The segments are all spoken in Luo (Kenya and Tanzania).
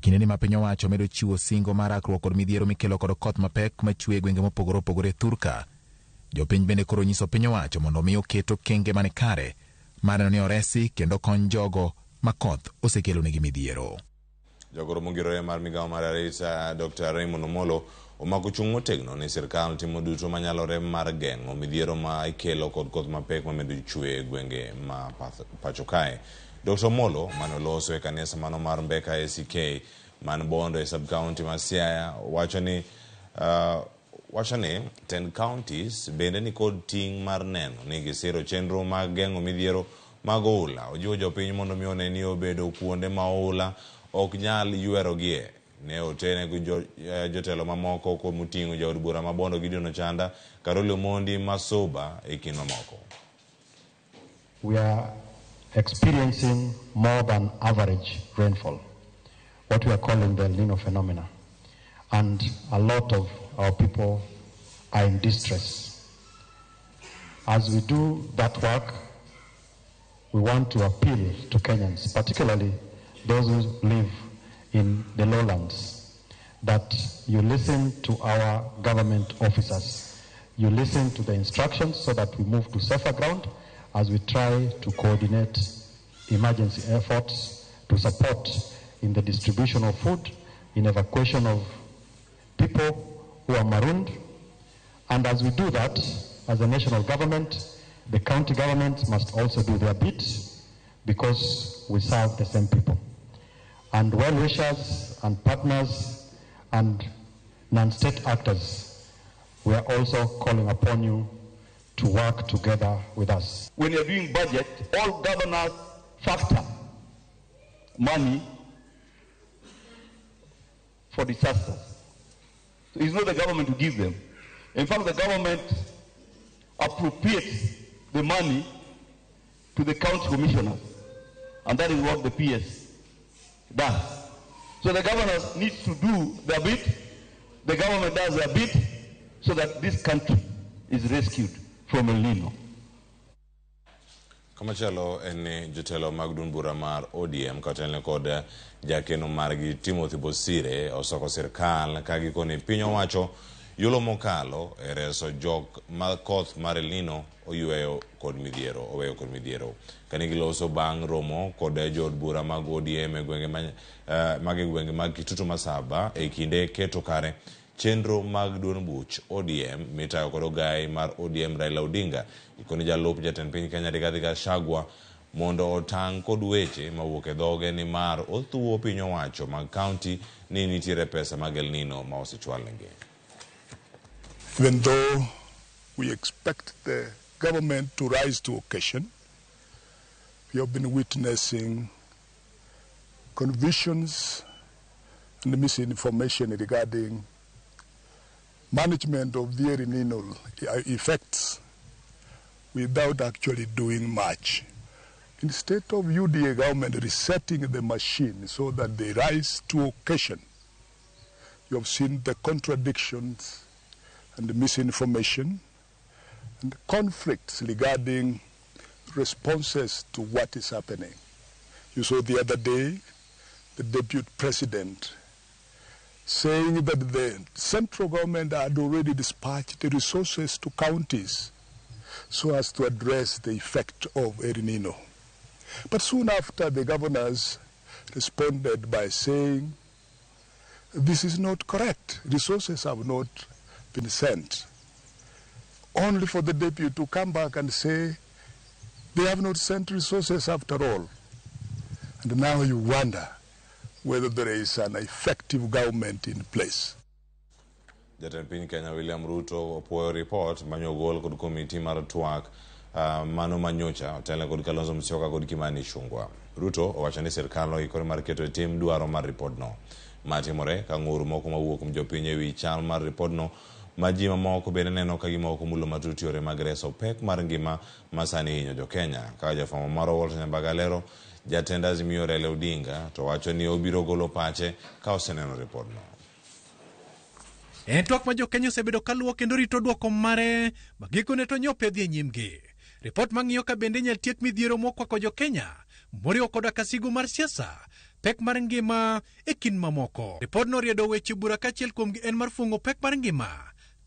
kindeni ma piny owacho medo chiwo singo mar rakruok kod midhiero mikelo kod koth mapek machwe e gwenge mopogore opogore thurka, jopiny bende koro nyiso piny owacho mondo omi oket okenge mani kare mar neno ni oresi kendo kony jogo ma koth osekelonegi midhiero. Jagoro mongirore mar migawo mar arita Dr. Raymond Omolo omako chung' motegno ni sirkal timo duto manyalore mar geng'o midhiero ma ikelo kod koth mapek mamedo chwe e gwenge ma pacho kae. Dr. Omolo mane oloso e kanisa mano mar Mbeka ACK man Bondo e sub county ma Siaya wacho ni wacho ni tend counties bende nikod ting' mar neno ni gisiro chenro mag geng'o midhiero mag oula. Ojiwo jopiny mondo mi one ni obedo kuonde ma oula ok nyal ywerogie. Ne otene gi jotelo mamoko kuom oting'o jaod bura ma Bondo Gideon Ochanda, Karoli Omondi Masuba e kind mamoko. We are experiencing more than average rainfall, what we are calling the El Nino phenomena. And a lot of our people are in distress. As we do that work, we want to appeal to Kenyans, particularly those who live in the lowlands, that you listen to our government officers. You listen to the instructions so that we move to safer ground as we try to coordinate emergency efforts to support in the distribution of food, in evacuation of people who are marooned. And as we do that, as a national government, the county governments must also do their bit, because we serve the same people. And well-wishers and partners and non-state actors, we are also calling upon you to work together with us. When you're doing budget, all governors factor money for disasters. So it's not the government who gives them. In fact, the government appropriates the money to the county commissioners, and that is what the PS does. So the governors need to do their bit, the government does their bit, so that this country is rescued from El Nino. Kamachielo en ni jotelo mag duond bura mar ODM kotelne kod jakeno margi Timothy Bosire osoko sirkal ka gikone piny owacho yulo mokalo e reso jok ma koth mar El Nino oyweyo kod midhiero, oweyo kod midhiero. Kane giloso bang' romo kod jood bura mag ODM e gwenge mag e gwenge mag Kitutu Masaba e kinde keto kare chenro mag duond buch ODM mitayo kod ogai mar ODM Raila Odinga. Gikone jalup jatend piny Kenya Rigathi Gachagua mondo otang' kod weche mawuok e dhoge ni mar othuwo piny owacho mag county ni nitiere pesa mag El Nino ma osechwalnegi. Even though we expect the government to rise to occasion, we have been witnessing confusions and misinformation regarding management of the El Nino effects without actually doing much. Instead of UDA government resetting the machine so that they rise to occasion, you have seen the contradictions and the misinformation and conflicts regarding responses to what is happening. You saw the other day the deputy president saying that the central government had already dispatched the resources to counties so as to address the effect of El Nino. But soon after, the governors responded by saying, this is not correct. Resources have not been sent. Only for the deputy to come back and say, they have not sent resources after all. And now you wonder whether there is an effective government in place. Jatend piny Kenya William Ruto opuoyo report manyogol kod komiti mar twak mano manyocha otelne kod Kalonzo Musyoka kod Kimani Ichung'wa. Ruto owacho ni sirkal oikore mar keto e tim dwaro mar ripodno. Ma timore ka ng'ur moko mawuok kuom jopiny ewi chal mar ripodno ma ji mamoko bende neno ka gima ok omulo matut yore mag reso pek mar ngima ma sani hinyo jo Kenya. Kaka jafwambo marwa Walter Nyambaga lero, jatend Azimio Raila Odinga to wacho ni obiro golo pache ka oseneno ripodno. En twak ma jo-Kenya osebedo kaluwo kendo rito dwoko mare ma gikone to nyopedhi e nyimgi. Ripot mang'iyo ka bende inyal tiek midhiero mokwako jo-Kenya moriwo koda ka sigu mar siasa. pek mar ngima e kind mamoko. Ripodno oriedo weche bura kaachiel kuomgi en mar fuong'o pek mar ngima.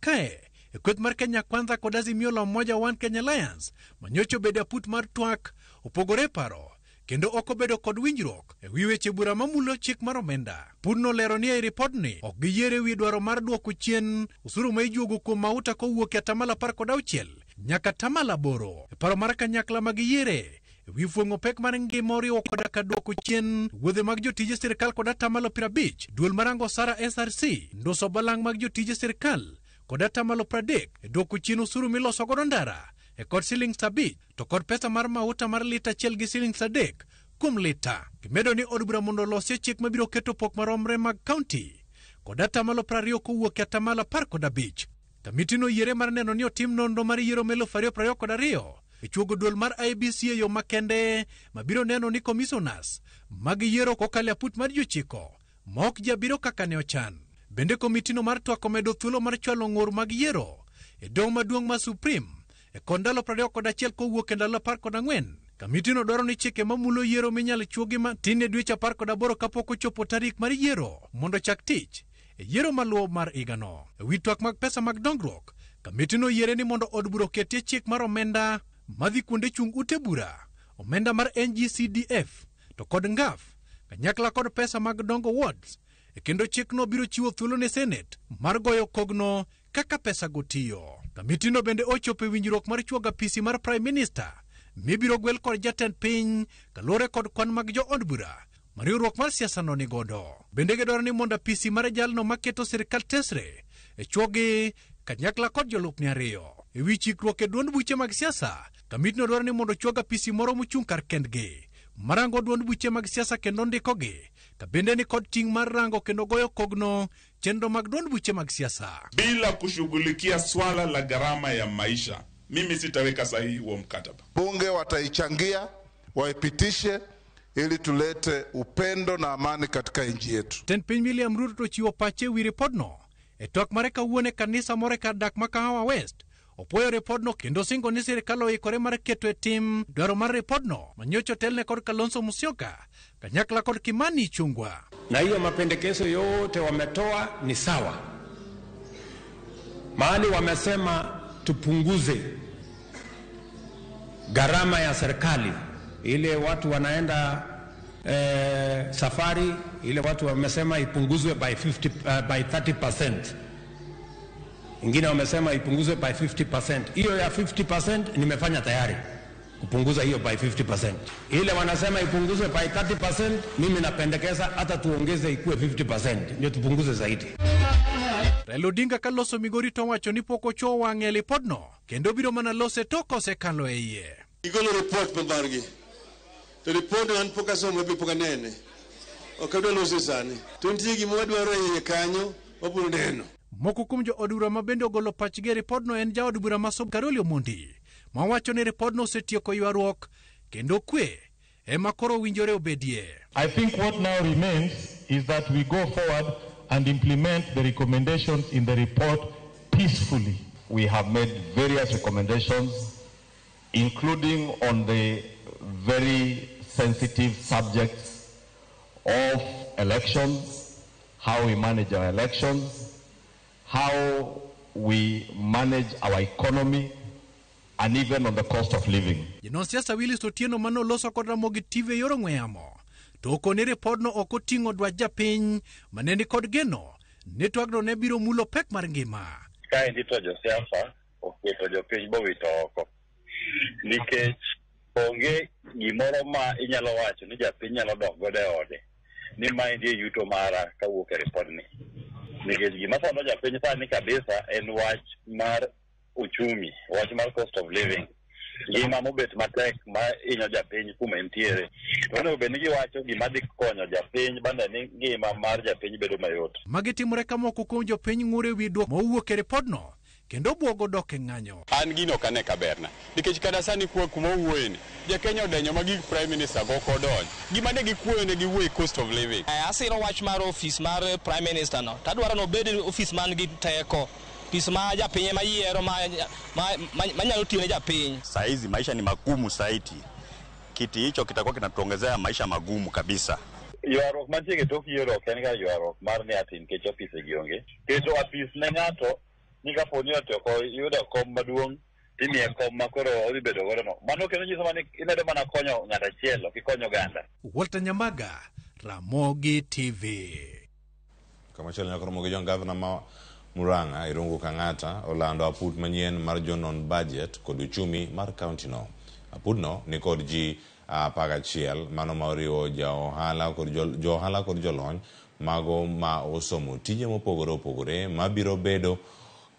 Kae, e kweth mar Kenya Kwanza kod Azimio la Umoja One Kenya Alliance manyocha obedo aput mar twak opogore e paro kendo ok obedo kod winjruok e wi weche bura mamulo chik mar omenda. Pudno olero ni ei ripodni ok giyiere wi dwaro mar duoko chien osuru ma ijuogo kuom mauta kowuok e atamalo 16 nyaka atamalo 8. E paro mar kanyakla ma giyiere e wi fuong'o pek mar ngima oriwo koda ka duoko chien wuodhe mag jotije sirkal kod atamalo 50, duol marango osara SRC, ndoso balang' mag jotije sirkal kod atamalo 30 e duoko chien osuru miloso godo ndara e kod siling 5 to kod pesa mar mauta mar lita achiel gi siling 3 kuom lita. Gimedo ni od bura mondo olosie chik mabiro keto pok maromre mag kaunti kod atamalo 20 kowuok e atamalo 15. Kamitino yiere mar neno ni otim nonro mar yiero 2022 e chuogo duol mar IEBC e yo makende mabiro neno ni commissioners mag yiero kokalo e aput mar jochiko ma ok jabiro kaka ne ochan. Bende komitino mar twak omedo thuolo mar chwalo ng'ur mag yiero e doho maduong' mar Supreme e kod ndalo 21 kowuok e ndalo 14. Kamitino dwaro ni chike mamulo yiero minyal chuogi matin e dweche 18 kapok ochopo tarik mar yiero mondo chak tich e yiero maluwo mar higano. E wi twak mag pesa mag dongruok, kamitino yiere ni mondo od bura oketie chik mar omenda madhi kuonde chung' ute bura, omenda mar NGCDF to kod NGAF kanyakla kod pesa mag dongo wards, e kendo chikno biro chiwo thuolo ne Senate mar goyo kogno kaka pesa go tiyo. Kamitino bende ochopo e winjruok mar chuogo apisi mar Prime Minister mibiro gwel kod jatend piny kaluwore kod kwan mag jo od bura ma riwruok mar siasa no nigodo. Bende gidwaro ni mondo apisi mar jalno maketo sirkal tesre e chuogi kanyakla kod jolupne 2. E wi chikruok e duond buche mag siasa, kamitino dwaro ni mondo chuog apisi moro mochung' kar kendgi marango duond buche mag siasa kendo ndikogi, ka bende ni kod ting' mar rango kendo goyo kogno chenro mag duond buche mag siasa. Bila kushughulikia swala la gharama ya maisha, mimi sitaweka sahihi huo mkataba. Bunge wataichangia, waipitishe ili tulete upendo na amani katika nchi yetu. Jatend piny William Ruto to chiwo pache wi ripodno e twak mare kawuono e kanisa moro e kar dak ma Kahawa West. Opuoyo ripodno kendo singo ni sirkal oikore mar keto e tim dwaro mar ripodno manyocha otelne kod Kalonzo Musyoka kanyakla kod Kimani Ichung'wah. Na hiyo mapendekezo yote wametoa ni sawa. Mahali wamesema tupunguze gharama ya serikali, ile watu wanaenda safari, ile watu wamesema ipunguzwe by by 30%. Ingine wamesema ipunguzwe by 50%. Hiyo ya 50% nimefanya tayari kupunguza hiyo by 50%. Ile wanasema ipunguzwe by 30%, mimi napendekeza hata tuongeze ikuwe 50% ndio tupunguze zaidi. Raila Odinga kaloso Migori to wacho ni pok ochuo wang'e e lipodno kendo biro mana lose tok osekalo e iye. Igolo report margi. To report an pok asomo be pok anene. Ok adwa lose sani. To nitie gima wadwaro e iye kanyo wabiro neno. Moko kuom jo od bura ma bende ogolo pachgi e ripodno en jaod bura ma Caroli Omondi ma wacho ni ripodno osetieko ywaruok kendo kwe ema koro owinjore obedie. I think what now remains is that we go forward and implement the recommendations in the report peacefully. We have made various recommendations, including on the very sensitive subjects of elections, how we manage our elections, how we manage our economy, and even on the cost of living. Janon siasa Willis Otieno manoloso kod Ramogi TV e yor ong'we yamo to okoni ripodno ok oting'o dwach japiny mane ni kod geno ni twagno ne biro mulo pek mar ngima. Kaendi to josiasa oketo jopiny bowito oko nikech onge gimoro ma inyalo wacho ni japiny nyalo dok godo e ode ni maendi e yuto mara kawuok e ripodni, nikech gima sando japiny sani kabisa en wach mar uchumi, wach mar cost of living, ngima mobet matek ma hinyo japiny kuma entiere. To onego bed ni giwacho gima dhi konyo japiny bende ni ngima mar japiny bedo mayot. Magi timore ka moko kuom jopiny ng'ur e wi dwoko mowuok e ripodno kendo buogo dok e ng'anyo. An gino ok ane ka berna nikech kata sani kuma owuoyeni jakenya odenyo ma gik Prime Minister go ok odonjo. Gima ne gikuoyo ne giwuoye cost of living. Asiro wach mar ofis mar Prime Minister no. Tadwaro ni obed ofis man gi teko. Ofis ma japiny ema yiero ma nyalo tiyo ne japiny. Saizi maisha ni magumu zaidi. Kiti hicho kitakuwa kinatuongezea maisha magumu kabisa. Ywaruok mantie e tok yiero ok en ga ywaruok mar ni ati nikech ofise gi onge. Keto apis ne ng'ato ni kapo ni ati ok oyudo kom maduong' timiye kom ma koro odhi bedo godo no. Mano kendo nyiso mana ni imedo mana konyo ng'ato achiel ok ikonyo oganda. Walter Nyamaga, Ramogi TV. Kamachielo nyaka romo gi John Gavana ma Murang'a Irungu Kang'ata olando aput manyien mar jonon budget kod uchumi mar kaunti no. Aputno ni kod ji 11 mano ma oriwo johala kod jolony mago ma osomo tije mopogore opogore mabiro bedo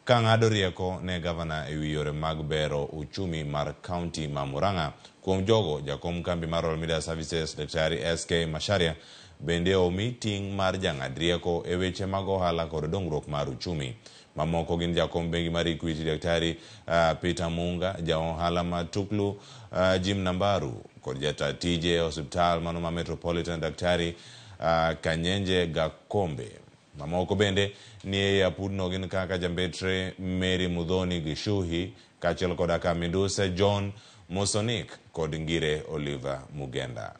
ka ng'ado rieko ne gavana ewi yore mag bero uchumi mar kaunti ma Murang'a. Kuom jogo, jakom kambi mar Royal Media Services Daktari SK Macharia bende omi ting' mar jang'ad rieko e weche mag ohala kod dongruok mar uchumi. Mamoko gin jakom bengi mar Equity Daktari Peter Munga, ja ohala ma Tuklu Jim Nambaru kod jata tije e osiptal mano ma Metropolitan Daktari Kanyenje Gakombe. Mamoko bende ni e apudno gin kaka jambetre Mary Muthoni Gishuhi kaachiel koda ka Miduse John Mosonik kod Ngire Oliver Mugenda.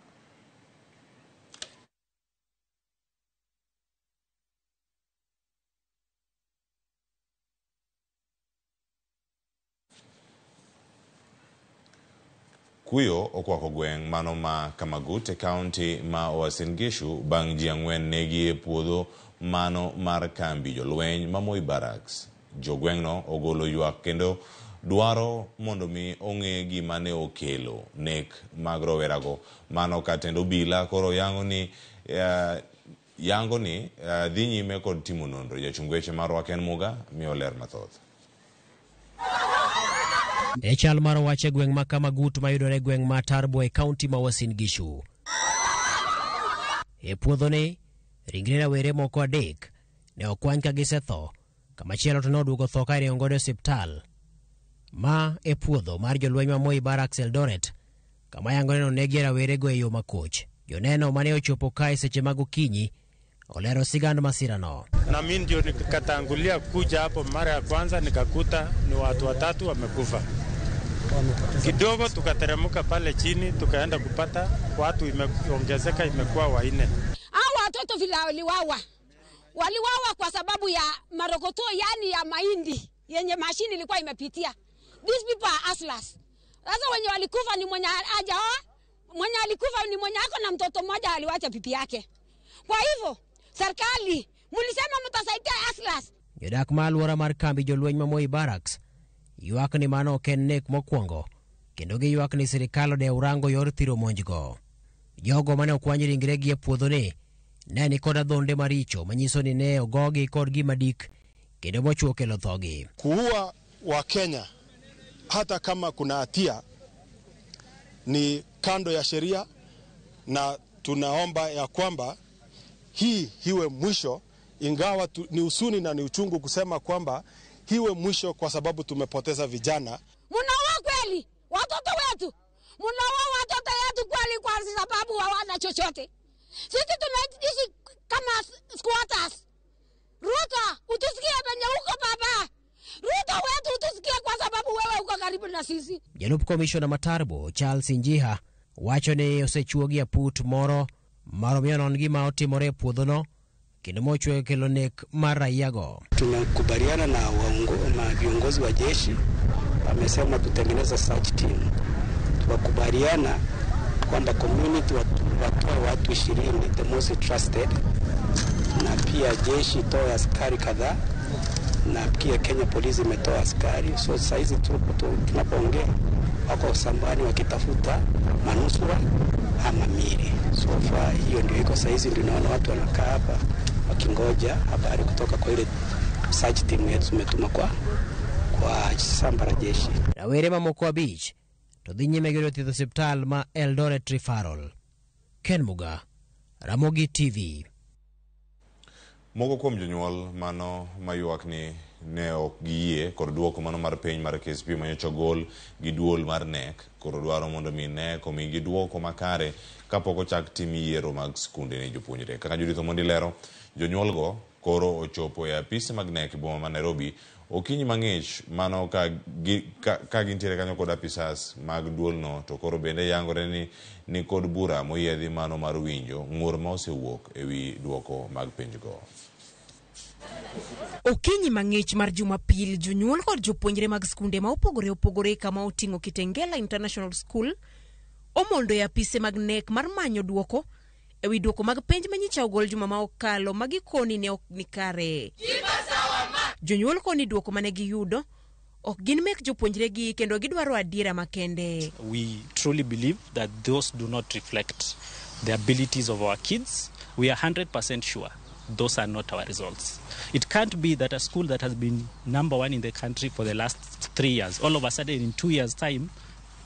Kuyo okwako gweng' mano ma Kamagut e kaunti ma Uasin Gishu bang' ji 4 negi e puodho mano mar kambi jolweny ma Moi Barracks. Jogweng'no ogolo ywak kendo dwaro mondo mi ong'e gima ne okelo nek mag rowerago. Mano ka tend obila koro yango ni dhi nyime kod timo nonro. Jachung weche marwa Ken Muga miyo ler mathoth. E chal mar wach e gweng' ma Kamagut mayudore e gweng' ma Tarbo e kaunti ma Uasin Gishu. E puodhoni, ringre rawere moko 3 ne okwany ka gisetho, kamachielo to noduogo tho ka iringo godo e osiptal. Ma e puodho mar jolweny ma Moi Barracks Eldoret, kama yango ne onegie rawerego e yo makoch. Joneno mane ochopo kae seche mag okinyi olero sigand masirano. Na mimi ndio nikatangulia kuja hapo mara ya kwanza, nikakuta ni watu 3 wamekufa. Kidogo tukateremka pale chini tukaenda kupata watu imeongezeka, imekuwa 4. Hao watoto vile waliwawa kwa sababu ya marokoto, yani ya mahindi yenye mashini ilikuwa imepitia. These people are hustlers. Sasa wenye walikufa ni mwenye hajaoa, mwenye alikufa ni mwenye ako na mtoto mmoja aliwacha pipi yake. Kwa hivyo serikali mlisema mtasaidia hustlers. Jodak ma alwora mar kambi jolweny ma Moi Barracks ywak ni mano ok en nek mokwongo, kendo giywak ni sirikal odew rango yor thiro monjgo. Jogo mane okwany ringregi e puodhoni ne ni kod adhonde maricho manyiso ni ne ogogi kod gima dik kendo mochuo kelo thogi. Kuua wa Kenya hata kama kuna hatia ni kando ya sheria, na tunaomba ya kwamba hii hiwe mwisho, ingawa ni usuni na ni uchungu kusema kwamba hiwe mwisho kwa sababu tumepoteza vijana. Mnaua kweli watoto wetu, mnaua watoto wetu kweli kwa sababu hawana chochote. Sisi tunaishi kama squatters. Ruto, utusikie penye uko baba. Ruto wetu utusikie kwa sababu wewe uko karibu na sisi. Jalup komishona ma Tarbo Charles Njiha wacho ni osechuogi aput moro mar omiyo non gima otimore e puodhono kendo mochwe kelo nek mar raiago. Tumekubaliana na viongozi wa jeshi, wamesema tutengeneza search team. Tukakubaliana kwamba community watoe watu 20 the most trusted, na pia jeshi itoe askari kadhaa, na pia Kenya Police imetoa askari. So saizi tunapoongea wako sambani wakitafuta manusura ama mili. So far hiyo ndio iko saizi, ndio naona watu wanakaa hapa wakingoja habari kutoka kwa ile search team yetu tumetuma kwa shamba la jeshi. Rawere mamoko 5 to dhi nyime gi yudo thieth e osiptal ma Eldoret Referral. Ken Muga, Ramogi TV. Moko kuom jonyuol mano maywak ni ne ok giyie kod duoko mano mar penj mar KCPE manyocha ogol gi duol mar KNEC koro dwaro mondo mi KNEC omigi duoko makare kapok ochak tim yiero mag skunde ne jopuonjre. Kaka Judith Omondi lero, jonyuolgo Koro ochopo e apise mag KNEC boma ma Nairobi okinyi mang'ich mano ka, gi, ka, ka gintiere kanyo kod apisas mag duolno to koro bende yangore ni ni kod bura moyiedhi mano mar winjo ng'ur ma osewuok ewi duoko mag penjgo. Okinyi mang'ich mar Jumapil, jonyuol kod jopuonjre mag skunde ma opogore opogore kama oting'o Kitengela International School omondo e apise mag KNEC mar manyo duoko ewi duoko mag penj manyicha ogol juma ma okalo ma gikoni ne ok ni kare. Jonyuol koni duoko mane giyudo ok gin mek jopuonjregi kendo gidwaro adiera makende. We truly believe that those do not reflect the abilities of our kids. We are 100% sure those are not our results. It can't be that a school that has been number one in the country for the last 3 years, all of a sudden in 2 years' time,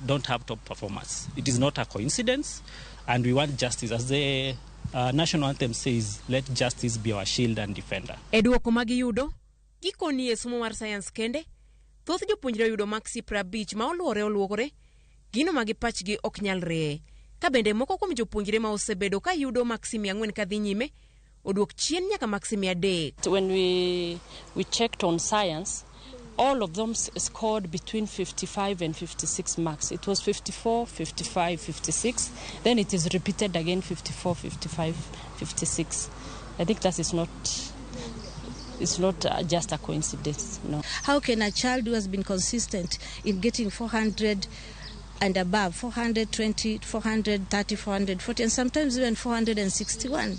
don't have top performers. It is not a coincidence, and we want justice. As the national anthem says, let justice be our shield and defender. E duoko ma giyudo, gikoni e somo mar sayans kende, thoth jopuonjre oyudo maksi 50 ma oluwore oluwore, gino ma gi pachgi ok nyalre. Ka bende moko kuom jopuonjre ma osebedo ka yudo maksi 400 kadhi nyime, oduok chien nyaka maksi 300. When we checked on science, all of them scored between 55 and 56 marks. It was 54, 55, 56. Then it is repeated again, 54, 55, 56. I think that is not, it's not just a coincidence, no. How can a child who has been consistent in getting 400 and above, 420, 430, 440, and sometimes even 461,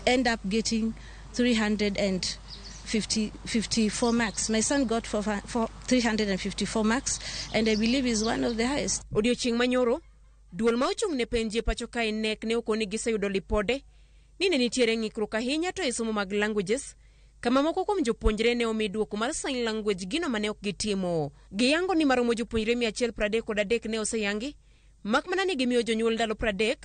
end up getting 354 marks? My son got 354 marks, and I believe is one of the highest. Odiochieng' manyoro, duol ma ochung' ne penj e pacho kae KNEC ne okoni giseyudo lipode ni ne nitiere ng'ikruok ahinya to e somo mag languages, kama moko kuom jopuonjre ne omi duoko mar sign language gino mane ok gitimo. Giyango ni maromo jopuonjre 133 ne oseyangi, mak mana ni gimiyo jonyuol ndalo 30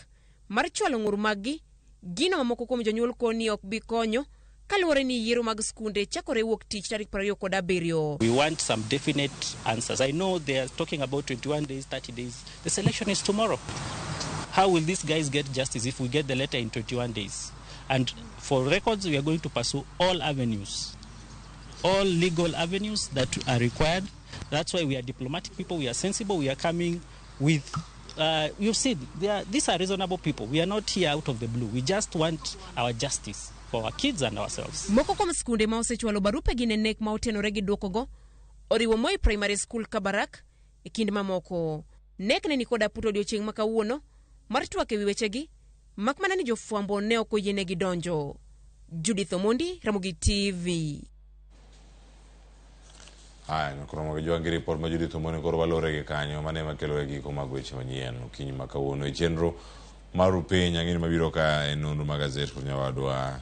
mar chwalo ng'ur maggi, gino ma moko kuom jonyuol koni ok bi konyo kaluwore ni yiero mag skunde chakore wuok tich tarik 27. We want some definite answers. I know they are talking about 21 days, 30 days. The selection is tomorrow. How will these guys get justice if we get the letter in 21 days? And for records, we are going to pursue all avenues, all legal avenues that are required. That's why we are diplomatic people, we are sensible, we are coming with, you've seen, these are reasonable people. We are not here out of the blue. We just want our justice for our kids and ourselves. Moko kuom skunde ma osechwalo barupegi ne KNEC ma otenore gi duokogo oriwo Moi Primary School Kabarak e kind mamoko. KNEC ne nikod aputo odiochieng' ma kawuono mar twak ewi wechegi, mak mana ni jofwambo ne ok oyienegi donjo. Judith Omondi, Ramogi TV. Haya, nyakoromo gi jwangi report ma Judith Omondi koro walore gi kanyo mane makelo e giko mag weche manyien okinyi ma kawuono e chenro mar upiny ang'eni mabiro ka e nonro mag gazet kod nyawadwa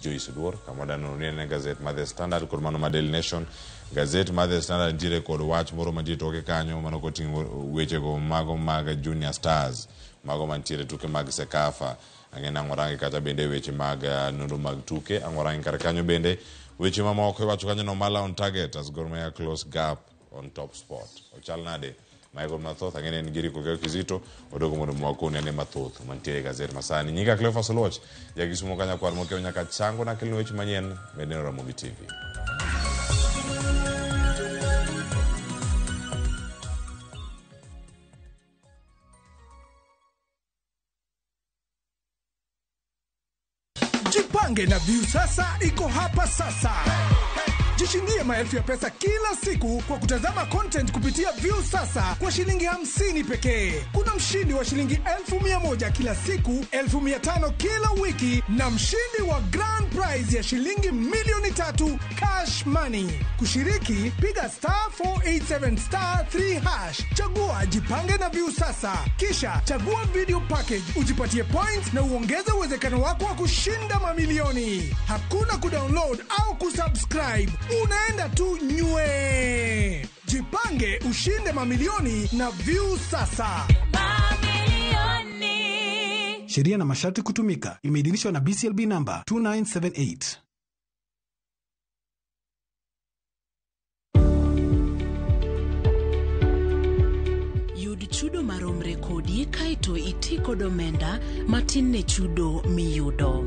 Joyce Oduor kama wadanono ni en gazet mar The Standard kod mano mar Daily Nation. Gazet mar The Standard nitiere kod wach moro mantie toke kanyo mano koting'o wechego mago mag Junior Stars mago mantiere tuke mag Sekafa. Ang'e ang' warangi kata bende weche mag nonro mag tuke ang' warangi kar kanyo bende weche mamoko iwacho kanyo no Mala on target as Gor Mahia close gap on top spot. Ochal nade? Michael mathoth ang'e ni en gi Rico Kizito odogo mondo mwakoni ane mathoth mantiere e gazet masani. Nyinga Cleophas Oluoch, jakisumo ka nyakwar mokiewo nyaka chango nakelni weche manyien bende Ramogi TV. Jipange na Viusasa iko hapa sasa. Jishindie maelfu ya pesa kila siku kwa kutazama content kupitia Viusasa kwa shilingi 50 pekee. Kuna mshindi wa shilingi 1,100 kila siku, 1,500 kila wiki na mshindi wa grand prize ya shilingi 3,000,000 cash money. Kushiriki, piga star 487 star 3 hash. Chagua Jipange na Viusasa. Kisha chagua video package, ujipatie points na uongeze uwezekano wako wa kushinda mamilioni. Hakuna kudownload au kusubscribe. Unaenda tu nywe. Jipange ushinde mamilioni na Viusasa. Mamilioni. Sheria na masharti kutumika. Imeidhinishwa na BCLB number 2978. Yud chudo maromre kodi kaeto iti kod omenda matin ne chudo miyudo.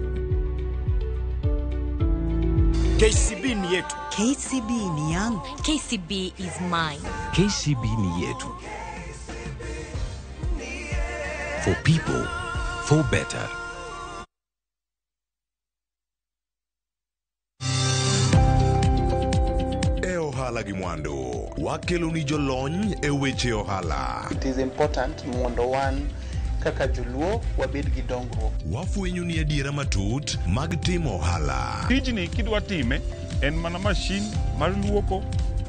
KCB ni yetu. KCB ni yangu. KCB is mine. KCB ni yetu. For people, for better. E ohala gi mwandu, wakelo ni jolony e weche ohala. It is important mondo wan kaka joluo wabed gi dongruok. Wafwenyo ni adiera matut mag timo ohala. Tijni kidwa time en mana mashin mar luoko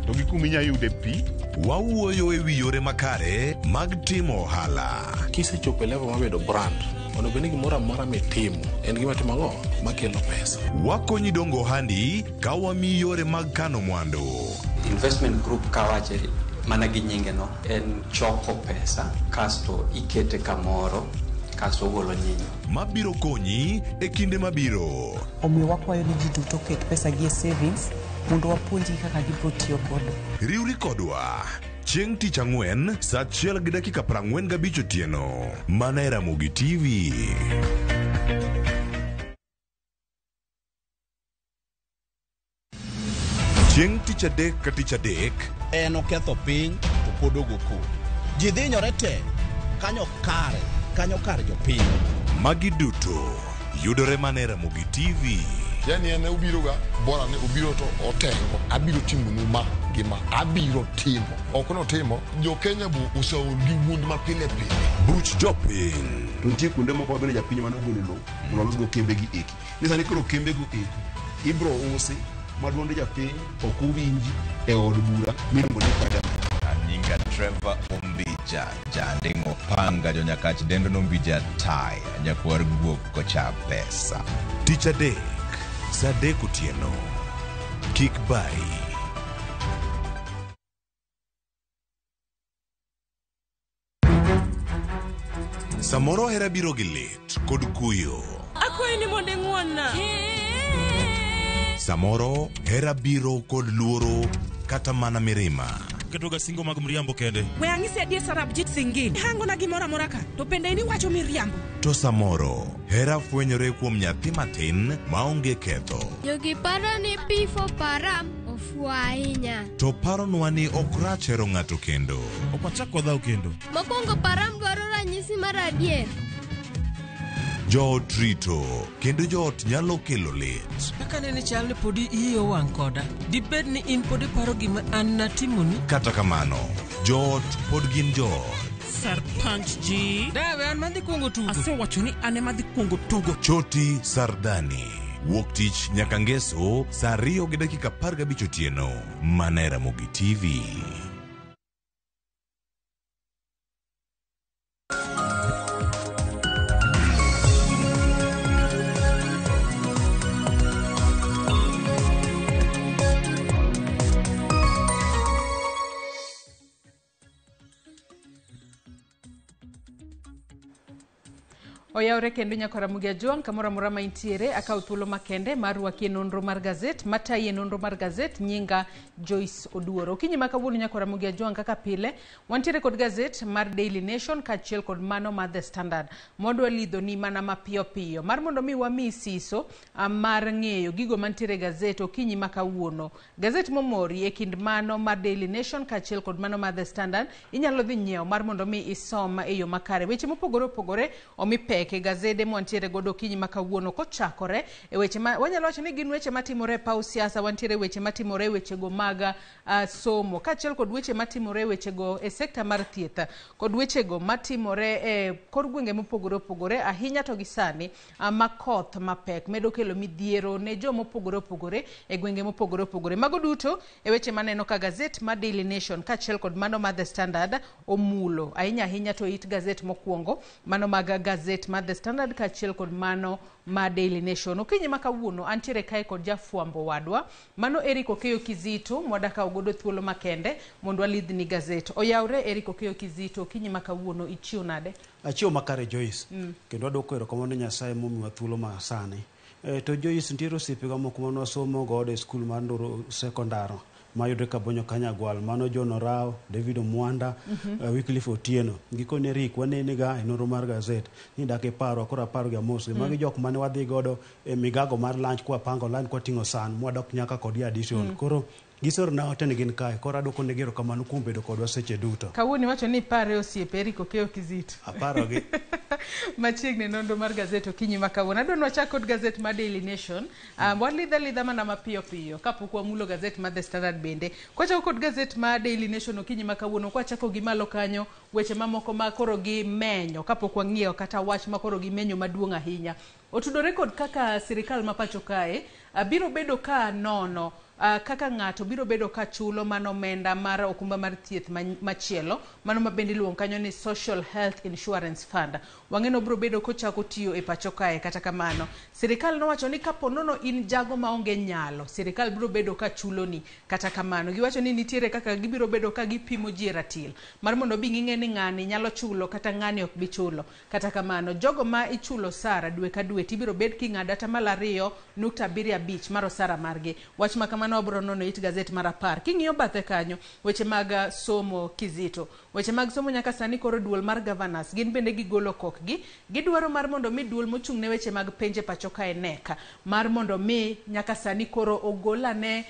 to gi kuma inya yude pi. Wawuoyo e wi yore makare mag timo ohala. Kisechopo e level mar bedo brand, onego bed ni gimoro amora mitimo en gima timo ang'o makelo pesa. Wakonyi dongo ohandi ka wamiyi yore mag kano mwandu. Investment group kawache mana gi nyinge no en choko pesa kasto ikete kamoro kasto ogolo nyinyo. Mabiro konyi e kinde mabiro. Omiyo wakwayo ni ji duto oket pesa gi e savings mondo wapuonjgi kaka gibiro tiyo godo. Riwri kodwa chieng' tich ang'wen saa 1:45 otieno mana e Ramogi TV. Chieng' tich adek ka tich adek en oketho piny to pod ogo koko. Ji dhinyore te kanyo kare kanyo kar jopiny. Magi duto yudore mana e Ramogi TV. Yani en obiroga bora ni obiro to otengo abiro timonu ma gi ma abiro timo ok notimo jo Kenya bu oseol gi wuond ma pile pile. Buch jopiny. To nitie kuonde moko ma bende japiny mane ogolo lowo mondo olosgo kembegi eki. Ni sani koro kembego eki ibro usi ma duond japiny ok owinji e od bura miluongo ni parliament. Nyinga Trevor Ombija, janding'o panga jonyakach dendo nombija taya, nyakwar guok kocha pesa. Tich adek saa 3 otieno. Kik bayi. Samoro hera biro gi lit kod kuyo. Akwayi ni mondo ing'won-na. Samoro hera biro kod luoro kata mana mirima. Ketoga singo mag mriambo kende. We ang'isi adier Sarabjit Singh. Hangona gimoro amora ka to bende in iwacho miriambo. To samoro hera fwenyore kuom nyathi matin maonge ketho. Jogi paro ni P for Param ofuwo ahinya. To paronwa ni ok rach hero ng'ato kendo. Ok wachak wadhaw kendo. Mokwongo Param dwaro ranyisi mar adier. Joot rito kendo joot nyalo kelo lit. Kaka nene chal ni podi iyi owang' koda. Dibed ni in pod iparo gima an natimoni? Kata kamano, joot pod gin joot. Sarpanch ji. Dawe an madhi kuongo tugo. Asewacho ni an ema adhi kuongo tugo. Choti Sardani. Wuok tich nyaka ngeso saa 2:15 otieno. Mana e Ramogi TV. Oyawre kendo nyaka Ramogi Ajwang' kamoro amora ma intiere akawo thuolo makende mar rwaki e nonro mar gazet matayi e nonro mar gazet nyinga Joyce Oduor. Okinyi ma kawuono nyaka Ramogi Ajwang' kaka pile wantiere kod gazet mar Daily Nation kaachiel kod mano mar The Standard modwa lidho ni mana mapiyo piyo mar mondo mi wami siso mar ng'eyo gigo mantiere e gazet okinyi ma kawuono. Gazet momori e kind mano mar Daily Nation kaachiel kod mano mar The Standard inyalo dhi nyiewo mar mondo mi isom e yo makare. Weche mopogore opogore omi pek e gazede mwantiere godo okinyi ma kawuono kochakore e weche ma wanyalo wacho ni gin weche matimore e paw siasa, wantiere weche matimore e wechego mag somo kaachiel kod weche matimore e wechego e sekta mar thieth kod wechego matimore e kor gwenge mopogore opogore ahinya to gi sani ma koth mapek medo kelo midhiero ne jomopogore opogore e gwenge mopogore opogore. Mago duto e weche maneno ka gazet mar Daily Nation kaachiel kod mano mar The Standard omulo ahinya ahinya to it gazet mokwongo mano mag gazet mar The Standard kaachiel kod mano ma Daily Nation. Okinyi ma kawuono antiere kae kod jafwambo wadwa mano Eric Okeyo Kizito mwadakawo godo thuolo makende mondo walidhni gazet. Oyawre Eric Okeyo Kizito, okinyi ma kawuono ichiew nade? Achiew makare Joyce. Kendo adwoko erokamano ne Nyasaye momiwa thuolo ma sani. To Joyce nitiere osiepega moko mane wasomo godo e skul mar Ndoro Sekondar mayudre Kabonyo Kanyagwal, mano John Orao, David Omwanda, Wycliffe Otieno. Gikone Rick wanene ga e nonro mar gazet ni dak iparo koro aparo gi amos. Magi jok mane wadhi godo e migago mar lunch kwapango lunch kwating'o san mwadok nyaka kodgi addition. Koro gisorna ote ni gin kae, koro adwoko negi erokamano kuom bedo kodwa seche duto. Kawuono iwacho ni ipare osiepe Eric Okeyo Kizito. Aparogi. Machiegni nonro mar gazet okinyi ma kawuono. Adwa ni wachak kod gazet mar Daily Nation. Walidho alidha mana mapiyo piyo kapok wamulo gazet mar The Standard bende. Kwachako kod gazet mar Daily Nation okinyi ma kawuono, kwachako gi malo kanyo weche mamoko ma koro gimenyo kapok wang'iyo kata wach ma koro gimenyo maduong' ahinya. Otudore kod kaka sirikal ma pacho kae biro bedo ka nono kaka ng'ato biro bedo ka chulo mano omenda mar okumba mar thieth machielo mano ma bende iluongo kanyo ni Social Health Insurance Fund. Wang'e biro bedo kochako tiyo e pacho kae. Kata kamano, sirikal nowacho ni kapo nono in jago maonge nyalo, sirikal biro bedo ka chuloni. Kata kamano, giwacho ni nitiere kaka gibiro bedo ka gipimo ji e ratil mar mondo bi ging'e ni ng'ani nyalo chulo kata ng'ani ok bi chulo. Kata kamano, jogo ma ichulo osara dwe ka dwe tibiro bed king'ado atamalo 2.75 mar osara margi. Wach ma kamano wabiro nono it gazet mar 10. King'iyo bathe kanyo, weche mag somo Kizito. Weche mag somo nyaka sani koro duol mar governors gin bende gigolo kokgi. Gidwaro mar mondo mi duol mochung' ne weche mag penj e pacho kae NEC mar mondo mi nyaka sani koro ogol ane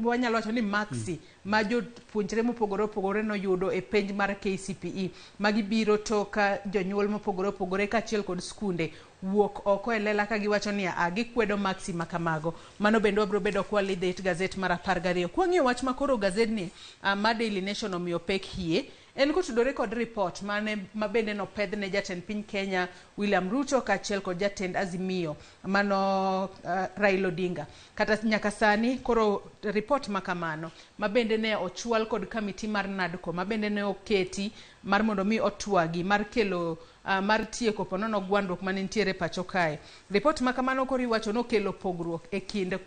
wanyalo wacho ni maksi ma jopuonjre mopogore opogore noyudo e penj mar KCPE. Magi biro tok ka jonyuol mopogore opogore kaachiel kod skunde wuok oko e lela ka giwacho ni a gikwedo maksi ma kamago. Mano bende wabiro bedo kwalidho e it gazet mar 12. Kwang'iyo wach ma koro gazedni mar Daily Nation omiyo pek hie, en kotudore kod ripot mane ma bende nopedh ne jatend piny Kenya William Ruto kaachiel kod jatend Azimio mano Raila Odinga. Kata nyaka sani koro ripot ma kamano ma bende ne ochwal kod kamiti mar NADCO ma bende ne oketi mar mondo mi otwagi mar kelo mar tieko ponono gwandruok mane nitiere pacho kae. Ripot ma kamano koro iwacho nokelo pogruok e kind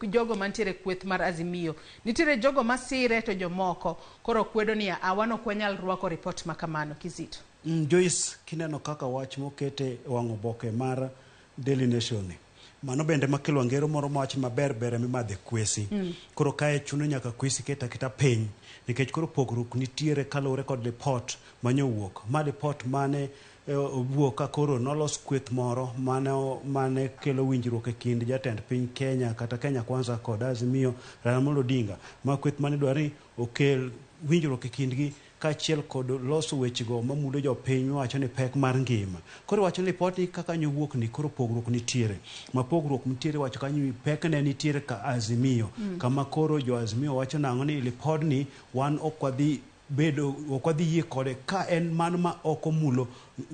jogo mantiere kweth mar Azimio. Nitiere jogo masire to jomoko koro kwedo ni a wan ok wanyal rwako ripot ma kamano. Kizito. Joyce, kineno kaka wach mokete e wang' oboke mar Daily Nation ni, mano bende makelo ngero moro mawach maber ber mimadhe kwesi. Koro kae chuno nyaka kwesi ket aketa piny nikech koro pogruok nitiere kaluwore kod ripot manyowuok. Ma ripot mane owuok ka koro nolos kweth moro mane kelo winjruok e kind jatend piny Kenya kata Kenya Kwanza kod Azimio Raila Amolo Odinga. Ma kweth mane dwaro ni okel winjruok e kindgi kaachiel kod loso wechego mamulo jopiny miwacho ni pek mar ngima. Koro iwacho ni ripot ni kaka nyowuok ni koro pogruok nitiere. Ma pogruok nitiere iwacho kanyo ni pek ne nitiere ka Azimio. Kama koro jo Azimio wacho nang'o ni ripodni wan ok wadhi bedo ok wadhi yie kode ka en mano ma ok omulo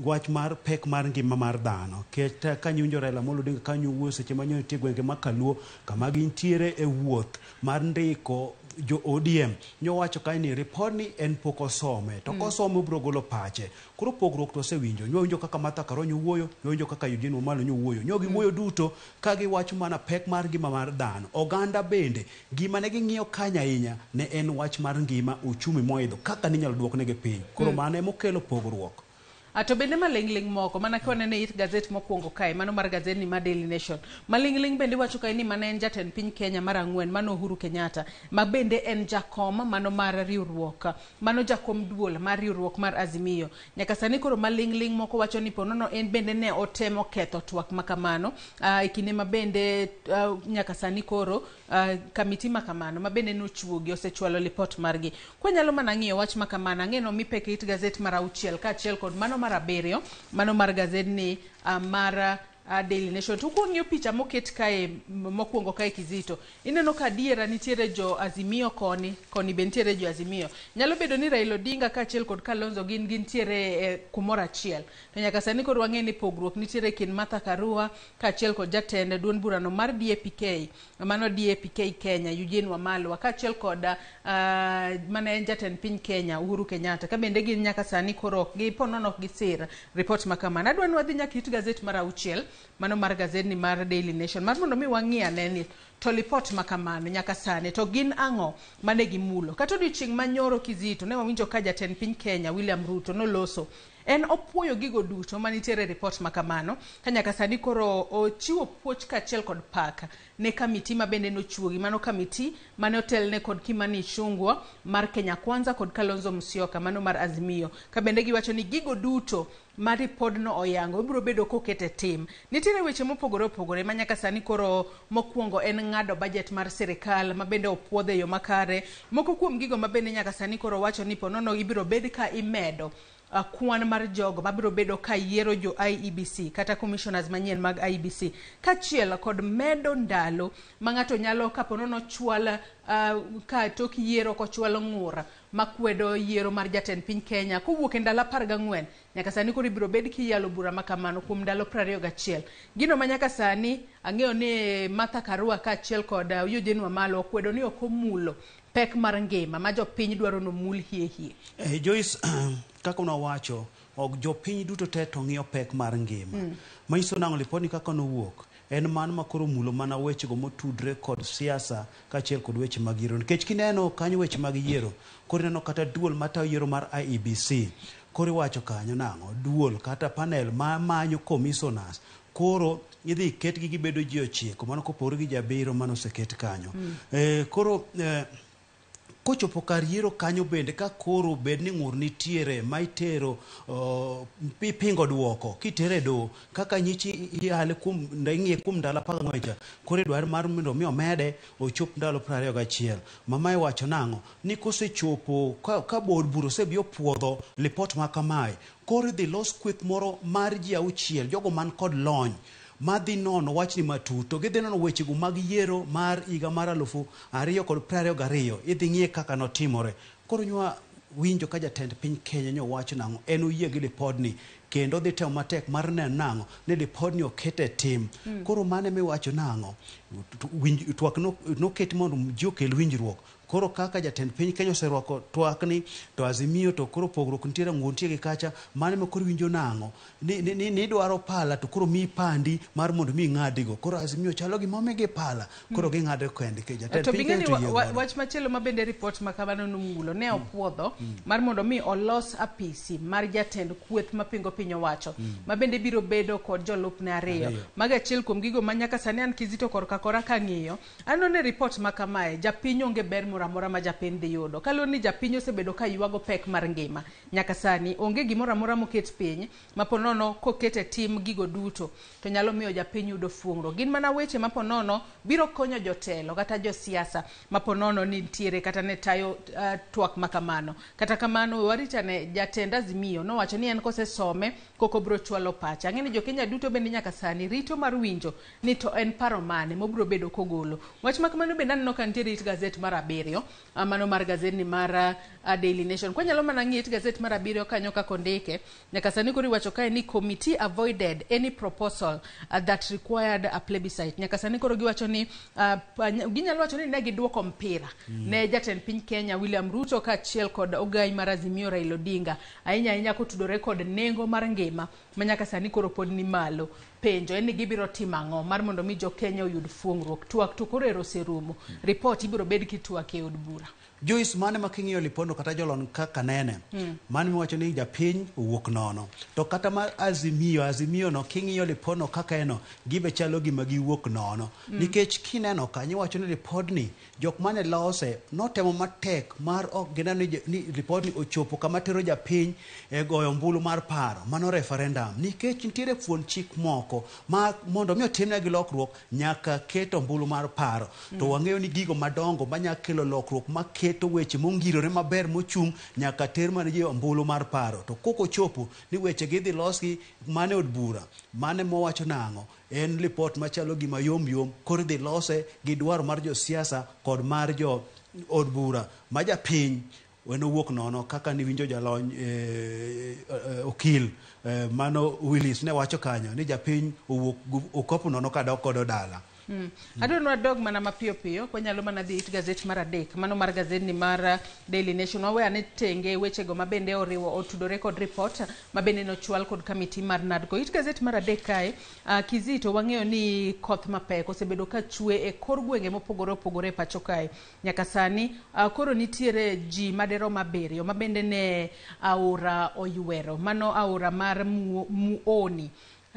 wach mar pek mar ngima mar dhano. Kata kanyo Raila Amolo Odinga kanyo wuoyo seche ma nitie gwenge ma Kaluo kama gintiere e wuoth mar ndiko jo ODM nyowacho kanyo ni ripodni en pok osome to kosome obiro golo pache. Koro pogruok to osewinjo. Nywawinjo kaka Martha Karua nyowuoyo, nywawinjo kaka Eugene Wamalwa nyowuoyo. Nyo giwuoyo duto ka giwacho mana pek mar ngima mar dhano. Oganda bende gima ne ging'iyo kanyo ahinya ne en wach mar ngima, uchumi moidho kaka ninyalo duoknegi piny. Koro mano emokelo pogruok. To bende maling'ling' moko mana ka waneno e it gazet mokwongo kae mano mar gazetni mar Daily Nation. Maling'ling' bende wacho kae ni mane en jatend piny Kenya mar 4 mano Uhuru Kenyatta ma bende en jakom mano mar riwruok mano jakom duol mar riwruok mar Azimio. Nyaka sani koro maling'ling' moko wacho ni ponono en bende ne otemo ketho twak ma kamano e kinde ma bende nyaka sani koro kamiti ma kamano ma bende nochuogi osechwalo lipot margi. Kwanyalo mana ng'iyo wach ma kamano ang'e nomi pek e it gazet mar 6 kaachiel kod mano mar 7 mano mar gazetni mar Daily Nation. To kwang'iyo picha moket kae mokwongo kae Kizito, ineno ka adiera nitiere jo Azimio koni, koni be nitiere jo Azimio. Nyalo bedo ni Raila Odinga kaachiel kod Kalonzo gin gintiere kumoro achiel. To nyaka sani koro wang'e ni pogruok nitiere kind Martha Karua kaachiel kod jatend duond burano mar DAPK, mano DAPK Kenya, Eugene Wamalwa, kaachiel kod mane en jatend piny Kenya, Uhuru Kenyatta. Ka bende gin nyaka sani koro ok gi ponono ok gisir ripot ma kamano. Adwa ni wadhi nyaka it gazet mar 6, mano mar gazetni mar Daily Nation, mar mondo mi wang'i ane ni To lipot ma kamano nyaka sani to gin ang'o mane gimulo? Kata odiochieng' manyoro Kizito ne wawinjo ka jatend piny Kenya William Ruto noloso. En opuoyo gigo duto manitiere e ripot ma kamano ka nyaka sani koro ochiwo puoch kaachiel kod pak ne kamiti ma bende nochuogi mano kamiti mane otelne kod Kimani Ichung'wa mar Kenya Kwanza kod Kalonzo Musyoka mano mar Azimio ka bende giwacho ni gigo duto ma ripodno oyango ibiro bedo koket e tim. Nitiere weche mopogore opogore ma nyaka sani koro mokwongo en ng'ado budget mar sirikal ma bende opuodh e yo makare. Moko kuom gigo ma bende nyaka sani koro wacho ni ponono ibiro bed ka imedo kwan mar jogo mabiro bedo ka yiero jo IEBC kata commissioners manyien mag IEBC kaachiel kod medo ndalo ma ng'ato nyalo kaponono chwal ka tok yiero kochwalo ng'ur makwedo yiero mar jatend piny Kenya kowuok e ndalo 14 nyaka sani koro ibiro bed kiyalo bura ma kamano kuom ndalo 21. Gino ma nyaka sani ang'eyo ni Martha Karua kaachiel kod Eugene Wamalwa okwedo ni ok omulo pek mar ngima ma jopiny dwaro nomul hie hie. Joyce, kaka unawacho, ok jopiny duto te to ng'iyo pek mar ngima. Manyiso nang'o lipodni kaka nowuok, en man ma koro mulo mana wechego motudre kod siasa kaachiel kod weche mag yiero. Nikech kineno kanyo weche mag yiero, koro ineno kata duol matayo yiero mar IEBC, koro iwacho kanyo nang'o, duol kata panel ma manyo commissioners, koro idhi ketgi gibedo ji 9, mano kopogore gi ji 7 mane oseket kanyo. Koro kochopo kar yiero kanyo bende ka koro bed ni ng'ur nitiere ma itero ipingo duoko kitere e doho kaka nyichi iyale kuom ing'iye kuom ndalo 14 cha, koro idware mar mondo mi omede ochop ndalo 21. Mama iwacho nang'o ni kosechopo ka bod bura osebi opuodho lipot ma kamae, koro idhi los kweth moro mar ji 6 jogo man kod lony madhi nono wachni matut, to gidhi nono wechego mag yiero mar higa mar 2022, idhi ng'iye kaka notimore. Koro nywa winjo ka jatend piny Kenya nyowacho nang'o, en oyie gi lipodni kendo dhi temo matek mar neno nang'o ni lipodni oket e tim. Koro mano emiwacho nang'o, twak noket mondo ji okel winjruok. Koro kaka jatend piny Kenya oserwako twakni, to Azimio to koro pogruok nitiere, ng'ur nitie gi kacha, mano ema koro winjo nang'o ni idwaro pala to koro miyi pandi mar mondo mi ing'adigo. Koro Azimio chalo gima omigi pala, koro ging'ado kendgi. Jatend piny Kenya to yie godo. Wach machielo ma bende ripot ma kamano nomulo ne opuodho mar mondo mi olos apisi mar jatend kweth mapingo piny owacho ma bende biro bedo kod jolupne 2. Mago achiel kuom gigo ma nyaka sani an Kizito korka kora kang'iyo, aneno ni ripot ma kamae japiny onge ber moro amora ma japiny dhi yudo. Kaluwore ni japiny osebedo ka ywago pek mar ngima nyaka sani onge gimoro amora moket piny ma ponono koket e tim gigo duto to nyalo miyo japiny yudo fuong'ruok. Gin mana weche ma ponono biro konyo jotelo kata josiasa ma ponono ni nitiere kata ne tayo twak ma kamano. Kata kamano waritane jatend Azimio nowacho ni en kosesome koko biro chwalo pache. Ang'e ni jokenya duto bende nyaka sani rito mar winjo ni to en paro mane mobiro bedo kogolo. Wach ma kamano bende aneno ka nitiere it gazet mar 7, mano mar gazetni mar Daily Nation. Kwanyalo mana ng'iyo it gazet mar 7 kanyo kaka ondike, nyaka sani koro iwacho kae ni committee avoided any proposal that required a plebiscite. Nyaka sani koro giwacho ni ginyalo wacho ni ne giduoko mpira ne jatend piny Kenya William Ruto kaachiel kod ogai mar Azimio Raila Odinga, ahinya ahinya kotudore kod nengo mar ngima ma nyaka sani koro pod ni malo. Penjo en ni gibiro timo ang'o mar mondo mi jo Kenya oyud fuong'ruok. Twak to koro ero oserumo. Ripot ibiro bed kitwak e od bura. Joyce, mane ma king'iyo lipono kata jolony kaka nene, mane miwacho ni japiny owuok nono. To kata mar Azimio, Azimio no king'iyo lipono kaka eno, gibe chalo gima giwuok nono. Nikech kineno kanyo iwacho ni lipodni, jok mane lose notemo matek mar ok gineno ni lipodni ochopo kama tero japiny e goyo ombulu mar paro, mano referendum. Nikech nitiere fuon chik moko ma mondo mi otimnegi lokruok nyaka ket ombulu mar paro. To wang'eyo ni gigo madongo manya kelo lokruok maketo weche mongirore maber mochung' nyaka ter mana ji ombulu mar paro. To kok ochopo ni weche gidhi losgi mane od bura, mane mowacho nang'o, en lipot machalo gima yom yom, koro idhi lose gi dwaro mar josiasa kod mar jo od bura ma japiny en owuok nono kaka niwinjo jalony okil mano Willis ne wacho kanyo ni japiny owuok okopo nono kadok godo dala. Adwaro ni wadog mana mapiyo piyo, kwanyalo mana dhi it gazet mar 3, mano mar gazetni mar Daily Nation. Wawe ane tenge wechego mabende oriwo otudore kod report mabende nochwal kod kamiti mar NADCO. It gazet mar 3 kae, Kizito, wang'eyo ni koth mapek osebedo ka chwe e kor gwenge mopogore opogore e pacho kae. Nyaka sani koro nitiere ji maderom 7 mabende ne aora oywero, mano aora mar Muoni.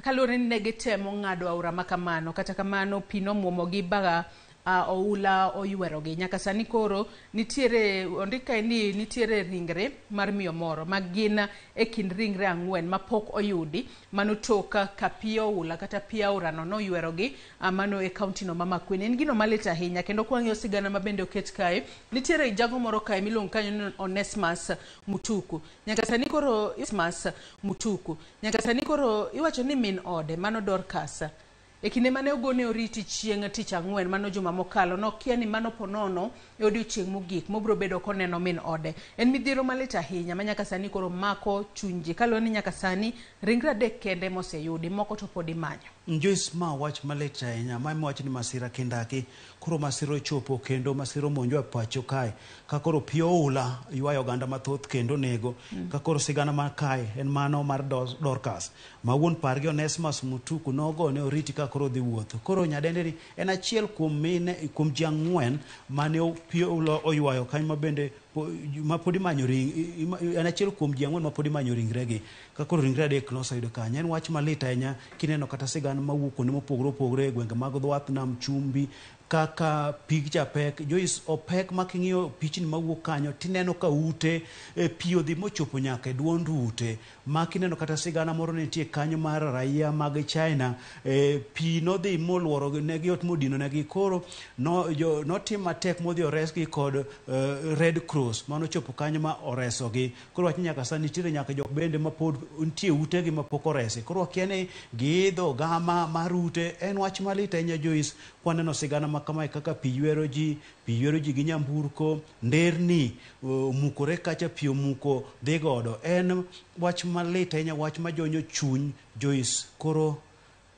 Kaluwore ni ne gitemo ng'ado aora makamano, kata kamano pi nomwomogi ba oula oywerogi. Nyaka sani koro nitiere, ondik kae ni nitiere ringre mar miyo moro ma gin e kind ringre 4 mapok oyudi, mano tok ka pi oula kata pi aorano noywerogi, mano e kaunti no ma Makueni. En gino malit ahinya, kendo kwang'iyo sigana ma bende oket kae, nitiere jago moro kae miluongo kanyo ni Onesmus Mutuku. Nyaka sani koro Onesmus Mutuku. Nyaka sani koro iwacho ni min ode mano Dorcas, e kinde mane ogone oriti chieng' tich ang'wen mano juma mokalo, nokia ni mano ponono e odiochieng' mogik mobiro bedo koneno min ode. En midhiero malit ahinya ma nyaka sani koro mako chuny ji, kaluwore ni nyaka sani ringre 3 kende moseyudi, moko to pod imanyo. Joyce, ma wach malit ahinya, ma wach ni masira kindaki, koro masira ochopo kendo masira omonjo e pacho kae, ka koro pi oula ywayo oganda mathoth kendo nego. Ka koro sigana mar kae en mano mar Dorcas, ma wuon pargi Onesmus Mutuku nogone oriti ka koro dhi wuotho. Koro nyadendi ni en achiel kuom mine, kuom ji 4 mane pi oula oywayo kanyo, ma bende ma pod imanyo ring, en achiel kuom ji 4 ma pod imanyo ringregi. Ka koro ringre 3 noseyudo kanyo. En wach malit ahinya kineno kata sigana mawuok kuonde mopogore opogore e gwenge mag dho wath Nam Chumbi, kaka pig cha pek. Joyce, opek ma king'iyo pichni mawuok kanyo tineno ka ute pi odhi mochopo nyaka e duond ute. Ma kineno kata sigana moro nitie kanyo mar raia mag China, pi nodhi moluoro negi ot modino negi, koro notim matek modhi oresgi kod Red Cross mano chopo kanyo ma oresogi. Koro wach nyaka sani nitiere nyaka jok bende ma pod nitie utegi ma pok oresi. Koro wakia ni giidho gama mar ute. En wach malit ahinya Joyce, kwaneno sigana ma kamae kaka pi ywero ji, pi ywero ji gi nyamburko, nderni omukore kacha, pi omuko dhi godo. En wach malit ahinya, wach majonyo chuny Joyce. Koro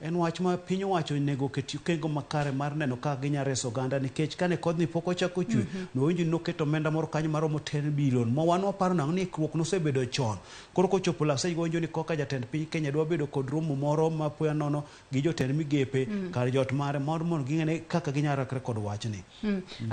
en wach ma piny owacho onego oket kengo makare mar neno kaka ginyalo reso oganda, nikech kane kodhni pok ochako chwe, nowinjo ni noketo omenda moro kanyo maromo 10 billion, ma wan waparo nang'o ni ikruok nosebedo chon. Koro kochopo last stage wawinjo ni koka jatend piny Kenya dwa bedo kod romo moro ma apoya nono gi jotend migepe kar jot mare mondo ging'e kaka ginyalo rakre kod wachni.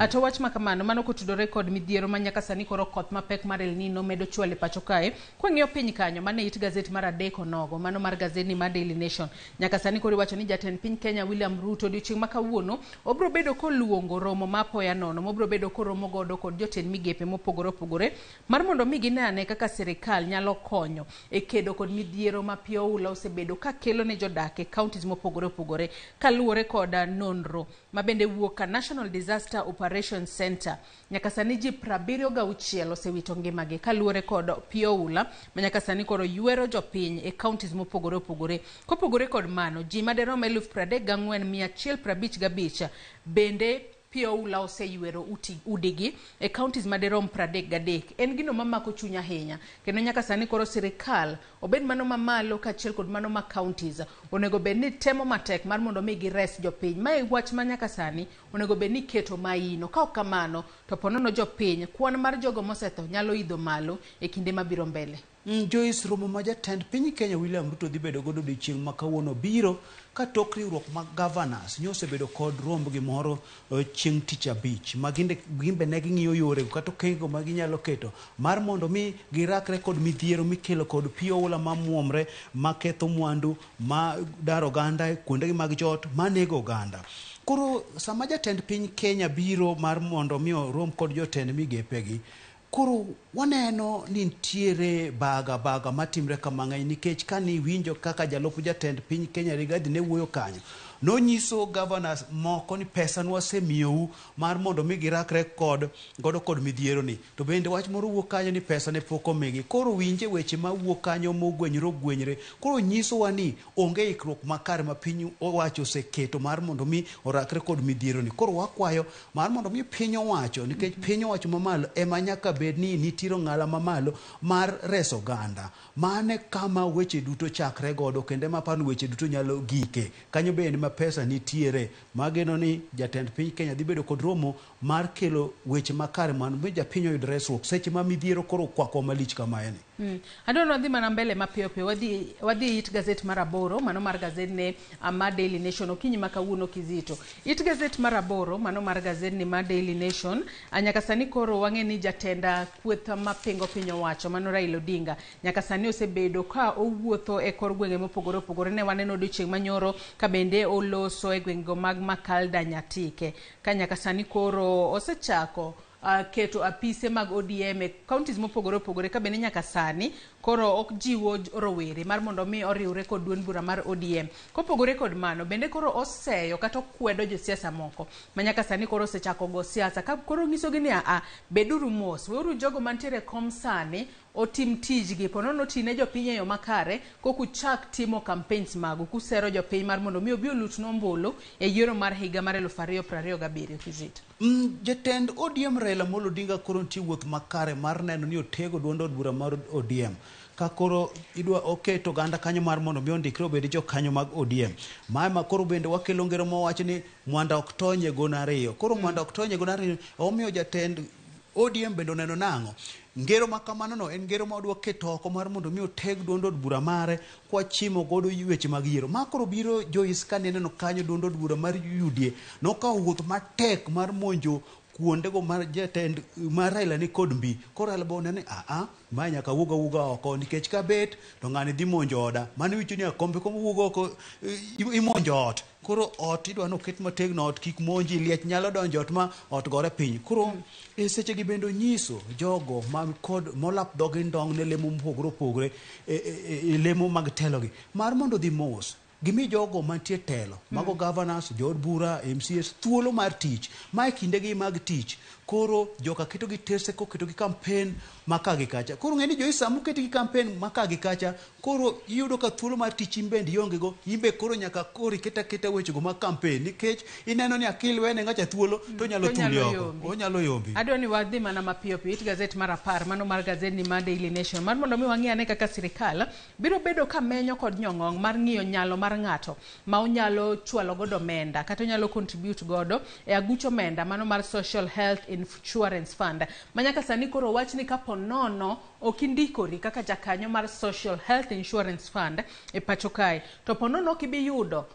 To wach ma kamano mano kotudore kod midhiero ma nyaka sani koro koth mapek mar El Nino medo chwalo e pacho kae. Kwang'iyo piny kanyo mane it gazet mar 3 onogo, mano mar gazetni mar Daily Nation. Nyaka sani koro iwacho ni jatend piny Kenya William Ruto odiochieng' ma kawuono obiro bedo koluongo romo ma apoya nono mobiro bedo koromo godo kod jotend migepe mopogore opogore mar mondo mi gine ane kaka sirikal nyalo konyo e kedo kod midhiero ma pi oula osebedo ka kelo ne jodak e counties mopogore opogore kaluwore kod nonro ma bende wuok ka National Disaster Operations Center. Nyaka sani ji 76 osewito ngimagi kaluwore kod pi oula ma nyaka sani koro ywero jopiny e counties mopogore opogore. Kopogore kod mano, ji maderom 34,155 bende pi oula oseywero udigi e counties maderom 33. En gino mamako chuny ahinya, kendo nyaka sani koro sirikal, obed mano mamalo kaachiel kod mano ma counties, onego bed ni temo matek mar mondo mi gires jopiny. Mae wach ma nyaka sani onego bed ni keto maino. Ka ok kamano, to ponono jopiny, kwan mar jogo mosetho nyalo idho malo e kinde mabiro mbele. Joyce, romo ma jatend piny Kenya William Ruto dhi bedo godo odiochieng' ma kawuono biro ka tok riwruok mag governors nyosebedo kod rombgi moro chieng' tich abich, ma gimbe ne ging'iyo yore kata okenge ma ginyalo keto mar mondo mi girakre kod midhiero mikelo kod pi oula mamuomre, maketho mwandu, ma daro oganda kuondegi mag jot, manego oganda. Koro sama jatend piny Kenya biro mar mondo mi orom kod jotend migepegi, koro waneno ni nitiere baga baga matimre ka mang'eny, nikech kane iwinjo kaka jalup jatend piny Kenya Rigathi ne wuoyo kanyo, nonyiso governors moko ni pesa nwasemiyou mar mondo mi girakre kod godo kod midhiero ni, to bende wach moro wuok kanyo ni pesa ne pok omigi. Koro winje weche mawuok kanyo mogwenyre ogwenyre, koro nyisowa ni onge ikruok makare ma piny owacho oseketo mar mondo mi orakre kod midhiero ni. Koro wakwayo mar mondo mi piny owacho, nikech piny owacho mamalo ema nyaka bed ni nitiere ong'ala mamalo mar reso oganda. Mane kama weche duto chakre godo, kendo ema aparo ni weche duto nyalo gike. Kanyo bende ma pesa nitiere. Mageno ni jatend piny Kenya dhi bedo kod romo mar kelo weche makare mondo mi japiny oyud resruok seche ma midhiero koro okwako malich kamaeni. Adwa ni wadhi mana mbele mapiyo piyo wadhi it gazet mar 8 mano mar gazet ma Daily Nation okinyi ma kawuono Kizito. It gazet mar 8 mano mar gazet ni ma Daily Nation nyaka sani koro wang'e ni jatenda kweth mapingo piny owacho mano Raila Odinga nyaka sani osebedo ka owuotho e kor gwenge mopogore opogore. Ne waneno odiochieng' manyoro ka bende oloso e gwengego mag Makalda Nyatike ka nyaka sani koro osechako keto apise mag ODM e counties mopogore opogore ka bende nyaka sani koro ok jiwo rowere mar mondo mi oriwre kod duond bura mar ODM. Kopogore kod mano bende koro oseyo kata okwedo josiasa moko ma nyaka sani koro osechako go siasa ka koro nyisogi ni a beduru mos, weuru jogo mantiere kom sani otim tijgi, ponono otine jopiny e yo makare kokuchak timo campaigns magu kusero jopiny mar mondo mi obi olutnu ombulu e yiero mar higa mar 2027 Kizito. Jatend ODM Raila Amolo Odinga koro nitie wuoth makare mar neno ni otego duond od bura mar ODM ka koro idwa oket oganda kanyo mar mondo mi ondikre obed jokanyo mag ODM. Mae ma koro bende wakelo ngero mawacho ni mwanda ok tony e gono ariyo. Koro mwanda ok tony e gono ariyo omiyo jatend ODM bende oneno nang'o? Ngero ma kamano no en ngero ma odwa keto oko mar mondo mi oteg duond od bura mare kwachimo godo weche mag yiero. Ma koro biro Joyce kane neno kanyo duond od bura mar UDA nokawo wuoth matek mar monjo kuondego mar jatend mar Raila ni kod mbi. Koro Raila bo neno ni a ma nyaka wuog awuoga oko nikech kabet to ng'ani dhi monjo oda. Mano iwacho ni akombe kombe wuog oko imonjo ot. Koro ot idwa ni oket motegno, ot kik monji, liech nyalo donjo ot ma ot gore piny. Koro e seche gi bende onyiso jogo man kod molap dhogi ndong' ne lemo mopogore opogore e lemo mag telogi mar mondo odhi mos. Gimi jogo mantie telo, mago governors, jood bura, MCAs, thuolo mar tich. Mae kindegi mag tich. Koro joka ketogi tese koketogi campaign maka gi kacha. Koro ng'e ni jo sama oketgi campaign maka gi kacha, koro iyudo ka thuolo mar tich in bende ionge go, in be koro nyaka koro iket aketa wechego mag campaign nikech ineno ni akil wene ng'acha thuolo to onyalo thuli oko. Onyalo yombi. Adwa ni wadhi mana mapiyo piyo it gazet mar 10 mano mar gazet ni mar Daily Nation mar mondo mi wang'i ane kaka sirikal biro bedo ka menyo kod nyong'ong mar ng'iyo nyalo mar ng'ato ma onyalo chwalo godo omenda kata onyalo contribute godo e aguch omenda mano mar Social Health Insurance Fund ma nyaka sani koro wach ni kapo nono ok indikori kaka jakanyo mar Social Health Insurance Fund e pacho kae to po nono ok ibi yudo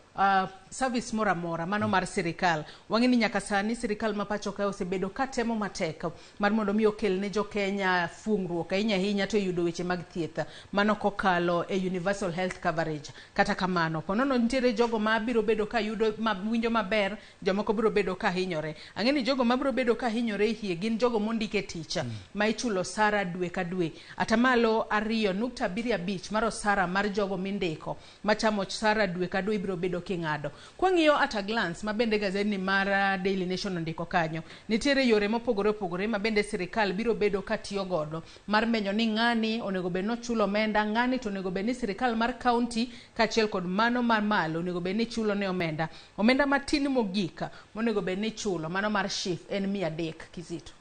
service moro amora mano mar sirikal. Wang'e ni nyaka sani sirikal ma pacho kae osebedo ka temo matek mar mondo mi okel ne jokenya fungruok ahinya ahinya to yudo weche mag thieth mano kokalo e universal health coverage. Kata kamano po nono nitiere jogo ma biro bedo ka yudo ma winjo maber, jomoko biro bedo ka hinyore. Ang'e ni jogo ma biro bedo ka hinyore hie gin jogo mondike tich ma ichulo osara dwe ka dwe atamalo 2.75 mar osara mar jogo mindiko machamo osara dwe ka dwe ibiro bedo king'ado. Kwang'iyo at a glance ma bende gazeti mar Daily Nation ondiko kanyo, nitiere yore mopogore opogore ma bende sirikal biro bedo ka tiyo godo mar menyo ni ng'ani onego bed nochulo omenda, ng'ani to onego bed ni sirikal mar county kaachiel kod mano mar malo onego bed ni chulo ne omenda. Omenda matin mogik monego bed ni chulo mano mar SHIF en 300 Kizito.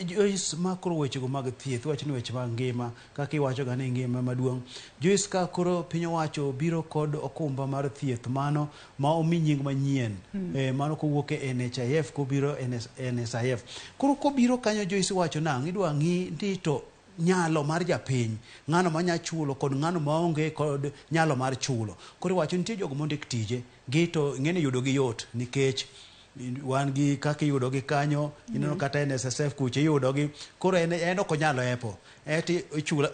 Joyce, ma koro wechego mag thieth, wach ni weche mag ngima, kaka iwacho ga ni ngima maduong'. Joyce, ka koro piny owacho biro kod okumba mar thieth mano ma omi nying manyien, mano kowuok e NHIF kobiro NSIF. Koro kobiro kanyo Joyce wacho nang' idwa ng'i ni to nyalo mar japiny, ng'ano manya chulo kod ng'ano maonge kod nyalo mar chulo. Koro iwacho nitie jogo mondik tije, gi to ing'e ni yudo gi yot nikech wan gi kaka iyudo gi kanyo, ineno kata NSSF kucha iyudo gi. Koro en ok onyal epo. Eti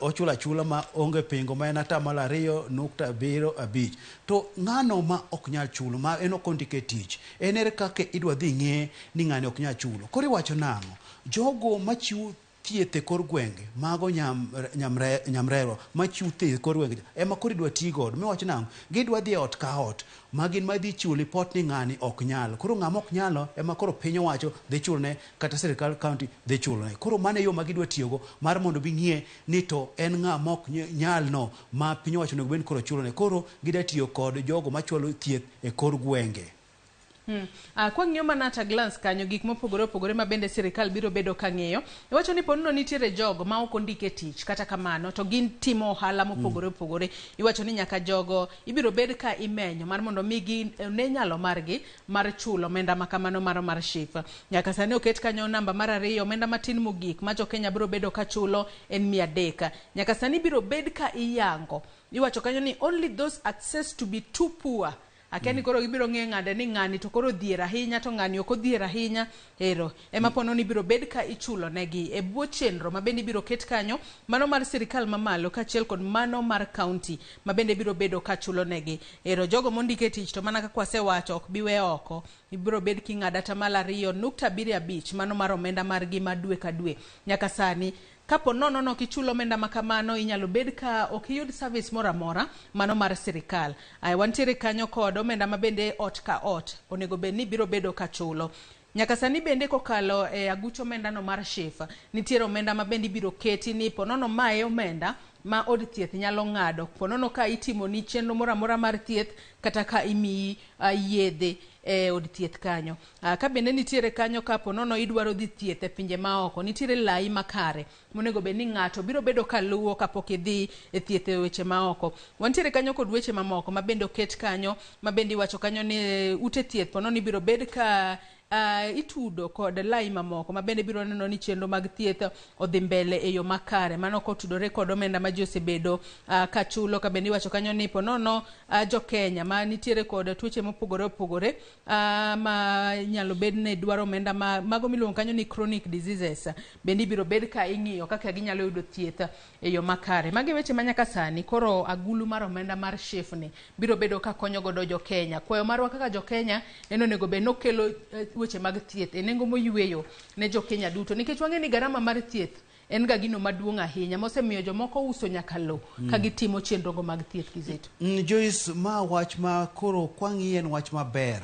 ochulo achula ma onge pingo ma en 2.75%. To ng'ano ma ok nyal chulo, ma en ok ondike tich, en ere kaka idwa dhi ng'e ni ng'ani ok nyal chulo. Koro iwacho nang'o? Jogo machiwo thieth e kor gwenge, mago nyamrerwa machiwo thieth e kor gwenge ema koro idwa ti godo. Miwacho nang'o? Gidwa dhi e ot ka ot ma gin madhi chiwo lipot ni ng'ani ok nyal. Koro ng'ama ok nyalo ema koro piny owacho dhi chulone kata sirikal county dhi chulone. Koro mano e yo ma gidwa tiyogo mar mondo ging'e ni to en ng'ama ok nyal no ma piny owacho onego bed ni koro chulone. Koro gidwa tiyo kod jogo machwalo thieth e kor gwenge. Kwang'iyo mana at a glance kanyo gik mopogore opogore ma bende sirikal biro bedo ka ng'iyo, iwacho ni ponono nitiere jogo ma ok ondik e tich, kata kamano to gin timo ohala mopogore opogore. Iwacho ni nyaka jogo ibiro bed ka imenyo mar mondo mi gi ne nyalo margi mar chulo omenda ma kamano mar SHIF. Nyaka sani oket kanyo namba mar 2, omenda matin mogik ma jo Kenya biro bedo ka chulo en 300. Nyaka sani biro bed ka iyango. Iwacho kanyo ni only those access to be too poor. Akia ni koro gibiro ng'eyo ng'ade ni ng'ani to koro odhier ahinya to ng'ani ok odhier ahinya. Ero ema pono ni ibiro bed ka ichulo negi e bwo chenro ma bende ibiro ket kanyo, mano mar sirikal mamalo kaachiel kod mano mar county ma bende biro bedo ka chulo negi. Ero jogo mondik e tich to mana kaka wasewacho ok bi we oko. Ibiro bed king'ado 2.75% mano mar omenda margi ma dwe ka dwe. Nyaka sani kapo nono nok ichulo omenda ma kamano, inyalo bed ka ok iyud service moro amora mano mar sirikal. Aya, wantiere kanyo kod omenda ma bende ot ka ot onego bed ni biro bedo ka chulo. Nyaka sani bende kokalo e aguch omenda no mar SHIF, nitiere omenda ma bende ibiro keti ni ponono mae omenda ma od thieth nyalo ng'ado. Ponono ka itimoni chenro moro amora mar thieth kata ka imiyi yedhe e od thieth kanyo. Ka bende nitiere kanyo ka ponono idwaro dhi thieth e pinje maoko, nitiere lai makare monego bed ni ng'ato biro bedo ka luwo kapok idhi e thieth e weche maoko. Wantiere kanyo kod weche mamoko ma bende oket kanyo, ma bende iwacho kanyo ni ute thieth ponono ibiro bed ka itudo kod lai mamoko ma bende biro neno ni chenro mag thieth odhi mbele e yo makare. Mano kotudore kod omenda ma ji osebedo ka chulo. Ka bende iwacho kanyo ni ponono jo Kenya ma nitiere kod tuoche mopogore opogore ma nyalo bed ni dwaro omenda ma mago miluongo kanyo ni chronic diseases, bende ibiro bed ka ing'iyo kaka ginyalo yudo thieth e yo makare. Magi weche ma nyaka sani koro agulu mar omenda mar SHIF ni biro bedo ka konyo godo jo Kenya. Kwayo marwa kaka jo Kenya en onego bed ni okelo weche mag thieth e nengo moyweyo ne jo Kenya duto, nikech wang'e ni garama mar thieth en ga gino maduong' ahinya mosemiyo jomoko uso nyaka lowo ka gitimo chenrogo mag thieth. Kizito. Joyce, ma wach ma koro kwang'iye en wach maber,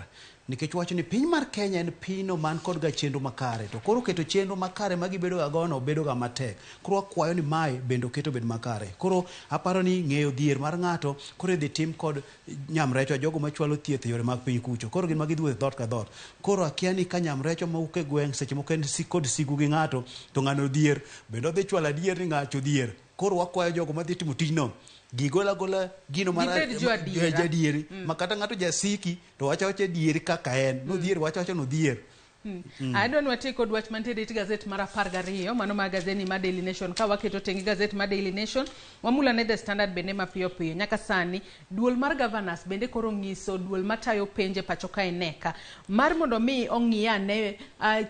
nikech wacho ni piny mar Kenya en pinyno man kod ga chenro makare, to koro keto chenro makare ma gibedo ga gono bedo ga matek. Koro wakwayo ni mae bende oket obed makare. Koro aparo ni ng'eyo dhier mar ng'ato koro idhi tim kod nyamrechwa, jogo machwalo thieth e yore mag piny kucho. Koro gin ma gidhi wuotho dhoot ka dhoot. Koro akia ni ka nyamrechwa mawuok e gweng' seche moko en kod sigu gi ng'ato, to ng'ano odhier, bende odhi chwalo adier ni ng'acho odhier. Koro wakwayo jogo madhi timo tijno, gigol agola gino mar Gibed jo adiera. Jadieri ma kata ng'ato jasiki to wacho awacha adieri kaka en nodhier, wacho awacha nodhier. Adwa ni wati kod wach mantiere it gazet mar 12, mano mar gazeti mar Daily Nation. Ka waketo tenge gazet mar Daily Nation, wamula ne The Standard bende mapiyo piyo. Nyaka sani duol mar governors bende koro ng'iso duol matayo penje pacho kae neka mar mondo mi ong'i ane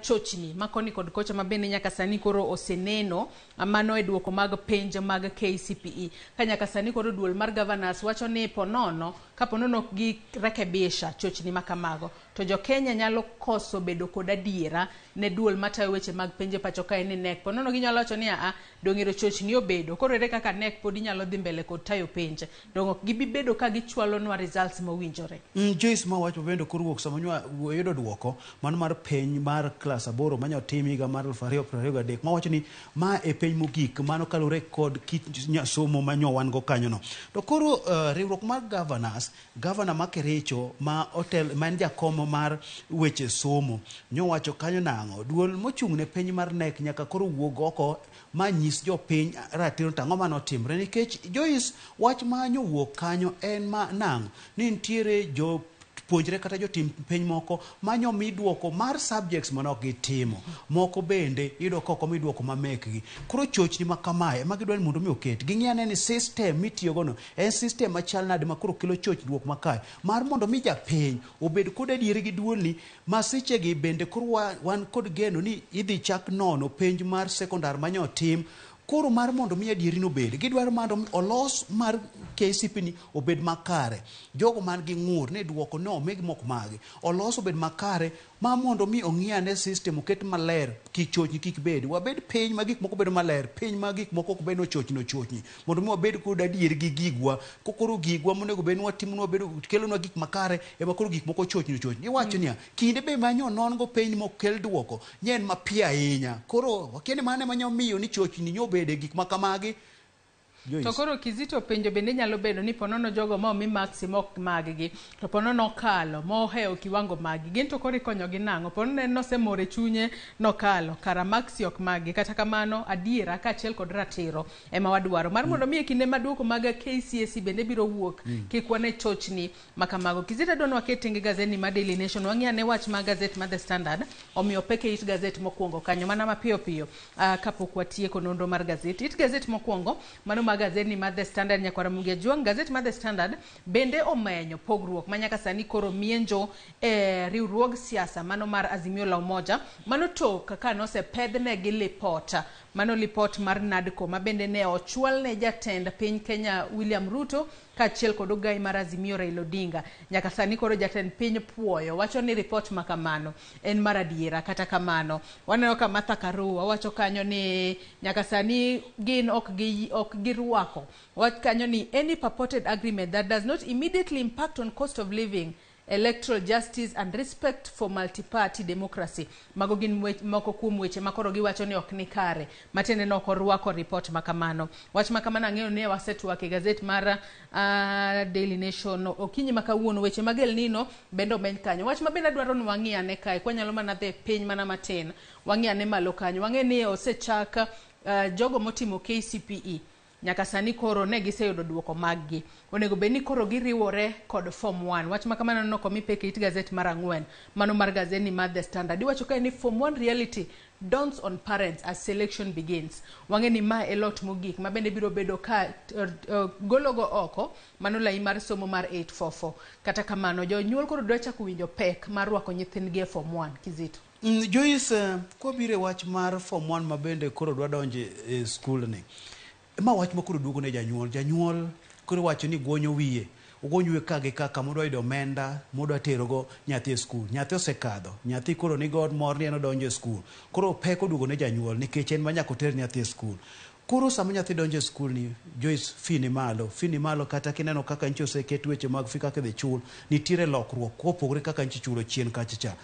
chochni ma koni kod kocha ma bende nyaka sani koro oseneno mano e duoko mag penj mag KCPE. Ka nyaka sani koro duol mar governors wacho ni ponono kaponono ok girekebisha chochni ma kamago, to jo Kenya nyalo koso bedo kod adiera ne duol matayo weche mag penje pacho kae ni NEC. Ponono ginyalo wacho ni aa, dong' ero chochni obedo, koro ere kaka NEC pod inyalo dhi mbele kod tayo penje, dong' ok gibi bedo ka gichwalonwa results mowinjore. Joyce, ma wacho bende koro wuok sama nywa yudo duoko mano mar penj mar klas 8 manyo tim higa mar 2023, mawacho ni ma e penj mogik mano kaluwore kod kit somo manyo wan go kanyono. To koro riwruok mar governors, governor ma Kericho ma otel ma en jakom mar weche somo nyowacho kanyo nang'o, duol mochung' ne penj mar NEC nyaka koro wuog oko ma nyis jopiny ratiro to ang'o manotimre, nikech Joyce, wach ma nyowuok kanyo en ma nang'o ni nitiere jo puonjre kata jotim penj moko manyo mi duoko mar subjects mane ok gitimo, moko bende iyudo ka ok omi duoko ma mekgi. Koro chochni ma kamae ema gidwa ni mondo mi oket ging'i ane ni system mitiyogo no en system machal nade ma koro kelo chochruok makae, mar mondo mi japiny obed kod adieri gi duolni ma sechegi bende koro wan kod geno ni idhi chak nono penj mar sekondar manyo tim. Koro mar mondo mi adieri no bed, gidwaro mondo mi olos mar KCPE ni obed makare. Jogo man gi ng'ur ni duoko no omigi mok magi, olos obed makare ma mondo mi ong'i ane system oket maler, kik chochni kik bedi. Wabed piny ma gik moko bedo maler, piny ma gik moko ok bed ni ochochni ochochni, mondo mi wabed kod adieri gi gigwa. Kokoro gigwa monego bed ni watimo wabedo kelonwa gik makare, ema koro gik moko ochochni ochochni. Iwacho niya, kinde be manyo non go penj mokel duoko nye en mapiyo ahinya. Koro wakia ni mano ema nyalo miyo ni chochni nyo obede gik ma kamagi. Joyce. To koro Kizito penjo bende nyalo bedo ni ponono jogo ma omi maksi mok maggi to ponono okalo mohewo kiwango maggi gin to koro ikonyogi nang'o? Ponono en nosemor e chunye nokalo kara maksi ok maggi. Kata kamano adiera kaachiel kod ratiro ema wadwaro mar mondo mi e kinde ma duoko mag KCSE bende biro wuok kik wane chochni makamago. Kizito adwa ni waket tenge gazeti ma Daily Nation wang'i ane wach ma gazet ma The Standard omiyo pek e it gazet mokwongo kanyo mana mapiyo piyo kapok watieko nonro mar gazet. It gazet mokwongo mano ma gazeti ma The Standard nyakwara Mugia Juang. Gazet ma The Standard bende omenyo pogruok ma nyaka sani koro mienjo e riwruog siasa mano mar Azimio la Umoja mano tok ka nosepedhnegi lipot mano lipot mar NADCO ma bende ne ochwal ne jatend piny Kenya William Ruto kaachiel kod ogai mar Azimio Raila Odinga. Nyaka sani koro jatend piny puoyo wacho ni ripot ma kamano en mar adiera. Kata kamano waneno ka Martha Karua wacho kanyo ni nyaka sani gin ok girwako wach kanyo ni any purported agreement that does not immediately impact on cost of living, electoral justice and respect for multi-party democracy. Mago gin moko kuom weche ma koro giwacho ni ok ni kare, matiende ni ok orwako ripot ma kamano. Wach ma kamano ang'eyo ni wasetwak e gazet mar Daily Nation okinyi ma kawuono. Weche mag El Nino bende omeny kanyo. Wach ma bende adwaro ni wang'i ane kae, kwanyalo mana dhi piny mana matin, wang'i ane malo kanyo, wang'e ni osechak jogo motimo KCPE nyaka sani koro ne giseyudo duoko maggi. Onego bed ni koro giriwore kod Form 1. Wach ma kamano noko mi pek e it gazet mar 4, mano mar gazeti mar The Standard. Iwacho kae ni Form 1 reality dawns on parents as selection begins. Wang'e ni ma e lot mogik ma bende biro bedo ka gologo oko mano lai mar somo mar 844. Kata kamano jonyuol koro dwa chako winjo pek mar rwako nyithindgi e Form 1. Kizito. Joyce, kwabiro e wach mar Form 1 ma bende koro dwa donjo e skul ni, ma wach ma koro duogo ne janyuol. Janyuol koro wacho ni gwonyo wiye, ogonyo wiye ka gi ka kama odwa yudo omenda modwa terogo nyathi e skul. Nyathi osekadho, nyathi koro ni god mor ni en odonjo e skul. Koro pek oduogo ne janyuol nikech en ma nyaka oter nyathi e skul. Koro sama nyathi donjo e skul ni, Joyce, fee ni malo, fee ni malo kata kineno kaka nchi oseket weche mag fee kaka idhi chul, nitiere lokruok kopogore kaka nchi chulo chien kacha cha.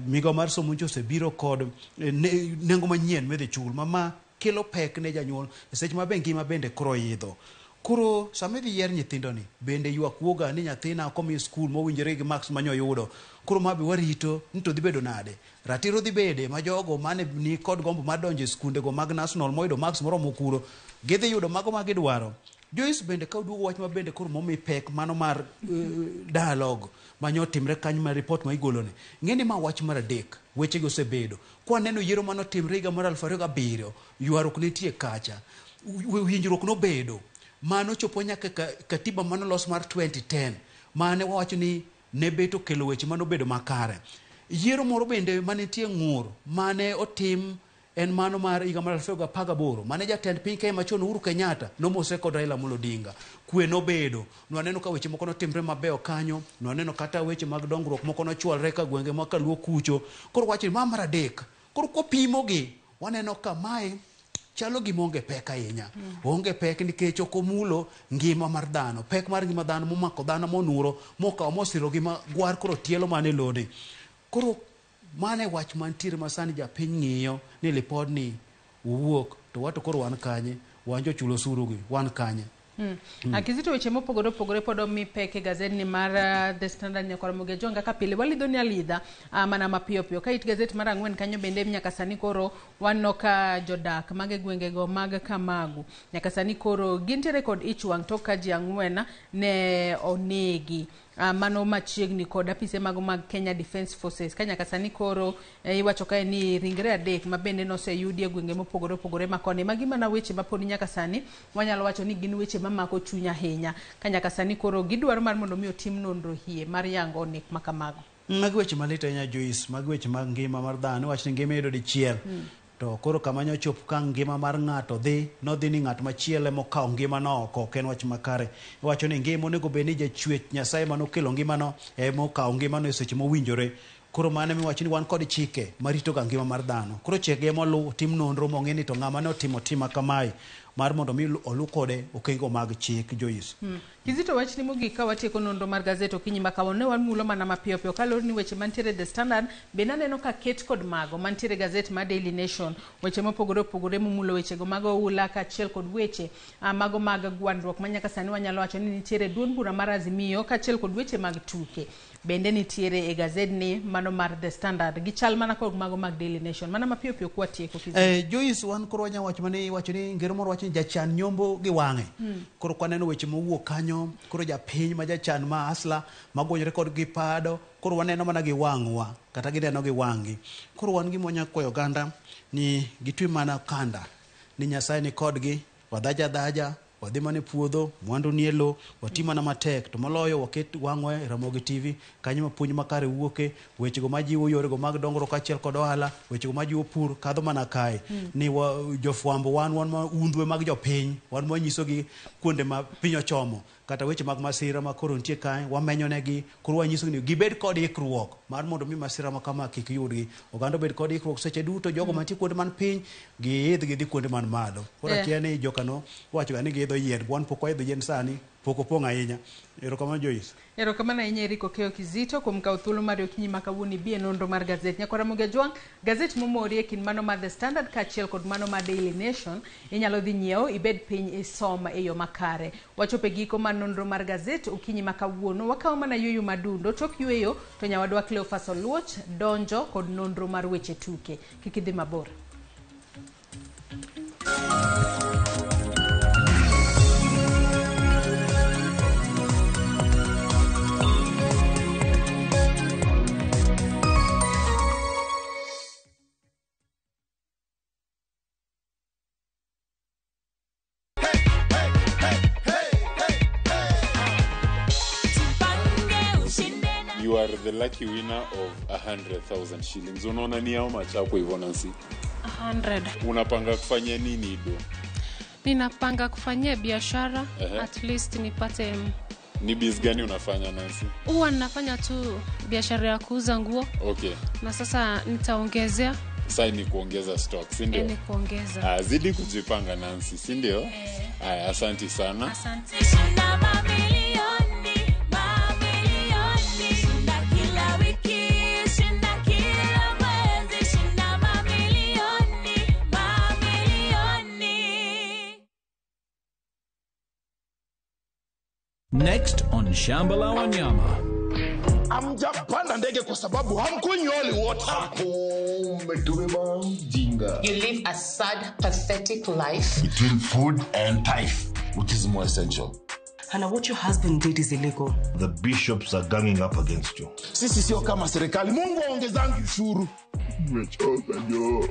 Migawo mar somo nchi osebiro kod nengo manyien midhi chul ma kelo pek ne janyuol seche ma be ngima bende koro idho. Koro sama idhi yier nyithindo ni bende ywak wuoga ni nyathina ok omi skul mowinjore gi marks manyoyudo. Koro ma be warito ni to dhi bedo nade. Ratiro dhi bede ma jogo mane ni kod gombo mar donjo e skundego mag national moyudo marks moromo kuro gidhi yudo mago ma gidwaro. Joyce bende ka oduogo wach ma bende koro momi pek mano mar dialogue manyotimre kanyo mar report ma igolo ni. Ng'eni ma wach mar 3 wechego osebedo. Kwaneno yiero manotimre higa mar 2007 ywaruok nitie kacha, winjruok nobedo mano chopo nyaka katiba manolos mar 2010 mane wawacho ni ne bet okelo weche manobedo makare. Yiero moro bende manitie ng'ur mane otim en mano mar higa mar 2018 mane jatend piny Kenya machon Uhuru Kenyatta nomose kod Raila Amolo Odinga. Kwe nobedo, nwaneno ka weche moko notimre mabeyo kanyo, nwaneno kata weche mag dongruok moko nochwalre ka gwenge ma kaluo kucho. Koro wacho ni ma mar 3. Koro kopimogi waneno ka mae chalo gima onge pek ahinya. Onge pek nikech ok omulo ngima mar dhano. Pek mar ngima dhano momako dhano monuro, mokawo mosiro gima gwar koro tielo mane loni. Koro mane wach mantiere ma sani japiny ng'iyo ni lipodni owuok to wato koro wan kanye, wan jochul osuru gi wan kanye. Kizito, weche mopogore opogore pod omi pek e gazeti mar The Standard nyakwara Mugia Jonga kaka pile walidho ni alidha mana mapiyo piyo. Ka it gazeti mar 4 kanyo bende nyaka sani koro waneno ka jodak mag gwengego mag Kamagu nyaka sani koro gintiere kod ich wang' tok ka ji 4 ne onegi mano machiegni kod apise mago mag Kenya Defence Forces. Ka nyaka sani koro iwacho kae ni ringre 3 ma bende noseyudi e gwenge mopogore opogore makoni. Magi mana weche ma pod nyaka sani wanyalo wacho ni gin weche mamako chuny ahinya. Ka nyaka sani koro gidwaro mar mondo mi otim nonro hie mar yango nek makamago. Magi weche malit ahinya Joyce, magi weche mag ngima mar dhano, wach ni ngima iyudo dichiel. To koro kama nyochop ka ngima mar ng'ato dhi, nodhi ni ng'at machielo emokawo ngimano oko, ok en wach makare. Iwacho ni ngima onego bed ni jachwech Nyasaye manokelo ngimano emokawo ngimano e seche mowinjore. Koro mano emiwacho ni wan kod chike marito ga ngima mar dhano. Koro chike ema oluw, tim nonro mong'e ni to ng'ama ne otimo tima kamae mar mondo mi olu kode okenge mag chik Joyce. Kizito, wachni mogik ka watieko nonro mar gazet okinyi ma kawuono, ne wamulo mana mapiyo piyo kaluwore ni weche mantiere The Standard bende aneno ka ket kod mago mantiere gazet mar Daily Nation, weche mopogore opogore momulo wechego mag oula kaachiel kod weche mago mag gwandruok ma nyaka sani wanyalo wacho ni nitiere duond bura mar Azimio kaachiel kod weche mag tuke bende nitiere e gazedni mano mar The Standard gichal mana kod mago mag Daily Nation. Mana mapiyo piyo kwatieko, Kizito. Joyce, wan koro wanya wacho mane iwacho ni ngero moro wacho ni jachan nyombo gi wang'e. Koro kwaneno weche mowuok kanyo, koro japiny ma jachan ma asla magonyore kod gi pado, koro waneno mana gi wang'wa kata gineno gi wang'gi. Koro wan gima wanya kwayo oganda ni gitwe mana kanda ni Nyasaye ni kodgi, wadhaja dhaja, wadhi mana e puodho, mwandu nie lo, wati mana matek, to moloyo waket wang'wa e Ramogi TV, kanyo ma puonj makare wuoke, wechego majiwo yorego mag dongruok kaachiel kod ohala, wechego majiwo pur kadho mana kae. Ni wa, jofwambo wan ma undhwe mag jopiny, wan manyisogi kuonde ma piny ochomo, kata weche mag masira ma koro nitie kae, wamenyo negi, koro wanyisogi ni gibed kod ikruok mar mondo mi masira ma kama kik yudgi. Oganda obed kod ikruok seche duto, jogo mantie kuonde man piny, giidh gidhi kuonde man malo. Koro akia ni jokano wachoga ni giidho yien, wan pok waidho yien sani, pok opong' ahinya. Erokamano Joyce. Erokamano ahinya Eric Okeyo Kizito kuom kawo thuolo mari okinyi ma kawuono ibi e nonro mar gazet. Nyakwara Ramogi Ajwang', gazet momori e kind mano mar The Standard kaachiel kod mano mar Daily Nation inyalo dhi nyiewo ibed piny isom e yo makare. Wachopo e giko mar nonro mar gazet okinyi ma kawuono, wakawo mana yueyo madundo, tok yueyo to nyawadwa Cleophas Oluoch donjo kod nonro mar weche tuke. Kik idhi mabor. You are the lucky winner of 100,000 shillings. Unaona ni how much hapo hivyo Nancy? 100. Unapanga kufanya nini do? Ninapanga kufanyia biashara, at least nipate. Ni biz gani unafanya Nancy? Huwa ninafanya tu biashara ya kuuza nguo. Na sasa nitaongezea. Sasa ni kuongeza stock, si ndio? Ni kuongeza. Zidi kujipanga Nancy, si ndio? Haya, asante sana. Asante. Next on Shamba la Wanyama. Hamjapanda ndege kwa sababu hamkunywi holy water. Umetubeba mjinga. You live a sad, pathetic life. Between food and tithe, which is more essential? Hannah, what your husband did is illegal. The bishops are ganging up against you. Sisi sio kama serikali. Mungu aongezangi ushuru. Nimechoka jo.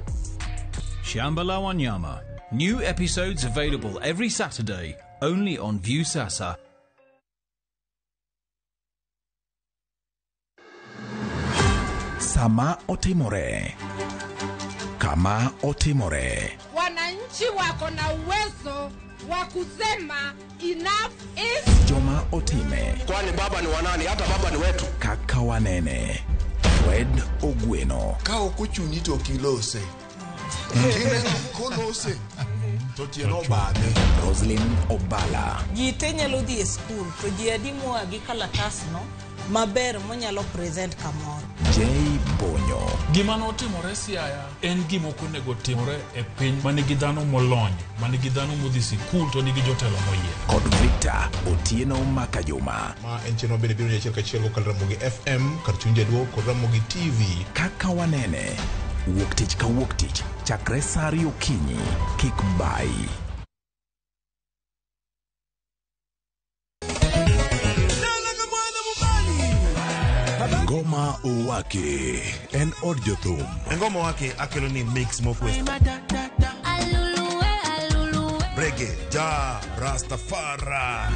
Shamba la Wanyama. New episodes available every Saturday, only on Viusasa. Sama otimore, kama otimore. Wananchi wako na uwezo wa kusema enough is. Joma otime. Kwani baba ni wanani? Hata baba ni wetu. Kaka wanene. Fred Ogweno. Ka ok ochuni to ok ilose. Kineno kolose to tieno obadhe. Roslyn Obala. Ji te nyalo dhi e skul to ji adi moa gi kalatasno maber monyalo present kamoro. J Bonyo. Gima notimore Siaya en gima ok onego timore e piny manigi dhano molony, manigi dhano modhi sikul to nigi jotelo moyier. Kod Victor Otieno Makajuma. Ma en chenro bende biro achiel kachiel kokalo Ramogi FM kar chuny jaduo kod Ramogi TV. Kaka wanene. Wuok tich ka wuok tich chakre saa ariyo okinyi. Kik bai. Ngoma Owake en od jothum. Ngoma Owake akelo ni mix mokwe. Reggae, ja, Rastafari.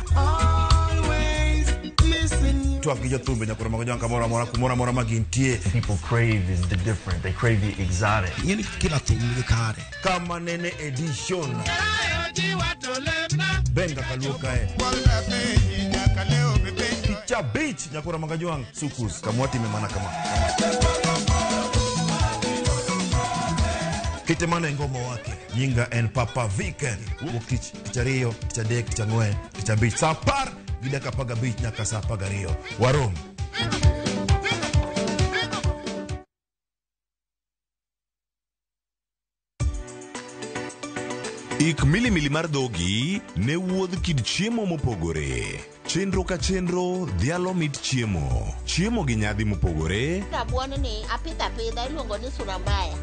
Twak gi jothumbe nyakoro mago jwang' kamoro amora kumoro amora ma gintie. People crave is the different. They crave the exotic. Ing'eni kila thum nigi kare. Kama nene edition. Benga kaluo kae. Cha beach nyakura magajuang sukus kamwati memana kama kitemana ngoma wake Nyinga en Papa Vic. Wuok tich, tich ariyo, tich adek, tich ang'wen, tich abich, saa 10:15 nyaka saa 12. Warom. Ik milimili mar dhogi ne wuodh kit chiemo mopogore. Chenro ka chenro dhialo mit chiemo. Chiemo gi nyadhi mopogore. Rabuon ni apidho apidha iluongo ni sura mbaya.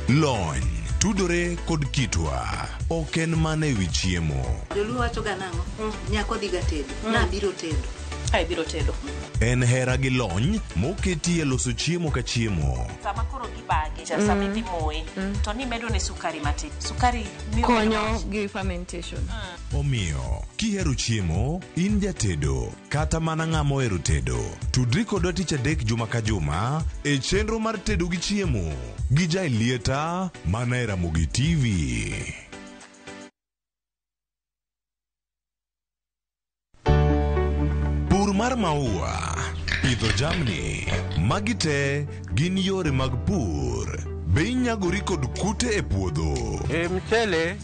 Lony, tudore kod kitwa. Ok en mana ewi chiemo. Joluo wacho ga nang'o? Nyako dhi ga tedo. Nabiro tedo. Ai biro tedo. En hera gi lony moketi e loso chiemo ka chiemo. Sama koro gibage, sama idhi moye, to nimedo ne sukari matin. Sukari miyo konyo gi fermentation. Omiyo, kihero chiemo, in jatedo, kata mana ng'ama ohero tedo. Tudri kodwa tich adek juma ka juma e chenro mar tedo gi chiemo gi Jailieta mana e Ramogi TV. Pur mar maua, pidho jamni, magi te gin yore mag pur. Be inyagori kod kute e puodho? E mchele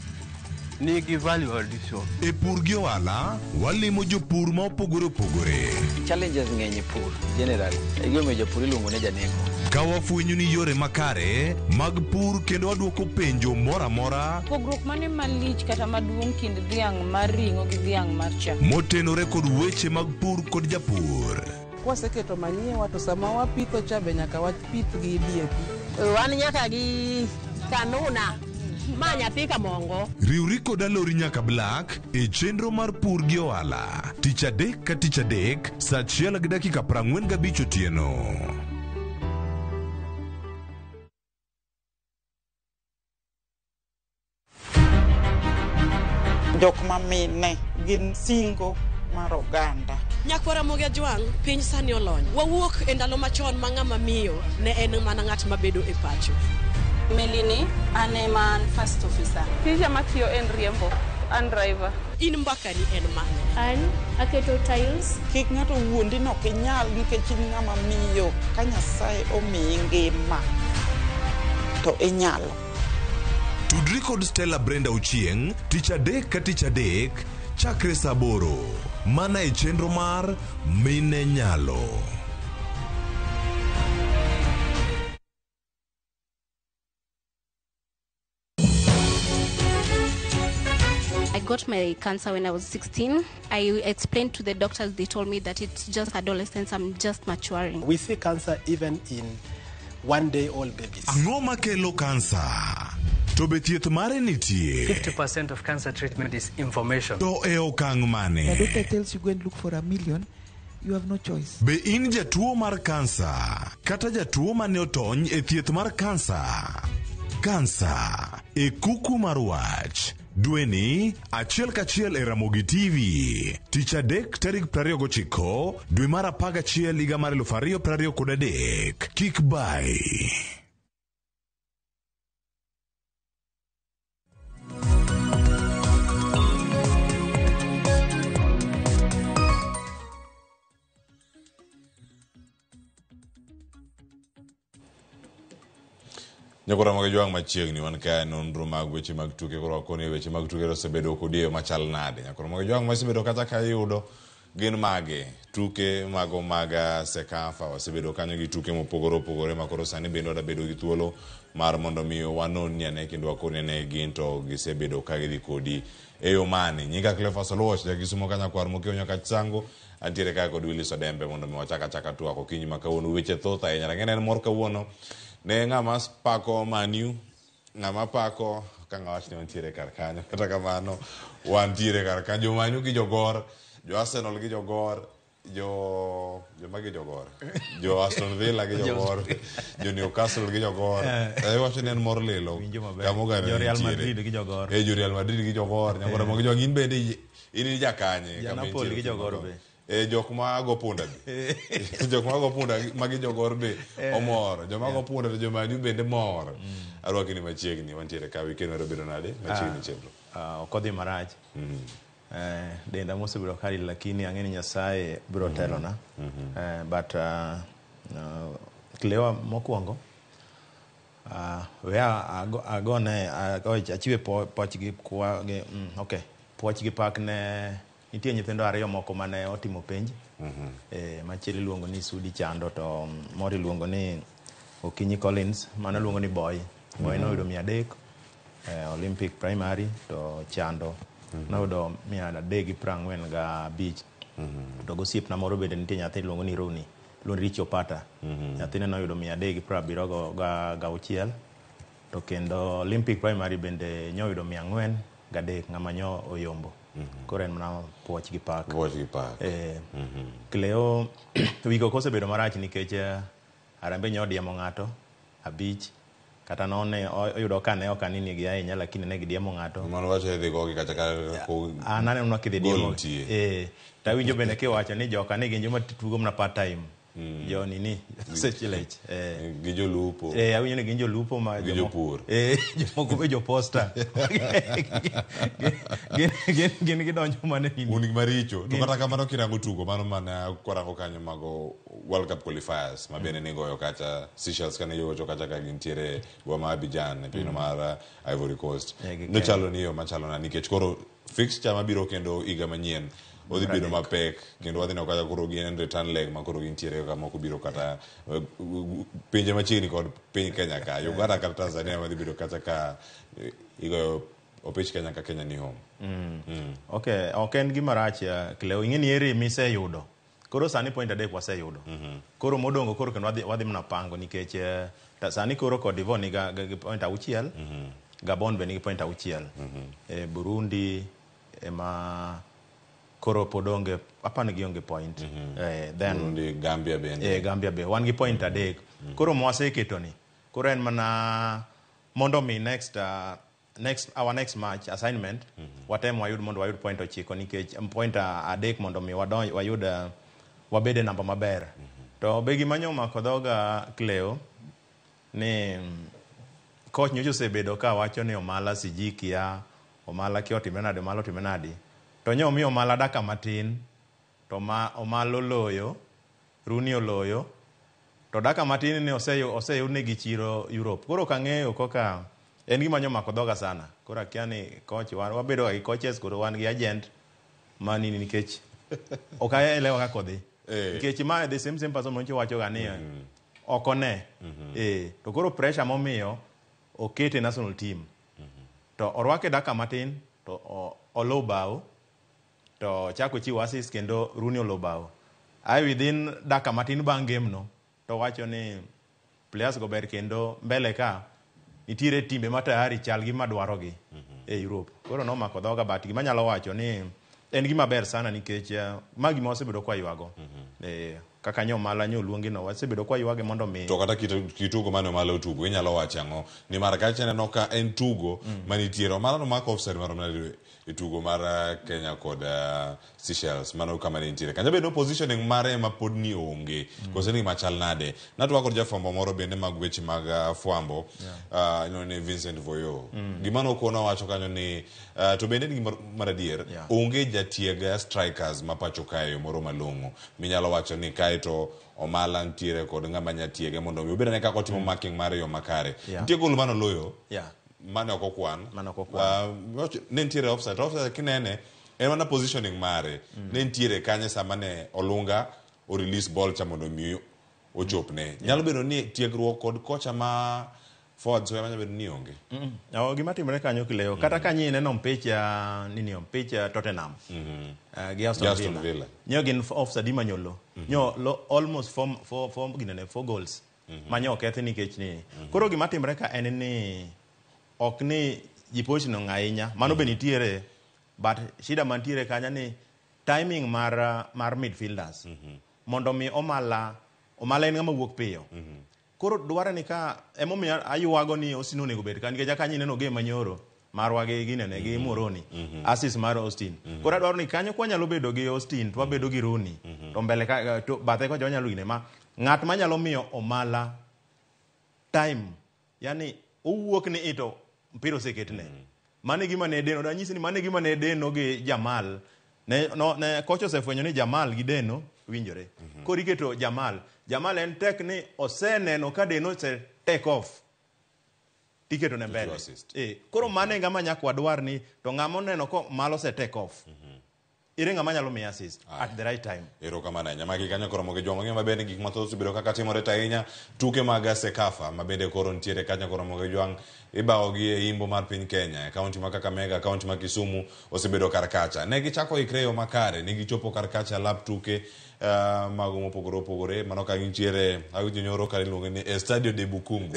nigi value addition. E pur gi ohala, walimo jopur ma opogore opogore. Challenges ng'eny e pur generally. E gimomiyo japur iluongo ni janeko. Ka wafwenyo ni yore makare mag pur kendo wadwoko penjo moro amora Pogruok mane malich kata maduong' kind dhiang' mar ring'o gi dhiang' mar chak? motenore kod weche mag pur kod japur. Kwaseketo manyiwa to sama wapitho cha be nyaka wapith gi DAP. Wan nyaka gi kanuna ma nyathi kamongo. Riwri kod Alori nyaka Black e chenro mar pur gi ohala. Tich adek ka tich adek saa 1:45 otieno. Jok ma mine gin singo mar oganda. Nyakwara Ramogi Ajwang', piny sani olony. Wawuok e ndalo machon ma ng'ama miyo ne en mana ng'at mabedo e pacho. Melini, an ema an first officer. Tija matiyo en riembo, an driver. In mbakani en mane? An aketo tiles. Kik ng'ato wuondi ni ok inyal nikech in ng'ama miyo. Ka Nyasaye omiyi ngima to inyalo. Tudri kod Stella Brenda Ochieng' tich adek ka tich adek chakre saa 8 mana e chenro mar Mine Nyalo. I got my cancer when I was 16. I explained to the doctors, they told me that it's just adolescence, I'm just maturing. We see cancer even in one-day-old babies. Ang'o makelo kansa? To be thieth mare nitie? 50% of cancer treatment is information. To e okang' mane? The doctor tells you go and look for $1 million, you have no choice. Be in jatuo mar kansa kata jatuo mane otony e thieth mar kansa? Kansa e kuku mar wach. Dweni achiel kachiel e Ramogi TV. Tich adek tarik 29 dwe mar 11 higa mar 2023. Kik bai. Nyakora mag jwang' machiegni wan ka nonro mag weche mag tuke koro wakoni weche mag tuke osebedo kodi e machal nade. Nyakora mag jwang' masebedo kata ka iyudo gin mage tuke mago mag Sekafa wasebedo kanyo gi tuke mopogore opogore ma koro sani bende wadabedo gi thuolo mar mondo mi wanon ni ane kendo wakoni ane gin to gisebedo ka gidhi kodi e yo mane. Nyinga Cleophas Oluoch ja Kisumo ka nyakwar mokiewo nyaka Chisango antiere ka kod Willis Odembe mondo mi wachak achaka twak okinyi ma kawuono weche thoth ahinya. Rang'e en mor kawuono ne ng'ama pako Manu, ng'ama pako ka ng'awach ni wantiere kar kanyo kata kamano wantiere kar kanyo jo Manu gi jogor, jo Arsenal gi jogor, jo joma gi jogor, jo Aston Villa gi jogor, jo Newcastle gi jogor. Iwacho ni en mor lilo kama Jo Real Madrid gi jogor. Jo Real Madrid gi jogor, nyakora mag jogor in bende in jakanye Ja Napoli gi jogor be. Jok ma go punda be. Jok ma go punda magi jogor be omor. Joma go punda to joma ni bende mor. Arwaki ni machiegni wantiere ka weekend mar bedo nade machiegni chenro. Ok odhi marach. Denda mosebedo kari lakini ang'e ni Nyasaye biro telona. But Cleo mokwongo We agone achiwe poch gi kwa gi okay puoch gi pak ne nitie nyithindo ariyo moko mane otimo penj. Machielo iluongo ni Sudi Chando to moro iluongo ni Okinyi Collins, mano iluongo ni Boy. Boy noyudo 300 Olympic Primary, to Chando noyudo 345. To gosiepna moro bende nitie nyathi iluongo ni Roni, iluongo ni Richo Pata. Nyathine noyudo 376. To kendo Olympic Primary bende nyoyudo 403, ng'ama nyo oyombo. Koro en mana puoch gi pak. Puoch gi pak. Cleo wik ok osebedo marach nikech Harambee nyo odiemo ng'ato 5, kata none oyudo ka ne ok anini gi ahinya, lakini ne gidiemo ng'ato. Mano wacho idhi gogi kacha ka An aneno kidhi diemo. Tawinjo bende kiwacho ni joka ni gin joma tugo mana part time. Jo nini seche lech. Gi jolupo. Awinjo ni gin jolupo ma gi jopur. Jomoko be joposta. Gin gidonjo mana nini. Un gi maricho. To kata kamano kirango tugo mano mana kwarango kanyo mago World Cup qualifiers ma bende nigoyo kacha Seychelles kane gigocho kacha ka gintiere boma Abidjan e piny mar Ivory Coast. Nochalo ni yo machalo na nikech koro fixture mabiro kendo higa manyien odhi bedo mapek kendo wadhi neno kaka koro gin return leg ma koro gintiere kaka moko biro kata pinje machiegni kod piny Kenya ka Uganda kata Tanzania madhi bedo kacha ka igoyo opich Kenya ka Kenya ni home. Okay, ok en gima rach Cleo, ing'e ni ere miseyudo. Koro sani point 3 waseyudo. Koro modongo koro kendo wadhi mana pango nikech sani koro Cote d'Ivoire nigi point 6, Gabon be nigi point 6. Burundi ema koro pod onge, apani gionge point. Then Burundi, Gambia bende. Gambia be wan gi point 3. Koro mwaseketo ni koro en mana mondo mi next our next match assignment watem wayud mondo wayud point 9 nikech point 3 mondo mi wadonj wayud wabede namba maber. To be gima nyo omako dhoga Cleo ni coach nyocha osebedo ka wacho ni Omala siji kia, Omala kia otime nade, Omala otime nade. To nyo omiyo Omala dakika matin to Omala oloyo, Rooney oloyo, to dakika matin ni oseyudnegi chiro Europe. Koro ok ang'eyo koka en gima nyomako dhoga sana. Koro akia ni coach wabedo ga gi coaches koro wan gi agent manini nikech ok aelewa kaka odhi. Nikech ma the same person manyocha wacho ga ni ok one. To koro pressure momiyo okete national team. To orwake dakika matin to olo bao to chako chiwo assist kendo Rooney olo bao. Ai within dakika matin bang' game no to wacho ni players go ber kendo mbele ka nitiere timbe ma tayari chal gi madwarogi e Europe. Koro nomako dhoga, but gima anyalo wacho ni en gima ber sana nikech ma gima wasebedo kwa ywago. Kaka nyo Omala nyo oluongi no wasebedo kwa ywage mondo mi To kata kitugo mane Omala otugo inyalo wacho ang'o? Nimar kacha aneno ka en tugo manitiere Omala nomako offside marom nade e tugo mar Kenya kod Seychelles, mano kama ne nitiere kanyo bedo positioning mare ema pod ni onge kose ni machal nade. Natwa kod jafwambo moro bende mag weche mag fwambo iluongo ni Vincent Voyo. Gima nokono wacho kanyo ni to bende en gima mar adier onge jatieg strikers ma pacho kae moro malong'o minyalo wacho ni kae to Omala nitiere kod ng'ama nya tiege mondo mi obed ane kaka otimo marking mare e yo makare. Nitie gol manoloyo mane ok okwan. Mane ok okwan. Ne nitiere offside. Offside kinene en mana positioning mare. Ne nitiere kanye sama ne Olunga o release ball cha mondo mi ochopne. Nyalo bedo ni tiegruok kod kocha ma forwards ema nyalo bedo ni onge. Gima timore kanyo Kileo, kata ka ineno mpicha nini mpicha Tottenham gi Aston Aston Villa. Villa. Nyo gin offside manyolo. Nyo almost four ginene 4 goals. Manyo okethi nikech ni. Koro gima timore ka en ni ok ni ji positioning ahinya, mano be nitiere, but shida mantiere kanyo ni timing mar midfielders. Mondo mi Omala en ng'ama wuok piyo. Koro dware ni ka emomiyo aywago ni Austin onego bed ka nikech kanyo ineno game manyoro marwa gi ginene gi Moroni assist mar Austin. Koro adwaro ni kanyo kwa nyalo bedo gi Austin to wabedo gi Rooney to mbele ka to bathe kocha wanyalo gine ma ng'at manyalo miyo Omala time, yani owuok ni ito mpira oseketne. Mano gima ne Deno, danyisi ni mano gima ne Deno gi Jamal. Ne kocha osefwenyo ni Jamal gi Deno winjore. Koro iketo Jamal. Jamal en tek ni oseneno ka Deno ose take off. tiketo ne mbele. Koro mano e ng'ama nyaka wadwar ni to ng'ama oneno ko malo ose take off. Ere ng'ama nyalo miye assist at the right time. Erokamano ahinya. Magi kanyo koro mogi jwang'o ng'e maber ni gik mathoth osebedo kaka timore to ahinya tuke mag Sekafa ma bende koro nitiere kanyo koro mogi jwang' ibawogi e imbo mar piny Kenya e kaunti ma Kakamega, kaunti ma Kisumu osebedo kar kacha. Ne gichako ikre e yo makare, ne gichopo kar kacha lap tuke mago mopogore opogore mano ka gintiere awinjo nyoro kar iluonge ni Estadio de Bukungu.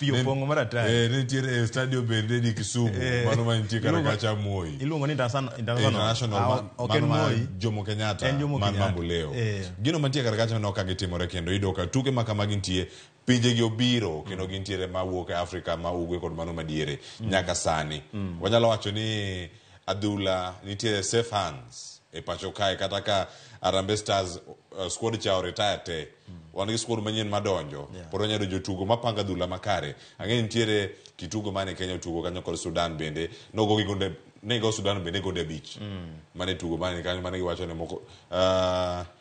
Pi opong'o maratari. Nitiere Estadio bende di Kisumu mano mantie kar kacha Moi. Iluongo ni international. International Ok en Moi. Jomo Kenyatta. En Jomo man Kenyatta. Mamboleo. Gino mantie kar kacha no ka gitimore kendo iyudo ka tuke ma kama gintie pinje gi obiro kendo gintiere mawuok e Afrika ma ugwe kod mano madiere nyaka sani. Wanyalo wacho ni adhula nitiere safe hands e pacho kae kata ka Harambee Stars squad cha oretire te. Wan gi squad manyien madonjo. Pod wanyalo jotugo mapanga adhula makare. Ang'e nitiere kitugo mane Kenya otugo kanyo kod Sudan bende nogo gi gonde nego Sudan bende gonde 5. Mane tugo mane kanyo mane giwacho ni moko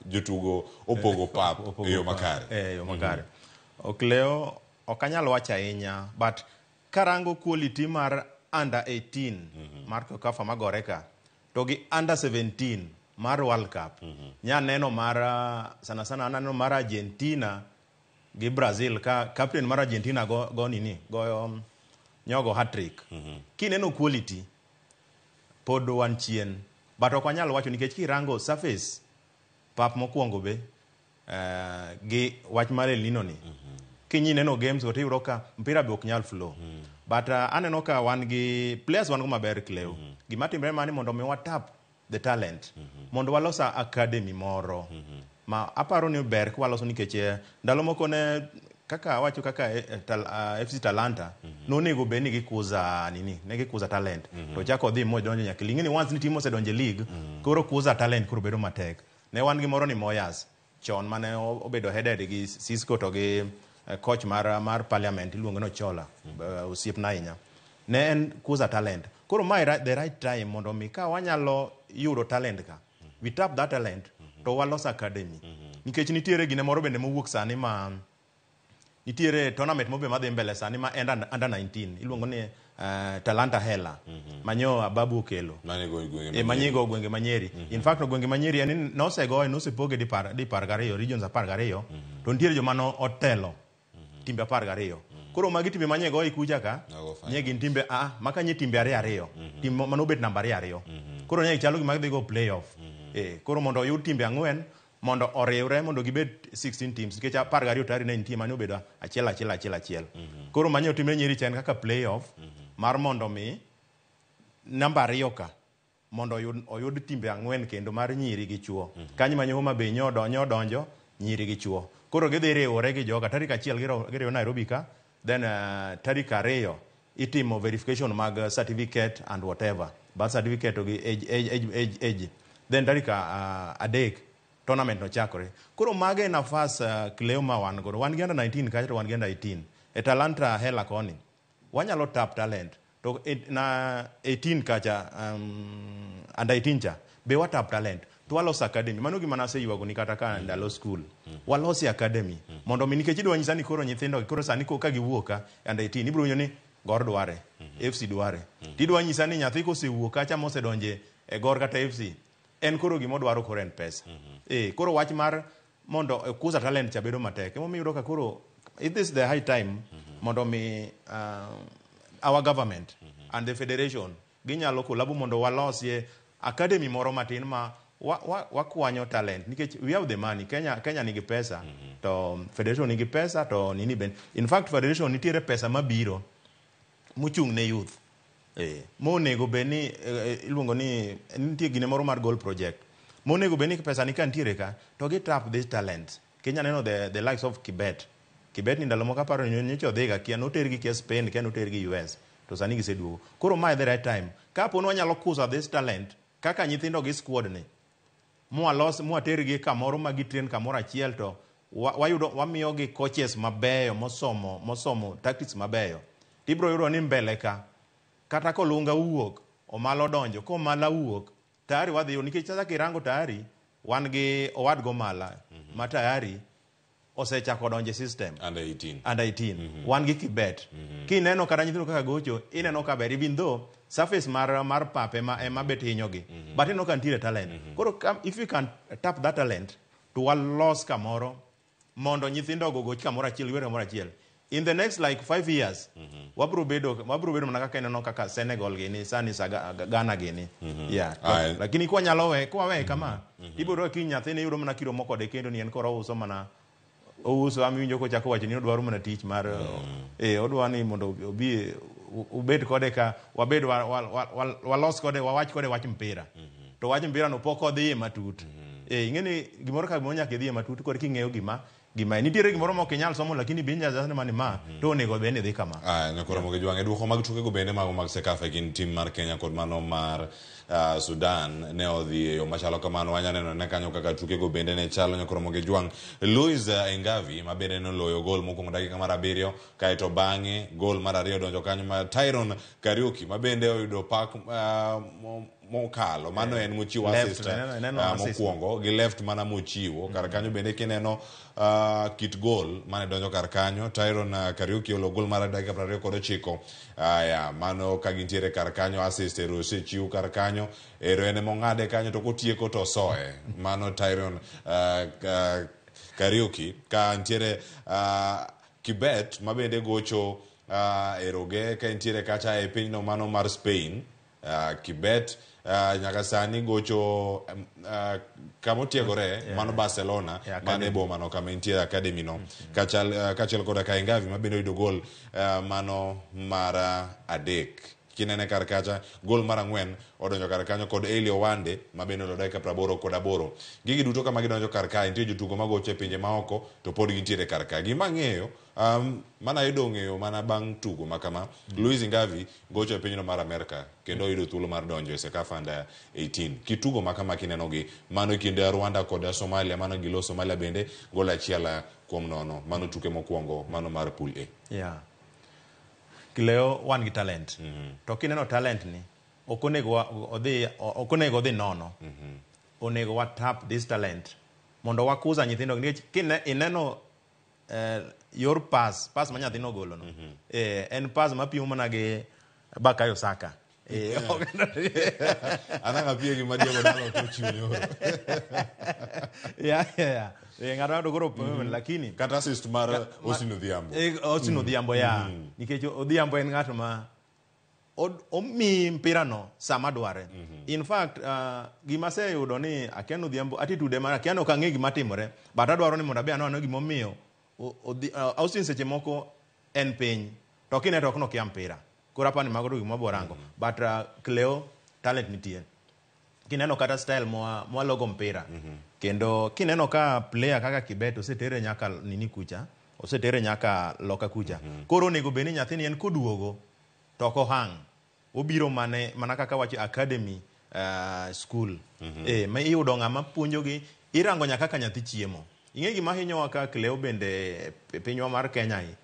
jotugo opogo pap e yo makare. E yo makare. Ok leo ok anyal wacho ahinya but karango quality mar under 18 mar Kokafa magore ka to gi under 17 mar World Cup. Nya neno mar sana sana aneno mar Argentina gi Brazil ka captain mar Argentina go nini goyo nyogo hat-trick. Kineno quality pod wan chien but ok wanyal wacho nikech kirango surface pap mokwongo be gi wach mar El Nino ni. Kinyi neno games go tiyudo ka mpira be ok nyal flow. But aneno ka wan gi players wan go maber Cleo. Gima timre mani mondo mi watap the talent. Mondo walos academy moro. Ma aparo ni ber ka waloso nikech ndalo moko ne kaka awacho kaka FC Talanta nonego bed ni gikuza nini, ne gikuza talent. To chako dhi modonjo nyaka league. Ing'e ni once ni team osedonjo e league, koro kuza talent koro bedo matek. Ne wan gi moro ni Moyas chon mane obedo headed gi Cisco to gi coach mar parliament iluongo ni Ochola, osiepna ahinya. Ne en kuza talent. Koro mae the right time mondo mi ka wanyalo yudo talent ka, we tap that talent to walos academy. Nikech nitiere gine moro bende mowuok sani ma nitiere tournament mobe madhi mbele sani ma en under 19 iluongo ni Talanta Hela manyo Ababu okelo. Manyigo gwenge manyeri. In fact gwenge manyeri en nosegoye nosepoge dipar gariyo regions 12 to nitiere joma no otelo timbe 12. Koro magi timbe manye goyi kucha ka nye gin timbe maka nye timbe 2 tim manobet namba 2. Koro nye chalo gima gidhi go playoff. Koro mondo oyud timbe 4 mondo oriwre mondo gibed 16 teams nikech 12 tayari ne nitie mane obedo achiel achiel achiel achiel. Koro manyo timbe nyiri cha en kaka playoff mar mondo mi namba 2 ka mondo oyud timbe 4 kendo mar nyiri gi chuo. Kanyo manyo Homa Bay nyo donjo nyiri gi chuo. Koro gidhi riwore gi joga tarik 1 giriwo Nairobi ka then tarik 2 itimo verification mag certificate and whatever. Birth certificate to gi age. Then tarik 3 tournament nochakore. Koro mage nafas Cleo ma wan godo. Wan gi under 19 kacha to wan gi under 18. E Talanta Hela koni. Wanyalo tap talent. To na 18 kacha under 18 cha be watap talent. To walos academy. Mano gima naseywago ni kata ka ndalo school. Walosi academy. Mondo mi nikech idwa nyisa ni koro nyithindo koro sani ka giwuok ka under 18 ibiro winjo ni Gor dware, FC dware. Tidwa nyisa ni nyathi kosewuok kacha mosedonje e Gor kata FC en koro gimodwaro koro en pesa. Koro wach mar mondo kuza talent cha bedo matek. Emomiyo iyudo ka koro it is the high time mondo mi our government and the federation ginyalo kolabo mondo walosie academy moro matin ma wakwanyo talent nikech we have the money. Kenya nigi pesa to federation nigi pesa to nini ben. In fact federation nitiere pesa mabiro mochung' ne youth. Monego bed ni iluongo ni nitie gine moro mar goal project. Monego bed ni pesa ni ka nitiere ka to gi tap this talent. Kenya neno the likes of Kibet. Kibet ni ndalo moko aparo ni nyocha odhiga kia notergi kia Spain kia notergi US to sani giseduogo. Koro mae the right time. Kapo ni wanyalo kuza this talent kaka nyithindo gi squad ni mwalos mwatergi kamoro ma gitrain kamoro achiel to wayudo wamiyogi coaches mabeyo mosomo tactics mabeyo. Tibiro yudo ni mbele ka kata kolunga wuok Omalo donjo komala wuok tayari wadhi yudo nikech sasa kirango tayari wan gi owad Gomala ma tayari osechako donjo e system. Under 18. Under 18. Wan gi Kibet. Kineno kata nyithindo kaka gocho, ineno ka ber even though surface mar pap ema bet hinyogi. But ineno ka nitiere talent. Koro if you can tap that talent to walos kamoro mondo nyithindo go goch kamoro achiel, giwer kamoro achiel. In the next like 5 years, wabro bedo mana kaka ineno kaka Senegal gini, sani Ghana gini. Yeah. Lakini kwa nyalo we, kwa we kama, ibiro ki nyathini yudo mana kiro moko de kendo ni en koro ouso mana ouso ami winjo kochako wacho ni odwaro mana tich mar odwa ni mondo obi ubed kode ka wabed walos kode wawach kode wach mpira. To wach mpira no pok odhi matut. Ing'e ni gimoro ka gimoro nyaka idhi matut koro king'eyo gima nitiere gimoro ma ok inyal somo lakini be inyalo ni mani ma to onego bed ni dhi kama. Nyakoro Ramogi Jwang' e duoko mag tukego bende mago mag CECAFA e kind tim mar Kenya kod mano mar Sudan ne odhi e yo machalo kamano. Wanya neno ne kanyo kaka tukego bende ne chalo. Nyakoro Ramogi Jwang' Louis Engavi ma bende noloyo gol mokwongo dakika mar 7, kaeto bang'e gol mar 2 donjo kanyo ma Tyron Kariuki ma bende oyudo pak mokalo mano en mochiwo assist mokwongo gi left mana mochiwo kar kanyo. Bende kineno kit gol mane donjo kar kanyo, Tyron Kariuki olo gol mar dakika 29. Aya mano ka gintiere kar kanyo, assist ero osechiw kar kanyo, ero en emong'ade kanyo to kotieko to osoe. Mano Tyron Kariuki. Ka ntiere Kibet ma bende gocho eroge ka ntiere kacha e pinyno mano mar Spain. Kibet nyaka sani gocho kamotiegore mano Barcelona, mane boma no kama entie academy no, kaachiel koda ka Engavi ma bende oyudo gol mano mar 3. Kinene kar kacha gol mar 4 odonjo kar kanyo kod Eli Owande ma bende oloyo dakika 88. Gigi duto kama gidonjo kar kae, nitie jotugo magocho e pinje maoko to pod gintiere kar kae. Gima ang'eyo mana yudo ng'eyo mana bang' tugo ma kama, Louis Ngavi gocho e pinyno mar Amerka kendo oyudo thuolo mar donjo e CECAFA Under 18. Kitugo ma kama kineno gi mano e kind Rwanda kod Somalia, mano gilo Somalia bende gol 1-0, mano tuke mokwongo mano mar pool A. Yeah. Kileo wan gi talent. To kineno talent ni ok onego odhi nono. Onego wa tap this talent mondo wakuza nyithindo nikech ineno yor pass ma nyathino ogolo no. En pass mapimo mana gi Bukayo Saka. Anang' apiye gi ma Diego Dalot ochiwo nyoro. Yeah. Ng'ato koro lakini kata assist mar Austin Odhiambo. Austin Odhiambo ya. Nikech Odhiambo en ng'at ma omiyi mpira no sama dware. In fact, gima aseyudo ni akia ni Odhiambo attitude mare akia ni ok ang'e gima timore, but adwaro ni mondo abe aneno gimomiyo Austin seche moko en piny to kine to ok nokia mpira. Koro apani mago to gima wabiro rango. But Cleo talent nitie. Kineno kata style mwalogo mpira. Kendo kineno ka player kaka Kibet osetere nyaka nini kucha, osetere nyaka loka kucha. Koro onego bed ni nyathini en koduogo to ok ohang. Obiro mana kaka wacho academy school. Ma iyudo ng'ama puonjogi, irango nyaka kaka nyathi chiemo. Ing'e gima hinyowa ka Cleo bende e pinywa mar Kenya i.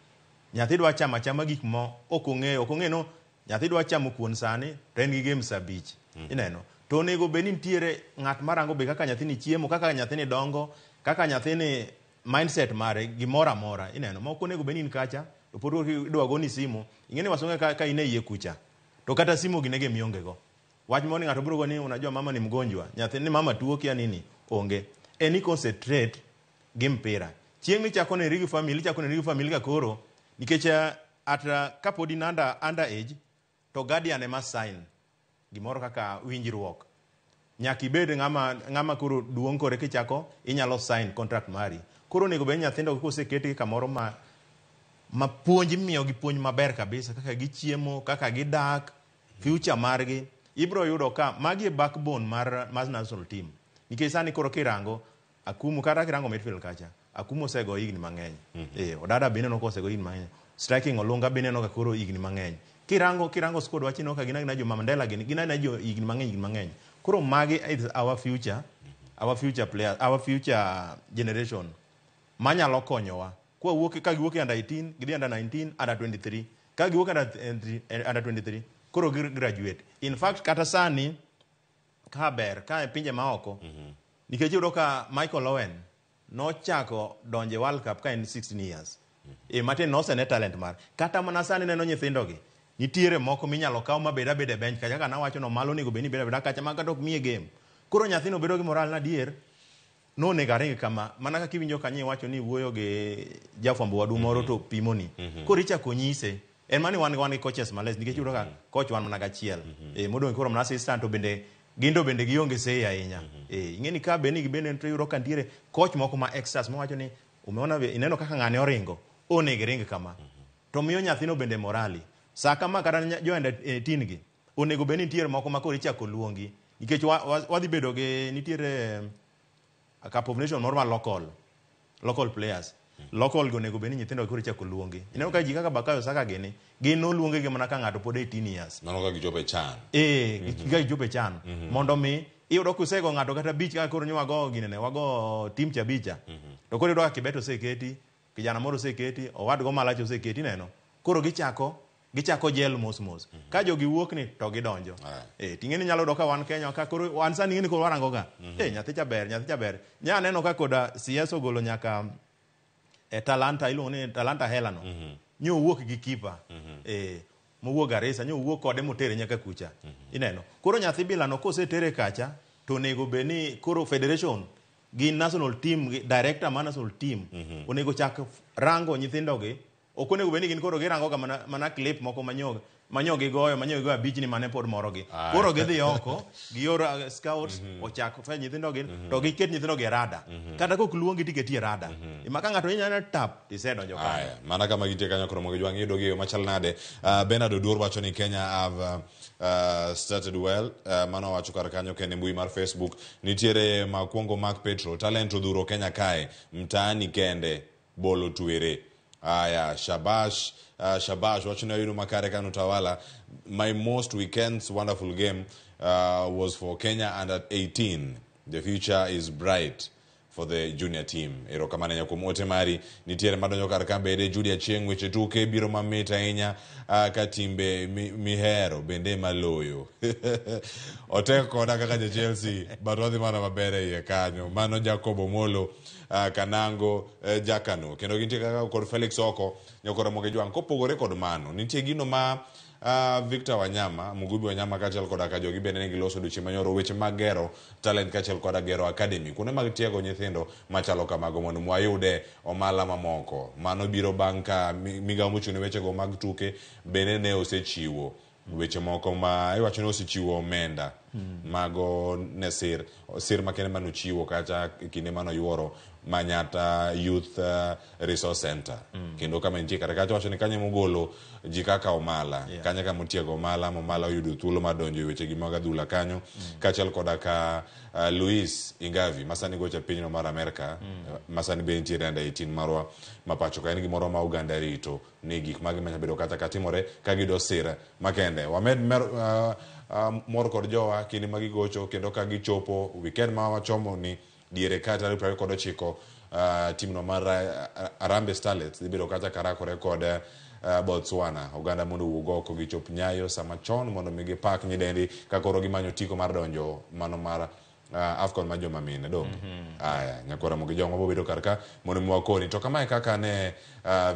Nyathi dwa chamo achama gik ma ok ong'eyo, ok ong'eyo no nyathi dwa chamo kuon sani to en gi game saa 5. Ineno. To onego bed ni nitiere ng'at marango be kaka nyathini chiemo, kaka nyathini dongo, kaka nyathini mindset mare, gimoro amora. Ineno. Ma ok onego bed ni in kacha, to pod idwa goni simu. Ing'e ni wasunge ka in e iye kucha, to kata simu ginege mionge go. Wach moro ni ng'ato biro go ni unajua mama ni mgonjwa, nyathi ni mama tuo kia nini, onge. En ni concentrate gi mpira. Chieng' michako neri gi family, ichako neri gi family ka koro, nikech at kapod in under age, to guardian ema sign gimoro kaka winjruok. Nyaka ibed ng'ama koro duong' kore kichako inyalo sign contract mari. Koro onego bed ni nyithindo koseketgi kamoro ma puonj imiyogi puonj maber kabisa kaka gichiemo, kaka gidak, future margi, ibiro yudo ka magi e backbone mar national team. Nikech sani koro kirango Akumu kata kirango midfield kacha, Akumu osego higni mang'eny. Odada be ineno ka osego higni mang'eny. Striking Olunga be ineno ka koro higni mang'eny. Kirango squad wachi ineno ka gin agina jo Mandela gini, gin agina jo higni mang'eny. Koro magi is our future player, our future generation manyalo konyowa. Kwa wuok ka giwuok e under 18, gidhi under 19, under 23. Ka giwuok under 23, koro gi graduate. In fact, kata sani ka ber ka e pinje maoko, nikech iyudo ka Michael Owen Nochako donje World Cup ka en 16 years. E matin nosene talent mar. Kata mana sani neno nyithindogi. Nitiere moko minyalo kaw mabed abeda e bench kacha kaka nawacho no malo onego bed ni bedo abeda kacha ma kata ok miye game. Koro nyathino bedo gi moral na adier nonego aring kama mana kaka iwinjo kanyo iwacho ni wuoyo gi jafwambo wadu moro to pimoni. Koro ichako nyise en mani wan gi coaches males nikech iyudo ka coach wan mana gachiel. Modong' koro mana assistant to bende gin to bende gionge sei ahinya. Ing'e ni ka bende gibende to iyudo ka nitiere coach moko ma extras mawacho ni umeona ineno kaka ng'ane oringo onego iring kama. To miyo nyathino bende morali. Sa kama kata jo under 18 gi onego bed ni nitiere moko ma koro ichako luongi nikech wadhi bedo gi nitiere a Cup of Nation moro ma local players. Local go onego bed ni nyithindo koro ichako luongi. Ineno ka ji kaka Bakayo Saka gini gin noluongi gi mana ka ng'ato pod 18 years. Mano ka gichopo e CHAN. Ka gichopo e CHAN. Mondo mi iyudo kusego ng'ato kata abich kaka koro nyo wago ginene wago team cha abicha. To koro iyudo ka Kibet oseketi, kijana moro oseketi, owadgo Malachi oseketi neno. Koro gichako gel mos mos. Ka jogi wuok ni to gidonjo. Ting'e ni nyalo yudo ka wan Kenya ka koro wan sani ing'e ni koro warango ga. Nyathi cha ber, nyathi cha ber. Nya neno ka koda CS ogolo nyaka e Talanta iluongo ni Talanta Hela no. Nyo owuok gi kipa. Mowuok Garissa nyo owuok kode motere nyaka kucha. Ineno. Koro nyathi bila no kosetere kacha to onego bed ni koro federation gi national team gi director mar national team onego chak rango nyithindo gi. Ok onego bed ni gin koro girango ga mana clip moko manyo gigoyo manyo gigoyo abich ni mane pod morogi. Koro gidhi oko gior scouts ochak fwenyo nyithindo gi to giket nyithindo gi e rada. Kata kok luongi tiketi e rada. Ma ka ng'ato inyalo tap tisedonjo kanyo. Aya, mana kama gintie kanyo koro mondo jwang' yudo gi yo machal nade. Bernard Oduor wacho ni Kenya have started well. Mano wacho kar kanyo kende mbui mar Facebook. Nitiere Makwongo Mark Petro, talent odhuro Kenya kae, mtaani kende bolo twere. Aya, Shabash wacho ni ayudo makare kano tawala. My most weekends wonderful game was for Kenya under 18. The future is bright for the junior team. Erokamano ahinya kuom ote mari. Nitiere madonjo kar ka bende Judy Achieng' weche tuke biro mamit ahinya ka timbe mihero bende maloyo. Otek koda kaka ja Chelsea but wadhi mana maber e iye kanyo. Mano Jacob Omolo Kanango Jakano. Kendo gintie kaka kod Felix Oko nyakoro Ramogi Jwang'. Kopogore kod mano, nitie gino ma Victor Wanyama, Mugubi Wanyama kaachiel koda ka jogi bende ne giloso odiochieng' manyoro weche mag gero talent kaachiel koda gero academy kuonde mag tiego nyithindo machalo kamago mondo wayude omala mamoko. Mano biro bang' ka migawo mochung' ne wechego mag tuke bende ne osechiwo weche moko ma iwacho ni osechiwo omenda mago ne sir makende manochiwo kata e kinde manoyuoro Manyatta Youth Resource Center. Kendo kama nitie kata kacha wacho ni kanyo mogolo ji kaka Omala. Kanyo kama otiego Omala, ma Omala oyudo thuolo mar donjo e weche gi mag adhula kanyo. Kaachiel koda ka Luis Ingavi ma sani gocho e pinyno mar Amerka, ma sani be nitiere under 18 marwa ma pacho ka. En gimoro ma oganda rito ni gik mage manyalo bedo kata ka timore ka giyudo sir makende. Wamed mor kod jowa kinde ma gigocho kendo ka gichopo weekend ma wachomo ni diere ka tarik 29 timno mar Harambee Starlets dhi bedo kacha karakore kod Botswana. Oganda mondo owuog oko gichop Nyayo sama chon mondo mi gipak nyidendi ka koro gimanyo otiko mar donjo mano mar AFCON mar joma mine donge. Aya, nyakwar Ramogi Jwang' wabo bedo kar ka mondo mi wakoni. To kamae kaka ne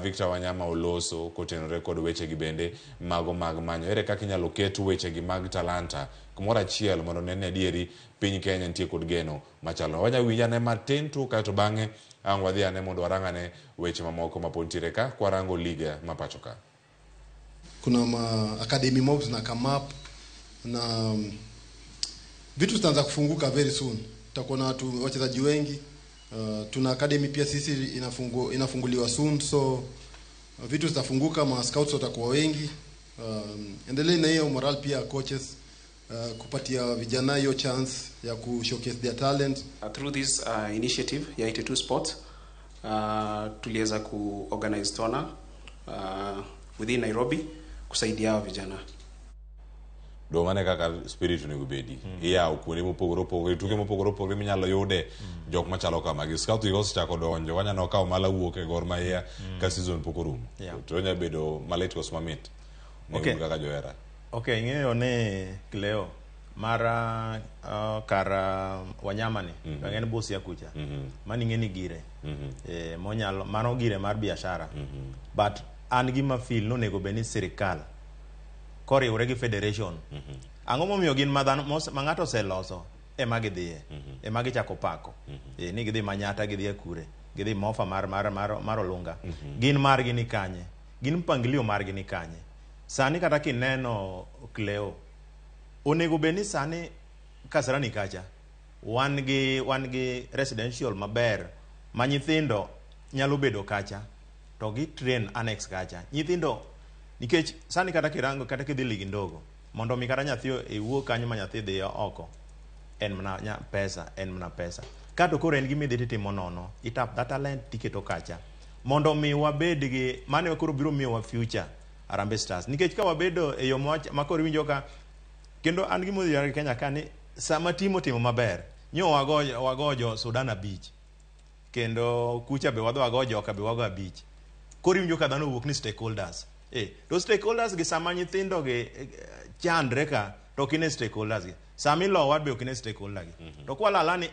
Victor Wanyama oloso kotenore kod weche gi bende mago mag manyo. Ere kaka inyalo ket weche gi mag talanta kumoro achiel mondo ne ni adieri piny Kenya nitie kod geno machalo. Wanya winjo ane matin tu kaeto bang'e ang' wadhi ane mondo warang ane weche mamoko mapod nitiere ka kwarango liga ma pacho ka. Kuna ma academy mobs na come up na vitu zitaanza kufunguka very soon. Tutakuwa na watu wachezaji wengi. Tuna academy pia sisi inafunguliwa soon, so vitu zitafunguka, ma scouts watakuwa wengi. Endelee na hiyo moral pia coaches kupatia vijana hiyo chance ya ku showcase their talent. Through this initiative ya 82 Sports tuliweza ku organize tourna within Nairobi kusaidia hawa vijana. Do mane kaka spirit onego bedi. Iyawo kuonde mopogore opogore, tuke mopogore opogore minyalo yude jok machalo kamagi. Scout gi osechako donjo, waneno ka Omala wuok e Gor Mahia ka season pok orumo. To onya bedo malit koso mamit ne un kaka johera. Okay, ing'eyo ni Cleo, Mar kar Wanyama ni, mm -hmm. en Busia kucha. Mm -hmm. Mani ng'eni gire. Mm -hmm. Monyalo, mano gire mar biashara. Mm -hmm. But an gima feel nonego bed ni sirikal koriwre gi federation. Mm -hmm. Ang'o momiyo gin ma dhano ma ng'ato oseloso ema gidhiye, mm -hmm. ema gichako pako. Mm -hmm. Ni gidhi Manyata, gidhi Akure, gidhi Mofa mar Olunga. Mm -hmm. Gin margi ni kanye? Gin mpangilio margi ni kanye? Sani kata kineno Cleo, onego bed ni sani Kasarani kacha wan gi residential maber ma nyithindo nyalo bedo kacha to gi train annex kacha nyithindo, nikech sani kata kirango kata kidhi ligi ndogo mondo mi kata nyathi iwuo kanyo ma nyathi dhi oko en mana pesa, en mana pesa. Kato koro en gima idhi titimo nono, itap that talent tiketo kacha mondo mi wabed gi mano koro biro miyowa future Harambee Stars, nikech ka wabedo e yo ma koro iwinjo ka kendo an gima odhi Kenya ka ni sama timo timo maber nyo wagojo Sudan 5 kendo kucha be wadhi wago joka be wago 5 koro iwinjo ka dhano owuok ni stakeholders to stakeholders gi sama nyithindo gi chandre ka to ok ine stakeholders gi sama ilowa be ok ine stakeholder gi to kwalala ni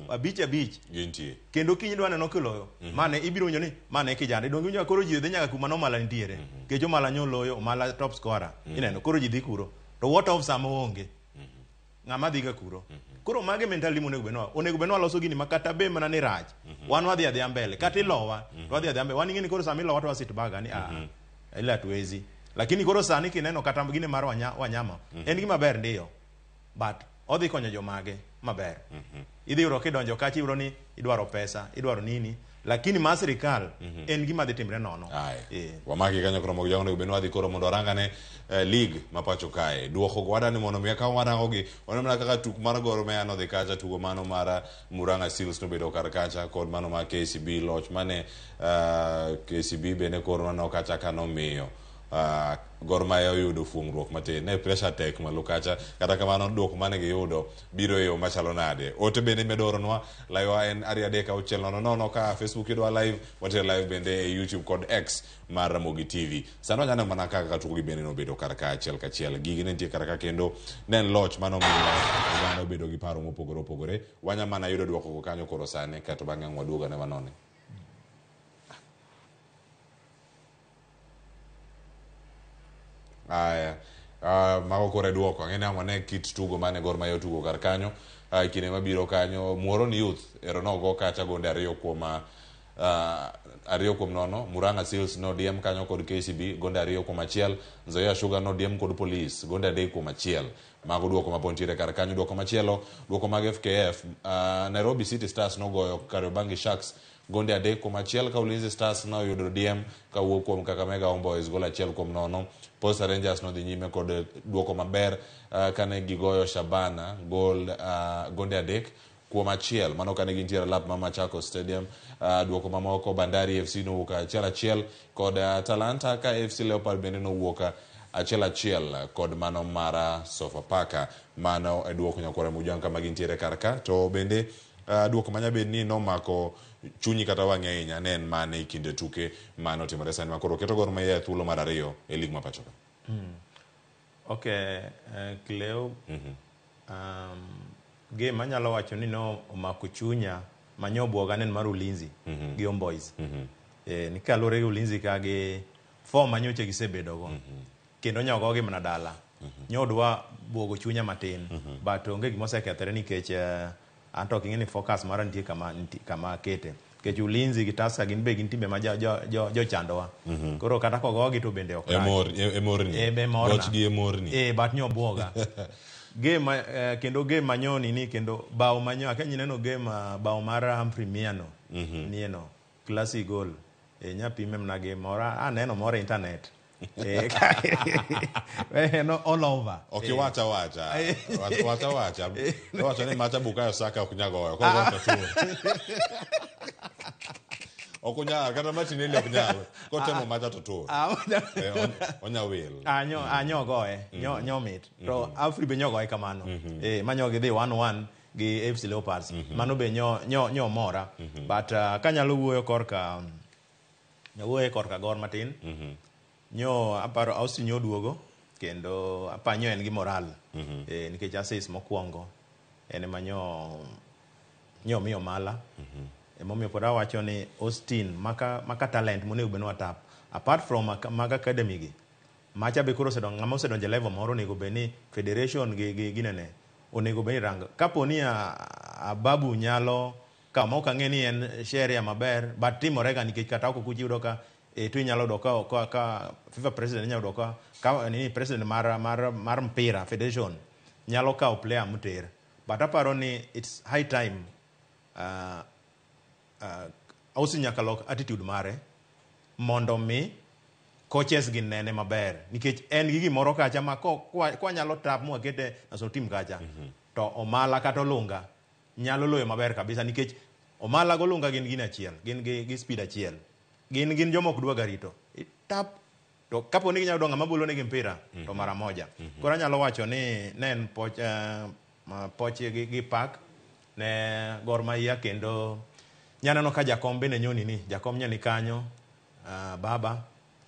5-5 gintie kendo kiny idwa neno kiloyo mane ibiro winjo ni mane kijana donge iwinjo koro ji dhi nyaka kuma Omala nitiere kech Omala nyo loyo, Omala top scorer ineno koro ji dhi kuro to what of sama oonge ng'ama dhi ga kuro koro mage mentality monego bed onego bed waloso gini ma kata be mana ni rach wan wadhi adhiya mbele kata ilowa to wadhi adhiya mbele wan ing'e ni koro sama ilowa to wasit baga ni ile hatuwezi, lakini koro sani kineno kata gine mar Wanyama en gima ber ndiyo but odhi konyo jomage maber. Idhi yudo kidonjo kacha iyudo ni idwaro pesa, idwaro nini, lakini ma sirikal en gima dhi timre nono. Wamaki kanyo koro mogo onego bed ni wadhi koro mondo warangane league ma pacho kae. Duoko go wadani mondo mi ka warango gi waneno mana kaka tuk mar Gor Mahia nodhi kacha, tugo mano mar Murang'a Seals nobedo kar kacha kod mano mar KCB loch mane KCB bende koro waneno kacha ka nomiyo Gor Mahia oyudo fuong'ruok matin. Ne pressure tek malo kacha, kata kamano duoko mane giyudo biro e yo machalo nade. Ote bende medo oronwa, live wa en 2 3 6 0 0 ka Facebook yudowa live, wantiere live bende e YouTube kod X mar Ramogi TV. Sani wanyalo mana kaka tugo gi bende nobedo kar ka achiel kachiel. Gigi ne nitie kar ka kendo ne en loch mano miyo oganda obedo gi paro mopogore opogore. Wanya mana yudo duoko go kanyo koro sani kaeto bang'e ang' waduogo ane wanone. Aya, mago koro e duoko. Ang'e ni ang' wane kit tugo mane Gor Mahia otugo kar kanyo. Kinde mabiro kanyo Muhoroni Youth ero nogo kacha gonde 2 kuom 2-0. Murang'a Seals nodiem kanyo kod KCB gonde 2-1. Nzoia Sugar nodiem kod Police gonde 3-1. Mago duoko ma pod nitiere kar kanyo. Duoko machielo, duoko mag FKF, Nairobi City Stars nogoyo Kariobangi Sharks gonde 3-1 ka Ulinzi Stars noyudo DM kawuok kuom Kakamega Homeboys gol 1-0. Posta Rangers nodhi nyime kod duoko maber kane gigoyo Shabana gol gonde 3-1 mano kane gintiere lap ma Machakos Stadium. Duoko mamoko Bandari FC nowuok 1-1 kod Talanta ka FC Leopard bende nowuok 1-1 kod mano mara Sofapaka. Mano e duoko nyakwara Mujang kama gintiere kar ka. To bende duoko manyabed ni nomako chunyi kata wang'i ahinya ne en mane e kinde tuke mane otimore sani ma koro keto Gor Mahia e thuolo mar 2 e lig ma pacho ka. Okay, Cleo, game anyalo wacho ni no omako chunya manyo buoga ne en mar Ulinzi gi Homeboys. Ni kaluwore gi Ulinzi ka gi form manyocha gisebedo go. Kendo nyogo gi mana dala. Nyodwa buogo chunya matin. But onge gima osekethore nikech anto ok ing'e ni focus mara nitie kama kete. Nikech Ulinzi gi Tusker gin be gin timbe ma jochandowa. Koro kata kogogi to bende ok rach. Emorni. Emorna. Goch gi emorni. But nyobuoga. Game kendo game manyoni ni kendo bao manyo akenyi neno game bao mar Humphrey Miano. Nieno classic goal. Nya pime mana game moro aneno moro internet. No all over. Ok wacha wacha. Wacha wacha. Wacha ni macha Bukayo Saka ok nyagoyo. Koro wacha tuo. Ok onyal kata Martinelli ok nyal. Kotemo macha to tur. Onya wil. Anyo goye. Nyo mit. To Afri be nyogoye kamano. Manyo gidhi 1-1 gi AFC Leopards. Mano be nyo mora. But kanyalo wuoyo korka wuoyo korka Gor matin. Nyo aparo Austin nyo duogo Kendo apanyo en gi moral. Nikech assist mokwongo en ema nyo miyo Omala. Emomiyo pod awacho ni Austin maka talent monego bed ni watap. Apart from mag academy gi, macha be koro osedongo, ng'ama osedonjo e level moro onego bed ni federation gi ginene onego bed ni rango. Kapo ni Ababu nyalo kawo, ma ok ang'e ni en sheria maber, but timore ga nikech kata oko kucha iyudo ka to inyalo yudo ka FIFA president inyalo yudo ka nini president mar mpira federation nyalo kawo player moter. But aparo ni it's high time Austin nyaka lok attitude mare mondo mi coaches gi nene maber nikech en gi gimoro kacha ma kwanyalo tap mwakete national team kacha to Omala kata Olunga nyalo loyo maber kabisa nikech Omala gi Olunga gin achiel, gin gi speed achiel, gin joma ok dwa ga rito tap to kapo ni ginyalo yudo ng'ama bolo negi mpira to mara moja. Koro anyalo wacho ni ne en poch gi pak ne Gor Mahia kendo nyaneno ka jakom bende nyoni ni jakom nyani kanyo baba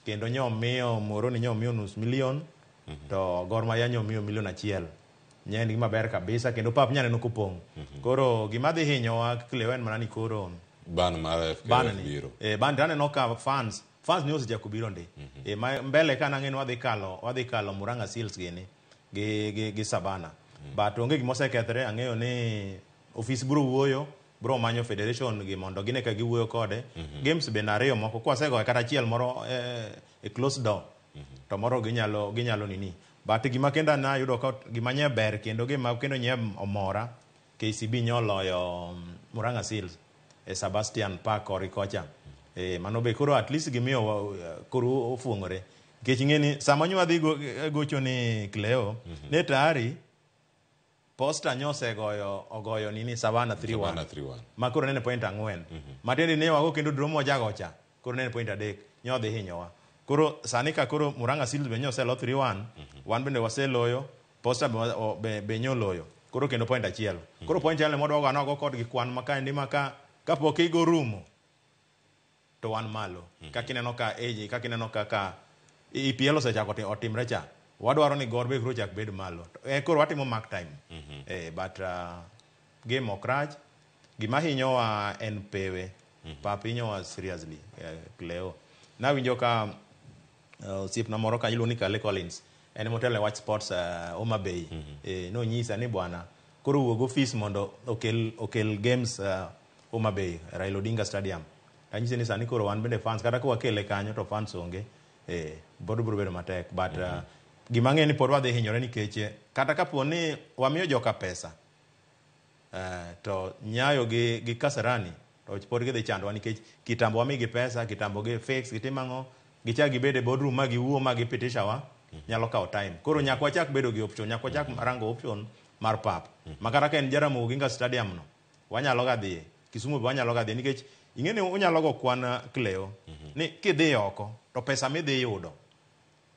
kendo nyomiyo Moroni nyomiyo $500,000 to Gor Mahia nyomiyo 1,000,000. Nye en gima ber kabisa kendo pap nyaneno kopong'. Koro gima dhi hinyowa Cleo en mana ni koro ban mar FKF biro. Ban aneno ka fans ni osechako biro ndi. Mbele ka nang'e ni wadhi kalo Murang'a Seals gini gi Savana. But onge gima osekethre, ang'eyo ni ofis biro wuoyo, biro manyo federation gi mondo gine ka giwuoyo kode. Games bende ariyo moko kwasegoye kata achiel moro e close door to moro ginyalo nini. But gima kendo nayudo ka gima nye ber kendo gima kendo nye omora, KCB nyoloyo Murang'a Seals e Sebastian Park kori kocha. Mano be koro at least gimiyo koro ofuong'ore. Nikech ing'e ni sama nyo wadhi gocho ni Cleo, ne tayari Posta nyosegoyo ogoyo nini Savana 3-1. Ma koro nene point 4. Matiende ni wago kendo draw mojagocha koro nene point 3 nyodhi hinyowa. Koro sani ka koro Murang'a Seals be nyoselo 3-1, wan bende waseloyo, Posta be nyoloyo. Koro kendo point 1. Koro point 1 modwogo anogo kodgi kwan makaendi maka kapok igo rumo to wan malo. Kaka ineno ka AJ, kaka ineno kaka EPL osechako otimre cha. Wadwaro ni Gor be koro chak bed malo. Koro watimo mark time. But game ok rach. Gima hinyowa en pewe. Pap hinyowa seriously, Cleo. Nawinjo ka osiepna moro ka iluongo ni Kale Collins, en motelo e wach sports Homa Bay. Nonyisa ni bwana koro wuog ofis mondo okel games Homa Bay, Raila Odinga Stadium. Anyise ni sani koro wan bende fans kata ka wakele kanyo to fans onge, pod biro bedo matek. But gima ang'eyo ni pod wadhi hinyore nikech kata kapo ni wamiyo joka pesa to Nyayo gi Kasarani to pod gidhi chandowa nikech kitambo wamigi pesa, kitambo gi fix, gitim ang'o, gichak gibed e boardroom ma giwuo ma gipitisha wa, nyalo kawo time. Koro nyaka wachak bedo gi option, nyaka wachak rango option mar pap. Ma kata ka en Jaramogi Oginga Stadium no, wanyalo ga dhiye, Kisumu be wanyalo ga dhiye nikech ing'e ni unyalo go kwan Cleo ni kidhi oko to pesa midhi yudo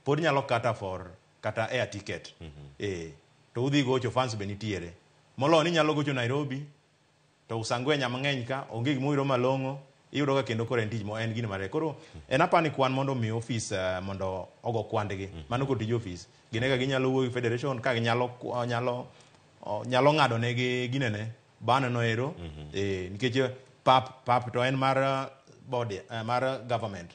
pod nyalo kata for kata air ticket. To udhi gocho fans be nitiere. Moloyo ni nyalo gocho Nairobi to usangwenya mang'eny ka onge gima uyudo malong'o, iyudo ka kendo koro en tich mo en gino marek. Koro en apani kwan mondo mi ofis mondo ogo kwandgi. Mano kod tij ofis. Gine ka ginyalo wuoyo gi federation ka ginyalo nyalo ng'ado negi ginene bano no ero nikech pap to en mar body mar government.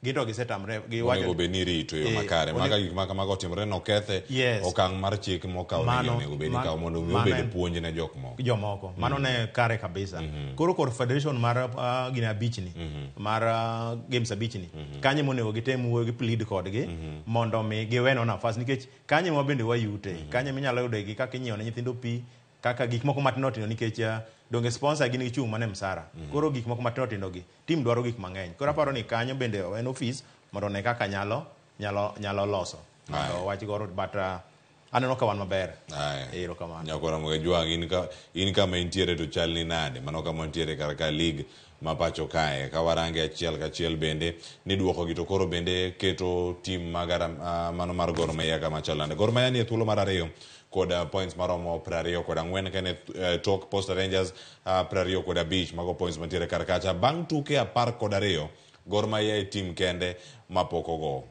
Gin to gisetamre giwacho onego bed ni irito yo makare. Maka gik ma kamago otimore nokethe okang' mar chik mokaw ni onego bed ni kaw mondo mi obed puonj ne jok moko. Jomoko. Mano ne kare kabisa. Koro kor federation mar gine abich ni, mar games abich ni, kanye monego gitem wuoyo gi plead kodgi mondo mi giweno nafas nikech kanye ma bende wayute, kanye minyalo yudo gi kaka inyiewo ne nyithindo pi, kaka gik moko matindo tindo nikech donge sponsor gin gichung' mana e msara. Koro gik moko matindo tindo gi team dwaro gik mang'eny. Koro aparo ni kanyo bende en ofis mondo ne kaka nyalo loso. Mondo wach goro but aneno ka wan maber. Erokamano. Nyakora Mogejwang, in kama intiere to chal ni nade? Mano kama intiere kar ka league ma pacho kae. Ka warange achiel kachiel bende ni duoko gi to koro bende keto team magara mano mar Gor Mahia kama chal nade? Gor Mahia ni e thuolo mar 2 kod points maromo 24 kane tok Posta Rangers 25 mago points mantiere kar kacha. Bang' tuke 12 Gor Mahia e team kende mapok ogo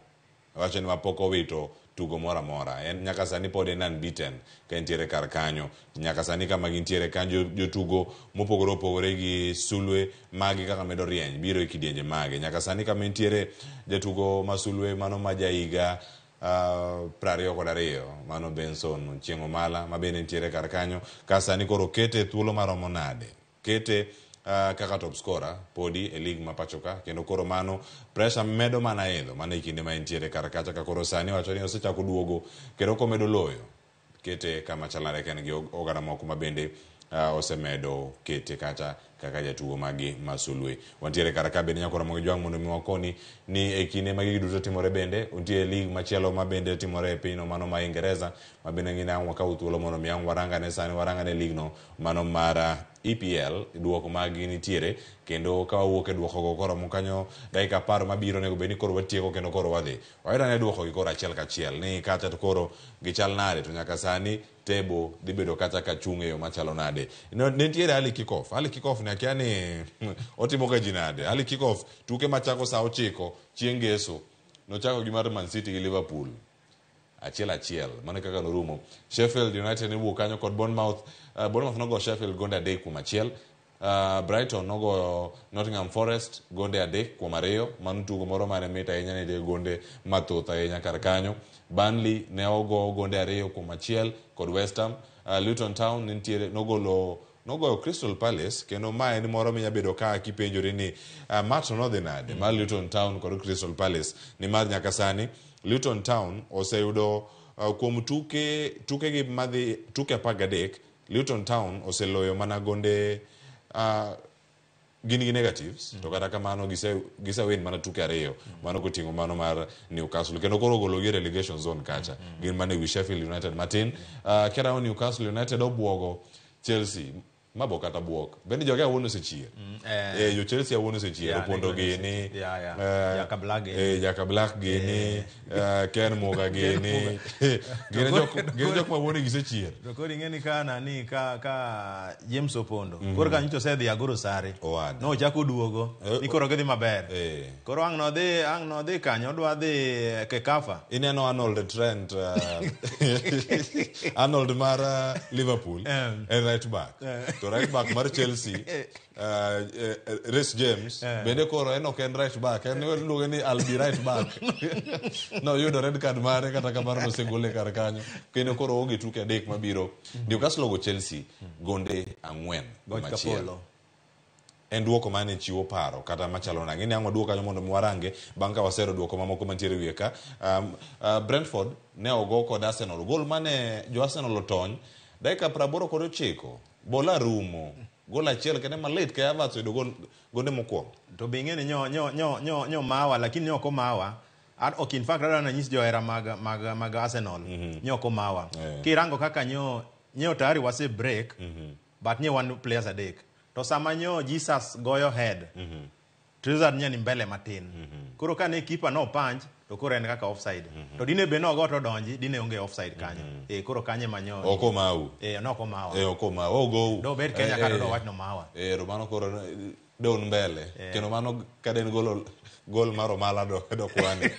Wacho ni mapok owito tugo moro amora. En nyaka sani pod en unbeaten ka entiere kar kanyo. Nyaka sani kama gintiere kanyo jotugo mopogore opogore gi sulwe magi kaka medo rieny biro e kidienje mage. Nyaka sani kama entiere jatugo ma sulwe mano ma jahiga 22 mano Benson Chieng' Omala ma bende nitiere kar kanyo ka sani koro kete thuolo maromo nade kete kaka top scorer podi e league ma pacho ka kendo koro mano pressure medo mana idho mana e kinde ma entiere kar kacha ka koro sani wacho ni osechako duogo kendo komedo loyo kete kama chalnade ka en gi oganda moko ma bende osemedo kete kacha kaka jatugo magi ma sulwe. Wantiere kar ka bende nyakora mogi jwang' mondo mi wakoni ni e kinde ma gigi duto timore bende nitie league machielo ma bende timore e pinyno mano ma Ingereza ma bende ng'ine ang' wakaw thuolo mondo mi ang' warangane sani warangane league no mano mar EPL duoko magi nitiere kendo ka wawuok e duoko go koromo kanyo dakika 10 mabiro onego bed ni koro watieko kendo koro wadhi wayudo ane duoko gi koro achiel kachiel ni kacha to koro gichal nade to nyaka sani tebo dhi bedo kacha ka chung' e yo machalo nade. Nitiere early kick-off. Early kick-off ni akia ni otimo ga ji nade. Early kick-off tuke machako saa 9 chieng' Ngeso nochako gi mar Man City gi Liverpool 1-1 mano kaka norumo. Sheffield United ne wuok kanyo kod Bournemouth. Bournemouth nogo Sheffield gonde 3-1. Brighton nogo Nottingham Forest gonde 3-2 mano tugo moro mane mit ahinya ne gonde mathoth ahinya kar kanyo. Burnley ne ogo gonde 2-1 kod West Ham. Luton Town nitiere nogoyo Crystal Palace kendo ma en moro minya bedo ka kipenjori ni match nodhi nade mar Luton Town kod Crystal Palace nimar nyaka sani Luton Town oseyudo kuom tuke gi madhi tuke 13 Luton Town oseloyo mana gonde gin gi negatives to kata kamano gise win mana tuke 2 mano koting'o mano mar Newcastle kendo koro ogolo gi relegation zone kacha gin mana ewi Sheffield United matin. Kera Newcastle United obwogo Chelsea mabo kata buok bende joge awuon osechier jo Chelsea awuon osechier opondo gini Jaka Black gini Ken Muga gini gin jok ma wuon gisechier to koro ing'e ni ka nani ka James Opondo koro kanyo to osedhi agoro sare no ochako duogo ni koro gidhi maber koro ang' nodhi kanyo odwa dhi Kekafa ineno Arnold Trent Arnold mar Liverpool en right back to right back mar Chelsea Reece James bende koro en ok en right back en iluonge ni I'll be right back no yudo red card mare kata kamano nosegole kar kanyo kendo koro onge tuke 3 mabiro. Newcastle ogo Chelsea gonde 4-1 en duoko mane chiwo paro kata machalo nang'e ni ang' waduok kanyo mondo mi warange bang' ka wasero duoko mamoko mantiere wiye ka. Brentford ne ogo kod Arsenal gol mane jo Arsenal otony dakika 89 bola rumo gol achiel kende malit ka Havertz oyudo gol gonde mokwongo to be ing'e ni nyo mawa lakini nyo ok omawa. Ok in fact adwa nanyis johera mag Arsenal nyo ok omawa. Kirango kaka nyo tayari wase break but nyo wan players 3 to sama nyo Jesus goyo head Trossard nyo ni mbele matin koro kane keeper no punch to koro en kaka offside to dine be nogo to donji dine onge offside kanyo koro kanye manyo ok omau no ok omawa ok omawa ogo do bed Kenya kata do wach no mawa romano koro don mbele kendo mano kaden gol mar Omala do kwane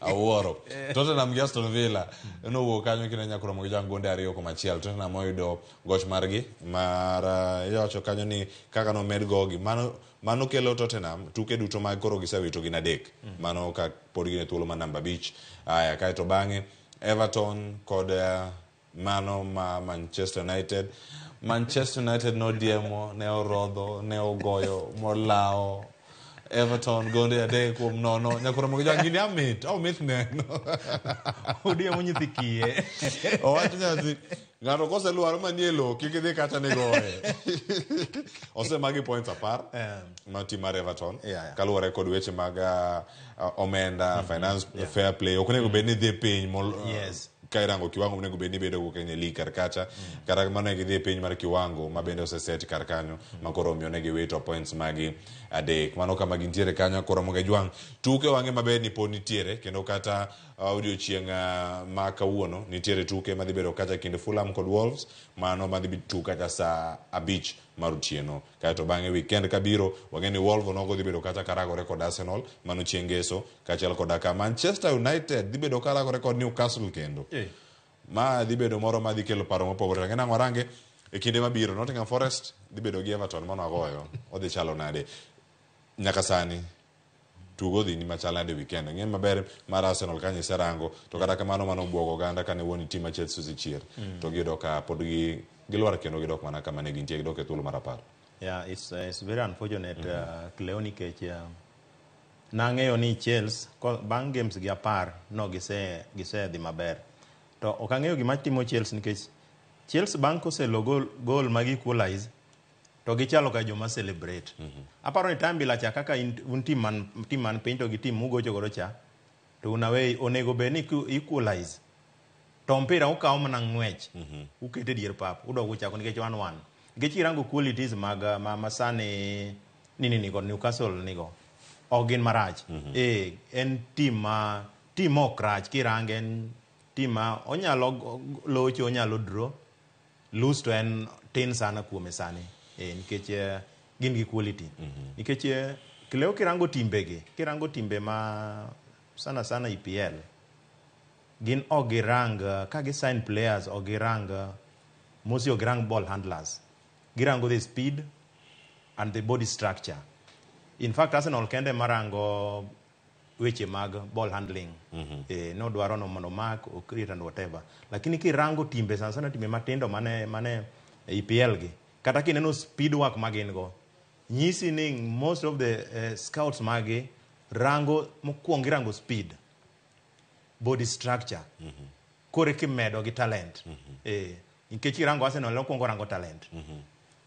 awuoro. Tottenham gi Aston Villa nowuok kanyo kinde nyakoro mogi jang gonde 2-1. Tottenham oyudo goch margi mar iwacho kanyo ni kaka nomed gogi mano kelo Tottenham tuke duto mag koro gisewito gin 3 mano ka pod gin e thuolo mar namba 5. Aya kaeto bang'e Everton kod mano ma Manchester United. Manchester United nodiemo ne orodho ne ogoyo molao Everton gonde 3-0. Nyakoro mogi jang gini amit amit neno odiemo nyithi kiye owacho nyathi ng'ato koselwaro manie lowo kik idhi kata ni goye. Osemagi points 10 ma tim mar Everton kaluwore kod weche mag omenda finance fair play ok onego bed ni dhi piny ka irango kiwango onego bed ni bedo go Kenya League kar kacha kata kamano ne gidhi piny mar kiwango ma bende oseset kar kanyo ma koro omiyo ne giwito points magi 3 mano kama gintiere kanyo koro moge jwang' tuke wang'e maber ni pod nitiere kendo kata Odiochieng' ma kawuono nitiere tuke madhi bedo kacha kind Fulham kod Wolves, mano madhi tuk kacha saa 5 mar otieno. Kaeto bang'e weekend kabiro, wang'e ni Wolves onogo dhi bedo kacha karagore kod Arsenal, mano chieng' ngeso, kaachiel koda ka Manchester United dhi bedo karagore kod Newcastle kendo. Ma dhi bedo moro ma dhi kelo paro mopogore. Ang'e nang'o warange e kinde mabiro, Nottingham Forest dhi bedo gi Everton mano agoyo, odhi chalo nade? Nyaka sani tugo dhi ni machal nade weekend. Ng'e maber mar Arsenal kanyo iserango, to kata kamano mano obwogo oganda kane wuon team mar Chelsea osechier. To giyudo ka pod gi gilwar kendo gidok mana kama ne gintie, gidok e thuolo mar 10. Yeah, it's very unfortunate, Cleo, nikech nang'eyo ni Chelsea bang' games gi 10 no gise dhi maber. To ok ang'eyo gima timo Chelsea, nikech Chelsea bang' koselo goal mag equalize to gichalo ka joma celebrate. Aparo ni time bila cha kaka un team man piny to gi team mugocho godo cha, to un away onego bed ni equalize. To mpira ukawo mana ng'wech, ukete dier pap, udok uchako nikech 1-1. Nikech kirango qualities mag ma sani nini ni kod Newcastle nigo, ok gin marach. En team ma team ok rach kirange, en team ma onyalo locho, onyalo draw, lose to en tin sana kuome sani. Nikech gin gi quality. Nikech Cleo kirango timbegi, kirango timbe ma sana sana EPL, gin ok girang, ka gi sign players, ok girang, mostly ok girang ball handlers. Girango the speed and the body structure. In fact, Arsenal kende marango weche mag ball handling. Nodwaro no mondo mak, o create and whatever. Lakini kirango timbe sana sana timbe matindo mane EPL gi, kata kineno speed work magin go, nyisi ni most of the scouts magi rango mokwongo girango speed, body structure. Kore kimedo gi talent. Nikech kirango Arsenal nokwongo rango talent.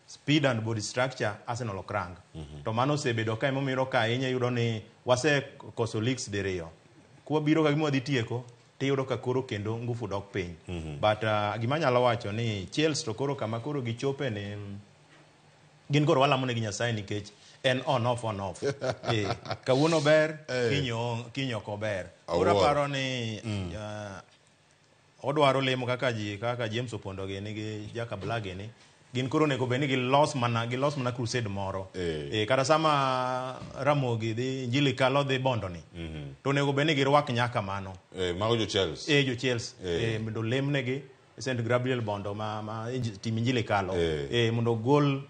Speed and body structure Arsenal ok rang. To mano osebedo ka emomiyo ka ahinya iyudo ni wasekoso leagues diriyo. Kwabiro ka gima wadhi tieko, tiyudo ka koro kendo ngufu dok piny. But gima anyalo wacho ni Chelsea to koro kama koro gichope ni gin koro walamo negi Nyasaye nikech en on off on off. Kawuono ber, kiny ok ober. Koro aparo ni odwaro lemo kaka ji, kaka James Opondo gi nigi Jacob Blage ni gin koro onego bed ni gilos mana crusade moro. Kata sama Ramogi dhi Injili kalo dhi Bondo ni. To onego bed ni girwak nyaka mano. Mago jo Chelsea. Jo Chelsea. Mondo lemnegi St Gabriel Bondo ma tim Injili kalo. Mondo gol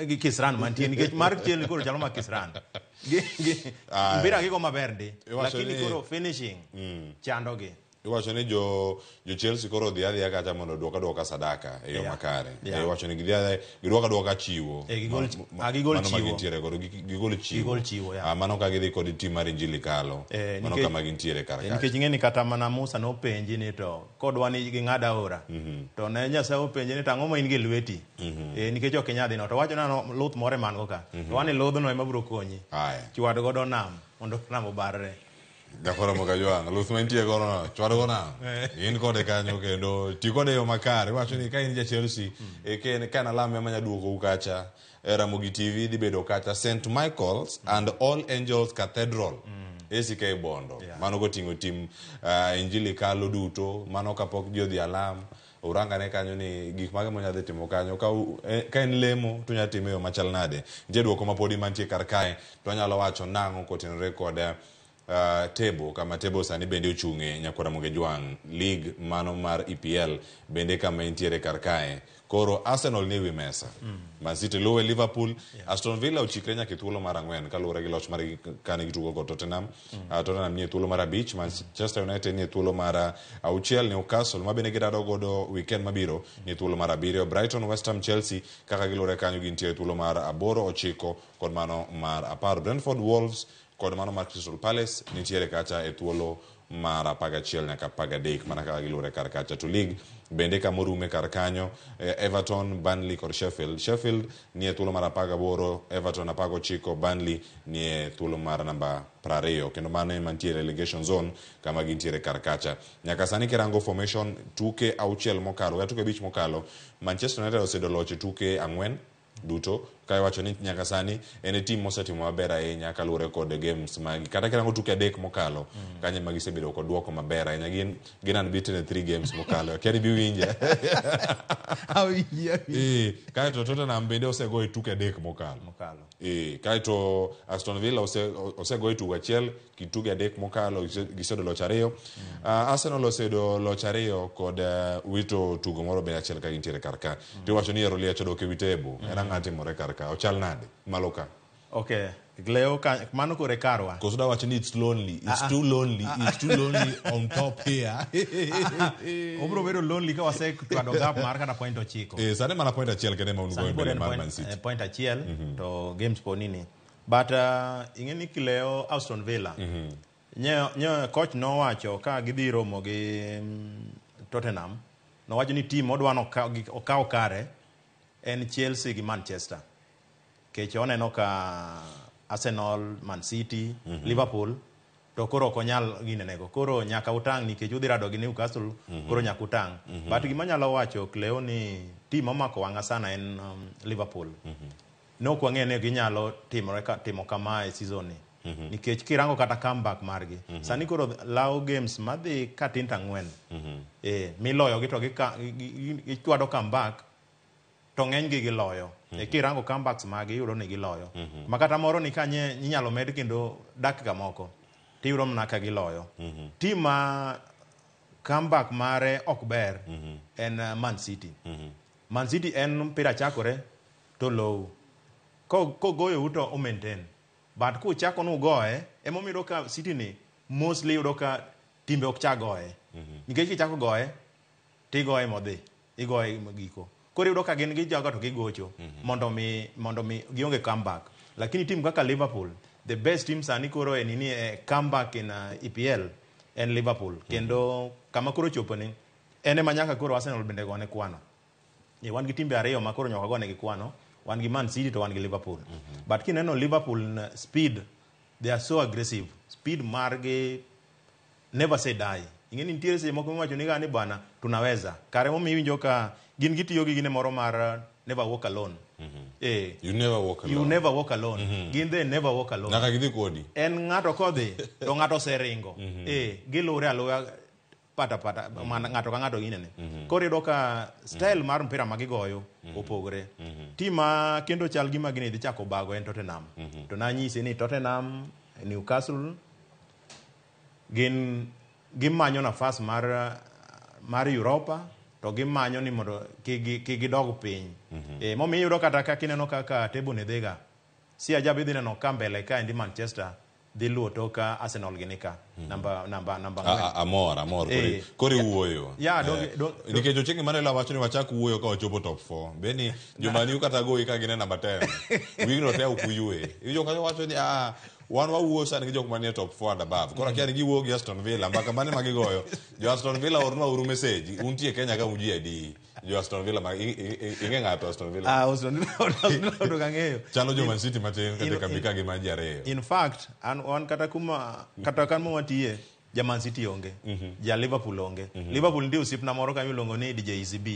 gi Kisran mantie nikech mar Chelsea koro chalo ma Kisran. Mpira gigo maber ndi. Lakini koro finishing chando gi. Iwacho ni jo Chelsea koro dhi adhiya kacha mondo duoka duoka sadaka e yo makare. Iwacho ni gidhi adhiya giduoka duoka chiwo. Gigol chiwo. Mano gintiere godo gigol chiwo. Gigol chiwo, ya. Mano ka gidhi kod tim mar Injili kalo. Mano kama gintiere kar kacha. Nikech ing'e ni kata mana Musa nopenji ni to kodwa ni ging'ad aora. To ne Nyasaye openje ni to ang'o ma in gi lweti? Nikech ok inyal dhi no. To wacho nano luth moro ema an go ka. To wani ludhno ema biro konyi. Chwad godo nam mondo nam obarre. Jakoro Mokajwang', luth mantie godo no, chwad go nam. In kode kanyo kendo ti kode e yo makare. Iwacho ni ka in ja Chelsea, ka en alam ema nya duokou kacha, Ramogi TV dhi bedo kacha St Michael's and All Angels Cathedral. ACK Bondo. Mano goting'o tim Injili kalo duto, mano kapok ji odhi alam. Urangane kanyo ni gik mage monya dhi timo kanyo. Ka en lemo to onya timo e yo machal nade. Nitie duoko mapodi mantie kar kae, to anyalo wacho nang'o kotenore kod table, kama table sani bende ochung'e Nyakwar Ramogi Jwang' league mano mar EPL bende kama entiere kar kae. Koro Arsenal ni ewi mesa. Man City luwe Liverpool, Aston Villa ochikre nyaka e thuolo mar 4 kaluwore gi loch margi kane gitugo kod Tottenham. Tottenham ni e thuolo mar 5, Manchester United ni e thuolo mar 6, Newcastle ma bende girado godo weekend mabiro ni e thuolo mar 7, Brighton, West Ham, Chelsea kaka giluwore kanyo gintie e thuolo mar 8, 9 kod mano mar 10. Brentford, Wolves kod mano mar Crystal Palace nitiere kacha e thuolo mar 11 nyaka 13 mana kaka giluwore kar kacha. To league bende kama orume kar kanyo, Everton, Burnley kod Sheffield. Sheffield ni e thuolo mar 18, Everton 19, Burnley ni e thuolo mar namba 20, kendo mano ema nitie relegation zone kama gintiere kar kacha. Nyaka sani kirango formation tuke 6 mokalo, kata tuke 5 mokalo, Manchester United osedo locho tuke 4 duto. Ka iwacho ni nyaka sani en e team mosetimo maber ahinya kaluwore kod games mag kata kirango tuke adek mokalo kanyo ema gisebedo kod duoko maber ahinya gin gin unbeaten e 3 games mokalo akia ni biwinja Eh, kaeto Tottenham bende osego e tuke adek mokalo mokalo Eh, kaeto Aston Villa osego e tugo achiel ki tuke adek mokalo giseyudo loch ariyo. Arsenal oseyudo loch ariyo kod wito tugo moro bende achiel ka gintiere kar ka. Tiwacho ni ero liech odok e wi table. En ang'o timore kar ka? Ochal nade? Malo ka. Okay, Leo ka, mano kore karwa. Koso da wacho ni it's lonely. It's too lonely. It's too lonely on top here. Obro bedo lonely ka wasetwado gap mar kata point 9. Eh, sani mana point achiel kende ma un go Sani e pod mbele en mar point, Man City. point achiel to games po nini. But ing'e ni Kileo Aston Villa. Nye coach nowacho ka gidhi romo gi Tottenham. Nowacho ni team odwa no okaw kare en Chelsea gi Manchester. Kech oneno ka Arsenal, Man City, Liverpool to koro ok onyal ginenego. Koro nyaka utang' nikech udhi rado gi Newcastle, koro nyaka utang'. But gima anyalo wacho Cleo ni team omako wang'a sana en Liverpool. Ne ok wang'eyo ni ginyalo timo kama e season ni. Nikech kirango kata comeback margi. Sani koro lawo games madhi katin to 4. Miloyo gi to gichwado comeback to ng'eny gi giloyo. Kirango comebacks magi iyudo ni giloyo. Ma kata moro ni kanye inyalo med kendo dakika moko tiyudo mana ka giloyo. Team ma comeback mare ok ber en Man City. Man City en mpira chakore to low. Kogoyou to o maintain. But kuchako nugoye, emomiyo iyudo ka City ni mostly iyudo ka timbe ok chak goye. Nikech kichako goye, tigoye modhi, igoye giko. Koro iyudo ka gin gijoga to gigocho mondo mi gionge comeback. Lakini team kaka Liverpool, the best team sani koro en ni comeback in EPL en Liverpool. Kendo kama koro chopo ni en ema nyaka koro Arsenal bende gone kwano. Wan gi timbe ariyo ma koro nyaka gone gi kwano. Wan gi Man City to wan gi Liverpool. But kineno Liverpool speed, they are so aggressive. Speed margi never say die. Ing'e ni nitiere seche moko miwacho ni gani bwana tunaweza. Kare momiyo iwinjo ka gin gitiyo gi gine moro mar never walk alone. You never walk alone. You never walk alone. Gin they never walk alone. Nyaka gidhi kodi. En ng'ato kodhi to ng'ato oseringo. Gilure aluwa pata pata mana ng'ato ka ng'ato ginene. Koro iyudo ka style mar mpira ma gigoyo opogore. Team ma kendo chal gima gini dhi chako bago en Tottenham. To nanyisi ni Tottenham, Newcastle gin gimanyo nafas mar Europa to gimanyo ni mondo kik gidog piny. Momiyo iyudo kata ka kineno kaka table ne dhiga. Si ajabu idhi neno ka mbele ka endi Manchester dhi luwo tok Arsenal gini ka. Namba 4. Amor kori wuoyo. Nikech Ochieng' Emmanuel wacho ni wachak wuoyo ka wachopo top 4. Beni joma ni kata goyi ka gin e namba 10. Wigno te ok uyue. Iwinjo ka wacho ni wan wawuoyo sani gi jok manie top 4 and above. Koro akia ni giwuoyo gi Aston Villa, mbaka mane ma gigoyo. Jo Aston Villa ornwa uru message, untie Kenya ka uji adi. Jo Aston Villa ma ing'e ng'ato Aston Villa. Aston Villa to kang'eyo. Chalo jo Man City matin kata kambi ka gima ji ariyo. In fact, an kata kuma kata kan mawatiye ja Man City onge, ja Liverpool onge. Liverpool nitie osiepna moro kanyo iluongo ni DJ ECB.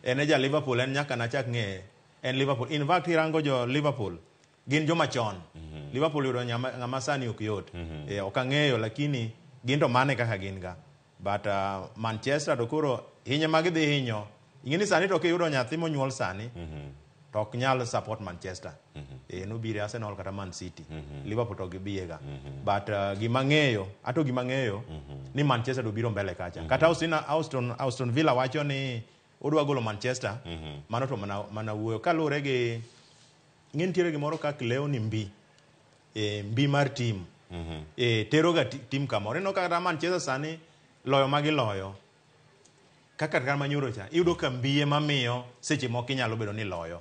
En e ja Liverpool, en nyaka nachak ng'eye. En Liverpool. In fact, irango jo Liverpool gin joma chon. Liverpool yudo ng'ama sani ok yot. Ok ang'eyo lakini gin to mane kaka gin ga. But Manchester to koro hinye ma gidhi hinyo. Ing'e ni sani to kiyudo nyathi monyuol sani to ok nyal support Manchester. Nobiro Arsenal kata Man City. Liverpool to gibiyega. But gima ng'eyo, ato gima ng'eyo ni Manchester to biro mbele kacha. Kata Aston Villa wacho ni odwa golo Manchester, mano to mana wuoyo. Kaluwore gi ng'e nitiere gimoro kaka leo ni mbi. Mbi mar team. Tero ga team kamoro. Ineno kata Manchester sani loyo magiloyo. Kaka kata manyoro cha, iyudo ka mbi ema miyo seche moko inyalo bedo ni loyo.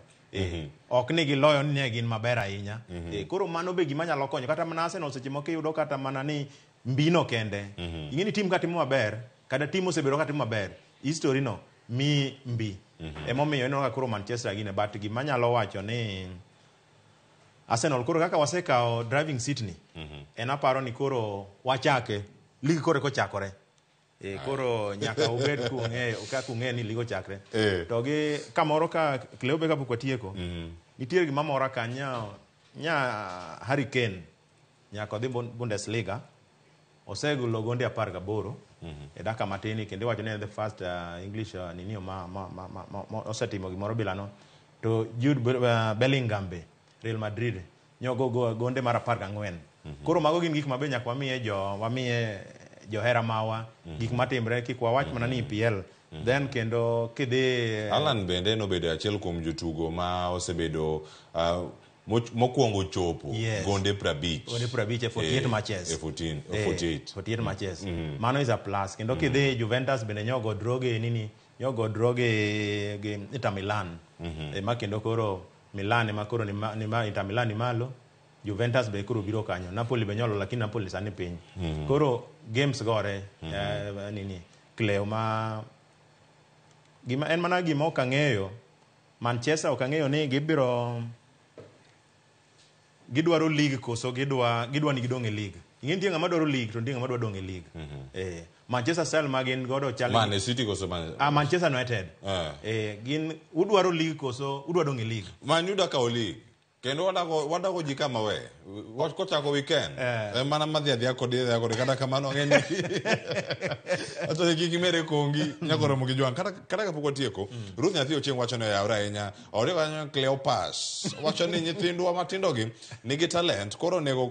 Ok ni giloyo ni ne gin maber ahinya. Koro mano be gima nyalo konyo. Kata mana Arsenal seche moko iyudo kata mana ni mbino kende. Ing'e ni team ka timo maber, kata team osebedo ka timo maber, history no mi mbi. Emomiyo ineno ka koro Manchester gine, but gima nyalo wacho ni Arsenal koro kaka wasekawo driving seat ni, en aparo ni koro wachake, league koro kochakore. Koro nyaka ubed kung'eyo, kaka ung'eyo ni league ochakre. To gi kamoro ka Cleo be kapok watieko, Nitie gima mora ka nya nya Harry Kane nyaka odhi Bundesliga osegolo gonde 18 e dakika matin kendo iwacho ni en the first English ninio ma osetimo gimoro bilano. To Jude Bellingham be Real Madrid nyogo gonde mar 14. Koro mago gin gik ma be nyaka wamiye jo wamiye johera mawa gik matimre kik wawach mana ni EPL. Then kendo kidhi Alan bende nobedo achiel kuom jotugo ma osebedo mokwongo chopo gonde 50. Gonde 50 e 48 matches. E 14, 48. 48 matches. Mano is a plus. Kendo kidhi Juventus bende nyogo draw gi nini, nyogo draw gi Inter Milan. Ema kendo koro Milan ema koro ni ma Inter Milan ni malo. Juventus be koro biro kanyo. Napoli be nyolo lakini Napoli sani piny. Koro games gore nini Cleo ma gima en mana gima ok ang'eyo. Manchester ok ang'eyo ni gibiro gidwaro league koso gidwa ni gidong' e league. Ing'e nitie ng'ama dwaro league to nitie ng'ama dwa dong' e league. Manchester style ma gin godo chal Man City koso Man Ah, Manchester United. Gin udwaro league koso udwa dong' e league. Man U dakawo league. Kendo wadago ji kama we. Wach kochako weekend. Mana madhi adhiya kodi adhiya kodi kata kamano ang'e ni acho ni kik imere kongi nyako romo gi jwang'. Kata kapok watieko, Ruth Nyathi Ochieng' wacho ni oyawre ahinya. Oriwo kanyo Cleopas. Wacho ni nyithindwa matindo gi nigi talent koro onego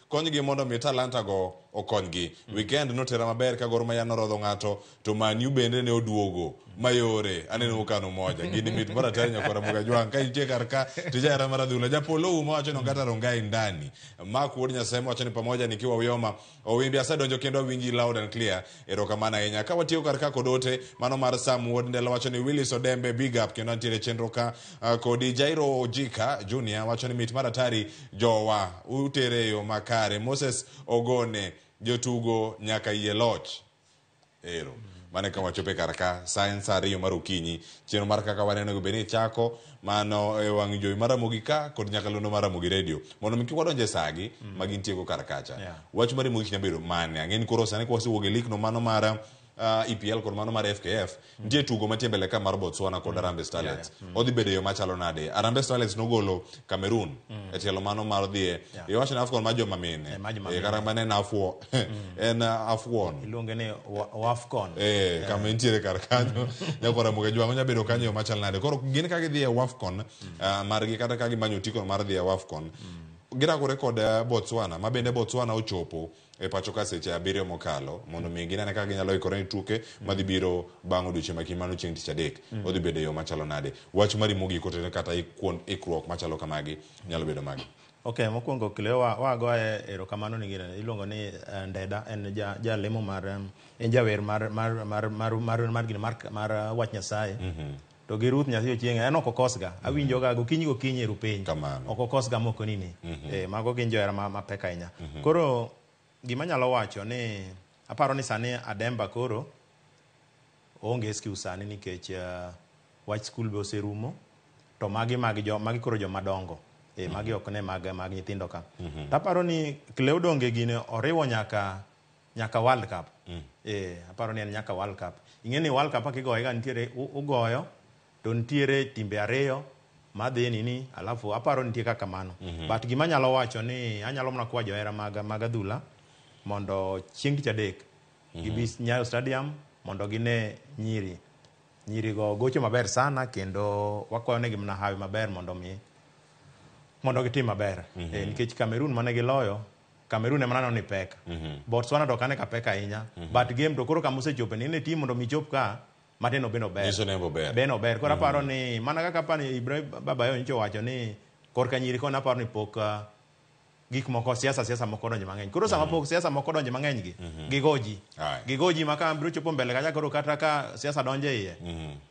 konygi mondo mi talanta go okonygi. Weekend notera maber ka Gor Mahia norodho ng'ato to Man U bende ne oduogo mayore. Aneno kano moja. Gini mit mar atari nyakwara Ramogi Ajwang'. Ka intie kar ka to jahera mar adhula. Japolo uma wacho ni Ongata Rongai ndani. Mark Wuod Nyasaye wacho ni pamoja nikiwa Uyoma. Owimbi asedonjo kendo awinji loud and clear. Erokamano ahinya. Ka watiyo kar ka kod ote mano mar Sam Wuod Ndelo wacho ni Willis Odembe big up kendo antiere chenro ka kodi Jairo Ojika Junior wacho ni mit mar atari jowa utere e yo makare. Moses Ogone jotugo nyaka yie loch. Ero. Mane kama wachope kar ka sa en sa 2 mar okinyi. Chenro mar kaka waneno onego bed ni ichako mano e wang' jowi mar Ramogi ka kod nyakalondo mar Ramogi Radio mondo mi kik wadonj e sagi ma gintiego kar kacha. Wach mari mogik nyalo bedo mane? Ang'e ni koro sani kwasewuok e lig no mano mar EPL kod mano mar FKF, nitie tugo mantie mbele ka mar Botswana kod Harambee Starlets. Odhi bedo e yo machalo nade? Harambee Starlets nogolo Cameroon e tielo mano mar dhi e iwacho ni AFCON mar joma mine. Mar joma mine. Kata mana en afuo. En AFCON. Iluonge ni WAFCON. Kama entiere kar kanyo. Nyakwar Ramogi Ajwang' onya bedo kanyo e yo machal nade? Koro gin ka gidhi e WAFCON margi kata ka gimanyo otiko mar dhi e WAFCON, girakore kod Botswana ma bende Botswana ochopo e pacho ka seche 7 mokalo mondo mi ginene kaka ginyalo ikore ne tuke madhi biro bang' odiochieng' ma kiny mano chieng' tich adek. Odhi bedo e yo machalo nade? Wach mari mogik kotenore kata ikruok machalo kamagi nyalo bedo mage? Ok, mokwongo Cleo wagoye erokamano ni gine iluongo ni Ndeda en jalemo mar en jawer mar mar mar mar mar mar gine mar wach Nyasaye. To gi Ruth Nyathi Ochieng' en ok okosga. Awinjoga gokinyi gokinyi e rupiny. Ok okosga moko nini. Mago gin johera mapek ahinya. Koro gima anyalo wacho ni aparo ni sani Ademba koro oonge excuse sani nikech wach skul be oserumo to magi mag jo magi koro joma dongo. Magi ok ne mag nyithindo ka. Taparo ni Cleo Donge gini oriwo nyaka World Cup. Aparo ni en nyaka World Cup. Ing'e ni World Cup kaka igoye ga nitiere ugoyo to nitiere timbe 2 madhi nini alafu aparo nitie kaka mano. But gima anyalo wacho ni anyalo mana kwa johera mag adhula mondo chieng' tich adek gibi Nyayo Stadium mondo gine nyiri. Nyiri go gocho maber sana kendo wakwayo negi mana hawi maber mondo gitim maber. Nikech Cameroon mane giloyo Cameroon ema naneno ni pek. Botswana to ok ane ka pek ahinya. But game to koro kama osechope ni ne team mondo mi chop ka matin no bende ober. Nyiso ni ober. Bende ober. Koro aparo ni mana kaka apani Ibrahim Baba nyocha owacho ni korka nyiri koni aparo ni pok gik moko siasa moko donjo mang'eny. Koro sama pok siasa moko donjo mang'eny gi, gigo ji. Gigo ji ma ka biro chopo mbele kacha koro kata ka siasa donjo e iye,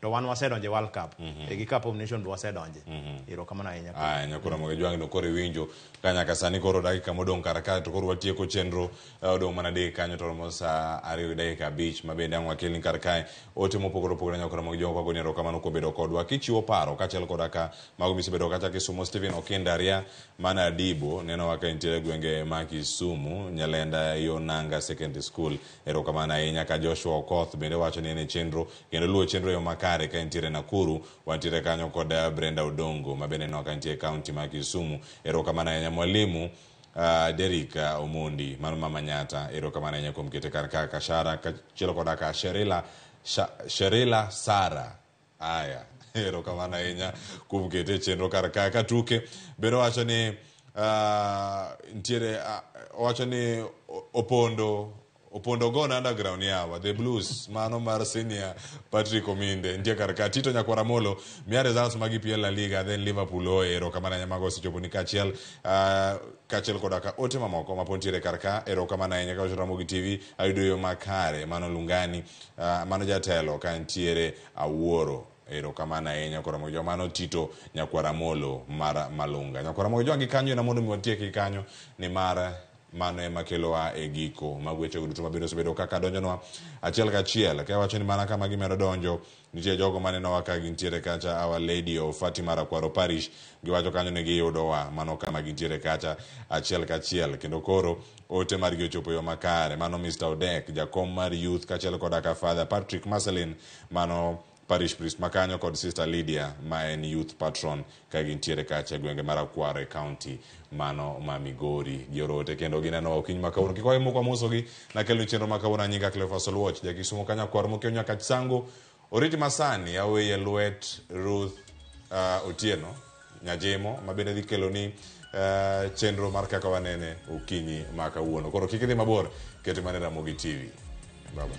to wan wasedonjo e World Cup. E gi Cup of Nations be wasedonje. Erokamano ahinya. Aya, nyakwar Ramogi Ajwang' no koro iwinjo ka nyaka sani koro dakika modong' kar ka to koro watieko chenro odong' mana dakika kanyo to romo saa 2 gi dakika 5 ma bende ang' wakelni kar kae ote mopogore opogore nyakwar Ramogi Ajwang' kwagoni erokamano kuom bedo kodwa kichiwo paro kaachiel koda ka mago misebedo kacha Kisumo Stephen Okinda Aria mana Adibo neno wa ka intiere gwenge ma Kisumu, Nyalenda yo Nanga Secondary School. Erokamano ahinya ka Joshua Okoth bende wacho ni en e chenro kendo luwo chenro e yo makare ka intiere Nakuru. Wantiere kanyo kod Brenda Odongo ma bende neno ka intie e county ma Kisumu. Erokamano ahinya mwalimu Derrick Omondi mano mama Nyata. Erokamano ahinya kuom kete kar ka Kashara kachielo koda ka Sherila Sherila Sara. Aya, erokamano ahinya kuom kete e chenro kar ka. Ka tuke bende owacho ni nitiere owacho ni Opondo gone underground yawa the blues mano mar senior Patrick Ominde nitie kar ka. Tito Nyakwara Molo miya results mag EPL La Liga then Liverpool oye. Erokamano ahinya mago osechopo ni kaachiel kaachiel koda ka ote mamoko mapod nitiere kar ka. Erokamano ahinya ka Ramogi TV ayudo yo makare mano Lungani mano jatelo ka nitiere Awuoro. Erokamano ahinya koro Ramogi mano Tito Nyakwara Molo mar Malunga. Nyakwara Ramogi Jwangi kanyo ena mondo mi watieki kanyo nimar mano ema kelowa e giko mag wechego duto mabende osebedo kaka donjonwa achiel kachiel. Ka wacho ni mana kama gimedo donjo, nitie jogo manenowa ka gintiere kacha Our Lady of Fatima Rakwaro Parish, giwacho kanyo ni giyudowa mano kama gintiere kacha achiel kachiel. Kendo koro ote margi ochopo yo makare. Mano Mr. Odek, jakom mar youth, kaachiel koda ka Father Patrick Marcelin, mano parish priest makanyo, kod Sister Lydia ma en youth patron ka gintiere kacha e gwenge mar Akwaro e county mano ma Migori. Gioro ote kendo gineno okinyi ma kawuono. Kik wawe wamosogi nakelo chenro ma kawuono. Anyinga Cleophas Oluoch, jakisumo ka nyakwar mokiewo nyaka Chisango. Oriti masani aweye lwet Ruth Otieno Nyajemo ma bende dhi kelo ni chenro mar kaka wanene okinyi ma kawuono. Koro kik idhi mabor, ket mana Ramogi TV. Baba.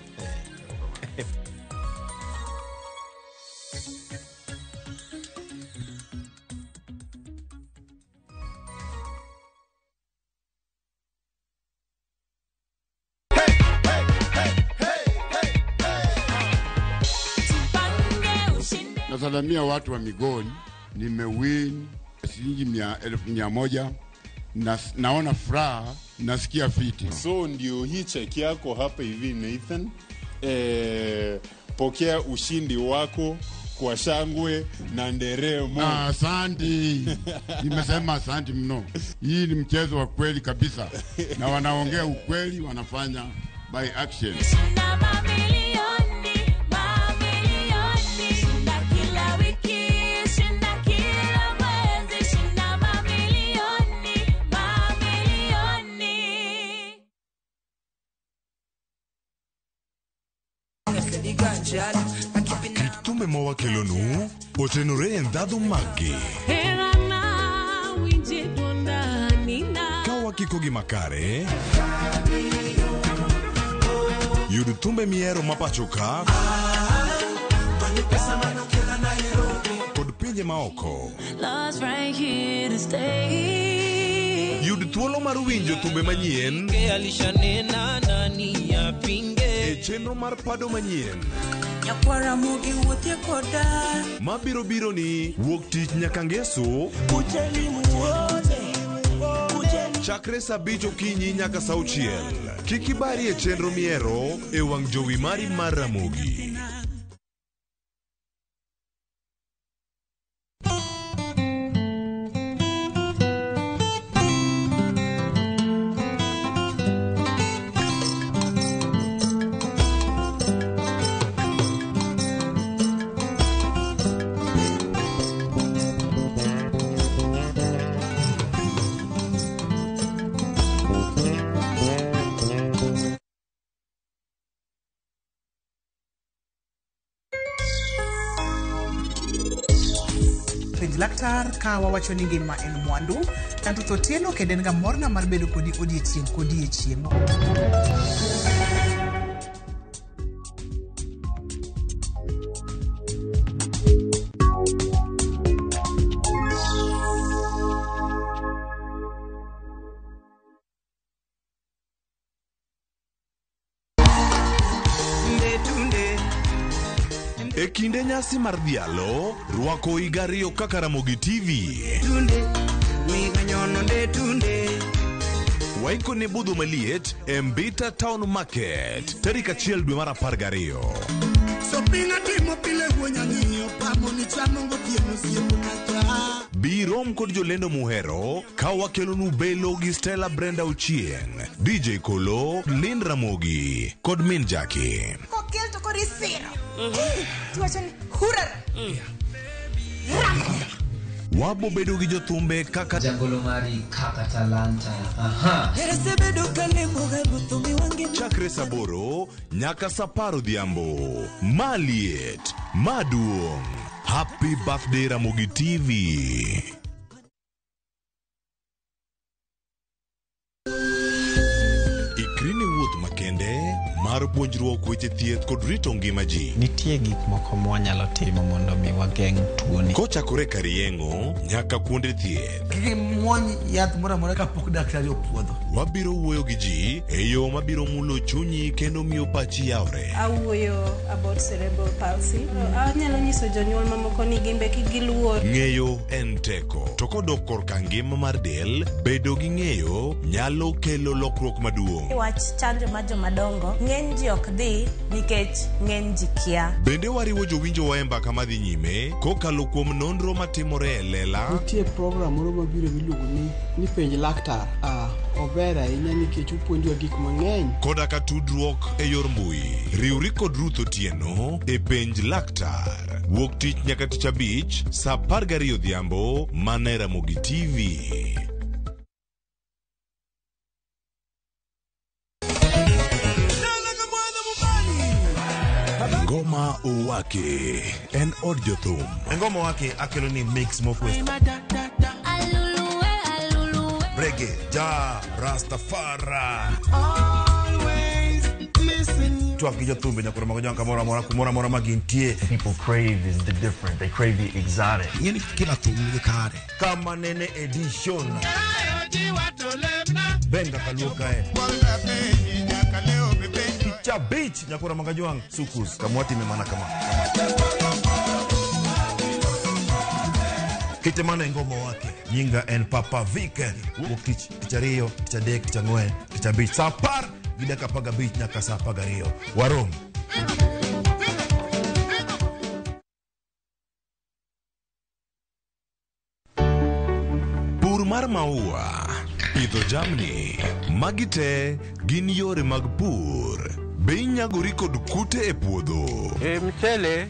Nasalamia watu wa Migori, nimewin shilingi 100,000 na naona furaha, nasikia fiti. So ndio hii cheki yako hapa hivi Nathan. Pokea ushindi wako kwa shangwe na nderemo. Asante. Nimesema asante mno. Hii ni mchezo wa kweli kabisa. Na wanaongea ukweli, wanafanya by action. Kit thumbe ma wakelonu otenore e ndhadhu maggi. Ka wakikogi makare, yud thumbe mihero ma pacho ka kod pinje maoko. Yud thuolo mar winjo thumbe manyien e chenro mar pado manyien mabiro biro ni wuok tich nyaka ngeso chakre saa 5 okinyi nyaka saa 6. Kik ibari e chenro mihero e wang' jowi mari mar Ramogi. Laktar ka wawacho ni ngima en mwandu, Tanto Otieno kendo en ga morna mar bedo kodi odiechieng' kodiechieng'. E kinde nyasi mar dhialo, rwako higa ariyo kaka Ramogi TV. Waiko ne budho maliet e Mbita Town Market, tarik 1 dwe mar 12. Bi rom kod jolendo muhero ka wakelonu Belo gi Stella Brenda Ochieng, DJ Kolo, Lynn Ramogi kod Min Jackie. Kokel to koro isiro. Tiwacho ni hurara. Wabo bedo gi jothumbe kaka Jagolo mari kaka talanta. Aha. Chakre saa 8 nyaka saa 10 odhiambo. Maliet, maduong'. Happy birthday Ramogi TV. Ikri ne wuoth makende mar puonjruok weche thieth kod rito ngima ji. Nitie gik moko mwanyalo timo mondo mi wageng' tuoni. Kochakore kar yeng'o nyaka kuonde thieth. Kik imuony yath moro amora kapok daktari opuodho. Wabiro wuoyo gi ji e yo mabiro mulo chunyi kendo miyo pachi yawre. Awuoyo about cerebral palsy. Anyalo nyiso jonyuol mamoko ni gimbe kik giluor. Ng'eyo en teko. To kodok korka ngima mar del, bedo gi ng'eyo nyalo kelo lokruok maduong'. Wach chanjo mar jomadongo, ng'eny ji ok dhi nikech ng'eny ji kia. Bende wariwo jowinjowa e mbaka madhi nyime kokalo kuom nonro matimore e lela. Nitie program moro mabiro miluongo ni penj laktar. Ober ahinya nikech opuonjwa gik mang'eny. Koda ka tudruok e yor mbui. Riwri kod Ruth Otieno e penj laktar. Wuok tich nyaka tich abich saa 12 odhiambo mana e Ramogi TV. Ngoma Owake en od jothum. Ngoma Owake akelo ni mix mokwe. Reggae, ja, Rastafari. Twak gi jothumbe nyakoro mago jwanka moro amora kumoro amora ma gintie. People crave is the different. They crave the exotic. Ng'eni kila thum nigi kare. Kama nene edition. Benga kaluo kae. Kicha beach nyakoro mago jwang' sukus kamwatime mana kama. Kite mana e Ngoma Owake. Nyinga en Papa Vic. Wuok tich, tich ariyo, tich adek, tich ang'wen, tich abich. Saa 10:15 nyaka saa 12. Warom. Pur mar maua, pidho jamni, magi te gin yore mag pur. Be inyagori kod kute e puodho? E mchele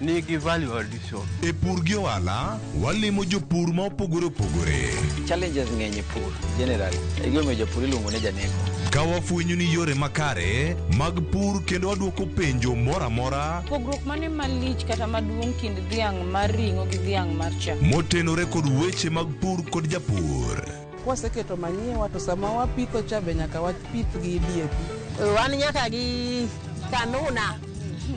nigi value addition. E pur gi ohala, walimo jopur ma opogore opogore. Challenges ng'eny e pur generally. Egimomiyo japur iluongo ni janeko. Ka wafwenyo ni yore makare mag pur kendo waduoko penjo moro amora Pogruok mane malich kata maduong' kind dhiang' mar ring'o gi dhiang' mar chak? motenore kod weche mag pur kod japur. Kwaseketo manyiwa to sama wapitho cha be nyaka wapith gi DAP. Wan nyaka gi kanuna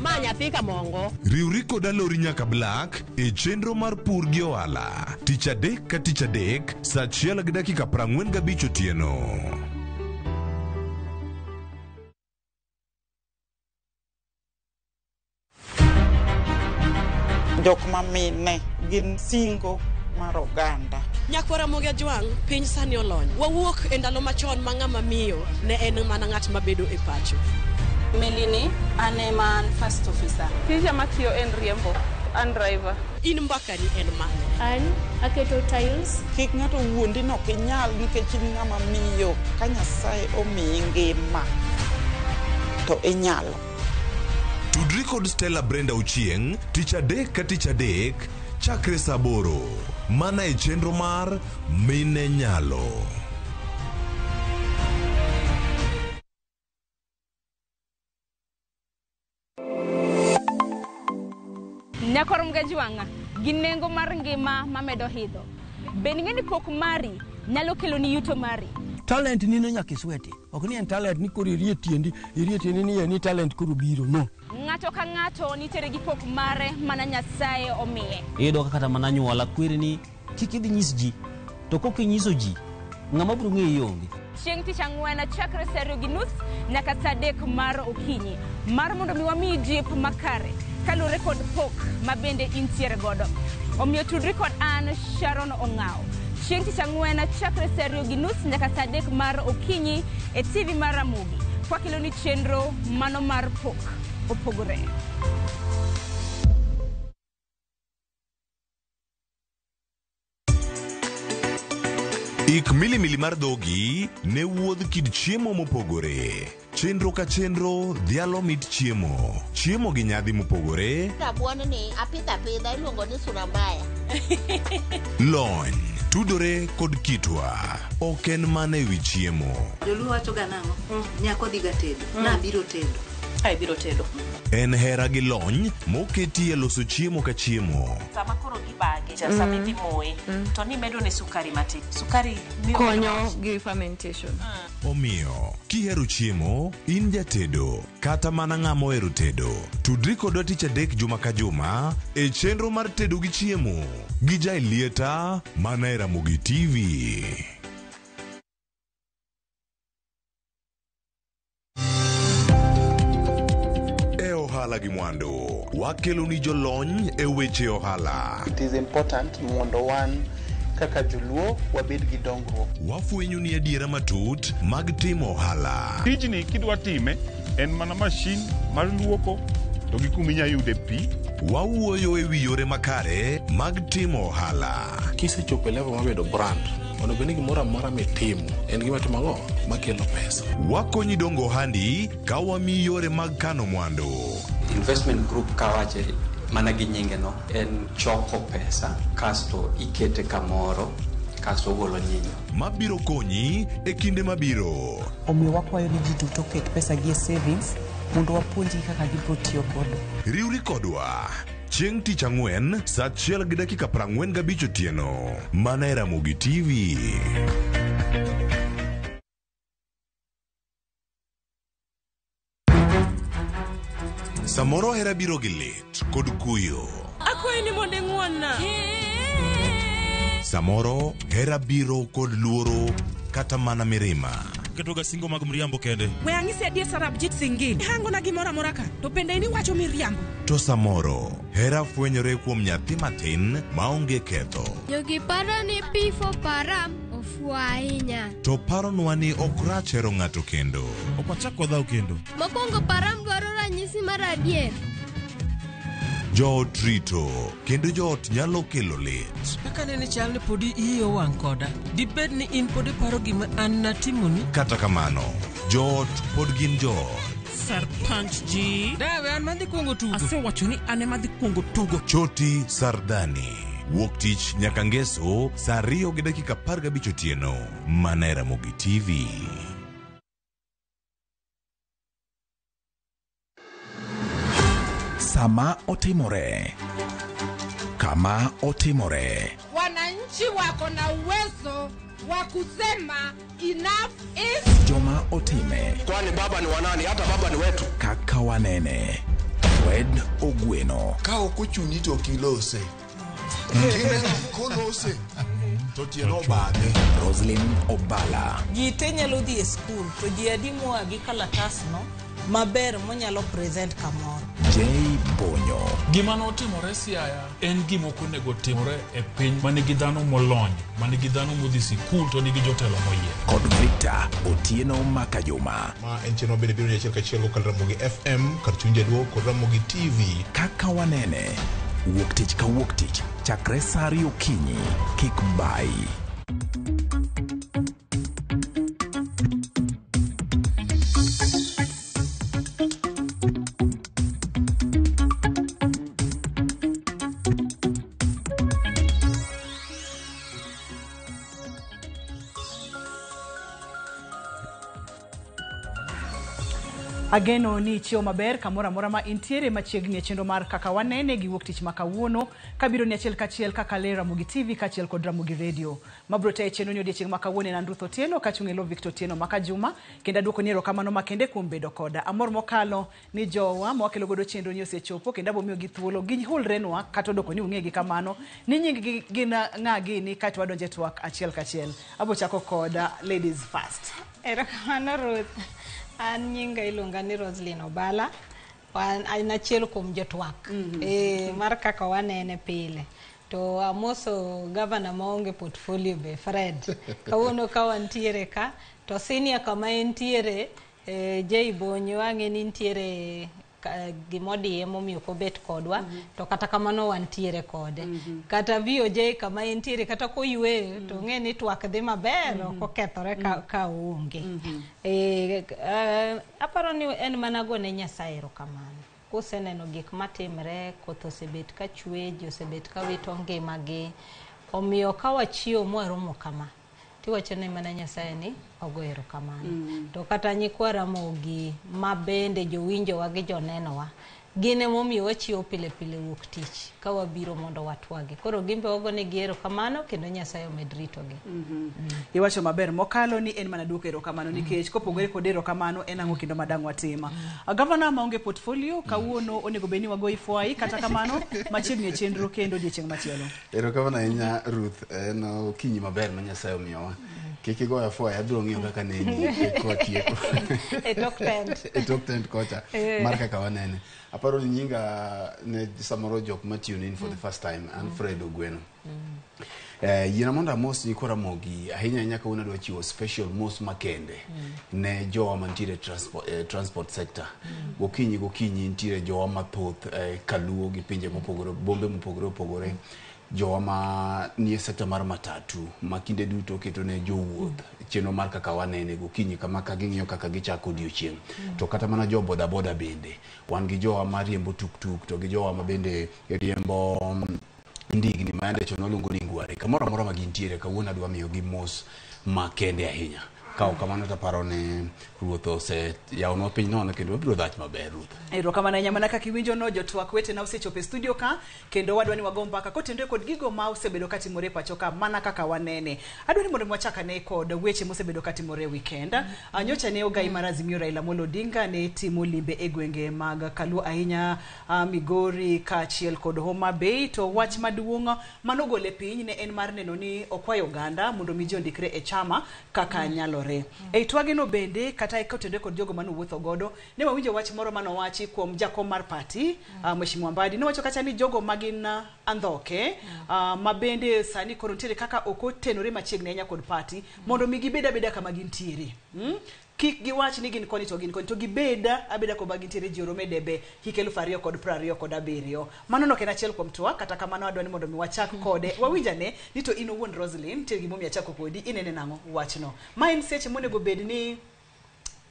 ma nyathi kamongo. Riwri kod Alori nyaka Black e chenro mar pur gi ohala. Tich adek ka tich adek saa 1:45 otieno. Jok ma mine gin singo mar oganda. Nyakwara Ramogi Ajwang', piny sani olony. Wawuok e ndalo machon ma ng'ama miyo ne en mana ng'at mabedo e pacho. Melini, an ema an first officer. Tija matiyo en riembo, an driver. In mbakani en mane? An aketo tiles. Kik ng'ato wuondi ni ok inyal nikech in ng'ama miyo. Ka Nyasaye omiyi ngima to inyalo. Tudri kod Stella Brenda Ochieng' tich adek ka tich adek chakre saa 8 mana e chenro mar Mine Nyalo. Nyakwar Mgajwang'a, gi nengo mar ngima mamedo hidho. Bende ing'e ni pok mari nyalo kelo ni yuto mari? Talent nino nyaka isweti. Ok ni en talent ni koro irie tiendi ni en talent koro biro, no. Ng'ato ka ng'ato nitiere gi pok mare mana Nyasaye omiye. Iyudo ka kata mana anyuola kweri ni kik idhi nyis ji, to kok inyiso ji, ng'ama biro ng'eyi onge. Chieng' tich ang'wen chakre saa 2:30 nyaka saa 3 mar okinyi mar mondo mi wamiyi jip makare kaluwore kod pok ma bende intiere godo. Omiyo tudri kod an Sharon Ong'aw. Chieng' tich ang'wen chakre saa 2:30 nyaka saa 3 mar okinyi e TV mar Ramogi. Kwakelo ni chenro mano mar pok. opogore. Ik milimili mar dhogi ne wuodh kit chiemo mopogore. Chenro ka chenro dhialo mit chiemo. Chiemo gi nyadhi mopogore, Rabuon ni apidho apidha iluongo ni sura mbaya. lony, tudore kod kitwa. Ok en mana ewi chiemo. Joluo wacho ga nang'o? Nyako dhiga tedo. Nabiro tedo. Ai biro tedo. En hera gi lony moketi e loso chiemo ka chiemo. Sama koro gibage, sama idhi moye, to nimedo ne sukari matin. Sukari miyo konyo gi fermentation. Omiyo, kihero chiemo, in jatedo, kata mana ng'ama ohero tedo. Tudri kodwa tich adek juma ka juma e chenro mar tedo gi chiemo gi Jailieta mana e Ramogi TV. E ohala gi mwandu, wakelo ni jolony e weche ohala. It is important mondo wan kaka joluo wabed gi dongruok. Wafwenyo ni adiera matut mag timo ohala. Tijni kidwa time en mana mashin mar luoko to gi kuma inya yude pi. Wawuoyo e wi yore makare mag timo ohala. Kisechopo e level mar bedo brand, onego bed ni gimoro amora mitimo en gima timo ang'o makelo pesa. Wakonyi dongo ohandi ka wamiyi yore mag kano mwandu. Investment group kawache mana gi nyinge no en choko pesa kasto ikete kamoro kasto ogolo nyinyo. Mabiro konyi e kinde mabiro. Omiyo wakwayo ni ji duto oket pesa gi e savings mondo wapuonjgi kaka gibiro tiyo godo. Riwri kodwa chieng' tich ang'wen saa 1:45 otieno mana e Ramogi TV. Samoro hera biro gi lit kod kuyo. Akwayi ni mondo ing'won-na. Samoro hera biro kod luoro kata mana mirima. Ketoga singo mag mriambo kende. We ang'isi adier Sarabjit Singh Gill. Ihangona gimoro amora ka, to bende in iwacho miriambo. To samoro hera fwenyore kuom nyathi matin maonge ketho. Jogi paro ni P4 Param ofuwo ahinya. To paronwa ni ok rach hero ng'ato kendo. Ok wachak wadhaw kendo. Mokwongo Param dwaro ranyisi mar adier. Joot rito kendo joot nyalo kelo lit. Kaka nene chal ni podi iyi owang' koda. Dibed ni in pod iparo gima an natimoni? Kata kamano, joot pod gin joot. Sarpanch ji. Dawe an madhi kuongo tugo. Asewacho ni an ema adhi kuongo tugo. Choti Sardani. Wuok tich nyaka ngeso saa 2:15 otieno mana e Ramogi TV. Sama otimore, kama otimore, Wananchi wako na uwezo wa kusema enough is joma otime, Kwani baba ni wanani? Hata baba ni wetu. Kaka wanene, Fred Ogweno, Ka ok ochuni to ok ilose. Kineno kolose to tiende obadhe. Roslyn Obala, Ji te nyalo dhi e skul to ji adi moa gi kalatasno maber monyalo present kamoro. J Bonyo, Gima notimore Siaya en gima ok onego timore e piny ma nigi dhano molony, ma nigi dhano modhi sikul to nigi jotelo moyier. Kod Victor Otieno Makajuma. Ma en chenro mabende biro ni achiel kachiel kokalo Ramogi FM kar chuny jaluo kod Ramogi TV. Kaka wanene, wuok tich ka wuok tich chakre saa 2 okinyi, kik bayi. Ageno ni ichiewo maber kamoro amora ma intiere machiegni e chenro mar Kaka Wanene gi wuok tich ma kawuono kabiro ni achiel kachiel kaka le Ramogi TV kaachiel kod Ramogi Radio. Mabiro tayo chenro ni odiechieng' ma kawuono en an Ruth Otieno kachung' e lo Victor Otieno maka Juma kendo aduoko ni erokamano makende kuom bedo koda. Amor mokalo ni jowa ma wakelo godo chenro ni osechopo kendo abo miyogi thuolo gihulrenwa kata odoko ni ung'egi kamano ni nying gi gin ng'a gini kaeto wadonjo e twak achiel kachiel. Abo chako kod ladies first. Erokamano Ruth. An nyinga iluonga ni Roslyn Obala. An achiel kuom jotwak mar Kaka Wanene pile. To amoso gavana maonge portfolio be Fred. Kawuono ka wantiere ka to senior kama entiere Jay Bonyo ang'e ni nitiere gimodiye momiyo ok obet kodwa, to kata kamano wantiere kode. Kata VOJ kama entiere, kata koyweyo, to ng'e ni twak dhi maber, ok okethore ka oonge. Aparo ni en mana gone Nyasaye erokamano. Kuseneno gik matimre, koth osebet ka chwe, ji osebet ka wito ngimagi. Omiyo ka wachiewo mwaromo kama, tiwacho ne mana Nyasaye ni ogo erokamano. To kata nyikwa Ramogi ma bende jowinjowa gi jonenowa, gin emomiyo wachiewo pile pile wuok tich ka wabiro mondo watwagi. Koro gin be wagonegi erokamano kendo Nyasaye omed ritogi. Iwacho maber mokalo ni en mana duoko erokamano nikech kopogore kod erokamano en ang'o kendo madang' watima. Gavana maonge portfolio kawuono onego bed ni wagoyi fwai, kata kamano machiegni e chenro kendo odiechieng' machielo. Erokamano ahinya Ruth, en okinyi maber ma Nyasaye omiyowa. Kik igoya fwai, abiro ng'iyo kaka neni kwatieko. E tok tent. E tok tent kocha mar kaka wanene. Aparo ni nyinga ne samoro jok ma tune in for the first time, an Fred Ogweno. Yiena mondo amos nyikwa Ramogi ahinya ahinya kawuono adwa chiwo special mos makende ne jowa mantiere transport sector. Gokinyi gokinyi nitiere jowa mathoth kaluo gi pinje mopogore, bombe mopogore opogore. Jowa ma nie sector mar matatu ma kinde duto keto ne jowuoth chenro mar kaka wanene gokinyi kama ka ging'iyo kaka gichako odiochieng'. To kata mana jo boda boda bende wan gi jowa mariembo tuktuk to gi jowa ma bende riembo ndigni ma yande chon waluongo ni ngware. Kamoro amora ma gintiere kawuono adwa miyogi mos makende ahinya. Ka ok kamano to aparo ni ruoth oseyawonwa piny nono kendo wabiro dhach maber Ruth. Erokamano ahinya mana kaka iwinjo no jotwak wetena osechopo e studio ka kendo wadwa ni wago mbaka kotenore kod gigo ma osebedo katimore e pacho ka mana kaka wanene. Adwa ni mondo wachak ane kod weche mosebedo katimore e weekend. Nyocha ne ogai mar Azimio Raila Amolo Odinga ne timo limbe e gwenge mag Kaluo ahinya, Migori kaachiel kod Homa Bay, to wach maduong' manogole piny ne en mar neno ni okwayo oganda mondo mi ji ondikre e chama kaka nyalore. E twageno bende kata kotenore kod jogo manowuotho godo ne wawinjo wach moro manowachi kuom jakom mar party, Mheshimiwa Mbadi nowacho kacha ni jogo magin andhoke ma bende sani koro nitiere kaka ok otenore machiegni ahinya kod party mondo mi gibed abeda kama gintiere. Kik giwach ni gin koni to gin koni to gibed abeda koma gintiere ji orom e debe hik 2027. Mano nok en achiel kuom twak, kata kamano adwa ni mondo mi wachak kode. Wawinj ane ni to in owuon Roslyn, nitie gimomiyo achako kodi, inene nang'o wachno? Ma en seche monego bed ni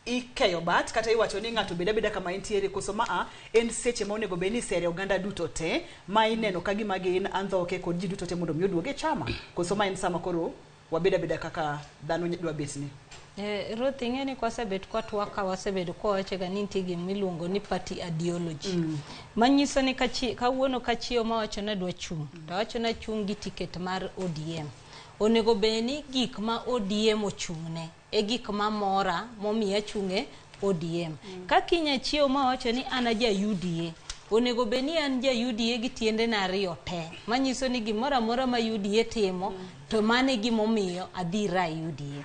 ikeyo bat kata iwacho ni ng'ato bed abeda kama entiere, koso maa en seche ma onego bed ni isere oganda duto te ma ineno ka gima gin andhoke kod ji duto te mondo mi oduog e chama, koso ma en sama koro wabed abeda kaka dhano dwa bet ni? Ruth, ing'e ni kwasebet kwatwak ka wasebedo kwawachega ni nitie gima iluongo ni party ideology. Manyiso ni kawuono kachiewo mawacho ni adwa chung', to awacho ni achung' gi ticket mar ODM. Onego bed ni gik ma ODM ochung'ne e gik mamora momiyo achung' e ODM. Ka kiny achiewo mawacho ni an aja UDA, onego bed ni an ja UDA gi tiendena ariyo te. Manyiso ni gimoro amora ma UDA timo, to mano e gimomiyo adhi ra UDA.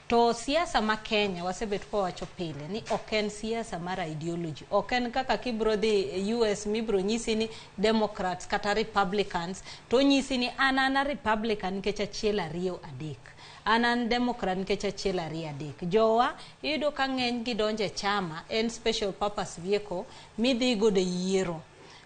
To siasa ma Kenya wasebet kwawacho pile ni ok en siasa mar ideology. Ok en kaka kibro dhi US mibro nyisi ni Democrats kata Republicans, to nyisi ni an a Republican nikech achiel ariyo adek. An Democrat nikech achiel ariyo adek. Jowa iyudo ka ng'eny gi donjo e chama en special purpose vehicle midhi godo e yiero.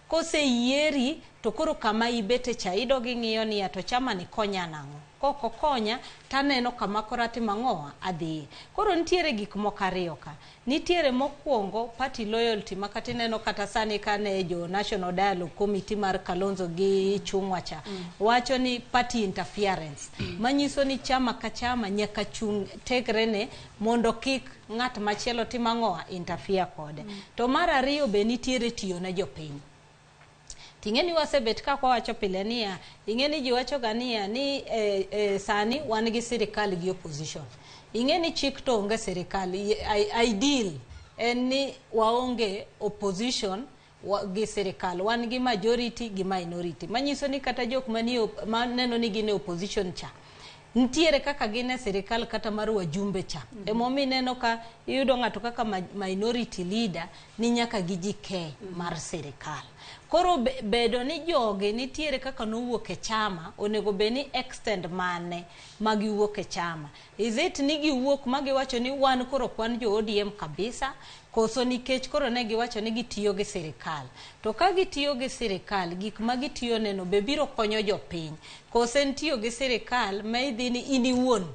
Koseyieri to koro kama ibete cha idog ing'iyo niya to chama ni konya nang'o. Kok okonya taneno kama koro atimo ang'owa adhiye. Koro nitiere gik moko ariyo ka. Nitiere mokwongo party loyalty ma kata ineno kata sani kane jo National Dialogue Committee mar Kalonzo gi Chungwa cha wacho ni party interference. Manyiso ni chama ka chama nyaka chung tegrene mondo kik ng'at machielo tim ang'owa interfere kode. To mar ariyo be nitiere tiyo ne jopiny. Ting'e ni wasebet ka wawacho pile niya, ing'e ni ji wacho ga niya ni sani wan gi sirikal gi opposition. Ing'e ni chik to onge sirikal, ideal en ni waonge opposition gi sirikal, wan gi majority gi minority. Manyiso ni kata jok maneno ni gin e opposition cha, nitiere kaka gin e sirikal kata mar wajumbe cha. Emomiyo ineno ka iyudo ng'ato kaka minority leader ni nyaka gi ji ke mar sirikal. Koro bedo ni jogi nitiere kaka nowuok e chama, onego bed ni extend mane ma giwuok e chama. Is it ni giwuok ma giwacho ni wan koro ok wan jo ODM kabisa, Koso nikech koro ne giwacho ni gitiyo gi sirikal. To ka gitiyo gi sirikal, gik ma gitiyo neno be biro konyo jopiny. Koso en tiyo gi sirikal ma idhi ni in iwuon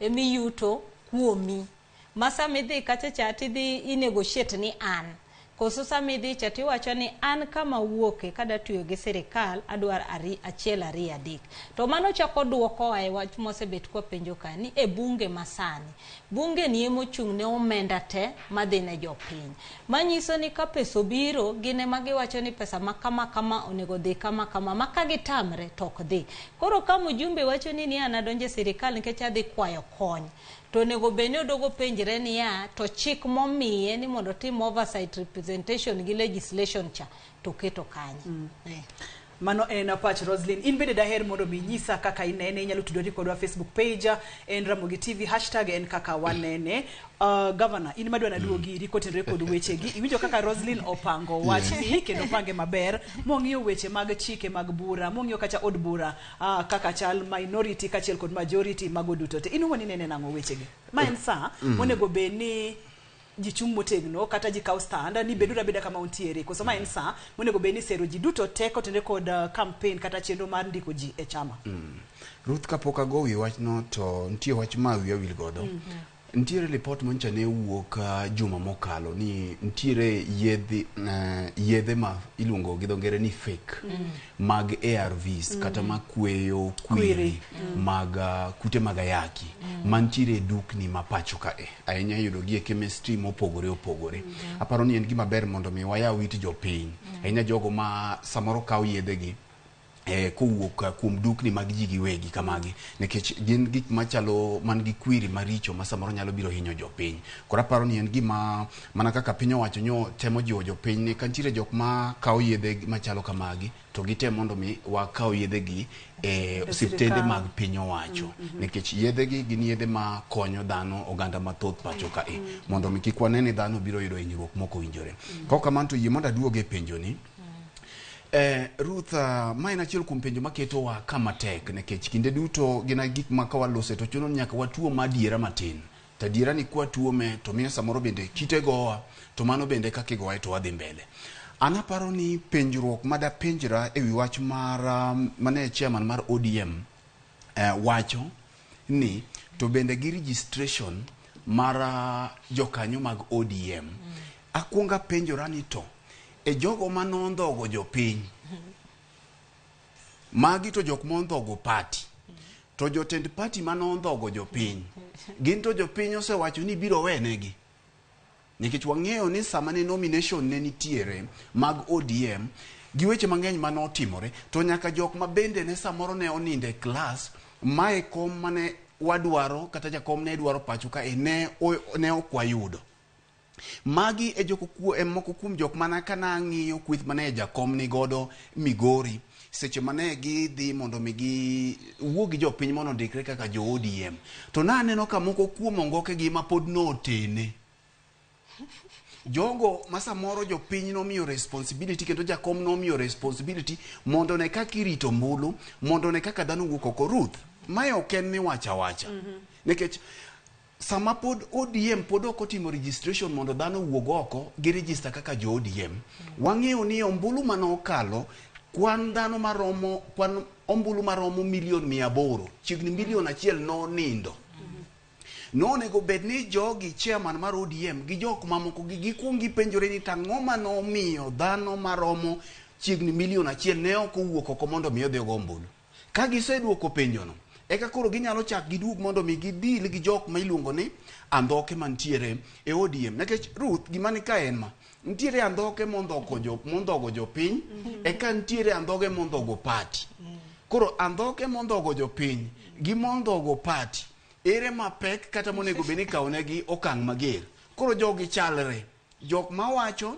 emiyuto kuomi. Ma sama idhi kacha cha tidhi i negotiate ni an. Koso sama idhi cha tiwacho ni an kama awuoke kada tiyo gi sirikal adwar 1 2 3. To mano chako duokowa e wach mosebet kwapenjo ka ni e bunge masani. Bunge ni emochung' ne omenda te madhi ne jopiny. Manyiso ni ka pesa obiro, gin ema giwacho ni pesa ma kama kama onego dhi kama kama, ma ka gitamre to ok dhi. Koro ka mjumbe wacho ni an adonjo e sirikal nikech adhi kwayo kony, to onego bed ni odogo penjre niya, to chik momiye ni mondo otim oversight representation gi legislation cha, to keto kanye. Mano en pach Roslyn. In bende daher mondo mi inyisa kaka inene, inyalo tudori kodwa Facebook page en Ramogi TV, hashtag en kaka wanene. Governor, in madwa naduogi iri kotenore kod wechegi. Iwinjo kaka Roslyn opango wachni kendo opange maber, mong'iyo weche mag chike mag bura, mong'iyo kacha od bura, kaka chal minority kaachiel kod majority mago duto te. In iwuon inene nang'o wechegi? Ma en saa monego bed ni ji chung' motegno kata ji kaw stand ni beduru abeda kama untiere, koso ma en saa monego bed ni sero ji duto te kotenore kod campaign kata chenro mar ndiko ji e chama. Ruth, kapok ago wi wachno to nitie wach ma wiya wil godo. Nitiere ripot manyocha ne owuok juma mokalo ni nitiere yedhe ma iluongo gi dho ngere ni fake mag ARVs kata makweyo kwiri mag kute mag ayaki mantiere e dukni ma pacho kae, ahinya iyudo gi e chemistry mopogore opogore. Aparo ni en gima ber mondo mi wayaw it jopiny, ahinya jogo ma samoro kawo yedhegi kowuok kuom dukni mag ji giwegi kamagi, nikech gin gik machalo man gi kwiri maricho ma samoro nyalo biro hinyo jopiny. Koro aparo ni en gima mana kaka piny owacho nyo temo jiwo jopiny ni ka nitiere jok ma kawo yedhe machalo kamagi to gitem mondo mi wakaw yedhegi e osiptende mag piny owacho, nikech yedhegi gin yedhe ma konyo dhano, oganda mathoth pacho kae, mondo mi kik wane ni dhano biro yudo hinyruok mok owinjore. Kok kamano to yie mondo aduog e penjoni. Ruth, ma en achiel kuom penjo maketowa kama tek, nikech kinde duto gin gik ma ka walose to chuno ni nyaka watuom adiera matin. To adiera ni kwatuome to miyo samoro bende kite gowa, to mano bende kaka igoye to wadhi mbele. An aparo ni penjruok madapenjra e wi wach mar mane chairman mar ODM wacho ni to bende gi registration mar jokanyo mag ODM. Akwongo apenjora ni to e jogo manondhogo jopiny, magi to jok mondhogo party, to jotend party manondhogo jopiny gin to jopiny osewacho ni biro wenegi, nikech wang'eyo ni sama ne nomination ne nitiere mag ODM gi weche mang'eny manotimore, to nyaka jok ma bende ne samoro ne onindo e klas mae kom mane wadwaro kata jakom ne dwaro pacho kae ne ok wayudo. Magi e joko e moko kuom jok mana kana ng'iyo kweth mane jakom ni godo Migori seche mane gidhi mondo mi gi wuo gi jopiny mondo ondikre kaka jo ODM, to naneno ka moko kuom ongoke gi ma pod notene jogo ma samoro jopiny nomiyo responsibility kendo jakom nomiyo responsibility mondo ne kaka irito ombulu, mondo ne kaka dhano wuok oko. Ruth, mae ok en miwacho awacha, nikech sama pod ODM pod ok otimo registration mondo dhano owuog oko gi register kaka jo ODM, wang'eyo ni ombulu manokalo kwan dhano maromo kwan ombulu maromo 800,000,000, chiegni 1 million nonindo. Nonego bed ni jogi chairman mar ODM gi jok mamoko gi gikuong gipenjore ni tang'o manomiyo dhano maromo chiegni 1 million ne ok owuok oko mondo mi odhi ogo ombulu. Ka giseduoko penjono, eka koro ginyalo chak giduog mondo mi gidil gi jok ma iluongo ni andhoke mantiere e ODM. Nikech Ruth, gima ni ka en ma, nitiere andhoke mondhogo jopiny, eka nitiere andhoge mondhogo party. Koro andhoke mondhogo jopiny gi mondhogo party, ere mapek kata monego bed ni ikawonegi okang' mager. Koro jogi chalre. Jok mawacho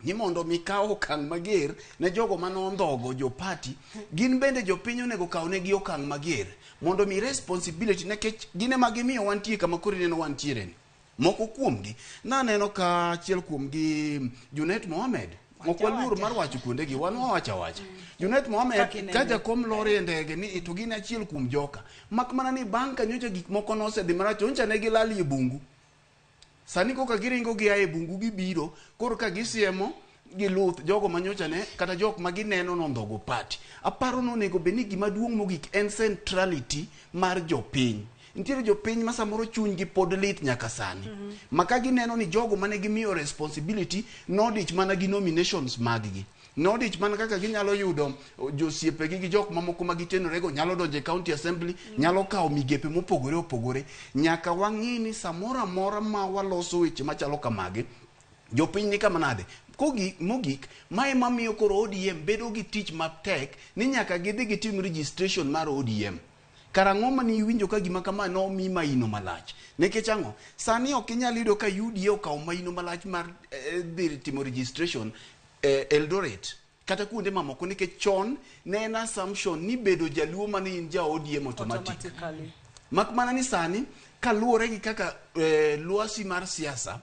ni mondo mi kaw okang' mager ne jogo manondhogo jo party, gin bende jopiny onego kawnegi okang' mager mondo mi responsibility, nikech gin ema gimiyo wantie kama koro ineno wantiere ni. Moko kuomgi naneno ka achiel kuomgi Junet Mohamed, ok waluor mar wacho kuondegi, wan wawacho awacha. Junet Mohamed ka jakom lor e ndege ni to gin achiel kuom joka, mak mana ni bang' ka nyocha gik moko nosedhi marach, to nyocha ne gilal e bungu. Sani koka giringo gia e bungu gibiro, koro ka gisiemo gi luth jogo manyocha ne kata jok ma gineno nondhogo party. Aparo ni onego bed ni gima duong' mogik en centrality mar jopiny. Nitiere jopiny ma samoro chunygi pod lit nyaka sani. Ma ka gineno ni jogo mane gimiyo responsibility nodich mana gi nominations mag gi. Nodich mana kaka ginyalo yudo josiepegi gi jok mamoko ma gitenorego nyalo donjo e county assembly, nyalo kawo migepe mopogore opogore. Nyaka wang'i ni samoro amora ma waloso weche machalo kamagi, jopiny ni kama nade. Kogi, mogik, mae mamiyo koro ODM bedo gi tich matek ni nyaka gidhi gitim registration mar ODM. Karang'o mane iwinjo ka gima kama nomi maino malach? Nikech ang'o? Sani ok inyal yudo ka UDA okawo maino malach mar dhi timo registration Eldoret kata kuonde mamoko nikech chon ne en assumption ni bedo jaluo mane in ja ODM automatic. Automatically. Mak mana ni sani kaluwore gi kaka lwasi mar siasa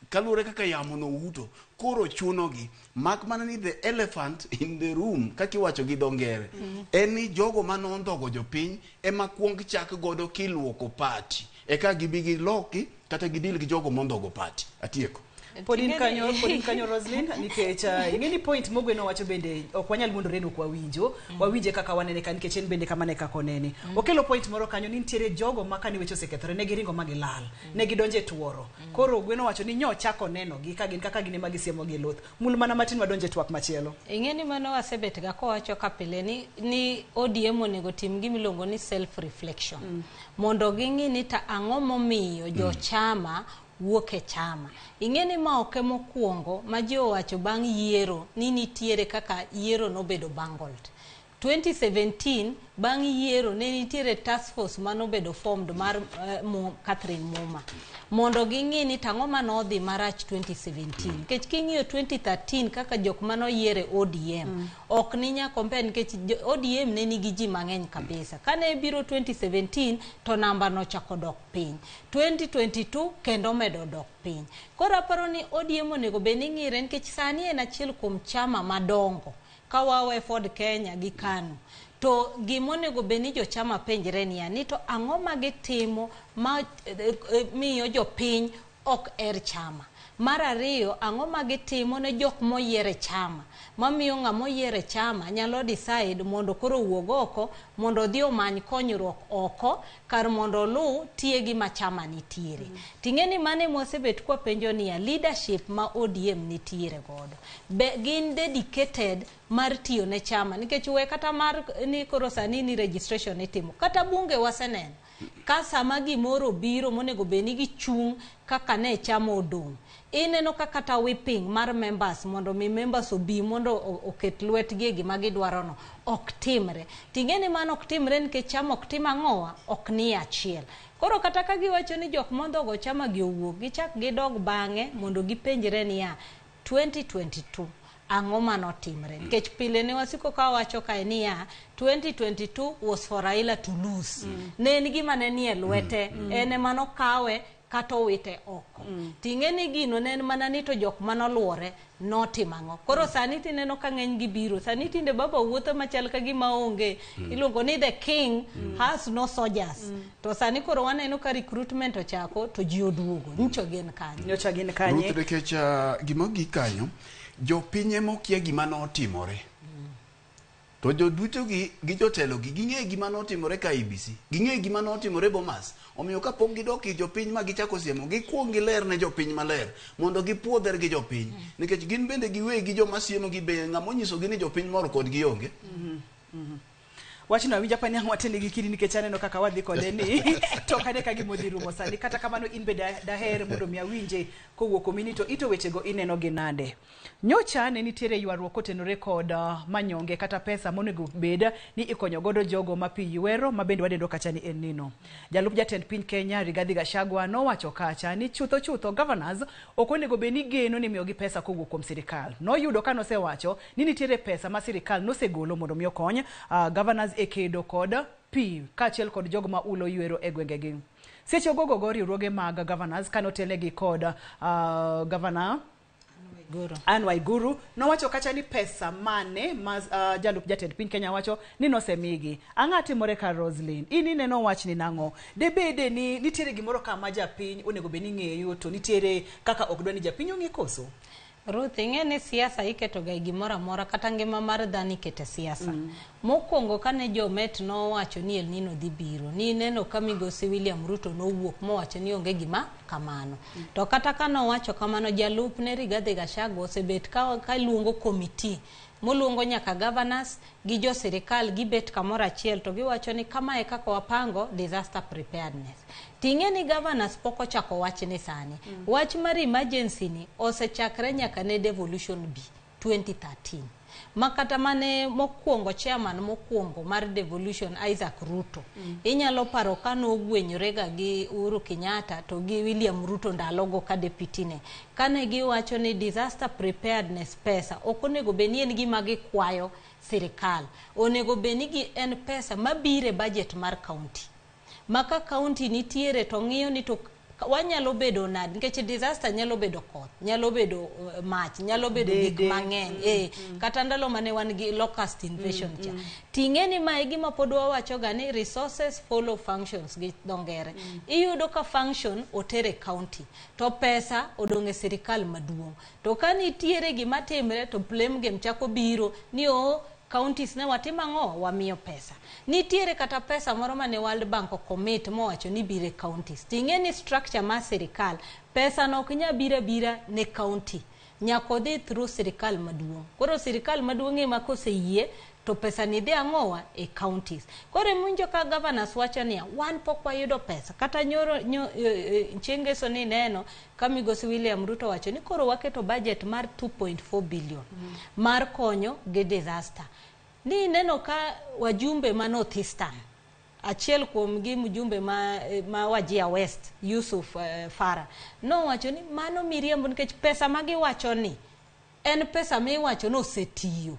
kaluwore kaka yamo no uto koro chunogi mak mana ni the elephant in the room kaka iwacho gi dho ngere en ni jogo manondhogo jopiny ema kuong chak godo kiluoko party eka gibi giloki kata gidil gi jogo mondhogo party atieko Pod in kanyo, pod in kanyo Roslyn, nikech ing'e ni point mogweno wacho bende ok wanyal wuondore ni ok wawinjo. Wawinje kaka wanene ka nikech en bende kamano e kaka onene. Okelo point moro kanyo ni nitiere jogo ma kane weche osekethore ne giringo ma gilal. Ne gidonjo e tuoro. Koro Ogweno wacho ni nyo chako neno gi ka gin kaka gin ema gisiemo gi luth. Mul mana matin wadonjo e twak machielo. Ing'e ni mano wasebet ga kowacho ka pile ni ODM onego tim gima iluongo ni self reflection. Mondo ging'i ni ta ang'o momiyo jochama wuok e chama. Ing'e ni ma ok emokwongo ma ji owacho bang' yiero ni nitiere kaka yiero nobedo bungled. 2017 bang' yiero ne nitiere task force manobedo formed mar Catherine Muma mondo ging'i ni tang'o manodhi marach 2017 nikech king'iyo 2013 kaka jok manoyier e ODM ok ninya compare nikech ODM ne nigi ji mang'eny kabisa. Kane biro 2017 to namba nochako dok piny. 2022 kendo medo dok piny. Koro aparo ni ODM onego bed ni ng'ire nikech sani en achiel kuom chama madongo ka wawe Ford Kenya gi KANU. To gimonego bed ni jochama penjre niya ni to ang'o ma gitimo ma miyo jopiny ok her chama. Mar ariyo, ang'o ma gitimo ne jok moyier e chama mamiyo ng'ama oyier e chama nyalo decide mondo koro owuog oko mondo odhi omany konyruok oko kar mondo oluw tie gima chama nitiere. Ting'e ni mano ema wasebet kwapenjo niya leadership ma ODM nitiere godo be gin dedicated mar tiyo ne chama nikech we kata mar ni koro sani ni registration itimo kata bunge waseneno ka sama gimoro obiro monego bed ni gichung' kaka ne chama odong' ineno ka kata whipping mar members mondo mi members obi mondo oket lwetgi e gima gidwaro no ok timre. Ting'e ni mano ok timre nikech chama ok tim ang'owa ok nie achiel. Koro kata ka giwacho ni jok mondhogo chama gi owuok gichak gidog bang'e mondo gipenjre niya 2022 ang'o manotimre nikech pile ne wasiko ka wacho kae niya 2022 was for Raila to lose. Ne en gima ne nie lwete en ema nokawe kata owite oko. Ting'e ni gino ne en mana ni to jok manoluore notimo ang'o. Koro sani tineno ka ng'eny gi biro. Sani tinde baba wuotho machal ka gima onge. Iluongo ni the king has no soldiers. To sani koro waneno ka recruitment ochako to ji oduogo. Nyocha gin kanye. Nyocha gin kanye. Ruth nikech gima ogik kanyo jopiny ema okia gima notimore. To joduto gi jotelo gi ging'e gima notimore ka IEBC, ging'e gima notimore Bomas. Omiyo kapok gidok ir jopiny ma gichako siemo, gikuong giler ne jopiny maler mondo gipuodhre gi jopiny. Nikech gin bende giwegi joma siemo gi be ng'ama onyisogi ni jopiny mor kodgi onge. Wachno awinja pani ang' watene gi kidi nikech aneno kaka wadhi kode ni to ok ane ka gima odhi rumo sani. Kata kamano in be daher mondo mi awinje kowuok kuomi ni to ito wechego ineno gi nade. Nyocha ne nitiere ywaruok kotenore kod manyonge kata pesa monego bed ni ikonyo godo jogo ma pi ywero ma bende wadendo kacha ni El Nino. Jalup jatend piny Kenya Rigathi Gachagua nowacho kacha ni chutho chutho governors ok onego bed ni geno ni miyogi pesa kowuok kuom sirikal. Noyudo ka nosewacho ni nitiere pesa ma sirikal nosegolo mondo mi okony governors e kedo kod pi kaachiel kod jogo ma ulo ywero e gwengegi. Seche ogogogo riwruoge mag governors kanotelnegi kod governor Anne Waiguru nowacho kacha ni pesa mane ma jalup jatend piny Kenya wacho ni nosemigi. Ang'a timore ka Roslyn? In ineno wachni nang'o? Debede ni nitiere gimoro kama japiny onego bed ni ng'eyo to nitiere kaka ok dwa ni japiny ong'e koso? Ruth, ing'e ni siasa iketo ga e gimoro amora kata ngima mar dhano ikete siasa. Mokwongo kane jomet nowacho ni El Nino dhi biro, ni neno ka migosi William Ruto nowuok mowacho ni onge gima kamano. To kata ka nowacho kamano, jalupne Rigathi Gachagua osebet ka luongo komiti moluongo nyaka governors gi jo sirikal gibet kamoro achiel to giwacho ni kamae kaka wapango disaster preparedness. Ting'e ni governors pok ochako wachni sani. Wach mar emergency ni osechakre nyaka ne devolution B 2013. Ma kata mane mokwongo chairman mokwongo mar devolution Isaac Ruto. Inyalo paro ka nogwenyore ga gi Uhuru Kenyatta to gi William Ruto ndalogo ka deputy ne. Kane giwacho ni disaster preparedness pesa ok onego bed ni en gima gikwayo sirikal. Onego bed ni gi en pesa mabiro e budget mar county. Ma ka county nitiere to ng'iyo ni to wanyalo bedo nade nikech disaster nyalo bedo koth, nyalo bedo mach, nyalo bedo gik mang'eny. Kata ndalo mane wan gi locust invasion cha. Ting'e ni mae gima pod wawacho ga ni resources follow functions gi dho ngere. Iyudo ka function otere county to pesa odong' e sirikal maduong'. To ka nitiere gima timre to blame game chako biro ni oo counties ne watimo ang'o? Wamiyo pesa. Nitiere kata pesa moro mane World Bank ocommit mowacho ni biro e counties. Ting'e ni structure mar sirikal, pesa no ok nyal biro abira ne county. Nyaka odhi through sirikal maduong'. Koro sirikal maduong' ema koseyie to pesa ni dhi ang'owa e counties. Koro iwinjo ka governors wacho niya, wan pok wayudo pesa. Kata nyoro chieng' ngeso ni neno ka migosi William Ruto wacho ni koro waketo budget mar 2.4 billion mar konyo gi disaster. Ni neno ka wajumbe ma North Eastern, achiel kuom gi mjumbe ma Wajir West, Yusuf Farah, nowacho ni mano miriambo nikech pesa ma giwacho ni en pesa miwacho ni osetiyo.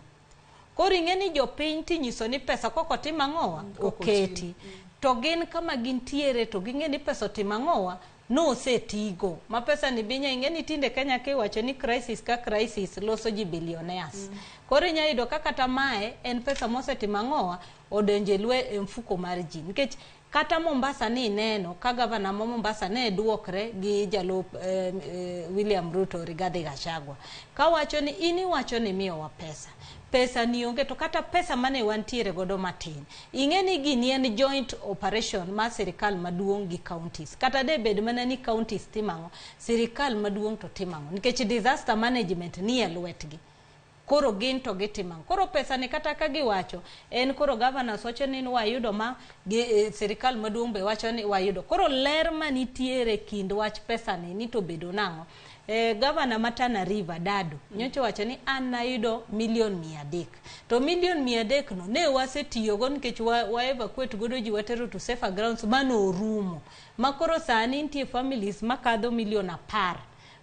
Koro ing'e ni jopiny tinyiso ni pesa kok otim ang'owa oketi. To gin kama gintiere to ging'e ni pesa otim ang'owa nosetigo. Ma pesa ni binya ing'e ni tinde Kenya kiwacho ni crisis ka crisis loso ji billionaires. Koro inya yudo ka kata mae en pesa mosetimo ang'owa odonjo e mfuko mar ji. Nikech kata Mombasa ni neno ka gavana ma Mombasa ne duokre gi jalup William Ruto Rigathi Gachagua. Kawacho ni in iwacho ni miyowa pesa. Pesa ni onge to kata pesa mane wantiere godo matin. Ing'e ni gini en joint operation mar sirikal maduong' gi counties. Kata de bed mana ni counties timo ang'o, sirikal maduong' to timo ang'o. Nikech disaster management ni e lwetgi. Koro gin to gitimo ang'o. Koro pesa ni kata ka giwacho, en koro governors wacho ni wayudo ma, gi sirikal maduong' be wacho ni wayudo. Koro ler manitiere kind wach pesa ni to bedo nang'o. Governor ma Tana River, Dado, nyocha wacho ni an nayudo milion 300. To milion 300 no ne wasetiyogo nikech wa evacuate godo ji watero to safer grounds mano orumo. Ma koro sani nitie families makadho milion 10.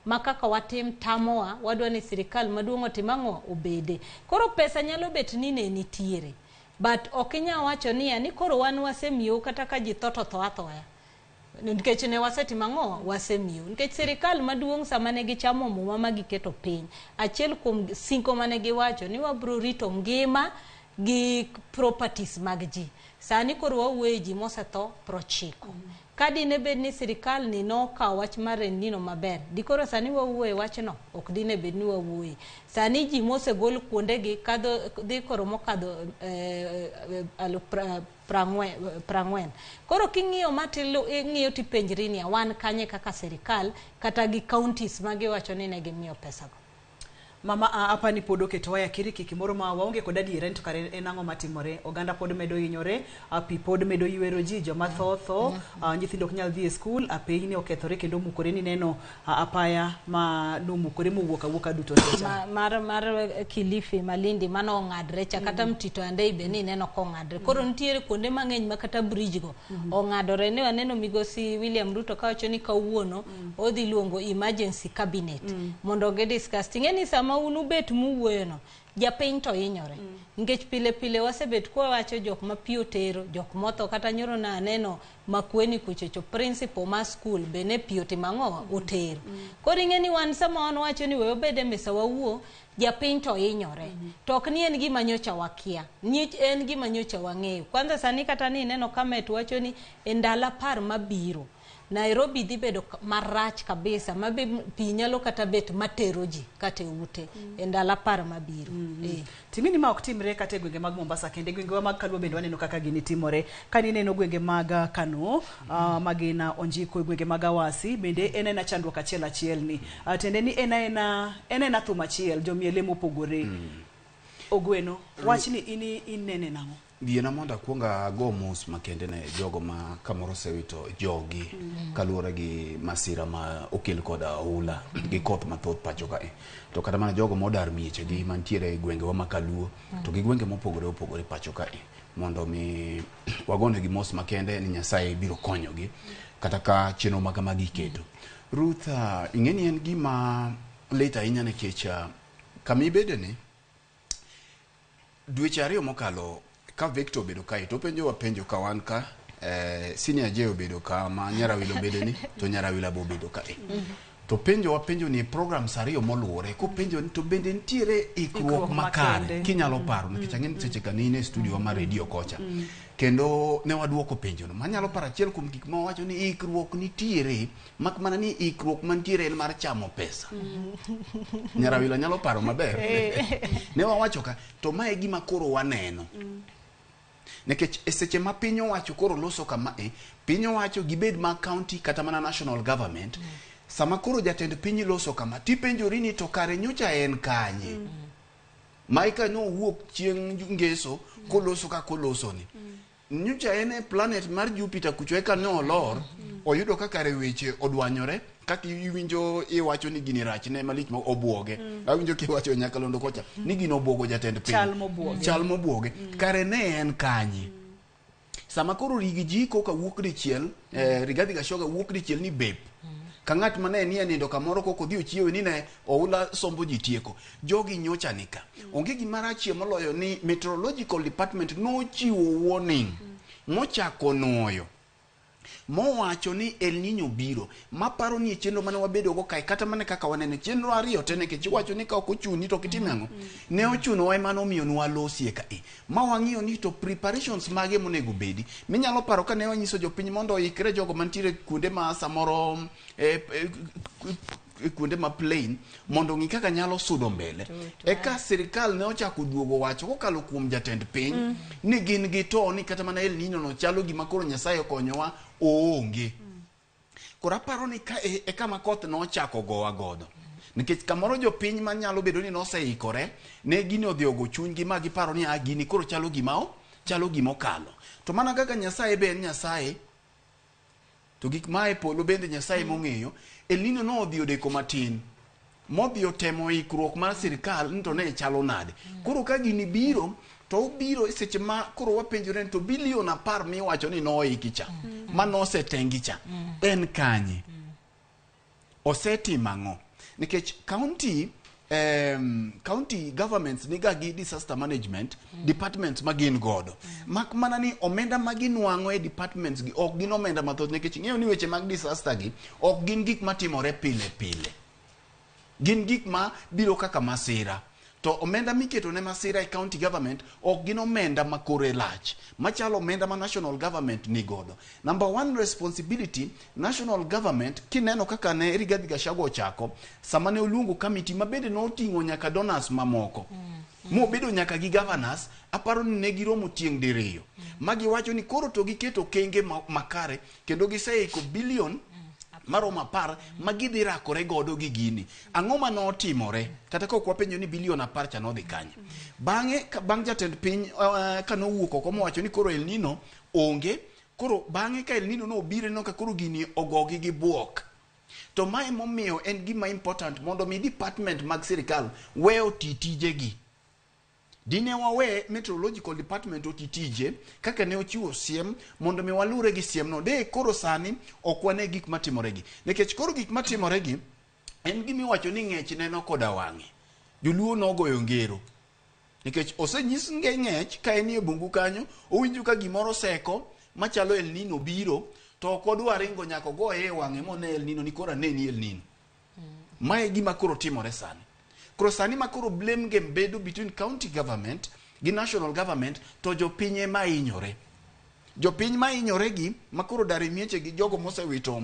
Ma kaka watim tamowa, wadwa ni sirikal maduong' otim ang'o obede. Koro pesa nyalo bet ni ne nitiere. But ok inyal wacho niya ni koro wan wasemiyou kata ka ji tho to tho athoya. Nikech ne wasetimo ang'o? Wasemiyo. Nikech sirikal maduong' sama ne gichamo muma ma giketo piny, achiel kuom singo mane giwacho ni wabro rito ngima gi properties mag ji. Sani koro wawuoye ji mosetho 90. Ka dine bed ni sirikal ni nokawo wach mar El Nino maber, dikoro sani wawuoye wachno? Ok dine bed ni wawuoye. Sani ji mosegol kuondegi kadho dhi koro mokadho 40,000. Koro king'iyo ma ing'iyo tipenjri niya, wan kanye kaka sirikal kata gi counties ma giwacho ni ne gimiyo pesago. Mama apa ni pod oketo waya kiriki kimoro ma waonge kod adiera ni to kare en ang'o matimore. Oganda pod medo hinyore, pi pod medo ywero ji, joma tho tho, nyithindo ok nyal dhi e skul, apeyni okethore kendo omukore ni neno apaya ma nomukore mowuok awuoka duto te. Mar Kilifi, Malindi mano ong'adre cha, kata Mtito Andei be ni neno kong'adre. Koro nitiere kuonde mang'eny ma kata bridge go ong'adore. Ne waneno migosi William Ruto kawacho ni kawuono odhi luongo emergency cabinet mondo gi discuss. Ting'e ni sama sama un ubet muwuoyono, japiny to hinyore. Nikech pile pile wasebet kwawacho jok ma pi otero, jok motho kata nyoro na aneno Makueni kuchocho principal mar school be ne pi otimo ang'o otero. Koro ing'e ni wan sama wan wacho ni we wabed e mesa wawuo, japiny to hinyore. To ok ni en gima nyocha wakia, ni en gima nyocha wang'eyo. Kwanza sani kata ni ineno ka Met wacho ni e ndalo 10 mabiro, Nairobi dhi bedo marach kabisa ma be pi nyalo kata bet matero ji kata e ute e ndalo 10 mabiro. Ting'e ni ma ok timre kata e gwenge mag Mombasa kende, gwengewa mag Kaluo bende waneno kaka gini timore. Ka nineno gwenge mag Kano, magin Onjiko, e gwenge mag Awasi, bende en aena chandruok achiel achiel ni. Tiende ni en aena thum achiel, jomiele mopogore. Ogweno, wachni in inene nang'o? Yiena mondo akuong ago mos makende ne jogo ma kamoro osewito jogi kaluwore gi masira ma okel kod oula gi koth mathoth pacho kae. To kata mana jogo modar miechegi mantiere e gwengewa ma Kaluo to gi gwenge mopogore opogore pacho kae, mondo mi wagonegi mos makende ni Nyasaye biro konyogi kata ka chenro ma kamagi iketo. Ruth, ing'e ni en gima lit ahinya nikech kama ibede ni dweche 2 mokalo ka Victor obedo kae to openjowa penjo ka wan ka Senior J obedo ka ma Nyarawila obedo ni to Nyarawila bo obedo kae. To penjowa penjo ni programs 2 moluwore kopenjo ni to bende nitiere ikruok makare kinyalo paro nikech ang'e ni seche ka ne in e studio mar radio kocha. Kendo ne waduoko penjo no. Manyalo paro achiel kuom gik ma wawacho ni ikruok nitiere mak mana ni ikruok mantiere en mar chamo pesa. Nyarawila nyalo paro maber. Ne wawacho ka to mae gima koro waneno. Nikech e seche ma piny owacho koro loso kama piny owacho gibed mag county kata mana national government. Sama koro jatend piny loso kama tipenjori ni to kare nyocha en kanye. Maika nowuok chieng' ngeso koloso ka koloso ni. Nyocha en e planet mar Jupiter kucho eka ne olor, oyudo ka kare weche odwanyore, kaka iwinjo iwacho ni gini rach ne malich ma obuoge. Awinjo kiwacho nyakalondo kocha ni gino obuogo jatend piny. Chal mobuoge. Kare ne en kanye? Sama koro Rigi ji koka wuok dichiel, Rigathi Gachagua wuok dichiel ni bep. Ka ng'at mane nie nindo kamoro koko odhi ochiewe ni ne oula sombo ji tieko. Jogi nyocha nika. Onge gima rachie moloyo ni Meteorological Department nochiwo warning mochako nuoyo. Mowacho ni El Nino biro. Maparo ni e chenro mane wabedo go kae kata mana kaka wanene chenro 2 te nikech iwacho ni ka ok ochuni to ok itim ang'o. Ne ochunowa ema nomiyo nwalosie kae. Ma wang'iyo ni to preparations mage monego bedi. Minyalo paro ka ne wanyiso jopiny mondo oikre jogo mantiere kuonde ma samoro kuonde ma plain mondo ng'i kaka nyalo sudo mbele. Eka sirikal ne ochako duogo wacho kokalo kuom jatend piny ni gin gi to ni kata mana El Nino no chalo gima koro Nyasaye okonyowa oonge. Koro aparo ni ka e kama koth nochako gowa godo. Nikech kamoro jopiny manyalo bedo ni noseikore ne gini odhi ogo chunygi ma giparo ni gini koro chalo gima chalo gima okalo. To mana kaka Nyasaye be en Nyasaye, to gik ma e polo bende Nyasaye mong'eyo, El Nino no odhi odeko matin. Modhi otemo ikruok mar sirikal ni to ne chalo nade. Koro ka gini biro, to obiro e seche ma koro wapenjore ni to bilion 10 miwacho ni noiki cha, ma nosetengi cha, en kanye? Osetimo ang'o? Nikech county governments niga gi disaster management departments ma gin godo. Mak mana ni omenda ma ginwang'o e departments gi ok gin omenda mathoth nikech ing'eyo ni weche mag disaster gi ok gin gik matimore pile pile. Gin gik ma biro kaka masira. To omenda miketo ne masira e county government ok gin omenda ma kore lach, machalo omenda ma national government ni godo. Number one responsibility, national government kineno kaka ne Rigathi Gachagua ochako, sama ne oluongo committee ma bende noting'o nyaka donors mamoko. Mobedo nyaka gi governors, aparo ni ne giromo tieng' diriyo. Ma giwacho ni koro to giketo kenge makare kendo giseiko bilion maromo 10 ma gidhi rakore godo gi gini. Ang'o ma notimore? Kata ka ok wapenjo ni bilion 10 cha nodhi kanye. Bang'e bang' jatend piny ka nowuok oko mowacho ni koro El Nino onge, koro bang'e ka El Nino nobiro neno ka koro gini ogogi gi buok. To mae momiyo en gima important mondo mi department mag sirikal we oti tijegi. Dine wawe Meteorological Department oti tije kaka ne ochiwo siem mondo mi walure gi siem no. De koro sani ok wane gik matimore gi. Nikech koro gik matimore gi en gima iwacho ni ng'ech neno koda wang'e. Joluo nogoyo ngero nikech osenyis ng'ech ka en e bungu kanyo, owinjo ka gimoro seko machalo El Nino biro, to ok odwa ringo nyaka ogoye e wang'e mone El Nino ni koro aneni El Nino. Mae gima koro timore sani. Koro sani ma koro blame game bedo between county government gi national government, to jopiny ema hinyore. Jopiny ma hinyore gi makoro dar e mieche gi jogo mosewito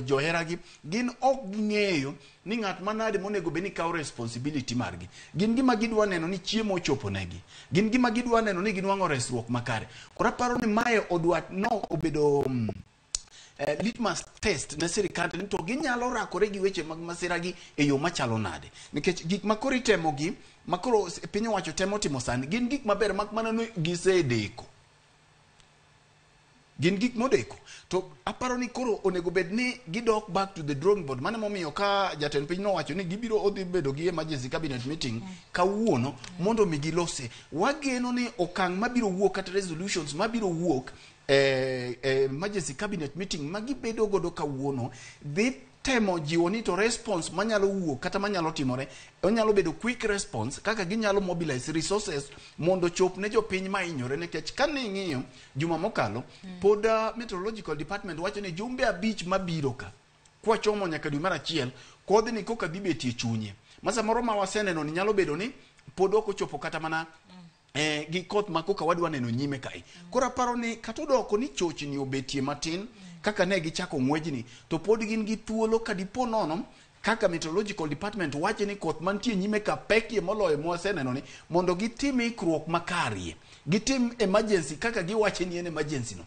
joheragi, gin ok ging'eyo ni ng'at manade monego bed ni kawo responsibility margi. Gin gima gidwa neno ni chiemo ochopo negi, gin gima gidwa neno ni ginwang'o resruok makare. Koro aparo ni mae odwa no obedo litmus test ne sirikal ni to ginyalo rakore gi weche mag masira gi e yo machalo nade, nikech gik makoro itemo gi makoro piny owacho temo timo sani gin gik maber, mak mana ni gisedeko, gin gik modeko. To aparo ni koro onego bed ni gidok back to the drawing board. Mano momiyo ka jatend piny nowacho ni gibiro odhi bedo gi emergency cabinet meeting kawuono mondo mi gilose. Wageno ni okang' mabiro wuok kata resolutions mabiro wuok emergency cabinet meeting ma gibedo godo kawuono dhi temo jiwo ni to response manyalo wuok kata manyalo timore onyalo bedo quick response, kaka ginyalo mobilize resources mondo chop ne jopiny mahinyore. Nikech kane ing'iyo juma mokalo, pod meteorological department wacho ni jumbe 5 mabiro ka kwachomo nyaka dwe mar 1, kodhni koka dhi betie chunye ma samoro ma waseneno ni nyalo bedo ni pod ok ochopo kata mana gi koth ma koka wadwa neno nyime kae. Koro aparo ni kata odoko ni chochni obetie matin kaka ne gichako ng'wejni, to pod gin gi thuolo ka dipo nono kaka meteorological department wacho ni koth mantie nyime ka pekie moloyo mwaseneno ni, mondo gitim ikruok makarie, gitim emergency kaka giwacho ni en emergency no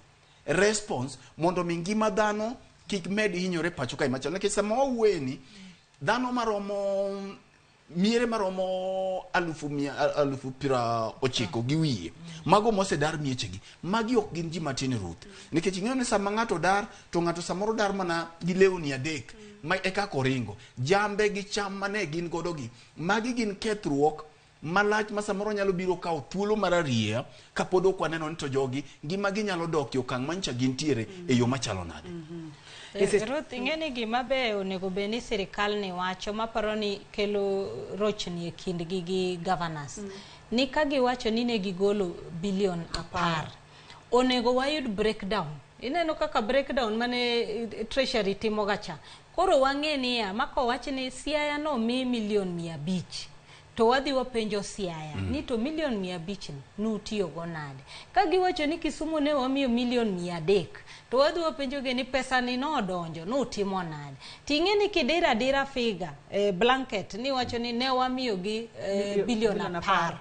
response, mondo mi ngima dhano kik med hinyore pacho kae machalo. Nikech sama wawuoye ni dhano maromo miere maromo 900,000 gi wiye mago mosedar miechegi, magi ok gin ji matin, Ruth. Nikech ing'eyo ni sama ng'ato dar to ng'ato samoro dar mana gi lewni 3 ma eka koringo jambe gi cham mane gin godo gi, magi gin kethruok malach ma samoro nyalo biro kawo thuolo mar arieya kapod ok waneno ni to jogi ngima gi nyalo dok e okang' manyicha gintiere e yo machalo nade. Ruth, ing'e ni gima be onego bed ni sirikal ni wacho maparo ni kelo rochni e kindgi gi governors, ni ka giwacho ni ne gigolo bilion 10, onego wayud breakdown. Ineno kaka breakdown mane Treasury timo ga cha. Koro wang'e niya, mako wach ni Siaya no mi milion 500, to wadhi wapenjo Siaya ni to milion 500 ni nutiyo go nade? Ka giwacho ni Kisumu ne wamiyo milion 300, to wadhi wapenjo gi ni pesa ni nodonjo nutimo nade? Ting'e ni kidira adira figa blanket ni wacho ni ne wamiyo gi bilion 10,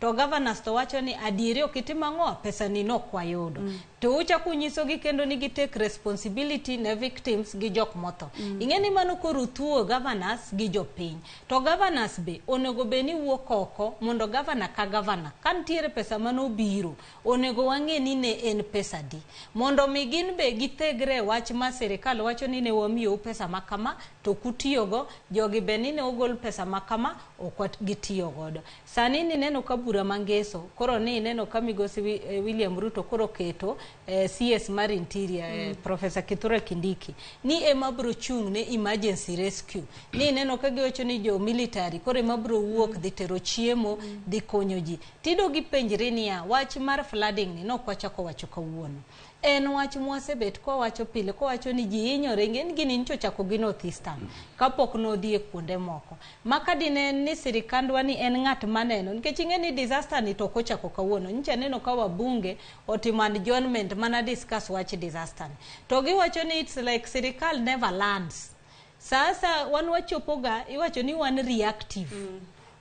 to governors to wacho ni adieri ok itim ang'o, pesa ni nok wayudo. To uchako unyisogi kendo ni gi take responsibility ne victims gi jok motho. Ing'e ni mano koro thuo governors gi jopiny. To governors be onego bed ni wuok oko mondo governor ka governor ka nitiere pesa manobiro onego wang'e ni ne en pesa di, mondo mi gin be githegre wach ma sirikal wacho ni ne wamiyou pesa ma kama to kutiyogo, jogi be ni ne ogol pesa ma kama ok gitiyo godo. Sani nineno ka bura mangeso koro ni ineno ka migosi William Ruto koro keto CS mar Interior, Professor Kithure Kindiki ni ema biro chung' ne emergency rescue. Ni ineno ka giwacho ni jo military koro ema biro wuok dhi tero chiemo, dhi konyo ji. Tido gipenjre niya, wach mar flooding ni nok wachako wacho kawuono. En wach mwasebet kwawacho pile, kwawacho ni ji hinyore, ing'e gini nyocha ochako gi North Eastern kapok nodhi e kuonde moko. Ma ka dine ni sirikandwa ni en ng'at maneno, nikech ing'e ni disaster ni to ok ochako kawuono. Nyocha aneno ka wabunge otimo adjournment mana discuss wach disaster ni. To giwacho ni it's like sirikal never learns. Sasa wan wachopoga, iwacho ni wan reactive.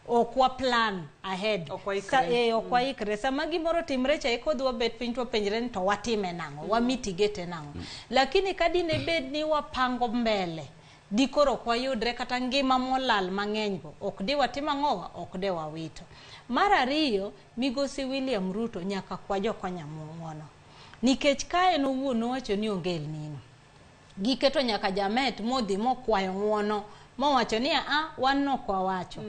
Ok wa plan ahead. Ok waikre. Sama gimoro timre cha eka odhi wabet piny to wapenjre ni to watime nang'o, wa mitigate nang'o. Lakini ka dine bed ni wapango mbele, dikoro ok wayudre kata ngima molal mang'eny go, ok di watim ang'owa, ok de wawito. Mar ariyo, migosi William Ruto nyaka kwa jokonya ng'uono. Nikech ka en owuon nowacho ni onge El Nino. Giketo nyaka Jamet modhi mokwayo ng'uono, mowacho ni a wan nok wawacho.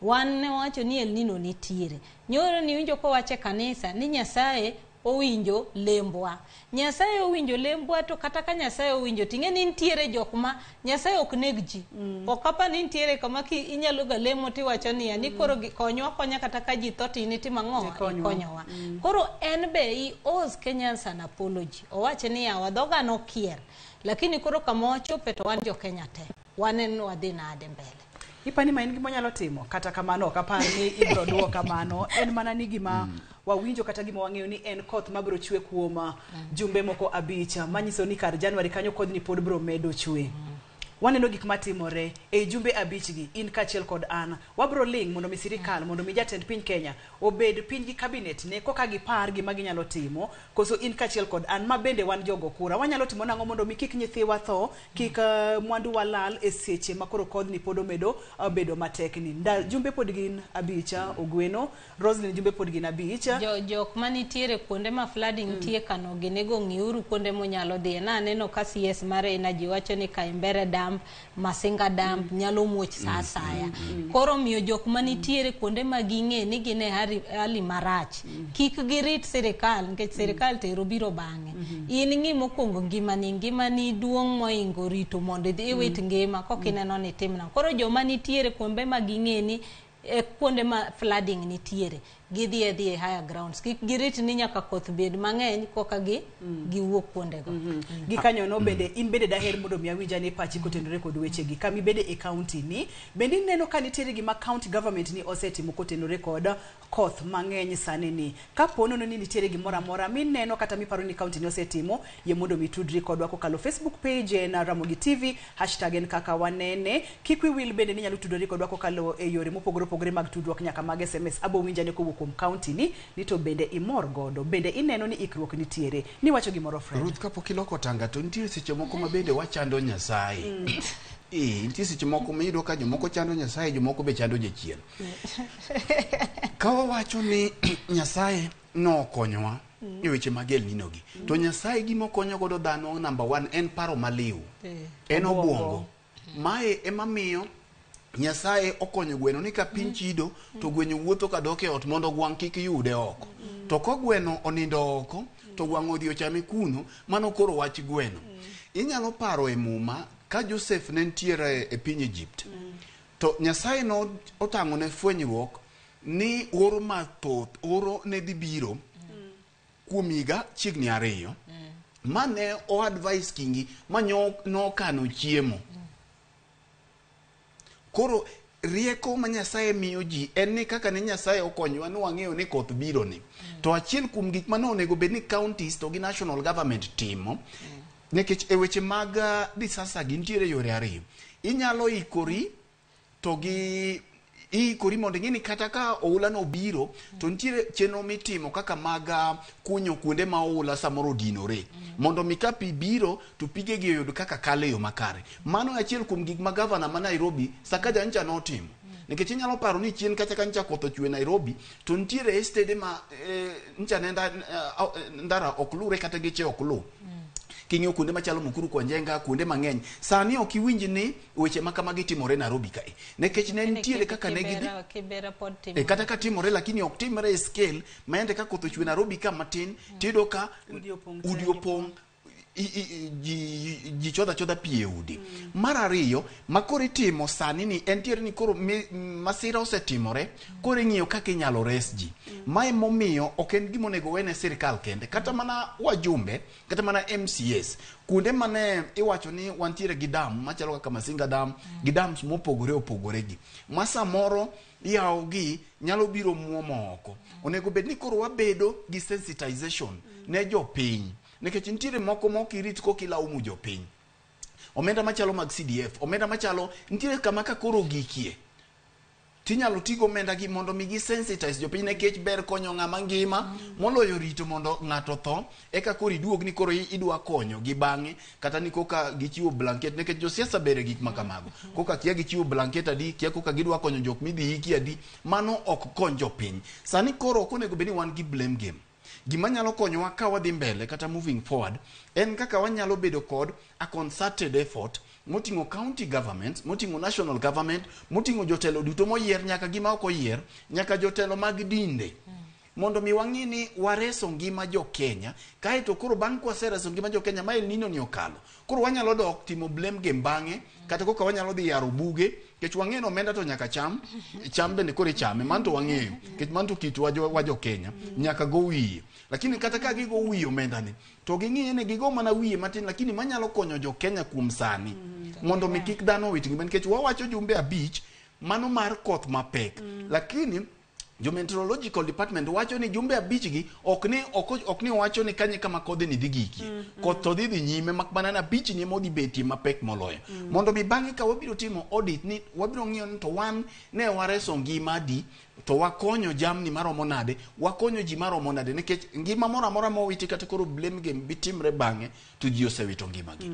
Wan ne wawacho ni El Nino nitiere. Nyoro ni winjo kowacho e kanisa ni Nyasaye owinjo lembwa. Nyasaye owinjo lembwa to kata ka Nyasaye owinjo ting'e ni nitiere jok ma Nyasaye ok neg ji. Ok apa ni nitiere kama ki inyalo ga lemo tiwacho niya ni koro konywa konya kata ka ji tho to in itimo ang'o? Ikonywa. Ikonyowa. Koro en be he owes Kenyans an apology. Owacho ni yawa dhoga nokier. Lakini koro kama wachope to wan jo Kenya te. Wanen wadhi nade mbele. Ipani ma en gima onyalo timo kata kamano ok apar ni ibiro duok kamano en mana ni gima wawinjo kata gima wang'eyo ni en koth mabiro chwe kuom jumbe moko abich manyiso ni kar January kanyo kodhni pod biro medo chwe. Waneno gik matimore ei jumbe abich gi in kaachiel kod an wabiro ling' mondo mi sirikal mondo mi jatend piny Kenya obed piny gi cabinet ne koka gipar gima ginyalo timo koso in kaachiel kod an ma bende wan jogo kura wanyalo timo nang'o mondo mi kik nyithiwa tho kik mwandu walal e seche ma koro kodhni pod omedo bedo matek ni Nda, jumbe pod gin abich Ogweno Roslyn jumbe pod gin abich Jok manitiere kuonde ma flooding nitie kano ginego ng'iuru kuonde monyalo dhiye. Naneno ka CS mar Energy wacho ni Kaimbere Dam, Masinga Dam nyalo muoch sa asaya. Koro miyo jok manitiere kuonde ma ging'e ni gin e hali marach. Kik girit sirikal nikech sirikal tero biro bang'e. In ng'i mokwongo ngimani, ngimani duong' moingo rito mondo idhi iwit ngima kok ineno ni itim nang'o. Koro joma nitiere kuonde ma ging'e ni e kuonde ma flooding nitiere gidhi adhi e higher grounds kik girit ni nyaka koth bed mang'eny koka gi giwuok kuondego. Gikanyono bende in bende daher mondo mi awinj ane pachi kotenore kod wechegi kama ibede e county ni bende ineno ka nitiere gima county government ni osetimo kotenore kod koth mang'eny sani ni kapo nono ni nitiere gimoro amora mineno kata miparo ni county ni osetimo yie mondo mi tudri kodwa kokalo Facebook page en Ramogi TV hashtag en kaka wanene kik wiyi wil bende ni inyalo tudori kodwa kokalo e yore mopogore opogore mag tudruok nyaka mag SMS abo winja ni kowuok kuom county ni ni to bende imor godo bende ineno ni ikruok nitiere niwacho gimoro Fred. Ruth kapok iloko tanga to nitie seche moko ma bende wachando Nyasaye. Nitie seche moko miyudo ka jomoko chando Nyasaye jomoko be chando jachien. Ka wawacho ni Nyasaye nokonyowa e weche mag El Nino gi to Nyasaye gima okonyo godo dhano number one en paro maliw en obwongo. Mae ema miyo Nyasaye okonyo gweno ni ka piny chido to gweno wuotho kadok e ot mondo gwang' kik yude oko. To ko gweno onindo oko to gwang' odhi ochame kuno mano koro wach gweno. Inyalo paro e muma ka Joseph ne nitiere e piny Egypt to Nyasaye no otang'one fwenyruok ni oro mathoth oro ne dhi biro kuom higa chiegni ariyo ma ne o advise kingi ma nokano chiemo. Koro rieko ma Nyasaye miyo ji en ni kaka ne Nyasaye okonyowa ni wang'eyo ni koth biro ni. To achiel kuom gik mane onego bed ni counties to gi national government timo nikech e weche mag disaster gi nitiere yore ariyo. Inyalo ikori to gi iikori mondo ing'e ni kata ka oula no biro to nitiere chenro mitimo kaka mag kunyo kuonde ma oula samoro odinore mondo mi ka pi biro to pigegi oyud kaka kalo e yo makare. Mano e achiel kuom gik ma gavana ma Nairobi Sakaja ncha notimo. Nikech inyalo paro ni chien kacha ka ncha koth ochwe Nairobi to nitiere estede ma ncha ne ndara ok lure kata geche ok lu. King'iyo kuonde machalo Mukuru kwa Njenga, kuonde mang'eny. Sani ok iwinj ni weche ma kamagi timore Nairobi kae. Nikech ne nitiere kaka ne gidhi. Kibera pod timore. Kata ka timore lakini ok timre e scale ma yande ka koth ochwe Nairobi ka matin tiyudo ka udi opong' ji chodha chodha pi e udi. Mar ariyo ma koro itimo sani ni en tiere ni koro masira osetimore koro ing'iyo kaka inyalo res ji. Mae momiyo ok en gima onego wene sirikal kende kata mana wajumbe kata mana MCAs kuonde mane iwacho ni wantiere gi dam machalo kaka Masinga Dam gi dams mopogore opogore gi ma samoro yawo gi nyalo biro muomo oko. Onego bed ni koro wabedo gi sensitization ne jopiny nikech nitiere moko mok irit kok ilaumo jopiny. Omenda machalo mag CDF, omenda machalo nitiere kama ka koro gikie tinyalo tigo omenda gi mondo mi gi sensitize jopiny nikech ber konyo ng'ama ngima moloyo rito mondo ng'ato tho eka koro iduog ni koro idwa konyo gi bang'e kata ni koka gichiwo blanket nikech josiasa ber e gik ma kamago koka kia gichiwo blanket adi kia koka gidwa konyo jok midhi iki adi mano ok kony jopiny. Sani koro ok onego bed ni wan gi blame game. Gima nyalo konyowa ka wadhi mbele kata moving forward en kaka wanyalo bedo kod a concerted effort moting'o county government, moting'o national government, moting'o jotelo duto moyier nyaka gima ok oyier, nyaka jotelo mag dinde. Mondo mi wang'i ni wareso ngima jo Kenya, kaeto koro bang' kwasereso ngima jo Kenya ma El Nino ni okalo, koro wanyalo dok timo blame game bang'e, kata koka wanyalo dhi yaro buge, nikech wang'eyo ni omenda to nyaka cham, cham bende koro ichame, mano to wang'eyo, nikech mano to kitwa wa jo Kenya, nyaka go wiye. Lakini kata ka gigo wiye omenda ni, to ging'iye ni gigo mana wiye matin, lakini manyalo konyo jo Kenya kuom sani, mondo mi kik dhano owit ngima, nikech wawacho jumbe 5, mano mar koth mapek. Lakini jo meteorological department wacho ni jumbe 5 gi ok ni wacho ni kanye kama kodhi ni dhi gikie. Koth to dhi nyime mak mana na 5 ni modhi betie mapek moloyo. Mondo mi bang'e ka wabiro timo audit ni wabiro ng'iyo ni to wan ne wareso ngima adi, to wakonyo jamni maromo nade, wakonyo ji maromo nade, nikech ngima moro amora mowiti kata koro blame game bitimre bang'e to ji osewito ngimagi.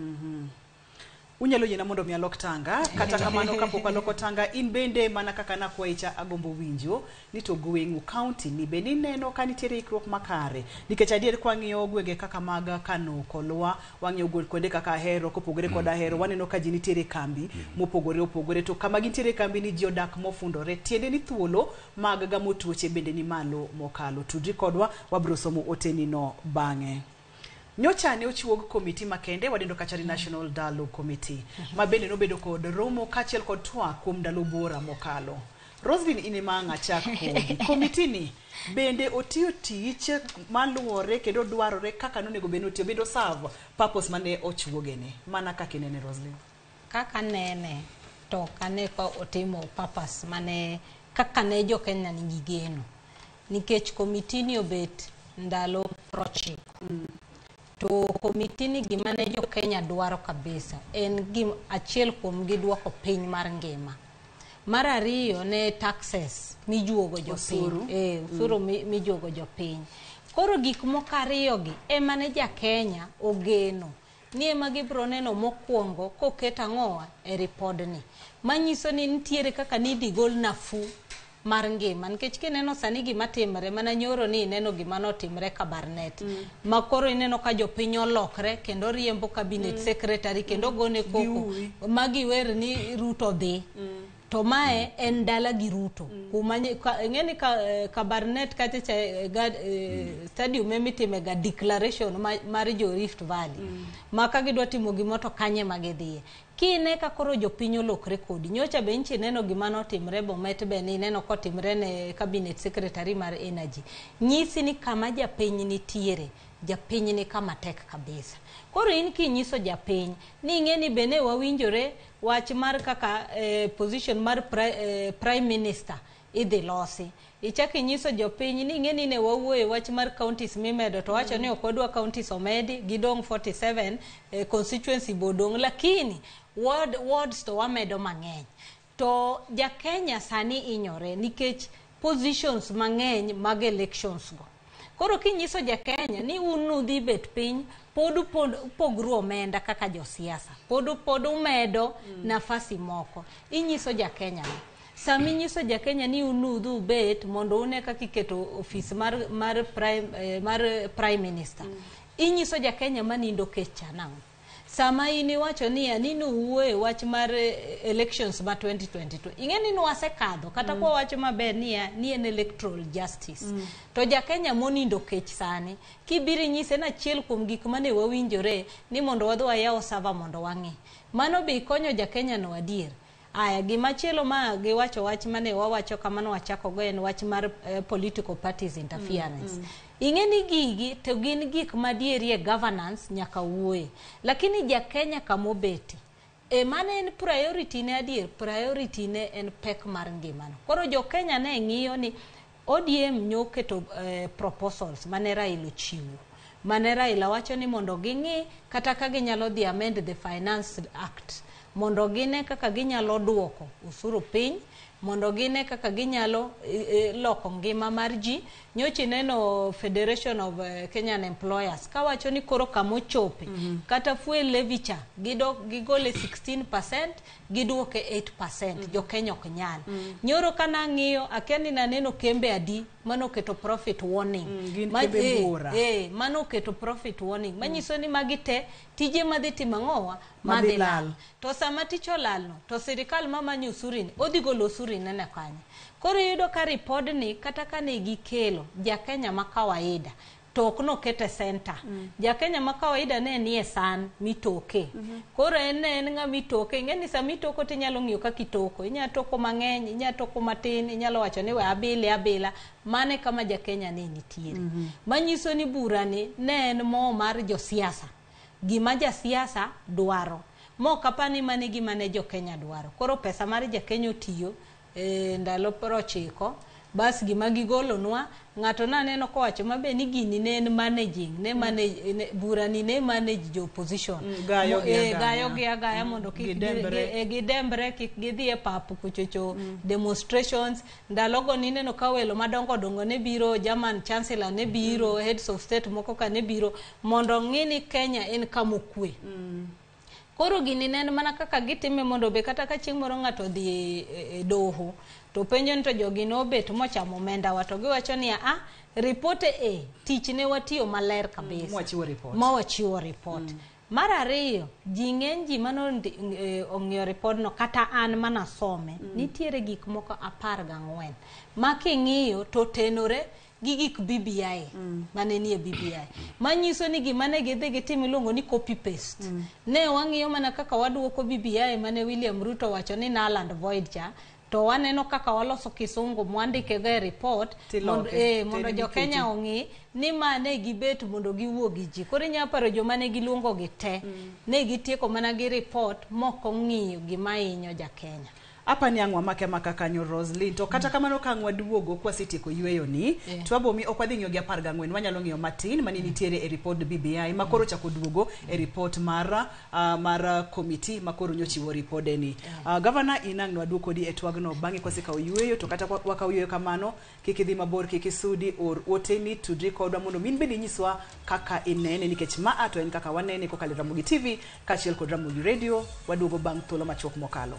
Unyalo yiena mondo mi alok tanga, kata kamano kapok aloko tanga, in bende mana kaka nakwayi cha agombo winjo ni to gweng'u county ni bende ineno ka nitiere ikruok makare, nikech adier kwang'iyo gwenge kaka mag Kano Kolwa, wang'iyo kuonde kaka Ahero kopogore kod Ahero, waneno ka ji nitiere kambi mopogore opogore, to kama gintiere kambi ni ji odak mofundore, tiende ni thuolo mag gamo tuoche bende ni malo mokalo. Tudri kodwa, wabiro somo oteni no bang'e. Nyocha ne ochiwog komiti makende wadendo kacha ni National Dialogue Committee, ma bende nobedo kod romo kaachiel kod twak kuom ndalo buora mokalo. Roslyn, in ema ang' achak kodi. Komiti ni bende otiyo tich maluwore kendo dwarore kaka nonego bed ni otiyo, bende oserve purpose mane ochuogene, mana kaka inene Roslyn? Kaka nene to ok ane ka otimo purpose mane kaka ne jo Kenya nigi geno, nikech komiti ni obet ndalo 90. To komiti ni gima ne jo Kenya dwaro kabisa en gim achiel kuom gi duoko piny mar ngima. Mar ariyo ne taxes mijuogo jopiny. Osuru mijuogo jopiny. Koro gik moko ariyo gi ema ne ja Kenya ogeno ni ema gibiro neno mokwongo koket ang'owa e ripodni. Manyiso ni nitiere kaka nidhi gol nafuu mar ngima, nikech kineno sani gima timre, mana nyoro ni ineno gima notimre Kabarnet. Ma koro ineno ka jopiny olokre kendo riembo cabinet secretary kendo gone koko magiwer ni Ruto dhi. To mae en dala gi Ruto. Kuma ing'eni Kabarnet kacha cha stadium emitime ga declaration mar jo Rift Valley. Ma ka gidwa timo gimoro to kanye ma gidhiye. Kine ka koro jopiny olokre kodi. Nyocha be nchi neno gima notimre Bomet be ni neno kotimre ne cabinet secretary mar energy. Nyisi ni kama japiny nitiere, japiny ni kama tek kabisa. Koro in kinyiso japiny ni ing'e ni bende wawinjore wach mar kaka position mar prime minister idhi losi. Ichak inyiso jopiny ni ing'e ni ne wawuoye wach mar counties mimedo to wacho ni ok wadwa counties omedi gidong' 47 constituency bodong', lakini wards to wamedo mang'eny. To ja Kenya sani inyore nikech positions mang'eny mag elections go. Koro kinyiso ja Kenya ni un udhi bet piny, pod upogru omenda kaka josiasa, pod umedo nafasi moko. Inyiso ja Kenya ni. Sama inyiso ja Kenya ni un udhi ubet mondo une kaka iketo ofis mar prime minister. Inyiso ja Kenya manindo kech cha nang'o? Sama in iwacho niya ni nuwuoye wach mar elections ma 2022, ing'e ni nwasekadho kata kwa wacho maber niya ni en electoral justice. To ja Kenya monindo kech sani kibiro inyise ni achiel kuom gik mane wawinjore ni mondo wadhi wayaw server mondo wang'i, mano be ikonyo ja Kenya no adier? Aya, gimachielo ma giwacho wach mane wawacho kamano wachako go en wach mar political parties interference. Ing'e ni gigi to gin gik madieri e governance nyaka wuoye. Lakini ja Kenya kamobete, mano en priority ne adier, priority ne en pek mar ngimano. Koro jo Kenya ne ng'iyo ni ODM nyoketo proposals mane Raila ochiwo. Mane Raila wacho ni mondo ging'i kata ka ginyalo dhi amend the Finance Act, mondo gine kaka ginyalo duoko usuru piny, mondo gine kaka ginyalo loko ngima mar ji. Nyocha ineno Federation of Kenyan Employers kawacho ni koro kamochope kata fuel levy cha gigole 16% giduoke 8%. Jo Kenya ok nyal. Nyoro kana ng'iyo akia ni naneno kembe adi manoketo profit warning. Mano oketo profit warning manyiso ni magi te tije madhi timo ang'owa madhi lal. To sama tich olalno to sirikal mamanyo usuri ni odhi golo usuri nene kanye. Koro iyudo ka ripodni kata ka ne gikelo ja Kenya ma kawaida to ok nokete center. Ja Kenya ma kawaida ne nie san mitoke. Koro en ne en ng'ama itoke. Ing'e ni sama itoko tinyalo ng'iyo kaka itoko. Inyalo toko mang'eny, inyalo toko matin, inyalo wacho ni we abile abila. Mano e kama ja Kenya ne nitiere. Manyiso ni burani ne en mo mar josiasa. Gima jasiasa dwaro. Mok apar ni mano e gima ne jo Kenya dwaro. Koro pesa mar ja Kenya otiyo e ndalo 90 bas gima gigolonwa ng'ato naneno kowacho mabe ni gini ne en managing ne manage ne, burani ne manage jo opposition Gayo gi agaya. Gayo gi agaya mondo kik Gidembre. Gidembre kik gidhi e pap kuchocho demonstrations ndalogo nineno ka welo madongo dongo ne biro, German chancellor ne biro, heads of state moko ka ne biro mondo ng'i ni Kenya en kama okwe. Koro gini ne en mana kaka gitime mondo be kata ka chieng' moro ng'ato odhi e doho to penjo ni to jogi nobet mochamo omenda wa, to giwacho ni a report e tich ne watiyo maler kabisa Mwachiwo report. Ma wachiwo report. Mar ariyo, ji ng'eny ji mano ong'iyo ripodno kata an manasome nitiere gik moko 14 ma king'iyo to tenore gi gik BBI mane nie BBI, manyiso ni gima ne gidhi gitim iluongo ni copy paste. Ne wang'iyo mana kaka waduoko BBI mane William Ruto wacho ni null and void cha, to waneno kaka waloso kisungu mwandike go e report Tiloke, mondo teri jo Kenya mikete. ong'i ni ma ne gibet mondo giwuo gi ji. Koro inyalo paro joma ne giluongo gi te ne gitieko mana gi report mok ong'iyo gima hinyo ja Kenya. Apa ni ang' wamake amaka kanyo, Roslyn, to kata kamano ka ang' waduogo kwasetieko yweyo ni to wabomi ok wadhi ng'iyo gi 14, wanyalo ng'iyo matin mane nitiere e report BBI ma koro chako duogo e report mar committee ma koro nyochiwo ripode ni. Governor, in ang' nwaduog kodi e twagno bang'e kwasekawo yweyo, to kata wakawo yweyo kamano, kik idhi mabor, kik isudi, or oteni, tudri kodwa mondo min bende inyiswa kaka inene, nikech maa to en Kaka Wanene kokalo e Ramogi TV kaachiel kod Ramogi Radio. Waduogo bang' thuolo machuok mokalo.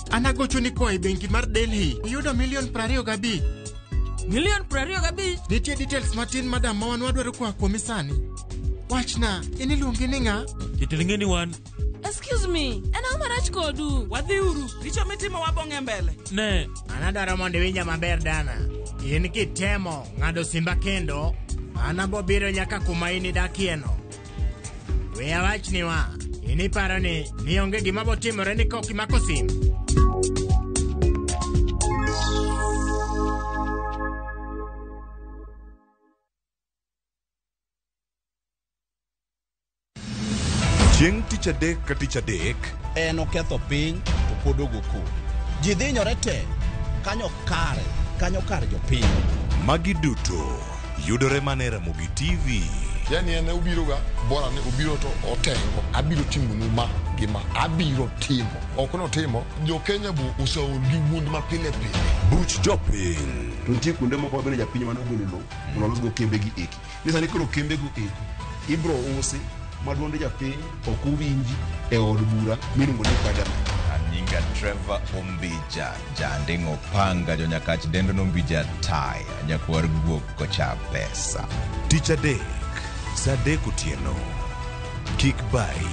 An agochoni koa e bengi mar Delhi. Iyudo milion 25. Milion 25? Nitie details matin madam ma wan wadwaro koa kuomi sani. Wachna, in iluongi ni ng'a? Jatend ng'e ni wan Excuse me, en ang'o marach kodu? Wadhiuru, richo mitimo wabong'e mbele. Ne. An adwaro mondo iwinja maber dana. In kitemo ng'ado simba kendo, an abo biro nyaka kuma in idakieno. We awachni wa, in iparo ni onge gima botimore ni kok imako sim. Chieng' tich adek ka tich adek en oketho piny to pod ogo koko. Ji dhinyore te kanyo kare kanyo kar jopiny. Magi duto yudore mana e Ramogi TV. Yani en obiro ga bora ni obiro to otengo abiro timonu ma gi ma abiro timo ok notimo jo Kenya bo oseol gi wuond ma pile pile. Buch jopiny. To nitie kuonde moko mabende japiny mane ogolo lowo mondo olosgo kembe gi eki. Ni sani koro kembe go eko ibro usi ma duond japiny ok owinji e od bura miluongo ni parliament. Anyinga Trevor Ombija, janding'o panga jonyakach dendo nombija taya, nyakwar guok kocha pesa. Tich adek, saa 3 otieno. Kik bayi.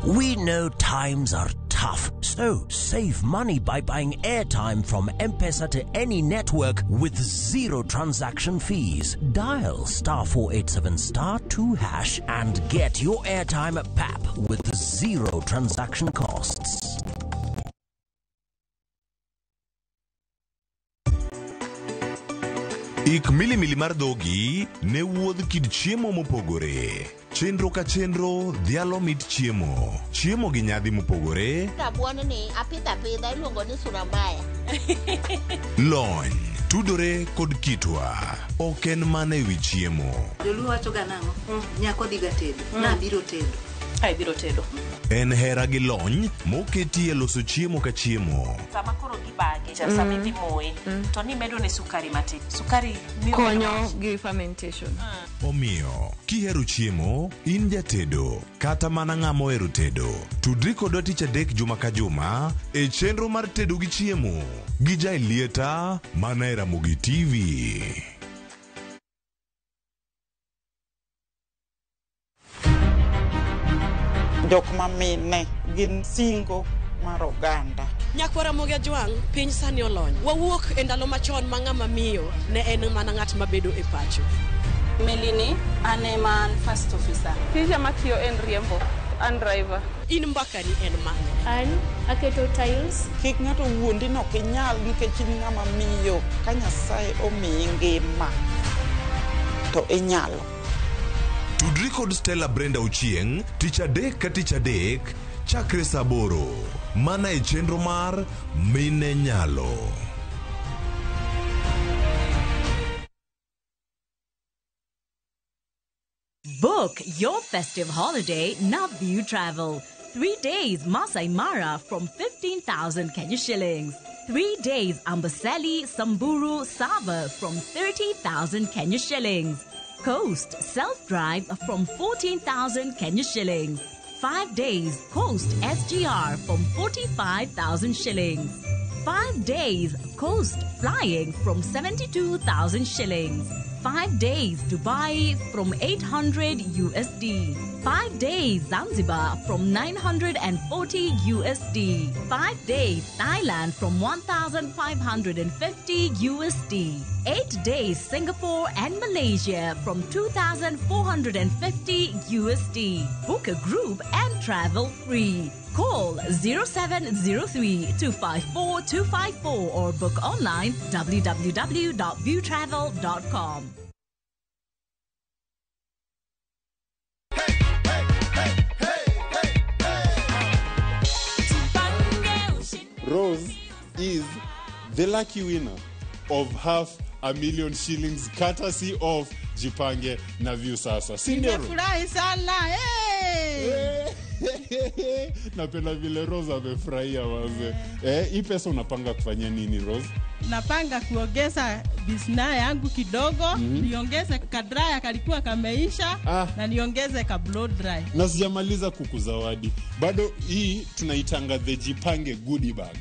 We know times are tough, so save money by buying airtime from M-Pesa to any network with zero transaction fees. Dial *487 *2# and get your airtime at PAP with zero transaction costs. Ik milimili mar dhogi ne wuodh kit chiemo mopogore. Chenro ka chenro dhialo mit chiemo. Chiemo gi nyadhi mopogore. Rabuon ni apidho apidha iluongo ni surambaya. Lony, tudore kod kitwa. Ok en mana ewi chiemo. Joluo wacho ga nang'o? Nyako dhi ga tedo. Nabiro tedo. Ai biro tedo. En hera gi lony moketi e loso chiemo ka chiemo. Sama koro gibage, sama idhi moye, to nimedo ne sukari matin. Sukari miyo konyo gi fermentation. Omiyo, kihero chiemo, in jatedo, kata mana ng'ama ohero tedo, tudri kodwa tich adek juma ka juma e chenro mar tedo gi chiemo gi Jaelieta mana e Ramogi TV. Jok ma mine gin singo mar oganda. Nyakwar Ramogi Ajwang', piny sani olony. Wawuok e ndalo machon ma ng'ama miyo ne en mana ng'at mabedo e pacho. Melini, an ema an first officer. Tija matiyo en riembo, an driver. In mbakani en mane? An aketo tiles. Kik ng'ato wuondi ni ok inyal nikech in ng'ama miyo ka Nyasaye omiyi ngima to inyalo. Tudri kod Stella Brenda Ochieng' tich adek ka tich adek chakre saa aboro mana e chenro mar Mine Nyalo. Book your festive holiday Navview Travel. 3 days Masai Mara from 15,000 Kenya shillings. 3 days Amboseli, Samburu, Sava from 30,000 Kenya shillings. Coast self-drive from 14,000 Kenya shillings. 5 days Coast SGR from 45,000 shillings. 5 days Coast flying from 72,000 shillings. 5 days Dubai from 800 USD. 5 days Zanzibar from 940 USD. 5 days Thailand from 1,550 USD. 8 days Singapore and Malaysia from 2,450 USD. Book a group and travel free. Call 0703 254 254 or book online www.viewtravel.com. Rose is the lucky winner of 500,000 shillings courtesy of Jipange na Viusasa. Si ndio? Rose? Nimefurahi sana. Hey! Napenda vile Rose amefurahia wazee. Hii pesa unapanga kufanyia nini Rose? Napanga kuongeza bisna yangu kidogo, niongeze kadraya kalikuwa kameisha, na niongeze ka blow dry. Na sijamaliza kukuzawadi. Bado hii tunaitanga the Jipange goodie bag.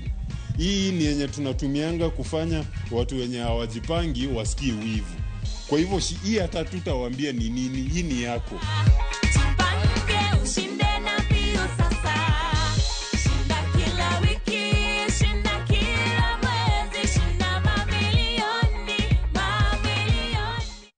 Hii ni yenye tunatumianga kufanya watu wenye hawajipangi wasikie wivu. Kwa hivyo hii hata tutawaambia ni nini, hii ni yako. Jipange ushinde na Viusasa. Shinda kila wiki, shinda kila mwezi, shinda mamilioni, mamilioni.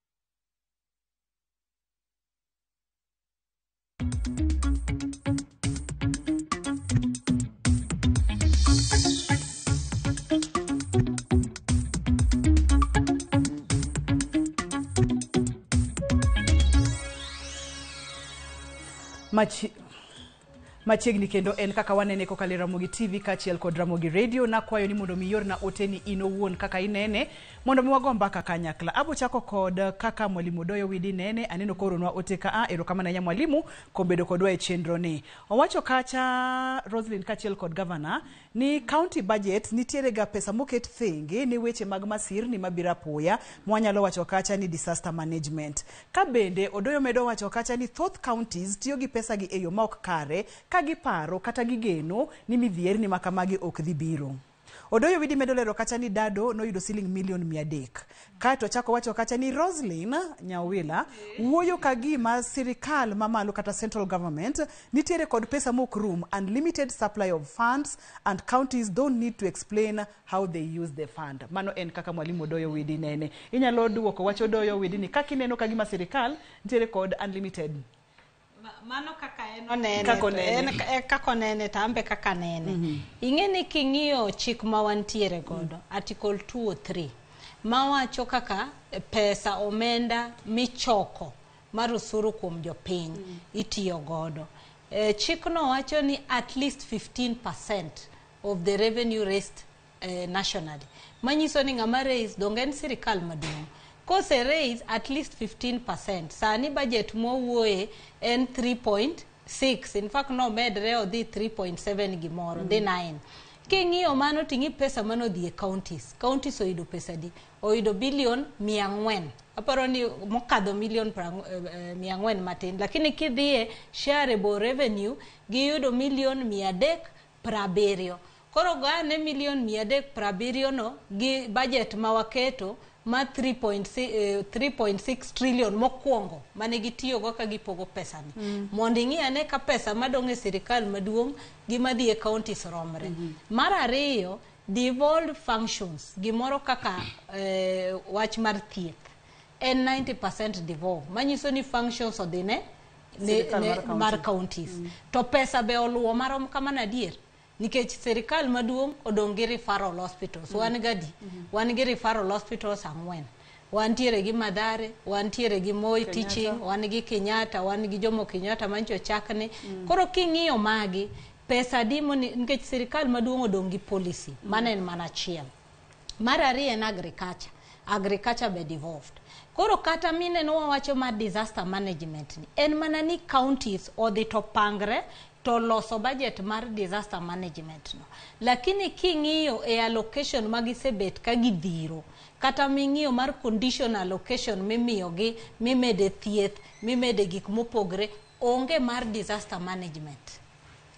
Machiegni kendo en kaka wanene kokalo e Ramogi TV kaachiel kod Ramogi Radio. Nakwayo ni mondo mi iorna oteni in owuon kaka inene mondo mi wago mbaka kanyakla. Abo chako kod kaka Mwalimu Odoyo Widi nene. Aneno kooronwa ote ka erokamano ahinya mwalimu kuom bedo kodwa e chenro ni. Owacho kacha Roslyn kaachiel kod gavana ni county budget nitiere ga pesa moket thenge ne weche mag masirni mabiro apoya mwanyalo wacho kacha ni disaster management. Ka bende Odoyo medo wacho kacha ni thoth counties tiyo gi pesa gi e yo ma ok kare ka giparo kata gigeno ni midhierni makamagi ok dhi biro. Odoyo Widi medo lero kacha ni Dado noyudo siling milion 300. Kaeto chako wacho kacha ni Roslyn Nyawila wuoyo ka gima sirikal mamalo kata central government nitiere kod pesa mok rum, unlimited supply of funds and counties don't need to explain how they use the fund. Mano en kaka mwalimu Odoyo Widi nene. Inyalo duoko wacho Odoyo Widi ni kaka ineno ka gima sirikal nitiere kod unlimited. Mano kaka en onene, en kaka onene to an be kaka nene. Ing'e ni king'iyo chik ma wantiere godo, Article 203, mawacho kaka pesa omenda michoko mar osuru kuom jopiny itiyo godo. Chikno wacho ni at least 15% of the revenue raised nationally. Manyiso ni ng'ama raise donge en sirikal maduong'. Kose raise at least 15%. Sani budget mwawuoye en 3.6 3.6, in fact nomedre odhi 3.7 gimoro, dhi 9. King'iyo mano ting'i pesa manodhi e counties. Counties oyudo pesa di? Oyudo bilion 400. Aparo ni mokadho milion 400 matin. Lakini kidhiye shareable revenue, giyudo milion 370. Koro goane milion 370 no gi budget ma waketo ma 3.6 trillion mokwongo mane gitiyogo ka gipogo pesani. Mondo ing'i ane ka pesa madong' e sirikal maduong' gi madhi e counties romre. Mar ariyo, devolved functions, gimoro kaka wach mar thieth en 90% devolved, manyiso ni functions odhi ne mar counties. To pesa be oluwo marom kamano adier? Nikech sirikal maduong' odong' gi referral hospitals. Wan gadi? Wan gi referral hospitals 4. Wantiere gi Mathare, wantiere gi Moi Teaching, wan gi Kenyatta, wan gi Jomo Kenyatta mancho chakne. Koro king'iyo magi, pesa di nikech sirikal maduong' odong' gi policy, mano en mana achiel. Mar ariyo en agriculture. Agriculture be devolved. Koro kata mineno wawacho mar disaster management ni, en mana ni counties odhi to pangre to loso budget mar disaster management no. Lakini king'iyo e allocation magisebet ka gidhiro, kata ming'iyo mar condition allocation mimiyogi, mimede thieth, mimede gik mopogre, onge mar disaster management.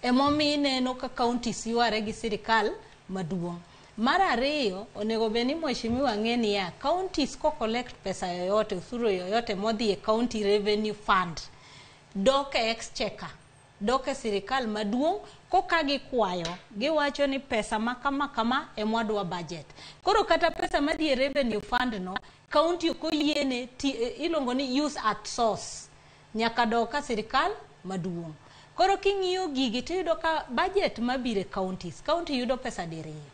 Emomiyo ineno ka counties yware gi sirikal maduong'. Mar ariyo, onego bed ni mheshimiwa ng'e niya, counties ko collect pesa yoyote, usuru yoyote modhi e county revenue fund, dok e exchequer, dok e sirikal maduong', koka gikwayo, giwacho ni pesa ma kama kama emwadwa budget. Koro kata pesa madhi e revenue fund no, county ok oyiene, iluongo ni use at source, nyaka dok ka sirikal maduong'. Koro king'iyo gigi tiyudo ka budget mabiro e counties, county yudo pesa diriyo.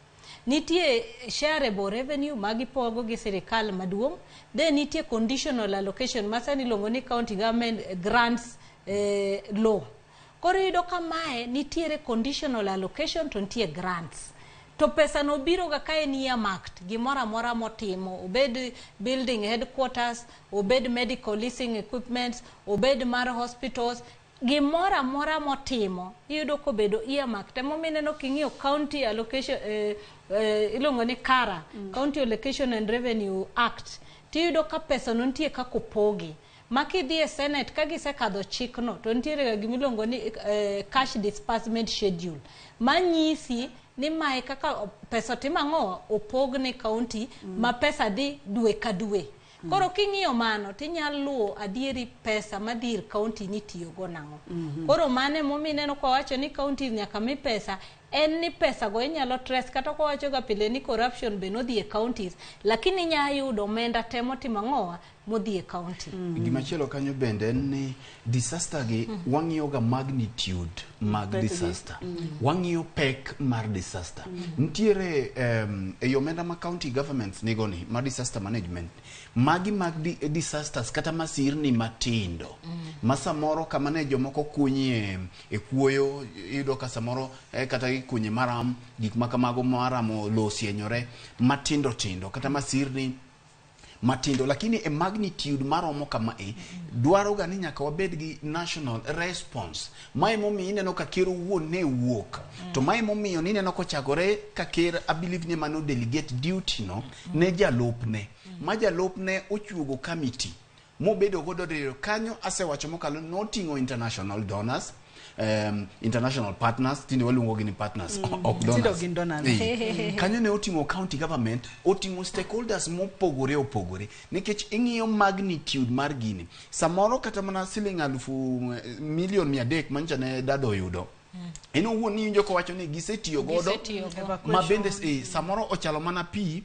Nitie shareable revenue magipogo gi sirikal maduong', then nitie conditional allocation ma sani iluongo ni county government grants law. Koro iyudo ka mae nitiere conditional allocation to nitie grants. To pesa no biro ga ka en earmarked, gimoro amora motimo, obed building headquarters, obed medical leasing equipment, obed mar hospitals, gimoro amora motimo iyudo kobedo earmarked. Emomiyo ineno king'iyo county allocation, iluongo ni KARA, County Allocation and Revenue Act, tiyudo ka pesa no nitie kaka opogi. Ma kidhi e Senate ka gisekadho chikno to nitiere ga gimiluongo ni cash disbursement schedule manyisi ni mae kaka pesa timo ang'o opog ne county ma pesa dhi dwe ka dwe. Koro king'iyo mano tinyalo luwo adieri pesa madhi ir county nitiyogo nang'o. Koro mano emomiyo ineno kwa wacho ni county nyaka mi pesa, en ni pesa go inyalo trace, kata kwa wacho ga pile ni corruption be nodhi e counties, lakini inya yudo omenda te motimo ang'owa modhi e county. Gimachielo kanyo bende en ni disaster gi wang'iyo ga magnitude mag disaster. Wang'iyo pek mar disaster. Nitiere e omenda ma county governments nigo ni ma disaster management, magi mag disasters kata masirni matindo ma samoro kama ne jomoko kunyie e kuoyo, iyudo ka samoro kata gikunye maram, gik ma kamago maram olosienyore matindo tindo kata masirni matindo, lakini e magnitude maromo kama e dwaro ga ni nyaka wabed gi national response. Mae momiyo ineno ka ker owuon ne wuok, to mae momiyo nineno kochakore ka ker, I believe ni mano delegate duty no ne jalupne, ma jalupne ochuogo committee mobedo godo diriyo kanyo. Asewacho mokalo noting'o international donors, international partners, tinde waluongo gi ni partners, ok donors. Gin donors. Kanyo ne oting'o county government, oting'o stakeholders mopogore opogore, nikech ing'iyo magnitude mar gini. Samoro kata mana siling 300 million manyicha ne dado oyudo, en owuon ni iwinjo kowacho ni gisetiyo godo ma bende samoro ochalo mana pi,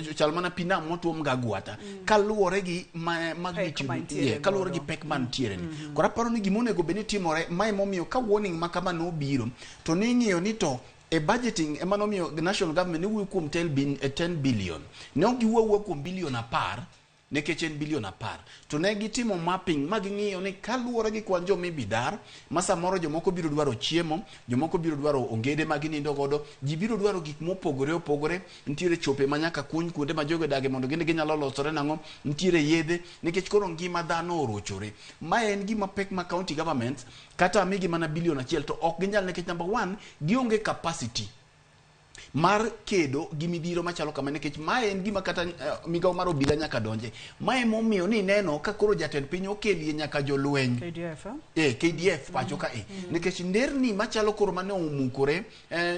ochalo mana pi nam motuom ga agwata, kaluwore gi magnitude, kaluwore gi pek mantiere ni. Koro aparo ni gima onego bed ni timore, mae momiyo ka warning ma kama nobiro to ning'iyo ni to e budgeting ema nomiyo national government ne wuoyo kuom 10 billion, ne ok giwuo awuoya kuom bilion 10, Nikech en bilion 10. To ne gitimo mapping ma ging'iyo ni kaluwore gi kwan joma ibi dar, ma samoro jomoko biro dwaro chiemo, jomoko biro dwaro ongede ma ginindo godo, ji biro dwaro gik mopogore opogore, nitiere chope ma nyaka kuny kuonde ma jogi odage mondo gine ginyalo losore nang'o, nitiere yedhe, nikech koro ngima dhano orochore. Ma en gima pek ma county governments kata migi mana bilion 1 to ok ginyal, nikech number one, gionge capacity mar kedo gi midhiro machalo kama, nikech mae en gima kata migawo mar obila nyaka donje. Mae momiyo ni neno ka koro jatend piny okelie nyaka jolweny KDF, eh? KDF pacho ka nikech nderni machalo koro mane omukore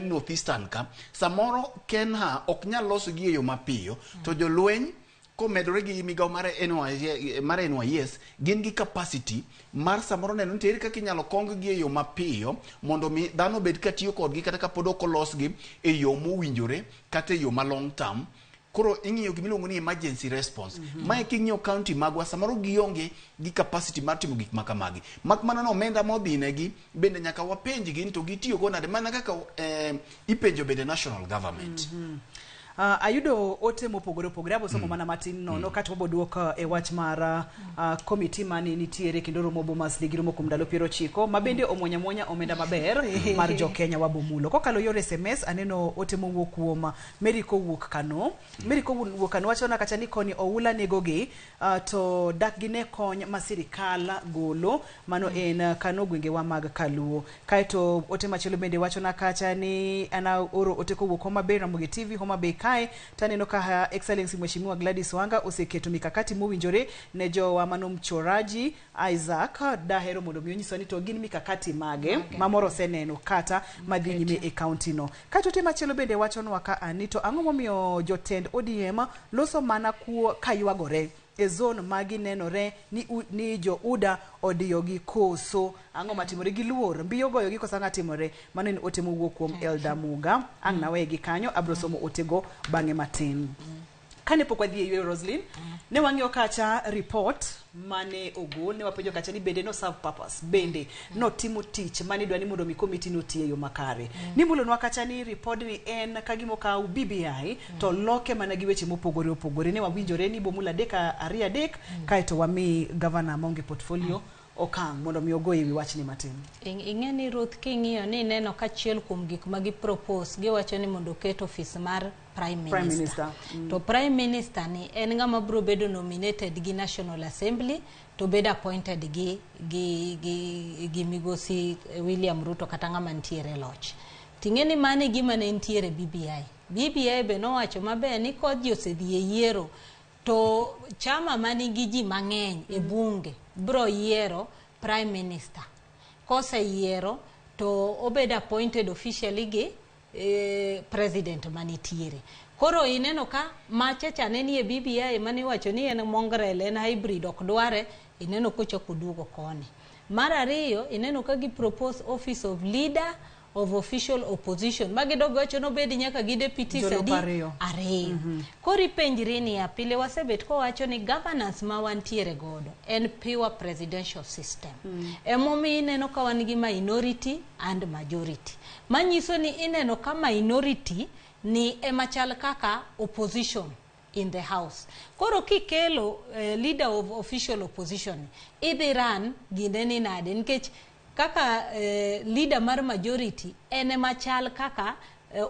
North Eastern ka samoro Kenha ok nyal loso gi e yo mapiyo, to jolweny komedore gi migawo mar NYS, mar NYS gin gi capacity mar samoro neno ni to ere kaka inyalo kong gi e yo mapiyo mondo mi dhano obed katiyo kodgi kata kapod ok olosgi e yo mowinjore kata e yo ma long term. Koro ing'iyo gimiluongo ni emergency response. Mae king'iyo county magwa samoro gionge gi capacity mar timo gik makamagi, mak mana no omenda modhinegi bende nyaka wapenjgi ni to gitiyo go nade, mana kaka ipenjo bende national government. Ayudo ote mopogore opogore, abo somo mana matin nono kata wabo duok e wach mar komiti mane nitiere kendo romo Bomas nigi romo kuom ndalo 90 ma bende omwonyo amwonya omenda maber mar jo Kenya wabomulo kokalo yor SMS. Aneno ote mowuok kuom Mary kowuok Kano. Mary kowuok Kano wachona kacha ni koni oula negogi, to dak gine kony ma sirikal golo. Mano en Kano, gwengewa mag Kaluo. Kaeto ote machielo bende wachona kacha ni ana oro ote kowuok Homa Bay, Ramogi TV Homa Bay kae taneno ka Her Excellency Mheshimiwa Gladys Wanga oseketo mikakati mowinjore ne jowa mano mchoraji Isaac. Dahero mondo mi onyiswa ni to gin mikakati mage ma moro oseneno kata madhi nyime e kaunti no. Kaeto ote machielo bende wachonwa ka ani to ang'o momiyo jotend ODM loso mana kuo kaywagore e zone ma ginenore ni jo UDA odiyogi, koso ang'o matimore? Giluor mbiyo goyogi koso ang'o timore? Mano en ote mowuok kuom Elda Muga. Ang' nawegi kanyo, abro somo otego bang'e matin. Kane pok wadhi e yweyo, Roslyn, ne wang'iyo kacha report mane ogol, ne wapenjo kacha ni bende no serve purpose, bende notimo tich mane idwa ni mondo mi komiti noti e yo makare. Nimulonwa kacha ni report ni en ka gima okaw BBI to loke mana gi weche mopogore opogore. Ne wawinjore ni bomulo adek, ariyo, adek, kaeto wami gavana maonge portfolio okang' mondo mi ogo ewi wachni matin. Ing'e ni Ruth, king'iyo ni ineno ka achiel kuom gik ma gi propose, giwacho ni mondo oket ofis mar prime minister. Prime Minister. To prime minister ni en ng'ama biro bedo nominated gi National Assembly to bedo appointed gi migosi William Ruto kata ng'ama nitiere e loch. Ting'e ni mano e gima ne nitiere BBI. BBI be nowacho maber ni ka ji osedhi e yiero to chama manigi ji mang'eny e bunge biro yiero prime minister. Koseyiero to obedo appointed officially gi president manitiere. Koro ineno ka macha cha ne nie BBI mane iwacho ni en mongrel, en hybrid, ok dware, ineno kochako duogo koni. Mar ariyo, ineno ka gi propose office of leader of official opposition ma gidog wacho nobed nyaka gi deputies Jolup adi? Ariyo. Ariyo. Koro ipenjri niya, pile wasebet kowacho ni governance ma wantiere godo en pure presidential system. Emomiyo ineno ka wan gi minority and majority. Manyiso ni ineno ka minority ni ema chal kaka opposition in the house. Koro kikelo leader of official opposition, idhi run gine ni nade? Nikech kaka leader mar majority en ema chal kaka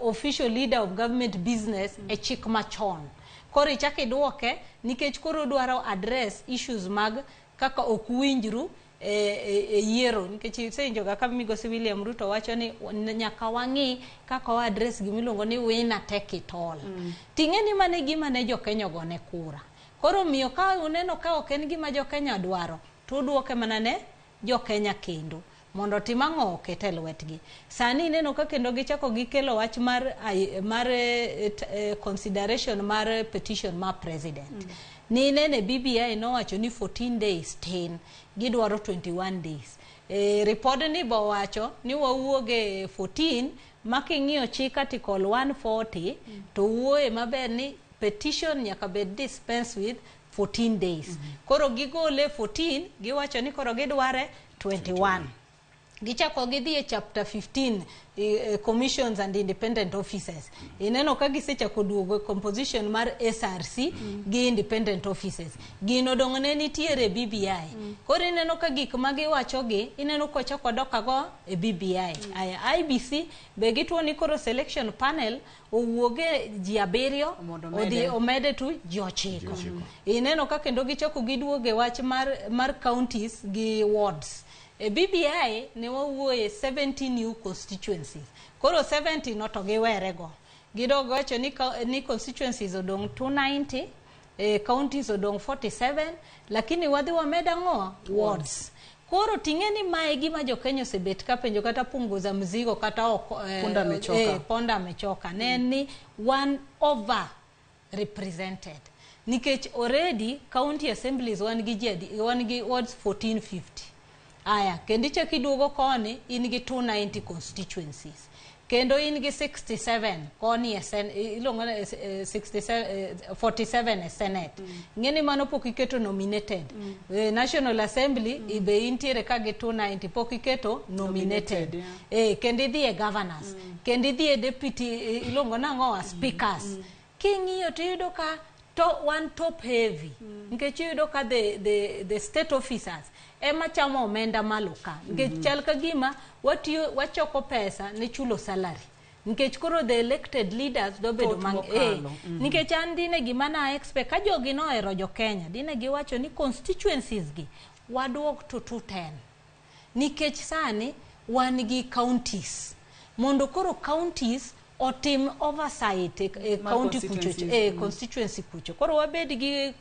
official leader of government business e chik machon. Koro ichak iduoke nikech koro dwaro address issues mag kaka ok winjru e yiero, nikech isewinjo ka migosi William Ruto wacho ni nyaka wang'i kaka wa address gimiluongo ni winner take it all. Ting'e ni mano e gima ne jokenya ogone kura. Koro miyo ka uneno ka ok en gima jokenya dwaro, to uduoke mana ne jokenya kendo mondo otim ang'o? Oket e lwetgi. Sani ineno ka kendo gichako gikelo wach mar consideration mar petition mar president. Ni inene BBI nowacho ni 14 days tin, gidwaro 21 days. Report ni bo wacho ni wawuog e 14, ma king'iyo chik article 140 to wuoye maber ni petition nyaka bed dispense with 14 days. Koro gigole 14, giwacho ni koro gidware 21. Gichako gidhi e chapter 15, commissions and independent officers. Ineno ka gisechako duogo e composition mar SRC gi independent officers. Gino dong' ne nitiere BBI. Koro ineno ka gik ma giwachogi, ineno kochako dok ago e BBI. Aya, IEBC be gituo ni koro selection panel owuoge ji 7 Mondo odhi omede. Omede to ji 9. 9. Ineno ka kendo gichako giduoge wach mar counties gi wards. E BBI ne wawuoye 70 new constituencies. Koro 70 no to giwerego. Gidog wacho ni constituencies odong' 290, counties odong' 47, lakini wadhi wamed ang'o? Wards. Koro ting'e ni mae gima jo-Kenya osebet ka penjo kata punguza mzigo kata ok, Punda amechoka. Punda amechoka. Ne en ni one over represented. Nikech already county assemblies wan gi ji adi, wan gi wards 1450. Aya, kendo ichako iduogo koni in gi 290 constituencies. Kendo in gi 67 koni e iluongo ni 67, 47 e Senate. Ng'eni mano pok iketo nominated. National Assembly be intiere ka gi 290 pok iketo nominated. Nominated, yeah. Kendo idhi e governors. Kendo idhi e deputy, iluongo nang'o, speakers. King'iyo to iyudo ka to wan top heavy. Nikech iyudo ka the state officers ema chamo omenda malo ka. Nikech chal ka gima watiyo, wachoko pesa ne chulo salary. Nikech koro the elected leaders do bedo Thoth mokalo. Nikech an dine gima na expect ka jogi nohero jo Kenya, dine giwacho ni constituencies gi waduok to 210. Nikech sani wan gi counties. Mondo koro counties otim oversight e Mar county kucho, constituencies. Constituency kucho. Koro wabed gi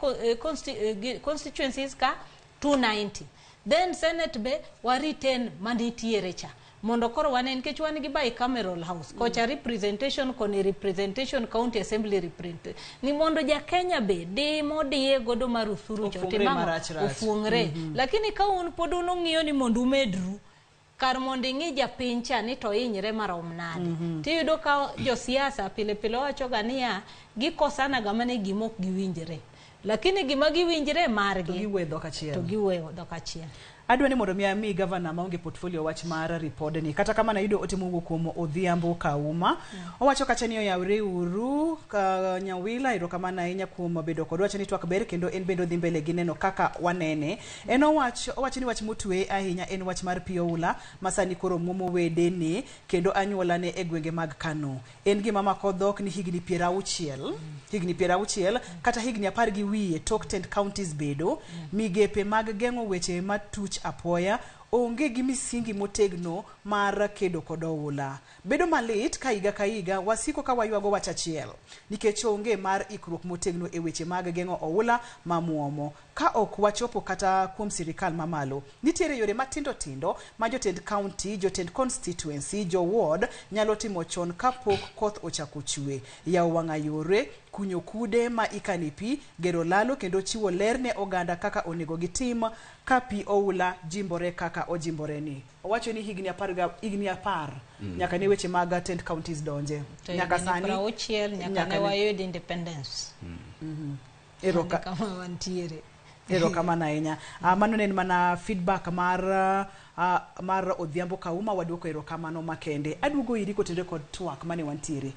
constituencies ka 290. Then Senate be wa retain manitiere cha. Mondo koro wane nikech wan gi bicameral house. Kocha representation, koni representation, county assembly represent. Ni mondo ja Kenya be di modiye godo mar usuru cha Ofuong're otim ang'o? marach rach. Ofuong're. Lakini ka un pod un ung'iyo ni mondo umedru, kar mondo ing'i japiny cha ni to hinyre marom nade. Tiyudo ka josiasa pile pile wacho ga niya, gikosana ga mana e gima ok giwinjre. Lakini gima giwinjre margi. To giwe dhok achiel. To giwe dhok achiel. Adwa ni mondo mi ami gavana maonge portfolio wach mar ripodni. Kata kamano ayudo ote mowuok kuom Odhiambo Kauma. Owacho kacha ni oyawre uru ka Nyawila, erokamano ahinya kuom bedo kodwa. Wacho ni twak ber kendo en bende odhi mbele gi neno kaka wanene. En owacho ni wach motwe ahinya en wach mar pi oula ma sani koro muomo wedene kendo anyuolane e gwenge mag Kano. En gima mako dhok ni higni 60, higni 60 kata higni 10 gi wiye tok tend counties bedo, migepe mag geng'o weche matuch apoya onge gi misingi motegno mar kedo kod oula. Bedo malit ka higa ka higa wasiko ka waywago wach achiel nikech onge mar ikruok motegno e weche mag geng'o oula mamuomo. Ka ok wachopo kata kuom sirikal mamalo, nitiere yore matindo tindo ma jotend county, jotend constituency, jo ward nyalo timo chon kapok koth ochako chwe. Yawo wang'a yore, kunyo kude ma ikane pi, gero lalo kendo chiwo ler ne oganda kaka onego gitim ka pi oula jimbore kaka ojimbore ni. Owacho ni higni 10 nyaka ne weche mag tend counties donje. To Nyaka higni sani 60 nyaka ne wayud independence. Kama wantiere. Erokamano ahinya. Mano ne en mana feedback mar Odhiambo Kauma. Waduoko erokamano makende. Aduogo iri kotenore kod twak mane wantiere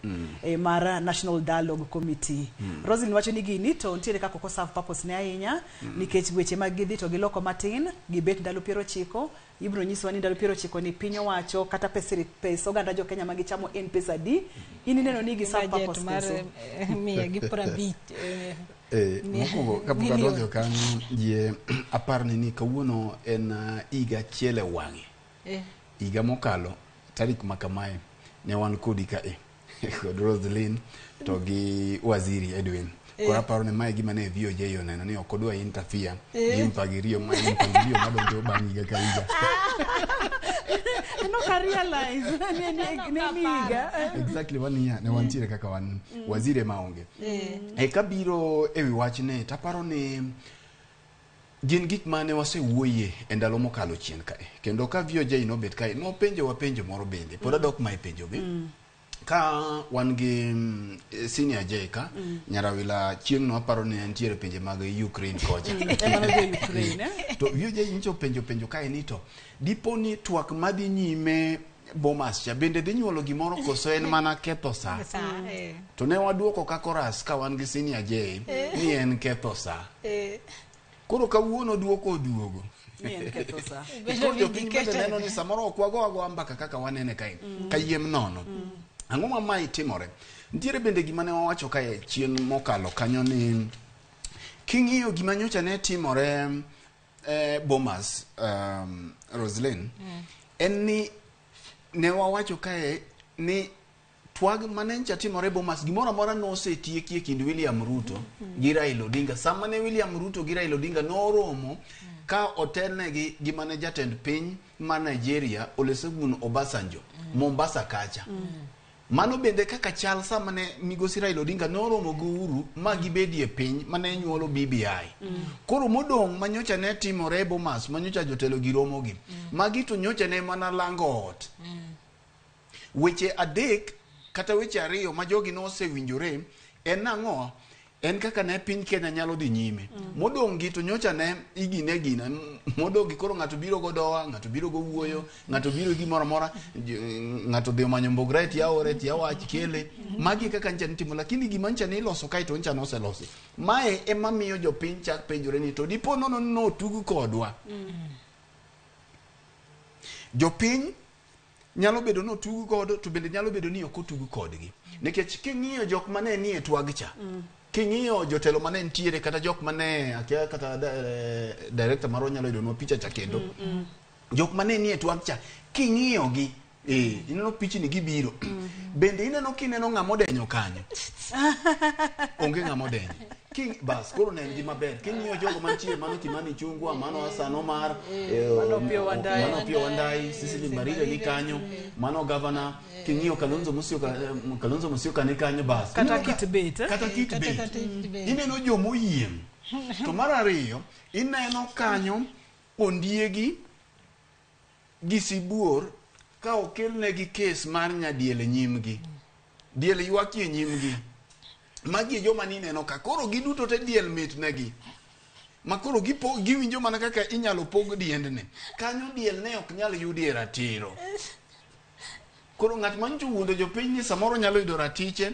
mar National Dialogue Committee. Roslyn wacho ni gini to nitiere kaka ok serve purpose ne ahinya nikech weche mag gidhi to giloko matin gibet ndalo 90. Ibiro nyisowa ni ndalo 90 ni piny owacho kata pes oganda jo Kenya ma gichamo en pesa adi. In ineno ni gi serve Budget purpose mar koso? 150. Mokwongo kapok Milion. adonjo kanyo yie aparni ni kawuono en higa achiel e wang'e. Higa mokalo tarik ma kamae ne wan kodi kae kod Roslyn to gi Waziri Edwin. Koro aparo ni mae gima ne VOJ oneno ni ok odwa interfere gi mpangilio ma mpangilio madonjo bang' higa ka higa. Nok a realize ne higa. Exactly one year ne wantiere kaka wan waziri ema onge. E kabiro ewi wachni taparo ni gin gik mane wasewuoye e ndalo mokalo chien kae kendo ka VOJ nobet kae nopenjowa penjo moro bende pod adok ma e penjogi. Ka wan gi senior J ka, Nyarawila chieng' no aparo ni entiere pinje mag Ukraine kocha. Ema nodhi Ukraine, eh? To VOJ nyicho penjo penjo kae ni to dipo ni twak madhi nyime Bomas cha bende dhi nyuolo gimoro koso en mana ketho sa? Sa, eh. To ne waduoko ka koras ka wan gi senior J ni en ketho sa. Koro kawuono duoko oduogo. Ni en ketho sa. Koro jopiny bende neno ni samoro ok wago agoa mbaka kaka wanene kae. Kayiem nono. Ang'o ma mae timore? Nitiere bende gima ne wawacho kae chien mokalo kanyo ni king'iyo gima nyocha ne timore Bomas, Roslyn, en ni ne wawacho kae ni twag mane ncha timore Bomas gimoro amora nosetieki e kind William Ruto gi Raila Odinga. Sama ne William Ruto gi Raila Odinga noromo ka otelnegi gi mane jatend piny ma Nigeria Olusegun Obasanjo Mombasa kacha. Mano bende kaka chal sama ne migosi Raila Odinga noromo gi Uhuru ma gibedie piny mane nyuolo BBI. Koro modong' manyocha ne timore e Bomas manyocha jotelo gi romo gi. Magi to nyocha ne mana lango ot. Weche adek kata weche ariyo ma jogi nosewinjore en ang'o? En kaka ne piny Kenya nyalo dhi nyime. Modong' gi to nyocha ne igine gina. Modong' gi koro ng'ato biro go doa, ng'ato biro go wuoyo, ng'ato biro gi gimoro amora, ng'ato dhi omanyo mbogre tia ore tia wach kele. Magi kaka ncha nitimo, lakini gima ncha ni iloso kae to ncha noselosi. Mae ema miyo jopiny chak penjore ni to dipo nono ni notug kodwa. Jopiny nyalo bedo ni otug godo to bende nyalo bedo ni ok otug kodgi. Nikech king'iyo jok mane nie twag cha, king'iyo jotelo mane nitiere kata jok mane akia kata director marwa nyalo yudonwa picha cha kendo. Jok mane nie twag cha, king'iyo gi, ineno pichni gibiro. Bende ineno kineno ng'ama odenyo kanyo. Onge ng'ama odenyo. Bas, koro ne en gi maber. King'iyo jogo mantie, mano Kimani Ichung'wa, mano Hassan Omar, Mano Opiyo Wandayi. mano Opiyo Wandayi, Cecily Mbarire ni kanyo, mano governor. King'iyo Kalonzo Musyoka, Kalonzo Musyoka ni kanyo, bas. Kata Ineno Kit Bet, eh? Kata Kit Kata Bet. Kit Bet. Ineno jomoyiem. To mar ariyo, ineno kanyo ondiegi gi sibuor ka okelnegi kes mar nyadiel e nyimgi. Diel ywakie nyimgi. Magi e joma nineno ka. Koro giduto te diel mit negi. Ma koro giwinjo mana kaka inyalo pog diendni. Kanyo diel ne ok nyal yudie ratiro. Koro ng'at ma nyocha owuondo jopiny ni samoro nyalo yudo ratiche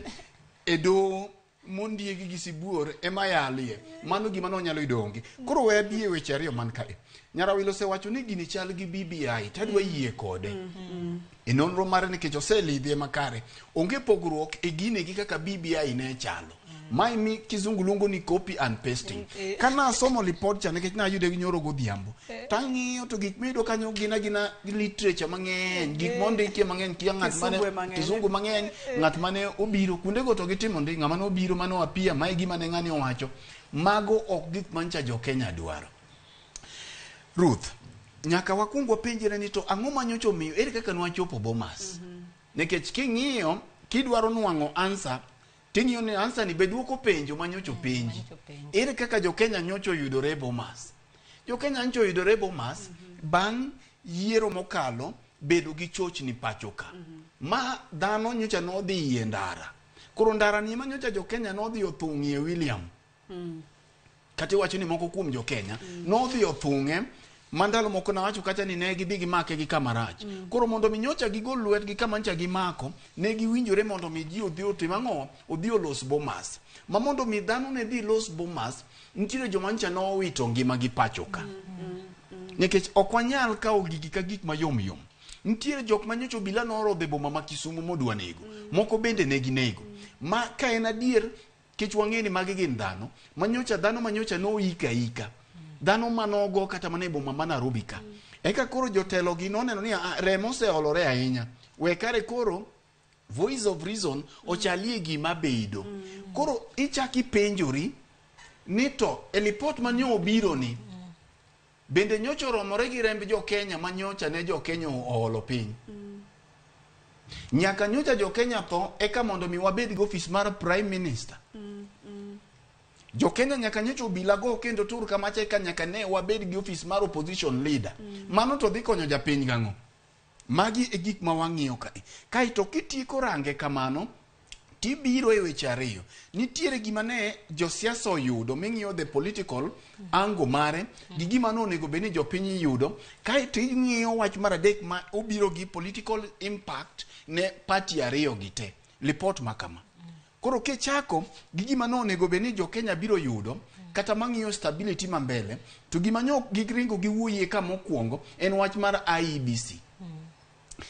e doho mondiegi gi sibuor ema yalie. Mano gima nonyalo yudo onge. Koro we abi e weche ariyo man kae. Nyarawilo osewacho ni gini chal gi BBI, tadwa yie kode. E nonro mare nikech oselidhie makare. Onge pogruok e gine gi kaka BBI ne chalo. Mae mi kizungu luongo ni copy and pasting. Ka nasomo lipod cha nikech nayude gi nyoro godhiambo, tang'iyo to gik miyudo kanyo gin agina literature mang'eny, gik mondikie mang'eny, kia ng'at mane Kisungu mang'eny. kizungu mang'eny, ng'at mane obiro kuondego to gitimo ndi, ng'ama ne obiro mane oapia, mae gima ne ng'ani owacho. Mago ok gik mancha jo Kenya dwaro. Ruth, nyaka wakwong wapenjre ni to ang'o ma nyocha omiyo ere kaka nwachopo Bomas? Nikech king'iyo, kidwaro nwang'o answer, ting'iyo ni answer ni be duoko penjo ma nyocha openji. Ere kaka jo Kenya nyocha oyudore e Bomas? Jo Kenya nyocha oyudore e Bomas bang' yiero mokalo bedo gi chochni pacho ka. Ma dhano nyocha nodhi e ndara. Koro ndara ni ema nyocha jo Kenya nodhi othung'ie William. Kata iwacho ni moko kuom jo Kenya nodhi othung'e ma ndalo moko nawacho kacha ni ne gidhi gimake gi kama rach. Koro mondo mi nyocha gigol lwetgi kama nyocha gimako, ne giwinjore mondo mi ji odhi otim ang'o? Odhi olos Bomas. Ma mondo mi dhano ne dhi los Bomas, nitiere joma nyocha nowito ngima gi pacho ka. Nikech ok wanyal kawo gigi ka gik mayom yom. Nitiere jok ma nyocha obila norodho e boma ma Kisumu modwa nego. Moko bende ne ginego. Ma ka en adier, kech wang'e ni magi gin dhano, manyocha dhano manyocha noika ika. Dhano manogo kata mana e boma ma Nairobi ka. Eka koro jotelo gi noneno ni remo oseolore ahinya. We kare koro voice of reason ochalie gima bedo. Koro ichak ipenjori ni to e lipot manyo obiro ni, bende nyocha oromore gi remb jo Kenya manyocha ne jo Kenya oolo piny. Nyaka nyocha jo Kenya tho eka mondo mi wabed gi ofis mar Prime Minister. Jo Kenya nyaka nyocha obila go kendo tur kamacha eka nyaka ne wabed gi ofis mar opposition leader. Mano to dhi konyo japiny gang'o? Magi e gik ma wang'iyo kae. Kaeto kitieko range kamano, tibiro e weche ariyo. Nitiere gima ne josiasa oyudo ming'iyo the political angle mare gi gima ne onego bed ni jopiny yudo. Kaeto ing'iyo wach mar adek ma obiro gi political impact ne party ariyo gi te. Lipot ma kama. Koro kichako gi gima ne onego bed ni jo-Kenya biro yudo kata mang'iyo stability ma mbele to gima nyo giringo giwuoyie ka mokwongo en wach mar IEBC.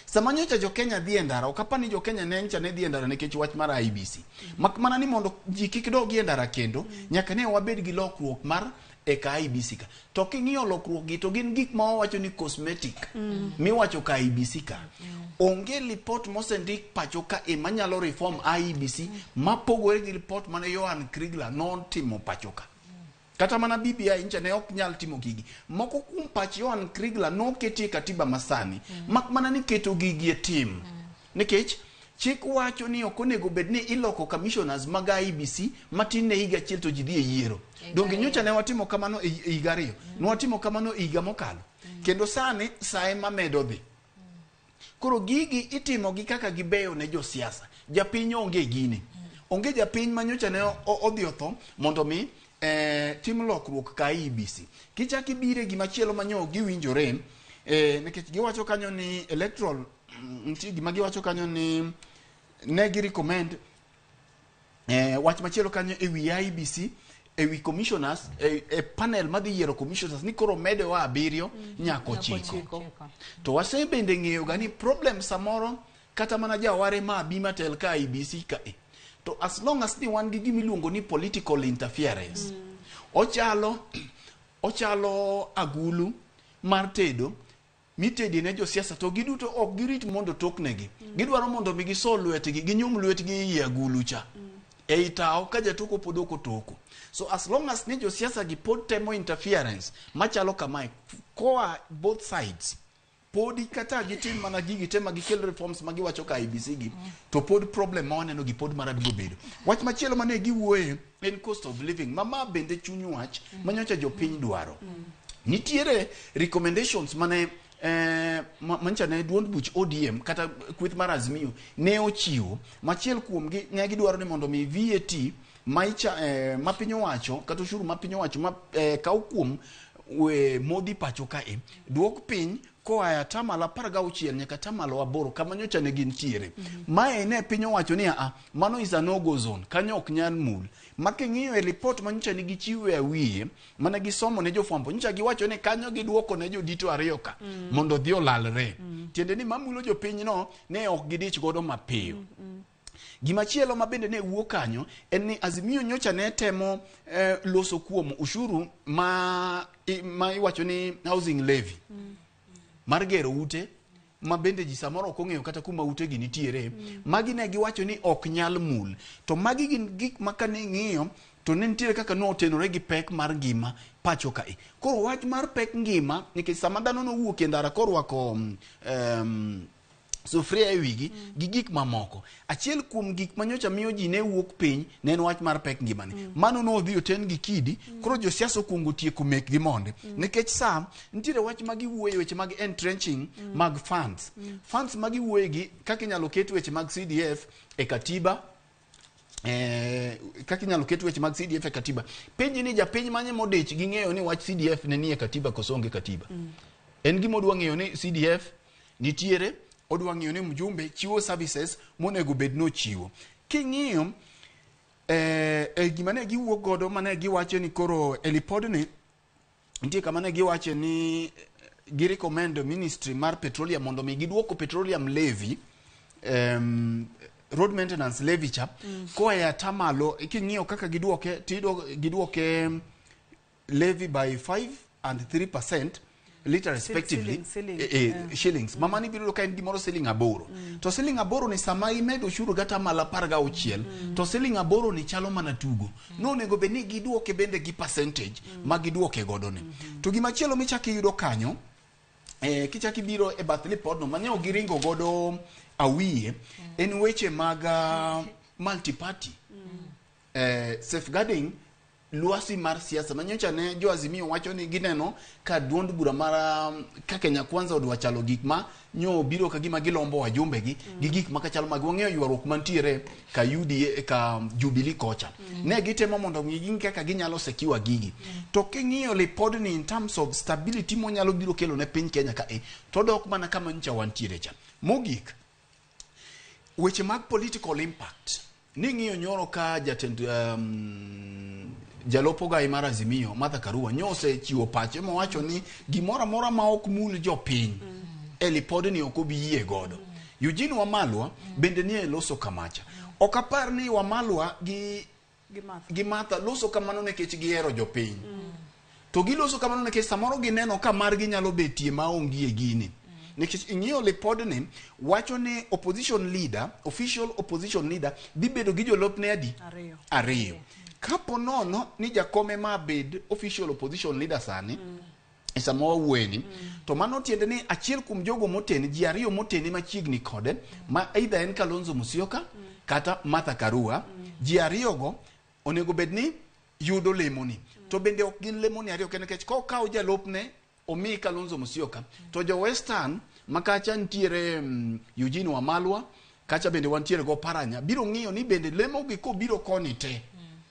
Sama nyocha jo-Kenya dhi e ndara, ok apar ni jo-Kenya ne ncha ne dhi e ndara nikech wach mar IEBC. Mak mana ni mondo ji kik dogi e ndara kendo, nyaka ne wabed gi lokruok mar eka IEBC ka. To king'iyo lokruok gi to gin gik ma wawacho ni cosmetic miwacho ka IEBC ka. Onge lipot mosendik pacho ka e manyalo reform IEBC mapogore gi lipot mane Johan Kriegler notimo pacho ka. Kata mana BBI ncha ne ok nyal timo gigi. Moko kuom pach Johan Kriegler noketi e katiba masani, mak mana ni keto gigi e tim. Nikech chik wacho ni ok onego bed ni iloko commissioners mag IEBC matin ne higa achiel to ji dhi e yiero. Donge nyocha ne watimo kamano e higa ariyo? Ne watimo kamano e higa mokalo. Kendo sani sa ema medo dhi. Koro gigi itimo gi kaka gibeyo ne josiasa. Japiny onge gini. Onge japiny ma nyocha ne odhi otho mondo mi tim lokruok ka IEBC. Kichak ibire gimachielo ma nyo giwinjore, nikech giwacho kanyo ni electoral, nitie gima giwacho kanyo ni ne gi recommend wach machielo kanyo e wi IEBC, e wi commissioners, e panel madhi yiero commissioners ni koro medewa 7 nyaka 9. To wasebende ng'eyo ga ni problem samoro kata mana jaware ma abi matel ka IEBC ka e. To as long as ni wan gi gima iluongo ni political interference, ochalo agulu mar tedo mitede ne josiasa to giduto ok girit mondo toknegi. Gidwaro mondo mi giso lwetgi, ginyum lwetgi ei agulu cha. Ei tawo ka jatoko pod ok otoko. So as long as ni josiasa gi pod temo interference machalo kamae koa both sides, podi kata gitim mana gigi te ma gikel reforms ma giwacho ka IEBC gi, to pod problem ma waneno gi pod mara biro bedo. Wach machielo mane giwuoye en cost of living, ma ma bende chuny wach manyocha jopiny dwaro. Nitiere recommendations mane mancha ne duond buch ODM kata kweth mar Azimio ne ochiwo. Machiel kuomgi ne gidwaro ni mondo mi VAT ma piny owacho kata ushuru ma piny owacho ma kaw kuom modhi pacho kae duok piny koa e atamalo 16 nyaka atamalo 8 kama nyocha ne gintiere. Mae ne piny owacho ni a mano is a no-go zone, kanyo ok nyal mul. Ma king'iyo e report ma nyocha ne gichiwo e awiye mane gisomo ne jofwambo, nyocha giwacho ni kanyo giduoko ne jodito 2 ka mondo odhi olalre. Tiende ni mamulo jopinyno ne ok gidich godo mapiyo. Gimachielo ma bende ne wuok kanyo en ni Azimio nyocha ne temo loso kuom ushuru ma iwacho ni housing levy mar gero ute ma bende ji samoro ok ong'eyo kata kuma ute gi nitiere. Magi ne giwacho ni ok nyal mul. To magi gin gik ma kane ing'iyo to ne nitiere kaka notenore gi pek mar ngima pacho kae. Koro wach mar pek ngima, nikech sama dhano nowuok e ndara korwako sufuria e wigi gi gik mamoko. Achiel kuom gik manyocha miyo ji ne wuok piny ne en wach mar pek ngimani. Mano nodhi oten gi kidi, koro josiasa okuongo tieko mekgi monde. Nikech sa nitiere wach ma giwuoye weche mag entrenching mag funds. Funds ma giwuoye gi kaka inyalo ket weche mag CDF e katiba, kaka inyalo ket weche mag CDF e katiba. Penji ni japiny manye modich gi ng'eyo ni wach CDF ne nie katiba koso onge katiba. En gima odwa ng'eyo ni CDF nitiere, odwa ng'iyo ni mjumbe chiwo services monego bed nochiwo. King'iyo gima ne giwuok godo mane giwacho ni koro e lipodni nitie kama ne giwacho ni gi recommend ministry mar petroleum mondo mi giduoko petroleum levy, road maintenance levy cha koa e atamalo. King'iyo kaka giduoke to giduoke levy by 5 and 3% liter respectively, shillings. Mama ni biro ka en gimoro siling 8. To siling 8 ni sama imedo ushuru gata mala 16, to siling 8 ni chalo mana tugo. No onego bed ni giduoke bende gi percentage ma giduoke godo ni. To gimachielo michako iyudo kanyo, kichako ibiro e bath lipodno mane ok giringo godo awiye, en weche mag multi-party. Safeguarding lwasi mar siasa manyocha ne jo Azimio wacho ni gineno ka duond bura mar ka Kenya Kwanza odwa chalo gik ma nyo biro ka gima gilombo wajumbe gi gi gik ma kachalo mag wang'eyo ywaruok mantiere ka UDA ka Jubilee kocha. Ne gitemo mondo mi ging'i kaka ginyalo secure gigi. To king'iyo lipodni in terms of stability monyalo biro kelo ne piny Kenya ka e, to dok mana kama nyocha wantiere cha. Mogik, weche mag political impact ning'iyo nyoro ka jatend jalop ogai mar Azimio Martha Karua nyo osechiwo pache mowacho ni gimoro amora ma ok mul jopiny e lipodni ok obi yie godo. Eugene Wamalwa bende nie loso kamacha. Ok apar ni Wamalwa gi gi Martha loso kamano nikech gihero jopiny. To giloso kamano nikech samoro gineno ka margi nyalo betie maonge e gini. Nikech ing'iyo lipodni wacho ni opposition leader, official opposition leader dhi bedo gi jolupne adi? Ariyo. Ariyo. Kapo nono ni jakom ema bed official opposition leader sani, e sama wawuoyeni, to mano tiende ni achiel kuom jogo motene, ji ariyo motene machiegni kode, ma either en Kalonzo Musyoka kata Martha Karua, ji ariyogo onego bed ni yudo lemoni. To bende ok gin lemoni ariyo kende nikech kokawo jalupne omi Kalonzo Musyoka, to jo Western ma kacha nitiere Eugene Wamalwa, kacha bende wantiere go Paranya, biro ng'iyo ni bende lemogi kobiro koni te,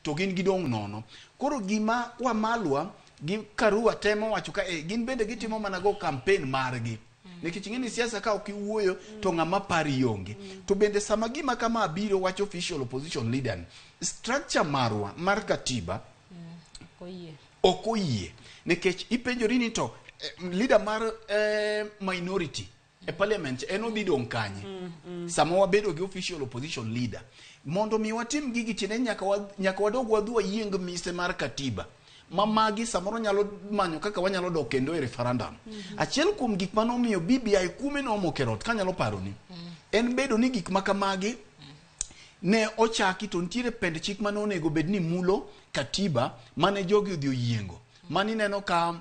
to gin gidong' nono. Koro gima Wamalwa gi Karua temo wacho ka gin bende gitimo mana go campaign margi. Nikech ing'e ni siasa ka ok iwuoyo to ng'ama pari onge. To bende sama gima kama biro wacho official opposition leader ni, structure marwa mar katiba Oyie. ok oyie. Nikech ipenjori ni to leader mar minority e parliament en odhi dong' kanye? Sama wabedo gi official opposition leader. Mondo mi watim gigi tiende nyaka wadog wadhi wayieng mise mar katiba. Ma magi samoro nyalo manyo kaka wanyalo dok kendo e referendum. Achiel kuom gik manomiyo BBI kume nomoko e rot kanyalo paroni. En bedo ni gik makamagi ne ochaki to nitiere pend chik mane onego bed ni mulo katiba mane jogi odhi oyiengo. Mani neno ka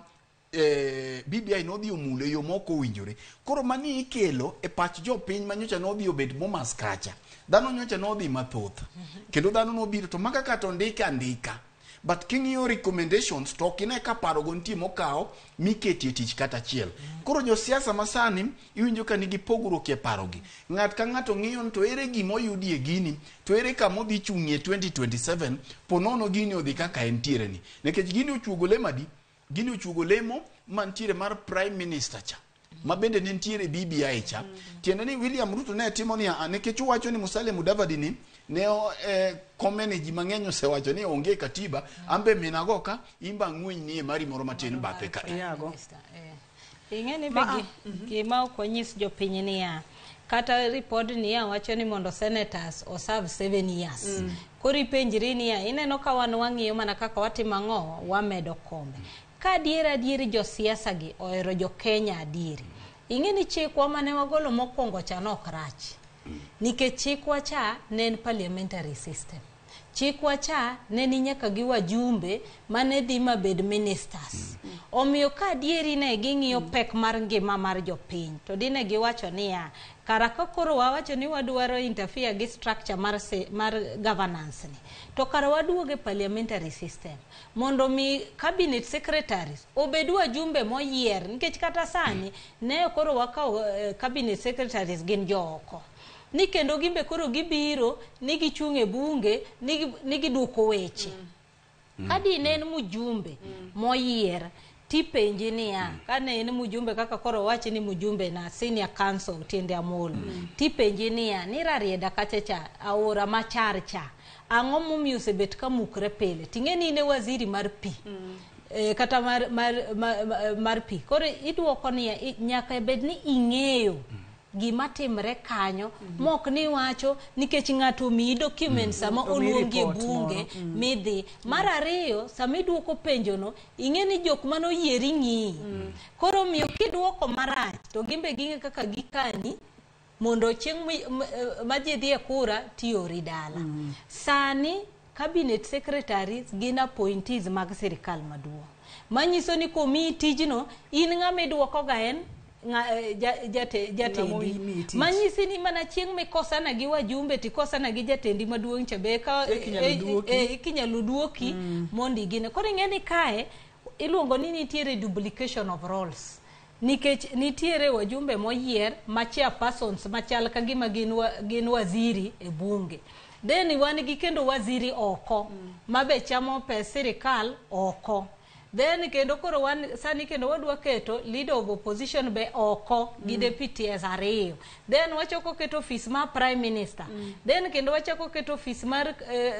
BBI nodhi omulo e yo mok owinjore. Koro mani ikelo e pach jopiny manyocha nodhi obet Bomas kacha. Dhano nyocha nodhi mathoth. Kendo dhano nobiro to maka kata ondike andika. But king'iyo recommendations to ok ine ka parogo nitie mokawo miketie tich kata achiel. Koro josiasa masani iwinjo ka nigi pogruok e parogi. Ng'at ka ng'ato ng'iyo ni to ere gima oyudie gini, to ere kama odhi chung'ie 2027 po nono gini odhi kaka entiere ni. Nikech gini ochuogo lemo adi? Gini ochuogo lemo mantiere mar prime minister cha. Ma bende ne nitiere BBI cha. Tiende ni William Ruto ne timo niya, nikech uwacho ni Musalia Mudavadi ni ne komene ji mang'eny osewacho ni onge katiba, ambe minago ka imba ng'weny nie mari moro matin bathe ka. Yago. Ing'e ni be gima ok wanyis jopiny niya, kata ripod niya wacho ni mondo senators oserve 7 years. Koro ipenjri niya, ineno ka wan wang'iyo mana kaka watimo ang'o, wamedo kombe. Ka adier adier josiasa gi ohero jo Kenya adieri. Ing'e ni chikwa mane wagolo mokwongo cha nok rach. Nikech chikwa cha ne en parliamentary system. Chikwa cha ne ni nyaka gi wajumbe mane dhi mabed ministers. Omiyo ka adieri ne ging'iyo pek mar ngima mar jopiny, to dine giwacho niya, kara ka koro wawacho ni wadwaro interfere gi structure mar governance ni, to kara waduogo e parliamentary system mondo mi cabinet secretaries obed wajumbe moyier, nikech kata sani ne koro wakawo cabinet secretaries gin jooko. Ni kendo gimbe koro gibiro ni gichung' e bunge ni giduoko weche. Ka dine en mjumbe moyier tipenji niya, kane en mjumbe kaka koro wachi ni mjumbe na senior council Tiende Amolo, tipenji niya ni Rarieda kacha cha aora machar cha ang'o momiyo osebet ka mukre pile, ting'e ni in e waziri mar pi. Kata mar pi. Koro iduoko niya, nyaka bed ni ing'eyo gima timre kanyo, mok ni wacho nikech ng'ato omiyi document sama oluongi e bunge midhi. Mar ariyo, sama iduoko penjono, ing'e ni jok manoyieri ng'iyi. Koro omiyo kiduoko marach, to gimbe ging'e kaka gikani mondo chieng' ma ji dhi e kura tiori dala. Sani cabinet secretaries gin appointees mag sirikal maduong'. Manyiso ni komiyi tijno, in ng'ama iduoko ga en Ng'ama jatendi omiyi tich. Manyisi ni mana chieng' mikosana gi wajumbe tikosana gi jatendi maduong' cha be ka Eka inyalo duoki. Eka inyalo duoki mondo igine. Koro ing'e ni kae iluongo ni nitiere duplication of roles, nikech nitiere wajumbe moyier ma chairpersons machal ka gima gin waziri e bunge, then wan gi kendo waziri oko mabe chamo pes sirikal oko, then kendo koro wan sani kendo wadwa keto leader of opposition be oko gi deputies ariyo, then wachako keto office mar prime minister, then kendo wachako keto office mar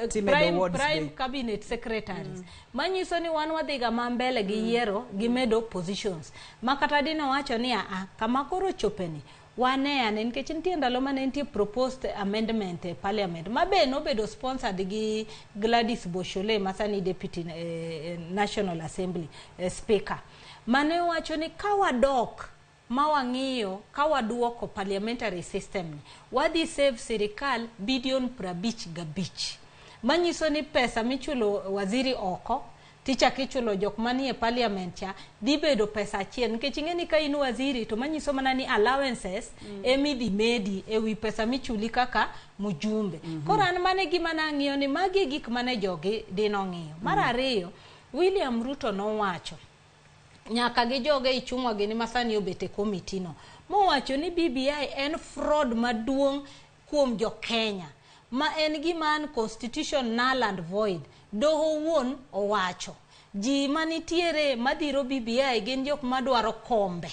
Timedo wards prime be. Cabinet secretaries, manyiso ni wan wadhiga ma mbele gi yiero gi medo positions ma kata dine wacho ni aa kama koro chopeni wane ane, nikech nitie ndalo mane nitie proposed amendment e parliament ma be nobedo sponsored gi Gladys Boshole, ma sani deputy National Assembly speaker, mane wacho ni ka wadok ma wang'iyo ka waduoko parliamentary system ni, wadhi save sirikal bilion 55, manyiso ni pesa michulo waziri oko tichako ichulo jok manie parliament cha dhi bedo pesa achiel, nikech ing'e ni ka in waziri to manyiso mana ni allowances emidhi medi ewi pesa michuli kaka mjumbe. Koro an mane gima nang'iyo ni magi e gik mane jogi dinong'iyo. Mar ariyo, William Ruto nowacho nyaka gi joge Ichung'wa gini masani obet e komiti no, mowacho ni BBI en fraud maduong' kuom jo Kenya, ma en gima an constitution null and void. Doho wuon owacho ji manitiere madhiro BBI gin jok madwaro kombe,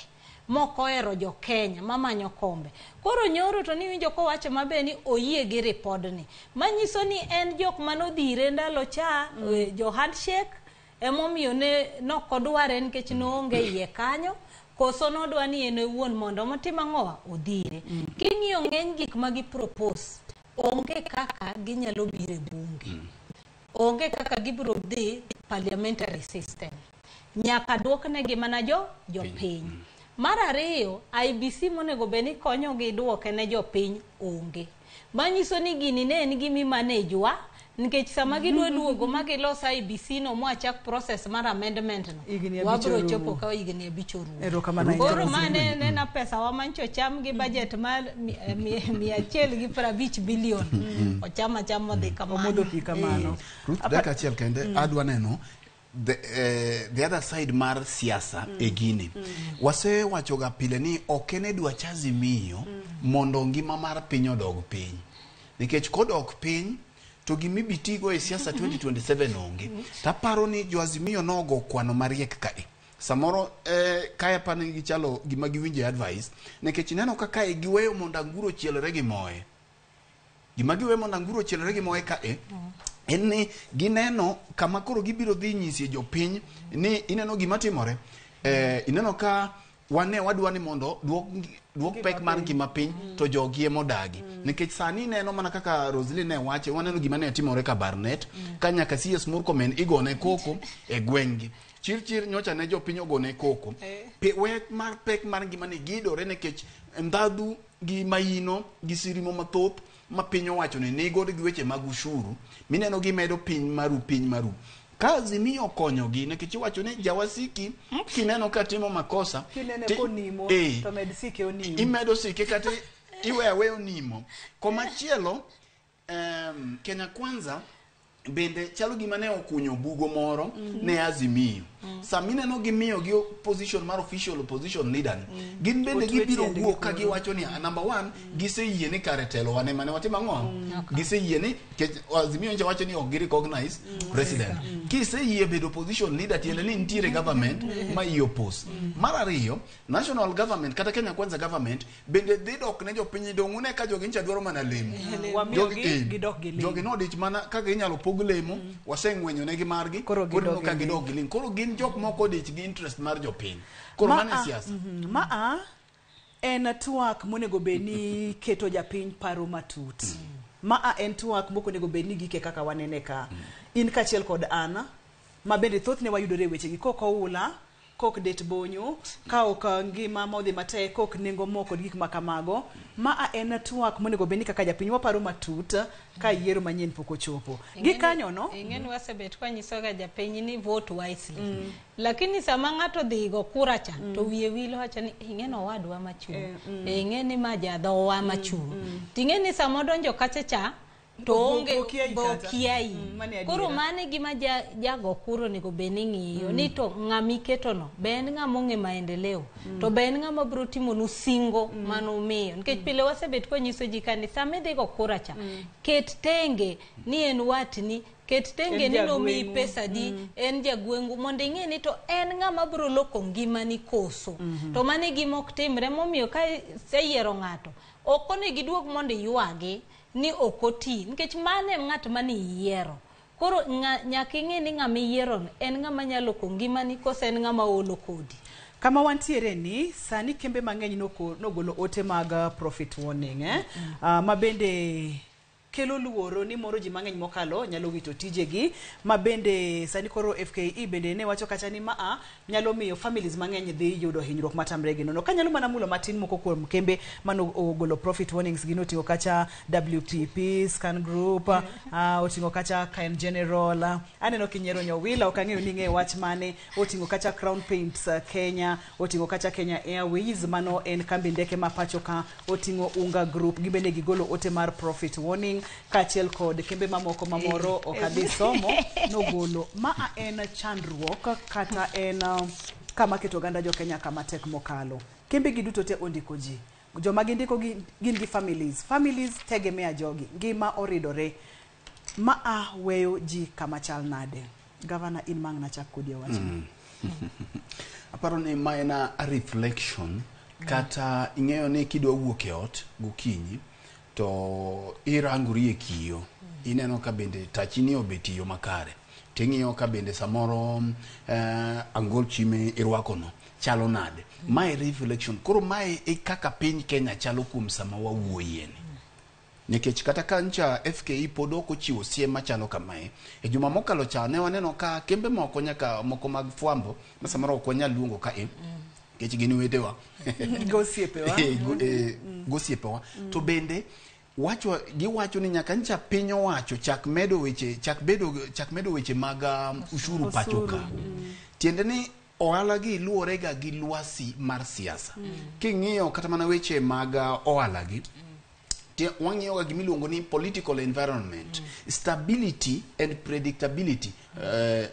mok ohero jo Kenya mamanyo kombe. Koro nyoro to niwinjo kowacho maber ni oyie gi ripodni, manyiso ni en jok manodhire ndalo cha jo handshake emomiyo ne nokodware, nikech noonge iye kanyo, koso nodwa ni en owuon mondo motim ang'owa odhire. King'iyo ng'eny gik ma gi propose, onge kaka ginyalo biro e bunge, onge kaka gibiro dhi parliamentary system, nyaka duoknegi mana jo jopiny. Mar ariyo, IEBC monego bed ni konyogi duoke ne jopiny onge, manyiso ni gini ne en gimi manage wa, nikech sama gidwa duogo ma gilos IEBC no mwachak process mar amendment no, Higni 5 wabiro orumo. chopo ka higni 5 orumo. Erokamano ahinya, Koro Roslyn. mane nena pesa wa mancho cham gi budget mar 150 billion ocham acham odhi kamano. Omodho pi kamano. Ruth, dakika achiel kende. Adwa neno the other side mar siasa e gini. Wasewachoga pile ni ok en e dwach Azimio mondo ngima mar piny odog piny, nikech kodok piny to gimibitigo e siasa 2027 onge. Taparo ni jo Azimio nogo kwano mariek kae samoro kae apani gichalo gima giwinjo e advice, nikech ineno ka kae giweyo mondo anguro ochielre gi moe. Gima giweyo mondo anguro ochielre gi moe kae en ni gineno kama koro gibiro dhi nyisie jopiny ni ineno gima timore, ineno ka wane wadwa ni mondo duok pek mar ngima piny, to jogi emodagi, nikech sani ineno mana kaka Roslyn ne wacho, waneno gima ne timore ka Barnet ka nyaka CS Murkomen igone koko e gweng'gi chir chir nyocha ne jopiny ogone koko. Wek mar pek mar ngima ni gidore nikech ndhadhu gi maino gi sirimo mathoth ma piny owacho ni nigodo gi weche mag ushuru mineno gimedo piny maru piny maru. Ka Azimio okonyogi, nikech iwacho ni jawasiki kineno ka timo makosa Kinene konimo to med sike onimo. Imedo sike kata iweyo aweya onimo. Komachielo, Kenya Kwanza bende chalo gima ne okunyo bugo moro ne Azimio. Sama ineno gimiyo gi position mar official opposition leader ni, gin bende Otwe gibiro tiendgi wuok ka koro. giwacho ni number one, giseyie ni kare telo wane mane watimo ang'o, giseyie ni kech Azimio nyocha wacho ni ok gi recognize president. Kiseyie bedo opposition leader, tiende ni nitiere government ma i oppose. Mar ariyo, national government kata Kenya Kwanza government bende dhi dok ne jopiny dong' une ka jogi ncha dwaro mana lemo. Wamiyogi, Jogi, gidok gi ling. Jogi nodich mana kaka inyalo pog lemo, waseng'wenyo negi margi, Koro koro gidok ka gi gidok gi ling. Koro gin jok moko odich gi interest mar jopiny. Koro mano e siasa. Maa en twak monego bed ni keto japiny paro matut. Maa en twak mok onego bed ni gike kaka wanene ka. In kaachiel kod an, ma bende thothne wayudore e wechegi kok oula. Kok det bonyo, ka ok ngima modhi matek, kok nengo mo kod gik ma kamago. Ma en twak monego bed ni kaka japiny waparo matut ka yiero manyien pok ochopo. Gikanyo no, Ing'eni wasebet kwanyisoga japiny ni vote wisely. Lakini sama ng'ato dhi go kura cha, to wiye wil wacho ni ing'eni owadwa machung'. Ing'eni ma jadhowa machung'. Ting'eni sama odonjo kacha cha, to onge Bo bo okiayi kata. okiayi. Mano e Koro adiera. mano e gima jago kura onego bed ni ng'iyo ni to ng'ama iketono be en ng'ama ong'e maendeleo to be en ng'ama biro timonu singo manumiyo nikech pile wasebet kwanyiso ji ka ni sama idhi go kura cha ket tenge ni en watni ket tenge En ni nomiyi jagweng'u. pesa di en jagwengu mondo ing'e ni to en ng'ama biro loko ngimani koso to mano e gima ok timre momiyo ka iseyiero ng'ato ok onego iduog mondo iywagi ni ok oti nikech mano e ng'at mane iyiero koro nyaka ing'e ni ng'ama iyierono en ng'ama nyalo loko ngimani koso en ng'ama olo kodi. Kama wantiere ni sani kembe mang'eny nogolo ote mag profit warning ma bende kelo luoro ni moro ji mang'eny mokalo nyalo wito tijegi, ma bende sani koro FKE bende ne wacho kacha ni maa nyalo miyo families mang'eny dhi yudo hinyruok matamre gi nono. Kanyalo mana mulo matin moko kuom kembe mano ogolo profit warnings gi noting'o kacha WPP, Scan Group, oting'o kacha Kine General, aneno kinyiero Nyowila, ok ang'eyo ni ing'eyo wach mane, oting'o kacha Crown Paints Kenya, oting'o kacha Kenya Airways, mano en kambi ndeke ma pacho ka, oting'o Unga Group, gibende gigolo ote mar profit warning, kaachiel kod kembe mamoko mamoro ok adhi somo nogolo. Maa en chandruok kata en kama keto oganda jo Kenya kama tek mokalo. Kembe gi duto te ondiko ji. Joma gindiko gin gi families. Families tegemea jogi. Ngima oridore. Maa weyo ji kama chal nade. Gavana, in mang' nachak kodi e wachni. Aparo ni ma en a reflection kata ing'eyo ni kidwa wuok e ot gokinyi to irangori e kiyo, ineno ka bende tachini obet e yo makare, ting'iyo ka bende samoro angolchi mi irwakono chalo nade. Mae reflection. Koro mae e kaka piny Kenya chalo kuom sama wawuoyeni. Nikech kata ka ncha FKE pod ok ochiwo siem machalo kamae, e juma mokalo cha ne waneno ka kembe moko nyaka moko mag fwambo ma samoro ok wanyal luongo kae nikech gin wedewa. Gosiepewa. Gosiepewa. To bende giwacho ni nyaka ncha piny owacho chak medo weche chak medo weche mag ushuru pacho ka. Tiende ni ohala gi luwore ga gi lwasi mar siasa. King'iyo kata mana weche mag ohala gi, wang'iyo ga gimiluongo ni political environment, stability and predictability.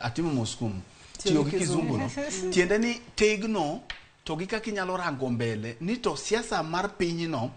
Atimo mos kuom tiyo gi kizungu no. Tiende ni tegno to gi kaka inyalo rango mbele ni to siasa mar pinyno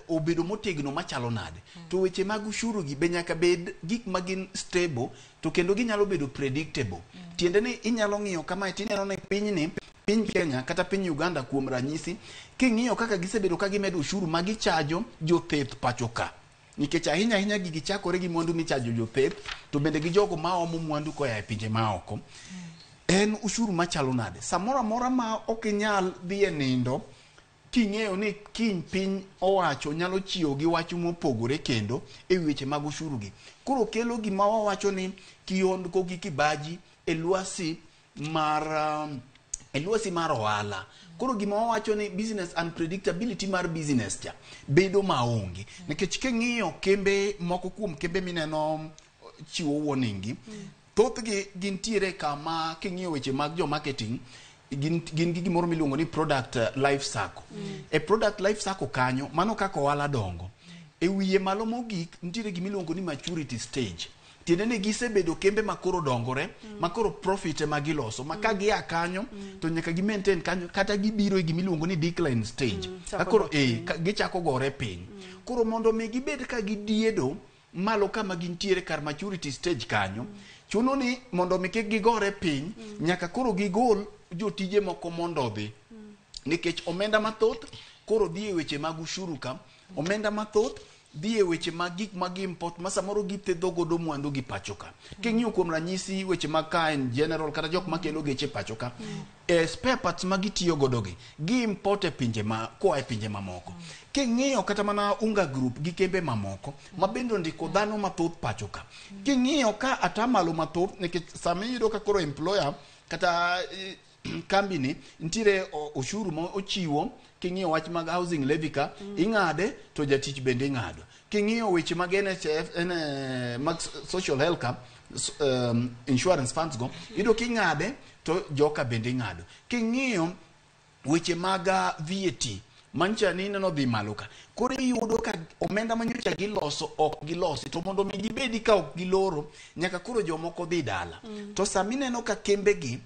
obedo motegno machalo nade. To weche mag ushuru gi be nyaka bed gik ma gin stable to kendo ginyalo bedo predictable. Tiende ni inyalo ng'iyo kamae tineno ni pinyni, piny Kenya kata piny Uganda kuom ranyisi, king'iyo kaka gisebedo ka gimedo ushuru ma gichajo jotheth pacho ka. Nikech ahinya ahinya gigi chakore gi mwandu michajo jotheth to bende gi jogo ma omo mwandu koa e pinje maoko. En ushuru machalo nade? Samoro amora ma ok inyal dhi e nindo king'eyo ni kiny piny owacho nyalo chiwo gi wach mopogore kendo e weche mag ushuru gi. Koro kelo gima wawacho ni kihondko gi kibaji e lwasi mar ohala. Koro gima wawacho ni business unpredictability mar business cha bedo maonge. Nikech king'iyo kembe moko kuom kembe mineno chiwo warning gi, thothgi gintiere kama king'iyo weche mag jo marketing gin gi gimoro miluongo ni product life cycle. E product life cycle kanyo, mano kaka ohala dongo. E wiye malo mogik nitiere gimiluongo ni maturity stage. Tiende ni gisebedo kembe makoro dongore, makoro profit ema giloso, ma ka gia kanyo to nyaka gi maintain kanyo kata gibiro e gimiluongo ni decline stage. Koro gichako gore piny. Koro mondo mi gibed ka gidiedo malo kama gintiere kar maturity stage kanyo, chuno ni mondo mi kik gigore piny, nyaka koro gigol jotije moko mondo odhi. Nikech omenda mathoth koro dhi e weche mag ushuru ka, omenda mathoth dhi e weche mag gik mag import ma samoro githedho godo mwandu gi pacho ka. King'iyo kuom ranyisi weche mag car in general kata jok makelo geche pacho ka, spare parts ma gitiyo godo gi, gi import e pinje ma koa e pinje mamoko. King'iyo kata mana Unga Group gi kembe mamoko ma bende ondiko dhano mathoth pacho ka. King'iyo ka atamalo mathoth nikech sama iyudo ka koro employer Kata kambi ni nitiere ushuru ma ochiwo. King'iyo wach mag housing levy ka, ing'ade to jatich bende ing'ado. King'iyo weche mag NHF, mag social health ka, insurance funds go, iyudo king'ade to joka bende ing'ado. King'iyo weche mag VAT mancha ni ineno dhi malo ka, koro iyudo ka omenda manyocha giloso ok gilosi. To mondo mi gibedi ka ok giloro, nyaka koro jomoko dhi dala. To sami ineno ka kembegi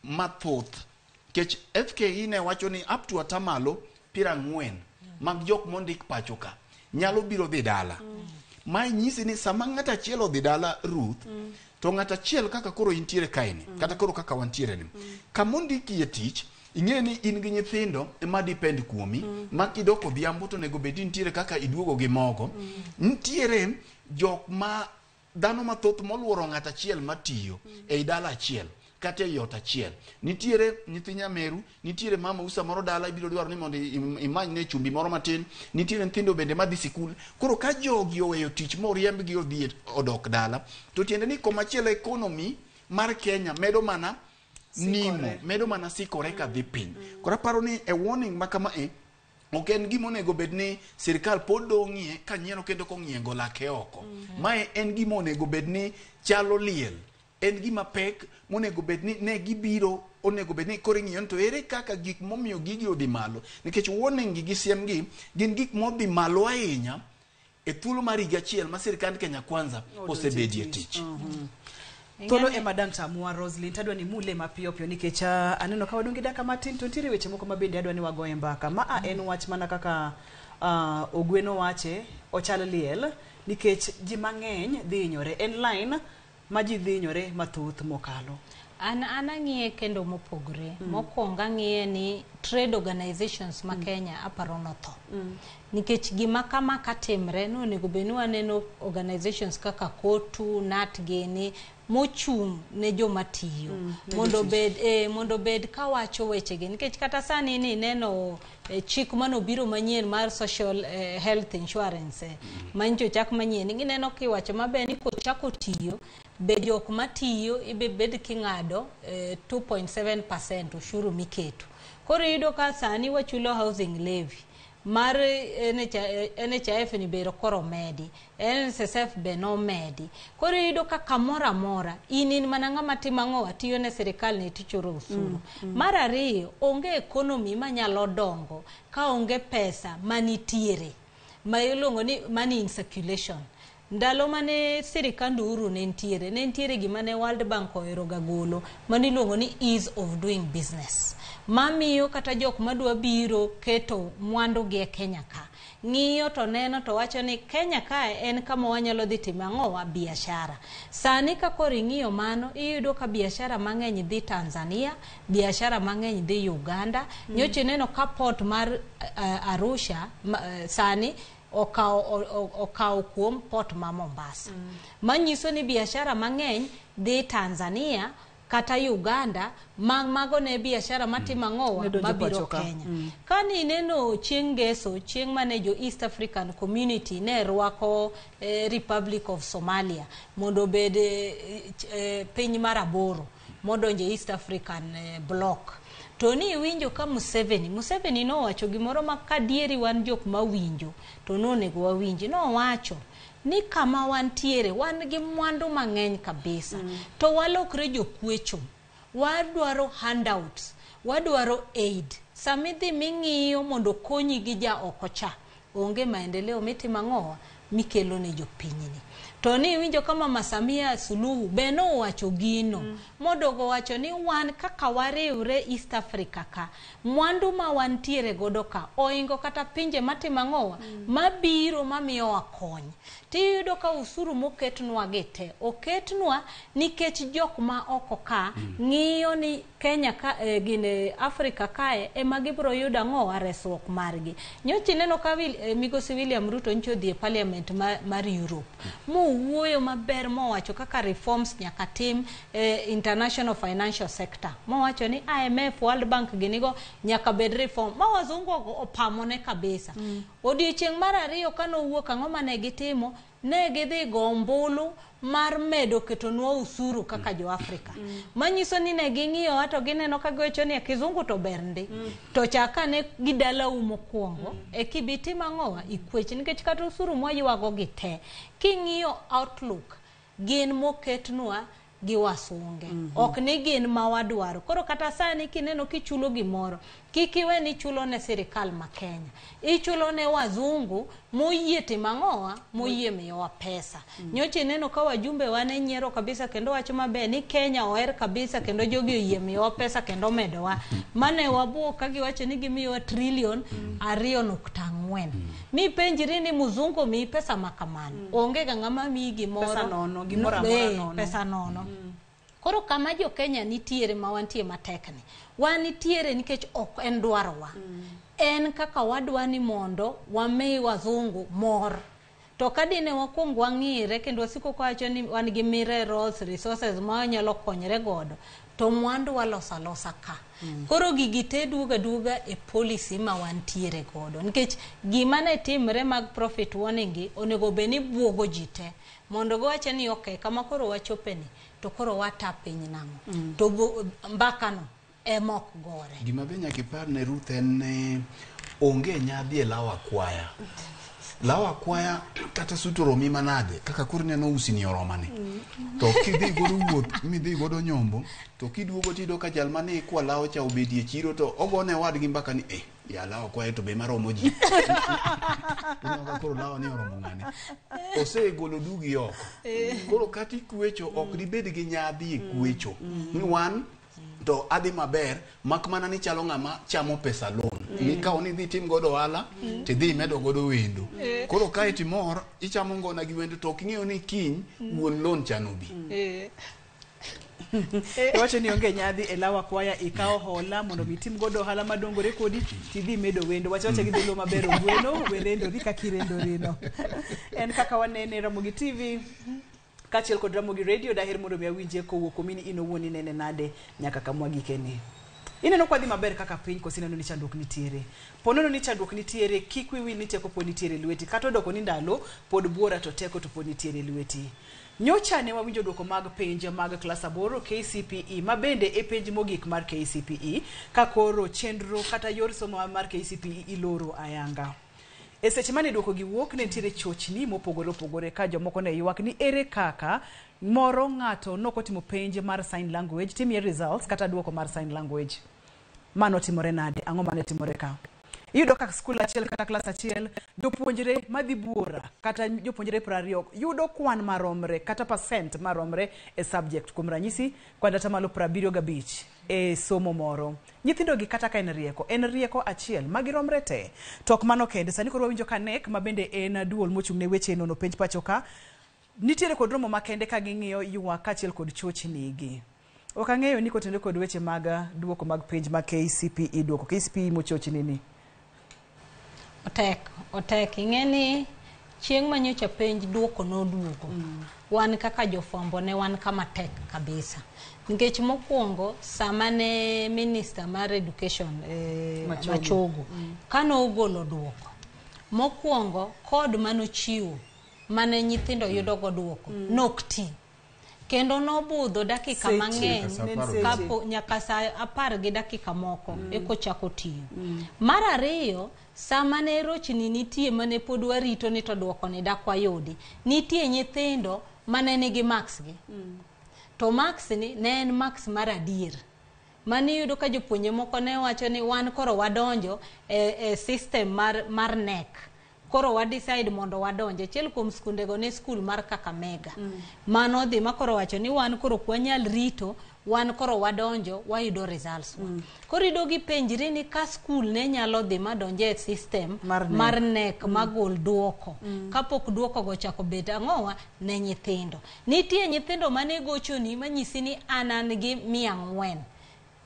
mathoth kech FKE ne wacho ni up to 40% mag jok mondik pacho ka nyalo biro dhi dala. Mae nyisi ni sama ng'ato achiel odhi dala, Ruth, to ng'ato achiel kaka koro intiere kaeni, kata koro kaka wantiere ni, kamondikie tich, ing'e ni in gi nyithindo ema depend kuomi, ma kidok odhiambo to onego bed ni nitiere kaka iduogo gi mogo. Nitiere jok ma dhano mathoth moluoro ng'ato achiel matiyo ei dala achiel kata ei ot achiel. Nitiere nyithi nyameru, nitiere mama usa moro dala, ibiro dwaro ni mondo imany ne chumbi moro matin. Nitiere nyithindo bende madhi sikul. Koro ka jogi oweyo tich moriembgi odhi odok dala, to tiende ni komachielo economy mar Kenya medo mana nimo, medo mana sikore ka dhi piny. Koro aparo ni e warning ma kama e ok en gima onego bed ni sirikal pod dong'ie ka nyiero kendo kong'iengo lake oko. Mae en gima onego bed ni chalo liel, en gima pek monego bed ni ne gibiro, onego bed ni koro ing'iyo ni to ere kaka gik momiyo gigi odhi malo, nikech warning gi gi siem gi gin gik modhi malo ahinya e thuolo mar higa achiel ma sirikand Kenya Kwanza osebedie tich. Thuolo ema dang' tamwa, Roslyn, tadwa ni mule mapiyo piyo nikech aneno ka wadong' gi dakika matin, to nitiere weche moko ma bende adwa ni wagoye mbaka. Ma a en wach mana kaka Ogweno wache, ochal liel nikech ji mang'eny dhi hinyore. En line ma ji dhi hinyore mathoth mokalo. An ang'iye kendo mopogore. Mokwongo ang'iye ni trade organizations ma Kenya aparo notho. Nikech gima kama katimre, nonego bed ni waneno organizations kaka KOTU, NAT gini mochung' ne joma tiyo mondo bed mondo bed kawacho wechegi. Nikech kata sani ni neno chik manobiro manyien mar social health insurance manyicho chak manyien, gineno kiwacho maber ni kochako tiyo be jok matiyo ibe bed king'ado 2.7% ushuru miketo. Koro iyudo ka sani wachulo housing levy mar NHIF ni bero koro medi, NSSF be nomedi. Koro iyudo ka kamoro amora in mana ng'ama timo ang'o, tiyo ne sirikal ni tichulo osuru. Mar ariyo, onge economy manyalo dongo ka onge pesa manitiere ma iluongo ni money in circulation. Ndalo mane sirikand Uhuru ne nitiere gima ne World Bank ohero ga golo mane iluongo ni ease of doing business, mamiyo kata jok madwa biro keto mwandu gi e Kenya ka ng'iyo to neno to wacho ni Kenya ka en kama wanyalo dhi timo ang'o, biashara. Sani ka koro ing'iyo mano, iyudo ka biashara mang'eny dhi Tanzania, biashara mang'eny dhi Uganda. Nyocha ineno ka port mar Arusha sani okawo kuom port ma Mombasa. Manyiso ni biashara mang'eny dhi Tanzania kata Uganda, mago ne biashara matimo ang'owa mabiro Kenya. Kani ineno chieng' ngeso, chieng' mane jo East African Community ne rwako Republic of Somalia mondo obed piny mar 8 modonjo East African Bloc. To ni iwinjo ka Museveni nowacho gimoro ma kadieri wan jok mawinjo to nonego wawinji. Nowacho ni kama wantiere wan gi mwandu mang'eny kabisa, to walokre jokwecho, wadwaro handouts, wadwaro aid. Samidhi ming'iyo mondo konyi gi ja oko cha, onge maendeleo mitimo ang'owa mikelo ne jopinyni. To ni iwinjo ka Mama Samia Suluhu be nowacho gino, modogo wacho ni wan kaka wariwre East Africa ka, mwandu ma wantiere godo ka oingo kata pinje matimo ang'owa mabiro mamiyowa kony. Tiyudo ka usuru moketnwa gi te oketnwa nikech jok ma oko ka ng'iyo ni Kenya ka gine Africa kae ema gibiro yudo ang'owa resruok margi. Nyocha ineno ka Migosi William Ruto nyocha odhi e parliament mar Europe mowuoyo maber, mowacho kaka reforms nyaka tim international financial sector, mowacho ni IMF, World Bank ginigo nyaka bed reform, ma wazungu opamone kabisa. Odiochieng' mar ariyo kanowuok, ang'o mane gitimo? Ne gidhi go ombulu mar medo ketonwa usuru kaka jo Afrika. Manyiso ni ne ging'iyowa to gineno ka giwacho ni kizungu to ber ndi. To chaka ne gidalau mokwongo e kibitim ang'owa ikwech nikech kata usuru mwaywago gi te. King'iyo outlook gin moketnwa gi wasunge. Ok ni gin ma wadwaro. Koro kata sani kineno kichulo gimoro, kik iwe ni ichulo ne sirikal ma Kenya. Ichulo ne wazungu moyie timo ang'owa, moyie miyowa pesa. Nyocha ineno ka wajumbe wa ne nyiero kabisa kendo wacho maber ni Kenya oher kabisa kendo jogi oyie miyowa pesa kendo omedowa. Mane wabuok ka giwacho ni gimiyowa trilion 2.4. Mipenjri ni mzungu omiyi pesa ma kamano. Onge ga ng'ama miyi gimoro. Pesa nono, gimoro amora nono. Pesa nono. Koro kama jo Kenya nitiere ma wantie matek ni, wan nitiere nikech ok en dwarowa. En kaka wadwa ni mondo wami wazungu mor. To ka dine wakwong wang'ire kendo wasiko kawacho ni wan gi minerals resources ma wanyalo konyre godo, to mwandu waloso alosa ka. Koro gigi te duogo aduoga e policy ma wantiere godo. Nikech gima ne timre mag profit warning gi onego bed ni buogo ji te. Mondo giwache ni okay, kama koro wachope ni, to koro wata piny nang'o. To mbaka no ema ok gore. Gima be nyaka ipar ne Ruth en ni onge nyadhi e law akwaya. Law akwaya kata sut oromi manade kaka koro ineno usi ni oromani. To kidhi godo wuoth midhi godo nyombo to kiduogo tiyudo ka jal mane ikwa law cha obedie chiro to ogone wadgi mbaka ni ya law akwaya to be maromo ji. Ineno ka koro law ni oromo ng'ane. Osegolo dugi oko. Koro kata ikwecho ok dibed gi nyadhi e kwecho. Ni wan to adhi maber mak mana ni chalo ng'ama chamo pesa loan. Mikawo ni idhi tim godo ohala tidhi imedo godo wendo. Koro kae timor ichamo ngona gi wendo to ok ing'eyo ni kiny wuon loan cha nobi. Iwacho ni onge nyadhi e law akwaya, ikawo hola mondo mi itim godo ohala madongore kodi tidhi imedo wendo. Wacha wacha gi dholuo maber ogweno, we rendori kaka irendorino. En kaka wanene Ramogi TV kaachiel kod Ramogi Radio, daher mondo mi awinje kowuok kuomi ni in owuon inene nade nyaka kama wagikeni. Ineno kwa dhi maber kaka piny koso ineno ni chandruok nitiere? Po nono ni chandruok nitiere, kik wiwi ni teko pod nitiere lweti. Kata odoko ni ndalo pod buora to teko to pod nitiere lweti. Nyocha ne wawinjo duoko mag penj mag klas 8 KCPE, ma bende e penj mogik mar KCPE, ka koro chenro kata yor somo mar KCPE iloro ayanga. E seche mane duoko gi wuok ne nitiere chochni mopogore opogore ka jomoko ne ywak ni ere kaka moro ng'ato nokotimo penj mar sign language timiye results kata duoko mar sign language. Mano timore nade? Ang'o mane timore ka? Iyudo ka skul achiel kata klas achiel jopuonjre madhi buora kata jopuonjre 20 yudo kwan maromre kata percent maromre e subject. Kuom ranyisi kwan 75% e somo moro. Nyithindo gi kata ka en rieko achiel magiromre te. To ok mano kende, sani koro wawinjo ka KNEC ma bende en duol mochung' ne weche nono penj pacho ka nitiere kod romo makende ka ging'iyo ywak kaachiel kod chochni gi. Ok ang'eyo ni kotenore kod weche mag duoko mag penj mag KCPE, duoko KCPE mochochni ni. Otek. Ing'e ni chieng' manyocha penj duoko noduogo. Wan kaka jofwambo ne wan kama tek kabisa. Nikech mokwongo sama ne minister mar education Machogu kano ogolo duoko, mokwongo kod manochiwo mane nyithindo yudo go duoko nok ti. Kendo nobudho dakika mang'eny kapo nyaka saa 10 gi dakika moko eko chako tiyo. Mar ariyo, sama ne rochni nitie mane pod warito ni to duoko ni dak wayudi, nitie nyithindo mane nigi marks gi. To marks ni ne en marks mar adier. Mani iyudo ka jopuonje moko ne wacho ni wan koro wadonjo e system mar KNEC. Koro wa decide mondo wadonje. Achiel kuom skundego ne skul mar Kakamega. Mano dhi ma koro wacho ni wan koro ok wanyal rito, wan koro wadonjo wayudo results wa. Koro iyudo gipenjri ni ka skul ne nyalo dhi madonje e system mar KNEC magol duoko. Kapok duoko go ochako bet ang'owa ne nyithindo. Nitie nyithindo mane gochoni manyisi ni an gi 400.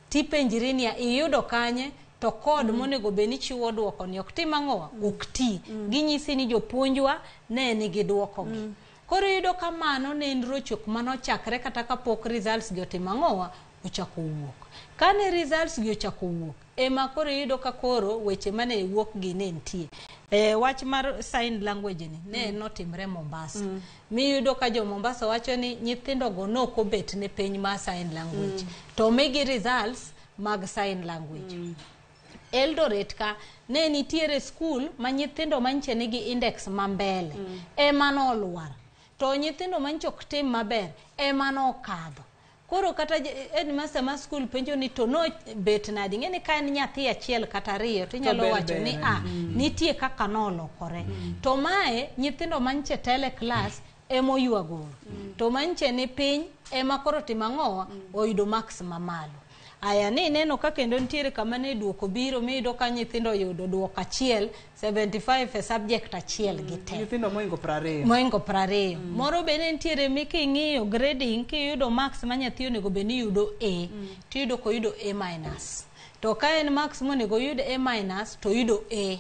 Tipenjri ni iyudo kanye to kod monego bed ni chiwo duoko ni ok tim ang'owa ok ti. Ginyisi ni jopuonjwa ne nigi duoko gi. Koro iyudo ka mano ne en rochruok manochakre kata kapok results gi otimo ang'owa ochako wuok. Kane results gi ochako wuok, ema koro iyudo ka koro weche mane wuok gi ne nitie. Wach mar sign language ni ne notimre Mombasa. Miyudo ka jo Mombasa wacho ni nyithindo go nokobet ne piny mar sign language. To migi results mag sign language. Eldoret ka ne nitiere skul ma nyithindo manche nigi index ma mbele ema nolwar, to nyithindo manche ok tim maber ema nokadho. Koro kata headmaster ma skul penjo ni to no bet nadi, ing'e ni ka en nyathi achiel kata ariyo to inyalo ber wacho ni ber. A nitie kaka nolokore. To mae nyithindo manche tele class emoywagoro, to manche ni piny ema koro timo ang'owa oyudo marks mamalo. Aya ni ineno ka kendo nitiere kama ne duoko biro miyudo ka nyithindo oyudo duoko achiel 75 e subject achiel gi te. Nyithindo moingo 20. Moingo 20. Moro be ne nitiere mi king'iyo grading kiyudo marks ma nyathi onego bed ni yudo A, tiyudo koyudo A minus. To ka en marks monego oyud A minus to oyudo A.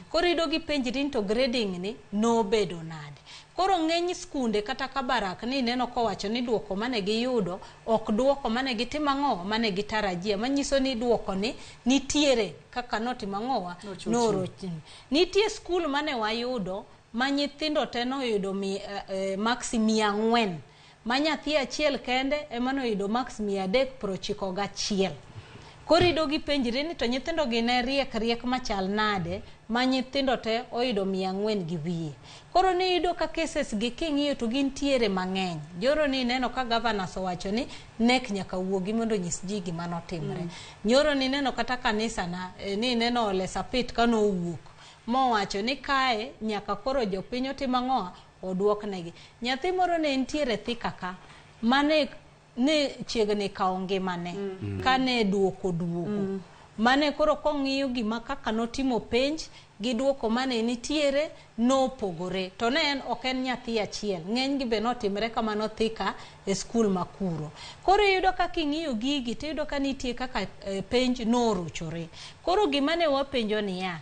Koro iyudo gipenjri ni to grading ni nobedo nade. Koro ng'eny skunde kata Kabarak ni ineno kowacho ni duoko mane giyudo ok duoko mane gitimo ang'owa mane gitarajia, manyiso ni duoko ni nitiere kaka notimo ang'owa Nochochni. norochni. Nitie skul mane wayudo ma nyithindo te noyudo marks 400, ma nyathi achiel kende ema noyudo marks 391. Koro iyudo gipenjre ni to nyithindo gi ne riek riek machal nade ma nyithindo te oyudo 400 gi wiye. Koro niyudo ka cases gi king'iyo to gintiere mang'eny. Joro ni ineno ka governors owacho ni NEC nyaka wuogi mondo onyis ji gima notimre. Nyoro ni ineno kata kanisa na ni ineno Ole Sapit kanowuok mowacho ni kae nyaka koro jopiny otim ang'owa oduoknegi. Nyathi moro ne nitiere Thika ka mane ne chiegni kawo ngimane kane duoko duogo. Mane koro kong'iyo gima kaka notimo penj gi duoko mane nitiere nopogore. To ne en ok en nyathi achiel, ng'eny gi be notimre kamano Thika e skul makuro. Koro iyudo ka king'iyo gigi tiyudo ka nitie kaka penj norochore. Koro gima ne wapenjo niya,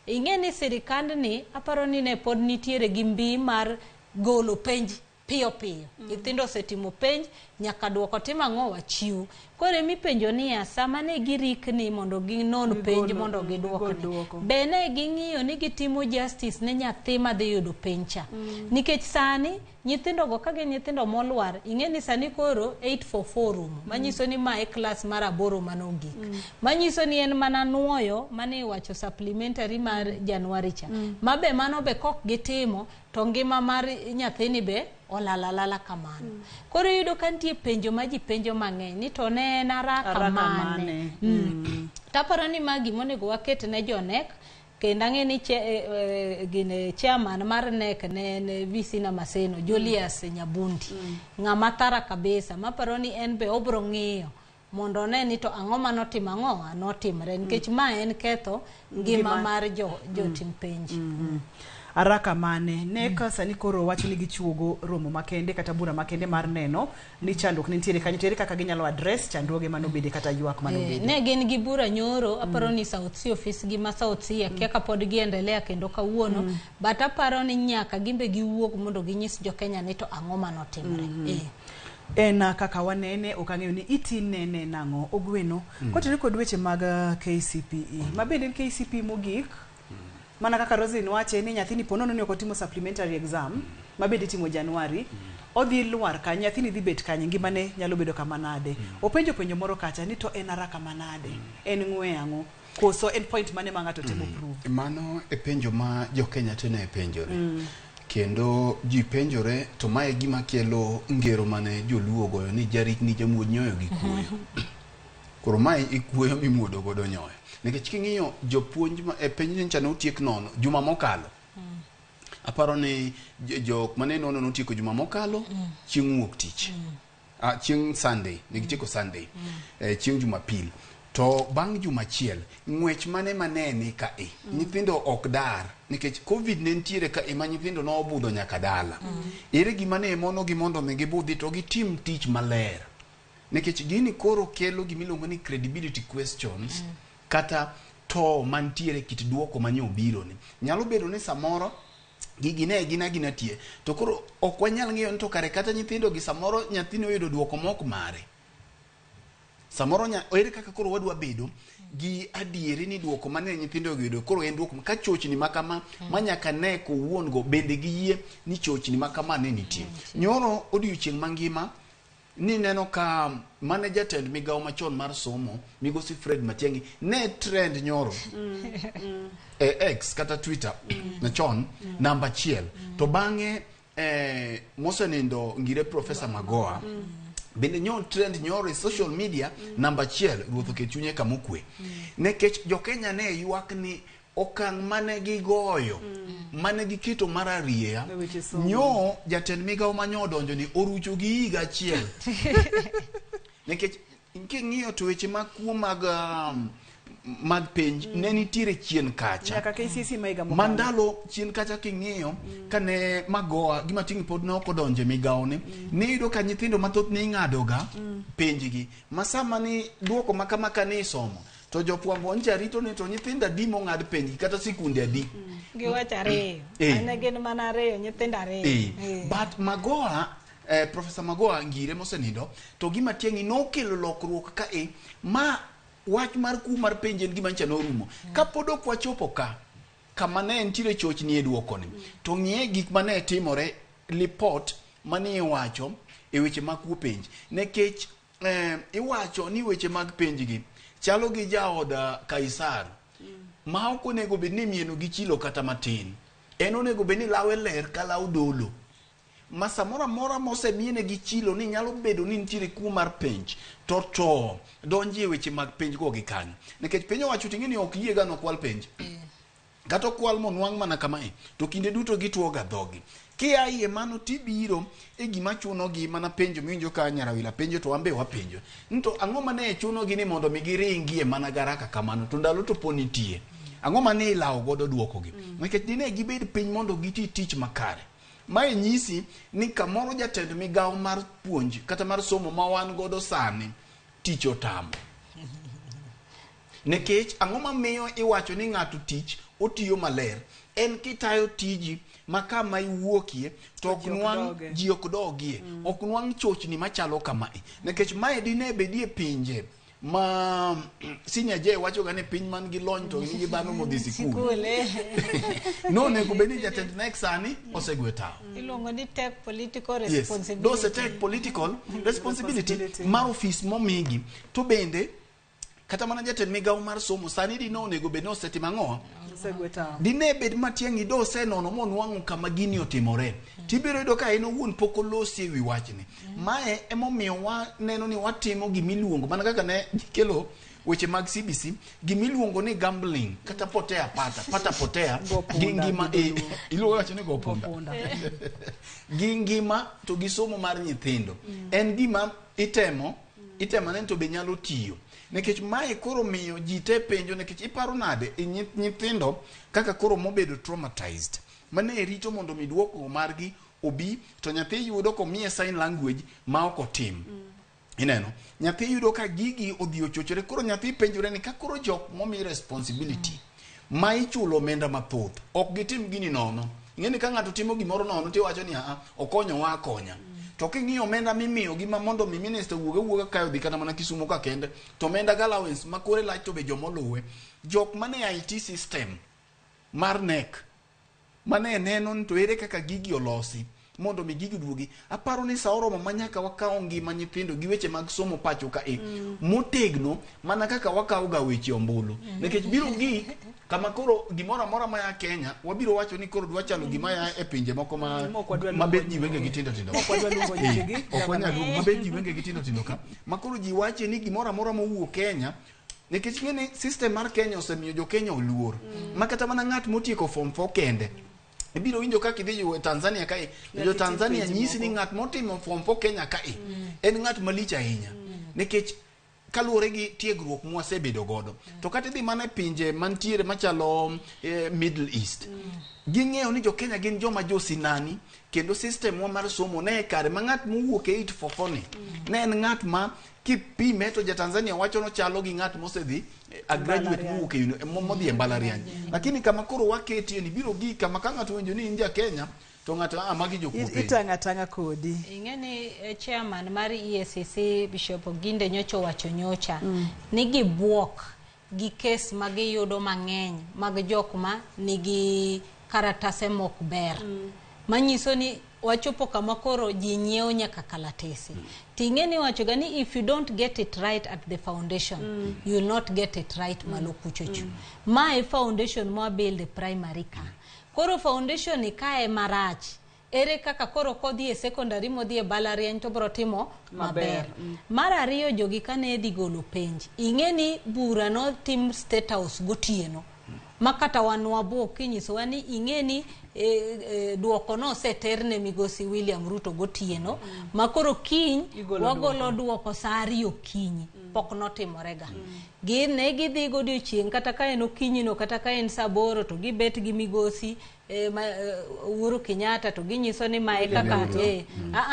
ing'e ni sirikandni aparo ni ne pod nitiere gi mbi mar golo penj piyo piyo. Nyithindo osetimo penj, nyaka duoko tim ang'o wachiw. Koro emipenjo niya, sama ne girikni mondo ginon penj mondo giduokni, be ne ging'iyo ni gitimo justice ne nyathi madhi yudo penj cha? Nikech sani nyithindogo ka gin nyithindo molwar, ing'e ni sani koro 844 rumo, manyiso ni ma e klas mar 8 manogik. Manyiso ni en mana nuoyo mane iwacho supplementary mar Januari cha. Ma be mano be kok gitimo to ngima mar nyathini be olal alala kamano. Koro iyudo ka nitie penjo ma ji penjo mang'eny ni to ne en araka mane. Taparo ni ma gima onego waket ne jo NEC, kendo ang'e ni gine chairman mar NEC ne en VC Namaseno, Julius Nyabundi. Ng'ama thara kabisa, maparo ni en be obro ng'iyo mondo one ni to ang'o manotimo ang'o notimre, nikech ma en ketho ngima mar jotim penj. Araka mane NEC sani koro wacho ni gichuogo romo makende kata bura makende mar neno ni chandruok nitiere kanyo, tere kaka ginyalo address chandruoge manobede kata ywak manobede. Ne gin gi bura nyoro, aparo ni South Sea office gi ma South Sea akia ka pod giendelea kendo kawuono, but aparo ni nyaka gimbe giwuog mondo ginyis jo Kenya ni to ang'o manotimre. En kaka wanene ok ang'eyo ni iti nene nang'o Ogweno kotenore kod weche mag KCPE ma bende en KCPE mogik. Mana kaka Roslyn wache ni nyathini po nono ni ok otimo supplementary exam ma bende itimo Januari, odhi lwar kanyo, nyathini dhi bet kanye, ngimane nyalo bedo kama nade. Openjo penjo moro kacha ni to en araka manade, en ng'we ang'o, koso en point mane ma ng'ato temo prove. Mano e penjo ma jo Kenya te ne penjore. Kendo ji penjore to mae gima kelo ngero mane joluo ogoyo ni jarikni jamuod nyoyo gi kuoyo. Koro mae ikuoyo mimuodo godo nyoyo. Nikech king'iyo jopuonj ma e penj nyocha notiek nono juma mokalo. Aparo ni jok mane nono notieko juma mokalo chieng' wuok tich. Chieng' Sunday, ne gitieko Sunday. Chieng' Jumapil. To bang' juma achiel, ng'wech mane manene ka e. Nyithindo ok dar nikech Covid ne nitiere ka e ma nyithindo nobudho nyaka dala. Ere gima ne mono gi mondo mi gibudhi to gitim tich maler. Nikech gini koro kelo gimiluongo ni credibility questions kata to mantiere kit duoko manye obiro ni. Nyalo bedo ni samoro gigi ne gin agina tie to koro ok wanyal ng'eyo ni to kare kata nyithindo gi samoro nyathini oyudo duoko mok mare. Samoro nya ere kaka koro wadwa bedo gi adieri ni duoko mane nyithindo oyudo koro en duoko ka chochni ma kama ma nyaka ne kowuon go bende giyie ni chochni ma kama ne nitie. Nyoro odiochieng' mangima ni neno ka mane jatend migawo machon mar somo migosi Fred Matiang'i ne trend nyoro e X kata Twitter machon namba achiel to bang'e mosenindo ngire Professor Magoha bende nyo trend nyoro e social media namba achiel. Ruoth oket chunye kama okwe, nikech jokenya ne ywak ni okang' mane gigoyo mane giketo mar arieya E weche somo. Nyo jatend migawo manyo odonjo ni orucho gi higa achiel, nikech king'iyo to weche mag kuo mag penj ne nitiere chien kacha Nyaka KCSE ma higa mokalo. Mandalo chien kacha king'iyo kane Magoha gi Matiang'i pod ne ok odonjo e migawone, niyudo ka nyithindo mathoth ne ing'adoga penjgi ma sama ni duoko ma kama ka ni isomo to jofwambo ncha rito ni to nyithindo adi mong'ad penjgi kata sikunde adi. Giwacho ariyo. Ane gin mana ariyo, nyithindo ariyo. But Magoha, Professor Magoha ngire mosenindo to gi Matiang'i nokelo lokruok ka e ma wach mar kuo mar penj en gima ncha norumo. Kapod ok wachopo ka kama ne nitiere chochni e duokoni, to ng'iye gik mane timore, lipot mane iwacho e weche mag kuo penj, nikech iwacho ni weche mag penj gi chalo gi jaod Kaisar ma ok onego bed ni mieno gi chilo kata matin. En onego bed ni lawe ler ka law dolo, ma samoro amora mosemiene gi chilo ni nyalo bedo ni nitiere kuo mar penj to donji e weche mag penj go gi kanyo, nikech piny owacho ting'e ni ok yie ga nokwal penj kata okwal monwang' mana kamae to kinde duto gituo ga dhogi. Kia iye mano tibiro e gima chunogi mana penjo miwinjo ka Nyarawila penjo to wan be wapenjo ni to ang'o mane chunogi ni mondo mi giringie mana garaka kamano to ndalo to po nitie ang'o mane ilawo godo duokogi, nikech dine gibed piny mondo giti tich makare. Mae nyisi ni kamoro jatend migawo mar puonj kata mar somo ma wan godo sani tich otamo, nikech ang'o mamiyo iwacho ni ng'ato tich otiyo maler en kitayo tiji ma kama iwuokie to ok Ji ok nwang' doge. ji ok dogie, ok nwang' chochni machalo kamae, nikech mae dine bedie pinje ma Senior J wacho ga ni piny man gi lony to nigi dhano modhi sikul. Sikul, eh. Nonego bed ni jatend NEC sani osegwe tawo. Iluongo ni take political Yes, responsibility. dose take political responsibility mar ofis momigi. To bende kata mana jatend migawo mar somo sani dine onego bed ni osetimo ang'o? Osegwe tawo. Dine bed Matiang'i do osenono monwang'o kama gini otimore, tibiro yudo ka en owuon pok olosi e wi wachni. Mae emomiyo waneno ni watimo gimiluongo mana kaka ne gikelo weche mag CBC, gimiluongo ni gambling kata potea pata pata potea Go gi punda, ngima gi e iluongo wacho ni go punda gi ngima to gi somo mar nyithindo en gima itemo neno to be nyalo tiyo, nikech mae koro miyo ji te penjo nikech iparo nade e nyithindo kaka koro mobedo traumatized mane rito mondo mi duoko margi obi to nyathi yudo komiye sign language ma ok otim. Ineno nyathi yudo ka gigi odhi ochochore, koro nyathi penjore ni ka koro jok momi responsibility ma ichulo omenda mathoth ok gitim gini nono. Ing'e ni ka ng'ato timo gimoro nono tiwacho ni aa okonyowa akonya, to king'iyo omenda mimiyogi ma mondo mi minister wuog awuoga kae odhi kata mana Kisumu ka kende to omenda gi allowance ma kore lach to be jomoluwe jok mane IT system mar NEC mane neno ni to ere kaka gigi olosi mondo mi gigi duogi. Aparo ni sa oromo ma nyaka wakaw ngima nyithindo gi weche mag somo pacho ka e motegno mana kaka wakawo ga weche ombulu, nikech biro gik kama koro gimoro amora maya Kenya wabiro wacho ni koro dwa chalo gima ya e pinje moko ma Mok wadwa ma bet luongo ji wenge gi tindo tindo. Mok wadwa luongo nyingegi. Ok wanyal luongo ma bet ji wenge gi tindo tindo ka ma koro ji wache ni gimoro amora mowuok Kenya, nikech ing'e ni system mar Kenya osemiyo jo Kenya oluor ma kata mana ng'at motieko form 4 kende ibiro winjo kaka idhi e Tanzania kae Nyaka jo itim Tanzania penj nyisi ni moko. ng'at motimo form 4 Kenya kae en ng'at malich ahinya, nikech kaluwore gi tiegruok mwasebedo godo. To kata idhi mana e pinje mantiere machalo Middle East, ging'eyo ni jo Kenya gin joma josinani kendo system wa mar somo ne kare ma ng'at mowuok e 844 ni ne en ng'at ma kipime to ja Tanzania wacho nochalo gi ng'at mosedhi a graduate mowuok e modhi e mbalariany. Lakini kama koro waketie ni biro gik kama ka ng'ato owinjo ni in ja Kenya To ng'ato ah magi jokuo penj. Itang'a tang'a kodi. Ing'e ni chairman mar EACC Bishop Oginde nyocha owacho nyocha ni gibuok gi kes ma giyudo mang'eny mag jok ma nigi karatase mok ber. Manyiso ni wachopo kama koro ji nyiewo nyaka kalatese. Ting'e ni iwacho ga ni if you don't get it right at the foundation, you will not get it right malo kuchocho. Ma e foundation mwa build e primary ka. Koro foundation ni kae marach. Ere kaka koro kodhi e secondary modhi e mbalariany to bro timo maber. Mar ariyo jogi kane dhi golo penj, ing'e ni bura notim State House gotieno. Ma kata wan wabuok kinyisowa ni ing'e ni duoko noseter ne migosi William Ruto gotieno. Ma koro kiny Igolo wagolo duoko saa 2 okinyi. Pok notimorega. Gin ne gidhi godiochieng' kata ka en okinyi no kata ka en saa 8 to gibet gi migosi Uhuru Kenyatta to ginyiso ni mae William kaka Ruto.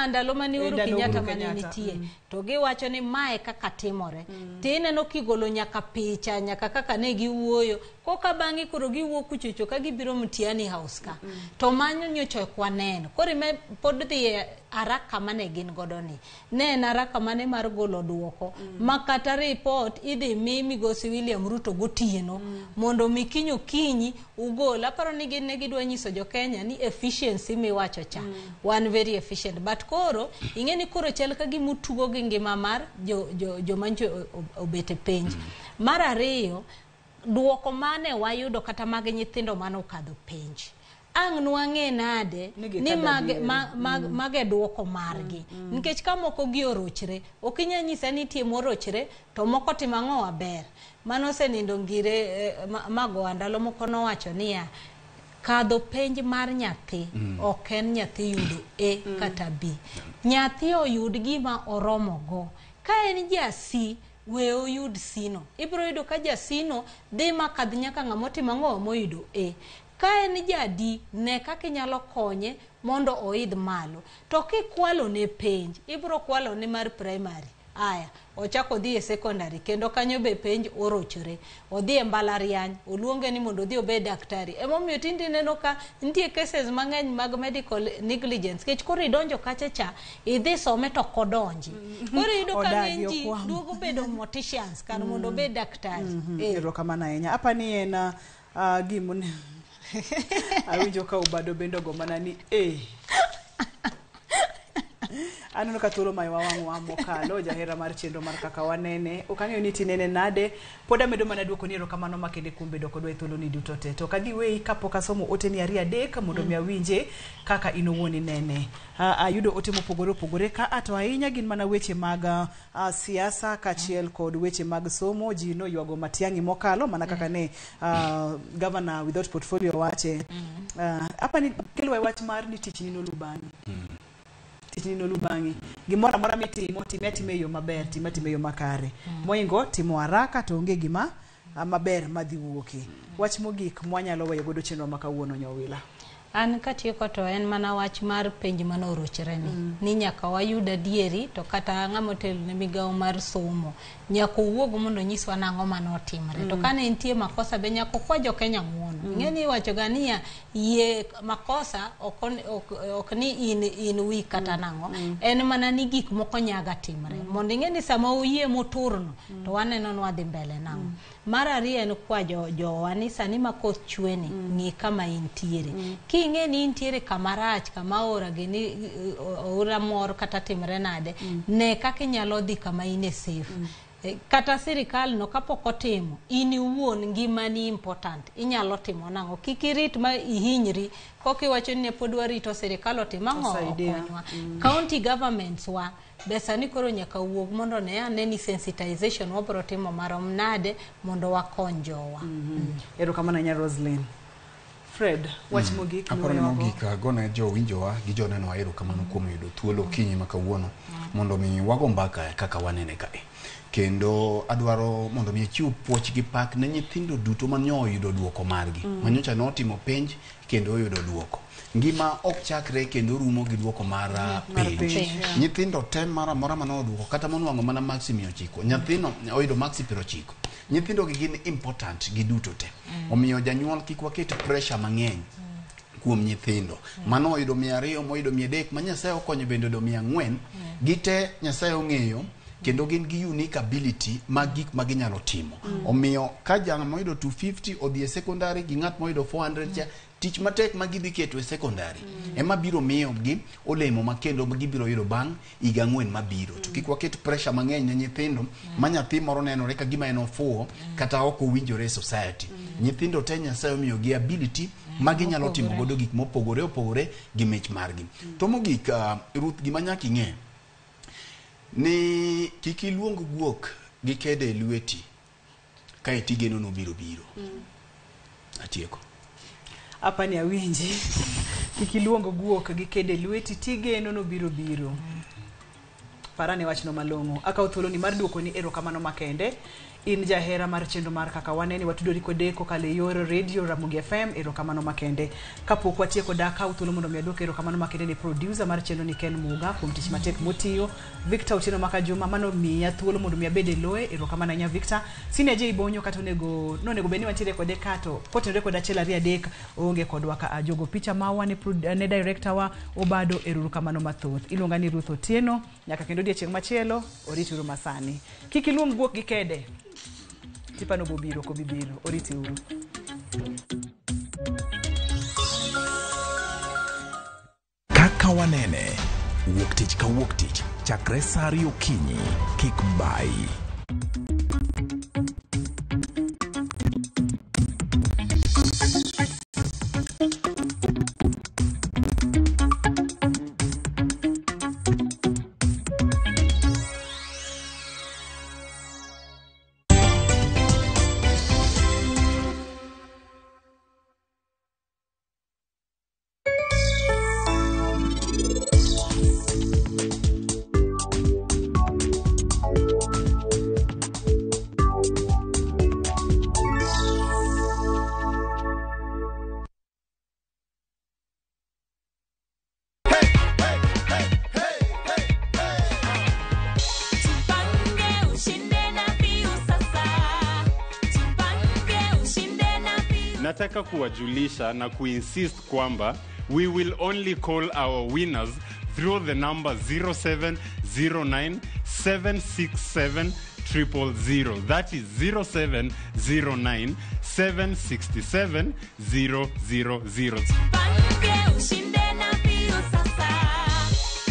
Ndalo mane Uhuru Ndalo Kenyatta Uhuru mane Kenyatta, nitie to giwacho ni mae kaka timore. Tineno kigolo nyaka picha nyaka kaka ne giwuoyo koka bang'e koro giwuok kuchocho ka gibiro Mtiani House ka. To mano nyocha ok waneno. Koro ime pod dhi e haraka mane gin godo ni. Ne en haraka mane mar golo duoko ma kata report idhi mi migosi William Ruto gotieno mondo mi kiny okinyi ugol. Aparo ni gin ne gidwa nyiso jo Kenya ni efficiency miwacho cha. Wan very efficient but koro ing'e ni koro chal ka gima utugo gi ngima mar joma nyocha obet e penj. Mar ariyo, duoko mane wayudo kata mag nyithindo mane okadho penj. Ang' nwang'e nade Ni ni gikadho adieri. mage duoko margi. Nikech ka moko gi orochre, ok inyal nyisa ni nitie morochre to moko timo ang'o maber. Mano osenindo ngire Magoha ndalo moko nowacho niya, kadho penj mar nyathi ok en nyathi yudo A kata B. Nyathi oyud gima oromo go. Ka en ja C, we oyud C no. Ibiro yudo ka ja C no dhi makadh nyaka ng'ama otimo ang'o moyudo A. Ka en ja D, ne kaka inyalo konye mondo oidh malo. To kikwalo ne penj, ibiro kwalo ne mar primary. Aya, ochako odhi e secondary kendo kanyo be penj orochore. Odhi e mbalariany, oluonge ni mondo odhi obed daktari. Emomiyo tinde ineno ka nitie cases mang'eny mag medical negligence. Nikech koro idonjo kacha cha, idhi some to ok odonji. Koro iyudo ka Odagi, ng'eny ji okwamo. duogo bedo morticians kar mondo obed daktari. Erokamano ahinya. Apa ni en gimone awinjo ka Obado bende ogo mana ni Aneno ka thuolo ma wang' mokalo jahera mar chenro mar kaka wanene. Ok ang'eyo ni tinene nade. Pod amedo mana duoko ni erokamano makende kuom bedo kodwa e thuolo ni duto te. To ok adhi weyi kapok asomo ote ni 2 3 mondo mi awinje kaka in owuon inene. Ayudo ote mopogore opogore ka to ahinya gin mana weche mag siasa kaachiel kod weche mag somo. Ji noywago Matiang'i mokalo mana kaka ne governor without portfolio wache. Apa ni kelwa e wach mar ni tich ni nolu bang'i. Tich ni nolu bang'i. Gimoro amora mitimo, time atima e yo maber, time atima e yo makare. Moingo timo haraka to onge gima maber madhi wuoke. Wach mogik mwanyalo weyo godo chenro ma kawuono Nyawila. An katieko to en mana wach mar penj mane orochre ni. Ni nyaka wayud adieri to kata ng'ama otelo ne migawo mar somo nyaka owuog mondo onyiswa nang'o mane otimre. To kane nitie makosa be nyaka okwa jo Kenya ng'uono. Ing'e ni iwacho ga niya yie makosa ok ni in weak kata nang'o. En mana ni gik moko nyaga timre. Mondo ing'e ni sama oyie moturno to waneno ni wadhi mbele nang'o. Mar ariyo en kwa jowa ni sani ma koth chwe ni, ng'i kama intiere. King'e ni intiere kama rach, kama aora gini, aora mor kata timre nade, ne kaka inyalo dhi kama in e safe. Kata sirikal no kapok otimo, in iwuon ngimani important, inyalo timo nang'o. Kik irit ma ihinyri, koka iwacho ni ne pod warito sirikal otim ang'o, Osaidia. okonywa. County governments wa, be sani koro nyaka wuog mondo ne ane ni sensitization wabro timo marom nade mondo wakony jowa. Erokamano ahinya Roslyn. Fred, wach mogik Aparo ni miweyogo? mogik agone jowinjowa gi jonenowa erokamano kuom yudo thuolo okinyi ma kawuono mondo mi wago mbaka kaka wanene kae. Kendo adwaro mondo mi achiw puoch gi pak ne nyithindo duto manyo oyudo duoko margi. Manyocha notimo penj kendo oyudo duoko. Ngima ok chakre kendo rumo gi duoko mar penj. Penj. Nyithindo te moro amora mane oduoko kata monwang'o mana maksi 900, nyathino oyudo maksi 90. Nyithindo gi gin important giduto te. Omiyo janyuol kik waket pressure mang'eny. Kuom nyithindo mano oyudo 200, moyudo 300, ma Nyasaye okonyo bende oyudo 400, gite Nyasaye ong'eyo kendo gin gi unique ability mag gik ma ginyalo timo. Omiyo ka jang moyudo 250 odhi e secondary gi ng'at moyudo 400 cha, tich matek ma gidhi keto e secondary ema biro miyo gi olemo ma kendo gibiro yudo bang' higa 4 mabiro. To kik waket pressure mang'eny ne nyithindo ma nyathi moro nenore ka gima en ofuwo kata ok owinjore e society. Nyithindo te Nyasaye omiyo gi ability ma ginyalo timo Mopogore. godo gik mopogore opogore gi mich margi. To mogik, Ruth, gima nyaka ing'e ni kik iluong guok gi kede e lweti kaeto igeno nobiro biro. Atieko. Apani awinji. Kik iluong guok gi kede lweti tigeno nobiro biro. Parane wachno malong'o. Akawo thuoloni mar duokoni erokamano makende. In jahera mar chenro mar Kaka Wanene, watudori kode kokalo e yor radio Ramogi FM, erokamano makende. Kapok watieko da akaw thuolo mondo mi aduok erokamano makende ne producer mar chenro ni Ken Muga kuom tich matek motiyo. Victor Otieno Makajuma mano miya thuolo mondo mi abed e loye, erokamano ahinya Victor. Senior J Bonyo kata onego nonego bed ni wantiere kode ka to kotenore kod 1 2 3 oonge kodwa ka. Jogo picha mawa ne, ne director wa Obado, erokamano mathoth. Iluonga ni Ruth Otieno, nyaka kendo odiechieng' machielo, orituru masani. Kik iluong guok gi kede. Tipano bobiro kobibiro, oriti uru. Kaka Wanene, wuok tich ka wuok tich, chakre saa 2 okinyi, kik bayi. Nataka kuwajulisha na kuinsist kwamba we will only call our winners through the number 0709 767 000. That is 0709 767 000. Ushinde na Piu sasa.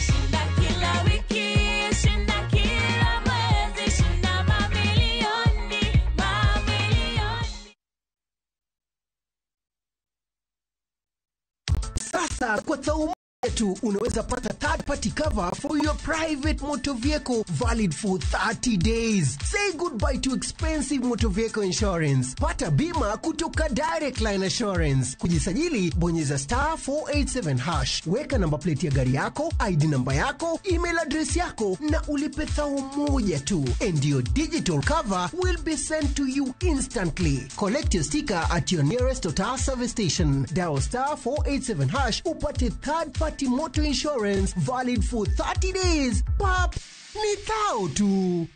Shinda kila wiki, shinda kila mwezi, shinda mamilioni, mamilioni. Sasa kwa thau tu unaweza pata third party cover for your private motor vehicle valid for 30 days. Say goodbye to expensive motor vehicle insurance. Pata bima kutoka Direct Line Assurance. Kujisajili, bonyeza star 487 hash. Weka namba plate ya gari yako, ID namba yako, email address yako na ulipe thau moja tu. And your digital cover will be sent to you instantly. Collect your sticker at your nearest Total service station. Dial star 487 hash upate third party motor insurance valid for 30 days. Pap, ni thao tu.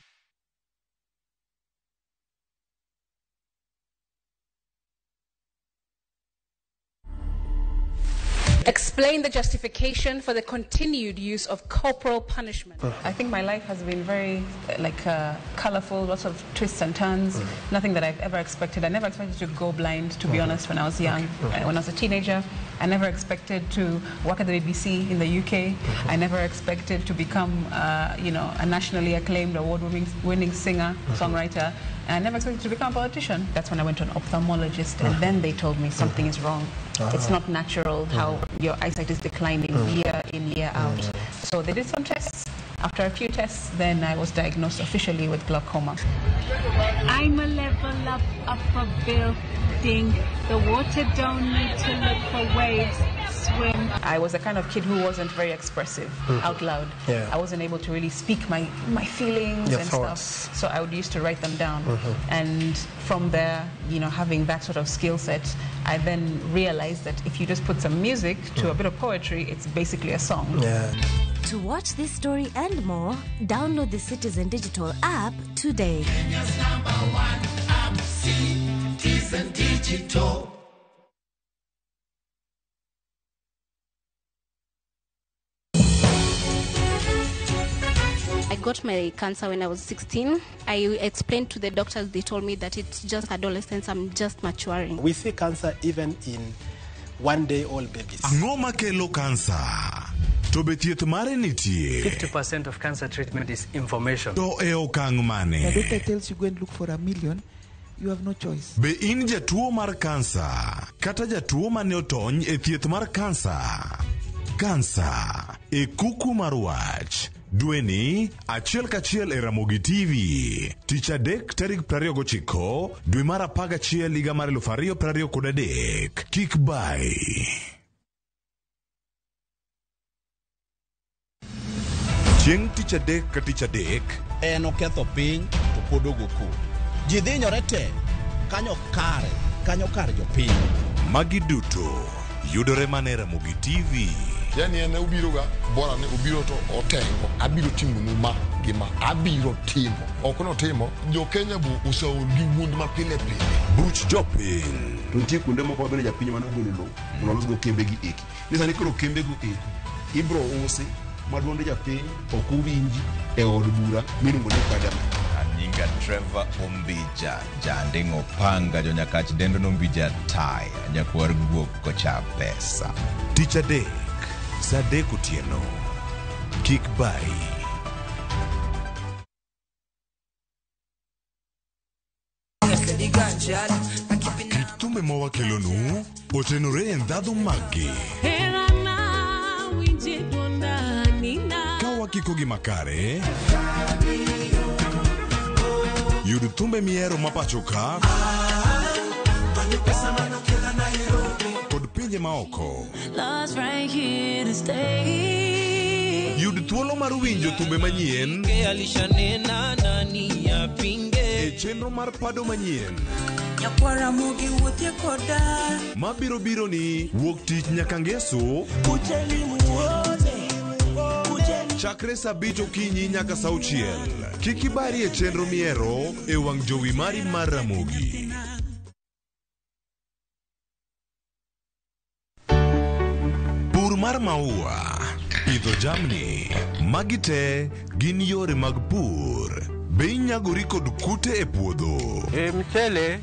Explain the justification for the continued use of corporal punishment. I think my life has been very colorful, lots of twists and turns, nothing that I've ever expected. I never expected to go blind, to be honest, when I was young. When I was a teenager, I never expected to work at the BBC in the UK. I never expected to become, a nationally acclaimed award-winning singer, songwriter. And I never expected to become a politician. That's when I went to an ophthalmologist, and then they told me something is wrong. It's not natural how your eyesight is declining year in, year out. So they did some tests. After a few tests, then I was diagnosed officially with glaucoma. I'm a level up a building. The water don't need to look for waves. Swim. I was a kind of kid who wasn't very expressive out loud. Yeah. I wasn't able to really speak my feelings Your and thoughts. Stuff. So I would used to write them down. And from there, having that sort of skill set, I then realized that if you just put some music to a bit of poetry, it's basically a song. Yeah. To watch this story and more, download the Citizen Digital app today. Kenya's number one app, Citizen Digital. got my cancer when I was 16. I explained to the doctors, they told me that it's just adolescence, I'm just maturing. We see cancer even in one-day-old babies. Ang'o makelo kansa? To be thieth mare nitie? 50% of cancer treatment is information. To e okang' mane? The doctor tells you go and look for $1 million, you have no choice. Be in jatuo mar kansa kata jatuo mane otony e thieth mar kansa? Kansa e kuku mar wach. Dweni achiel kachiel e Ramogi TV. Tich adek tarik 29 dwe mar 11 higa mar 2023. Kik bai. Chieng' tich adek ka tich adek en oketho piny to pod ogo koko ji dhinyore te kanyo kare kanyo kar jopiny. Magi duto yudore mana e Ramogi TV. Yani en obiro ga bora ni obiro to otengo abiro timonu ma gi ma abiro timo ok notimo jo Kenya bu oseol gi wuond ma pile pile. Buch jopiny. To nitie kuonde moko mabende japiny mane ogolo lowo mondo olosgo kembe gi eki ni sani koro kembe go eko ibro usi ma duond japiny ok owinji e od bura miluongo ni parliament. Anyinga Trevor Ombija, janding'o panga jonyakach dendo nombija taya, nyakwar guok kocha pesa. Tich adek, saa adek otieno. Kik bai. Kit thumbe mawakelonu otenore e ndhadhu maggi. Ka wakikogi makare, yud thumbe mihero ma pacho ka kod pinje maoko. Love's right here to stay. Yud thuolo mar winjo thumbe manyien Alishanena nani apinge e chenro mar pado manyien nyakwara mugi wuothie koda mabiro biro ni wuok tich nyaka ngeso kujeni muone kujeni chakre saa abich okinyi nyaka saa auchiel. Kik ibari e chenro mihero e wang' jowi mari mar Ramogi. Pur mar maua, pidho jamni, magi te gin yore mag pur. Be inyagori kod kute e puodho? E mchele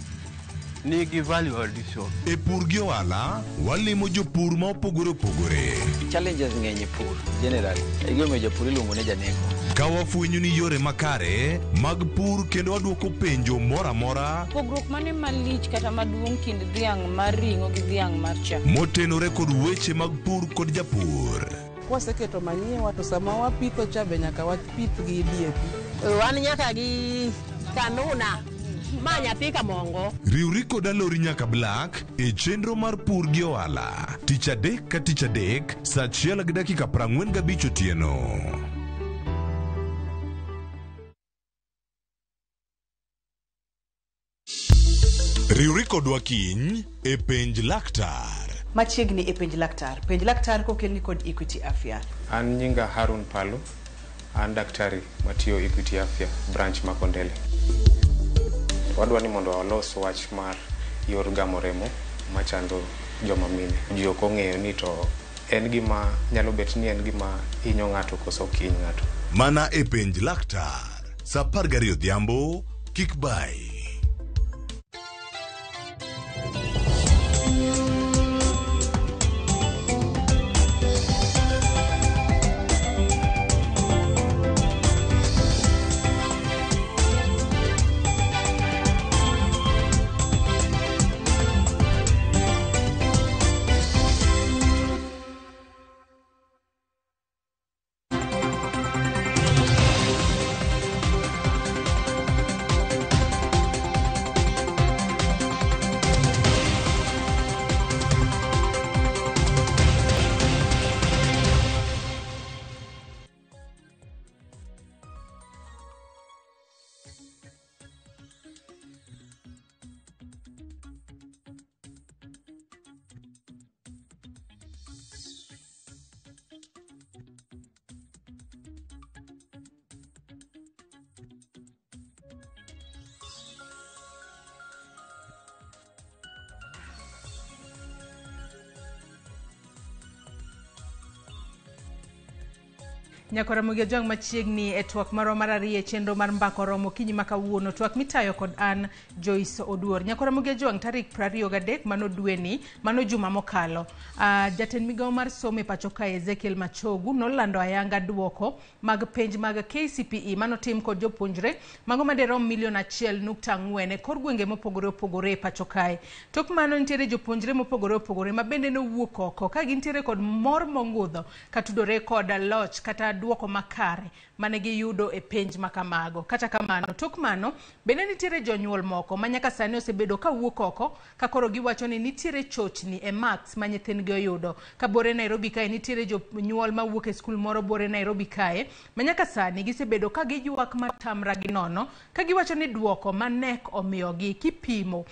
nigi value addition. E pur gi ohala, walimo jopur ma opogore opogore. Challenges ng'eny e pur generally. E gimomiyo japur iluongo ni janeko. Ka wafwenyo ni yore makare mag pur kendo wadwoko penjo moro amora Pogruok mane malich kata maduong' kind dhiang' mar ring'o gi dhiang' mar chak? Motenore kod weche mag pur kod japur. Kwaseketo manyiwa to sama wapitho cha be nyaka wapith gi DAP. Wan nyaka gi kanuna ma nyathi kamongo. Riwri kod Alori nyaka Black e chenro mar pur gi ohala. Tich adek ka tich adek saa 1:45 otieno. Riwri kodwa kiny e penj laktar. Machiegni e penj laktar. Penj laktar kokelni kod Equity Afya. An nyinga Harun Palu, an daktari matiyo Equity Afya branch ma Kondele. Wadwa ni mondo walos wach mar yor gamo remo machando joma mine. Ji ok ong'eyo ni to en gima nyalo bet ni en gima hinyo ng'ato koso ok hiny ng'ato. Mana e penj laktar saa 12 odhiambo kik bai. Nyakwa Ramogi Ojwang' machiegni e twak marwa mar ariyo e chenro mar Mbaka Oromo okinyi ma kawuono, twak mitayo kod an Joyce Oduor. Nyakwa Ramogi Ojwang' tarik 23 mano dweni, mano juma mokalo. Jatend migawo mar somo e pacho kae Ezekiel Machogu nolando ayanga duoko mag penj mag KCPE manotim kod jopuonjre mago madirom milion 1.4 e kor gwenge mopogore opogore e pacho kae. Tok mano nitiere jopuonjre mopogore opogore ma bende nowuok oko ka gintiere kod mor mongudho katudore kod loch kata duoko makare mane giyudo e penj makamago. Kata kamano, tok mano bende nitiere jonyuol moko ma nyaka sani osebedo kawuok oko ka koro giwacho ni nitiere chochni e marks ma nyithindgi oyudo. Ka bore Nairobi kae nitiere jonyuol mawuok e skul moro bore Nairobi kae ma nyaka sani gisebedo ka giywak matamra gi nono ka giwacho ni duoko ma KNEC omiyogi kipimo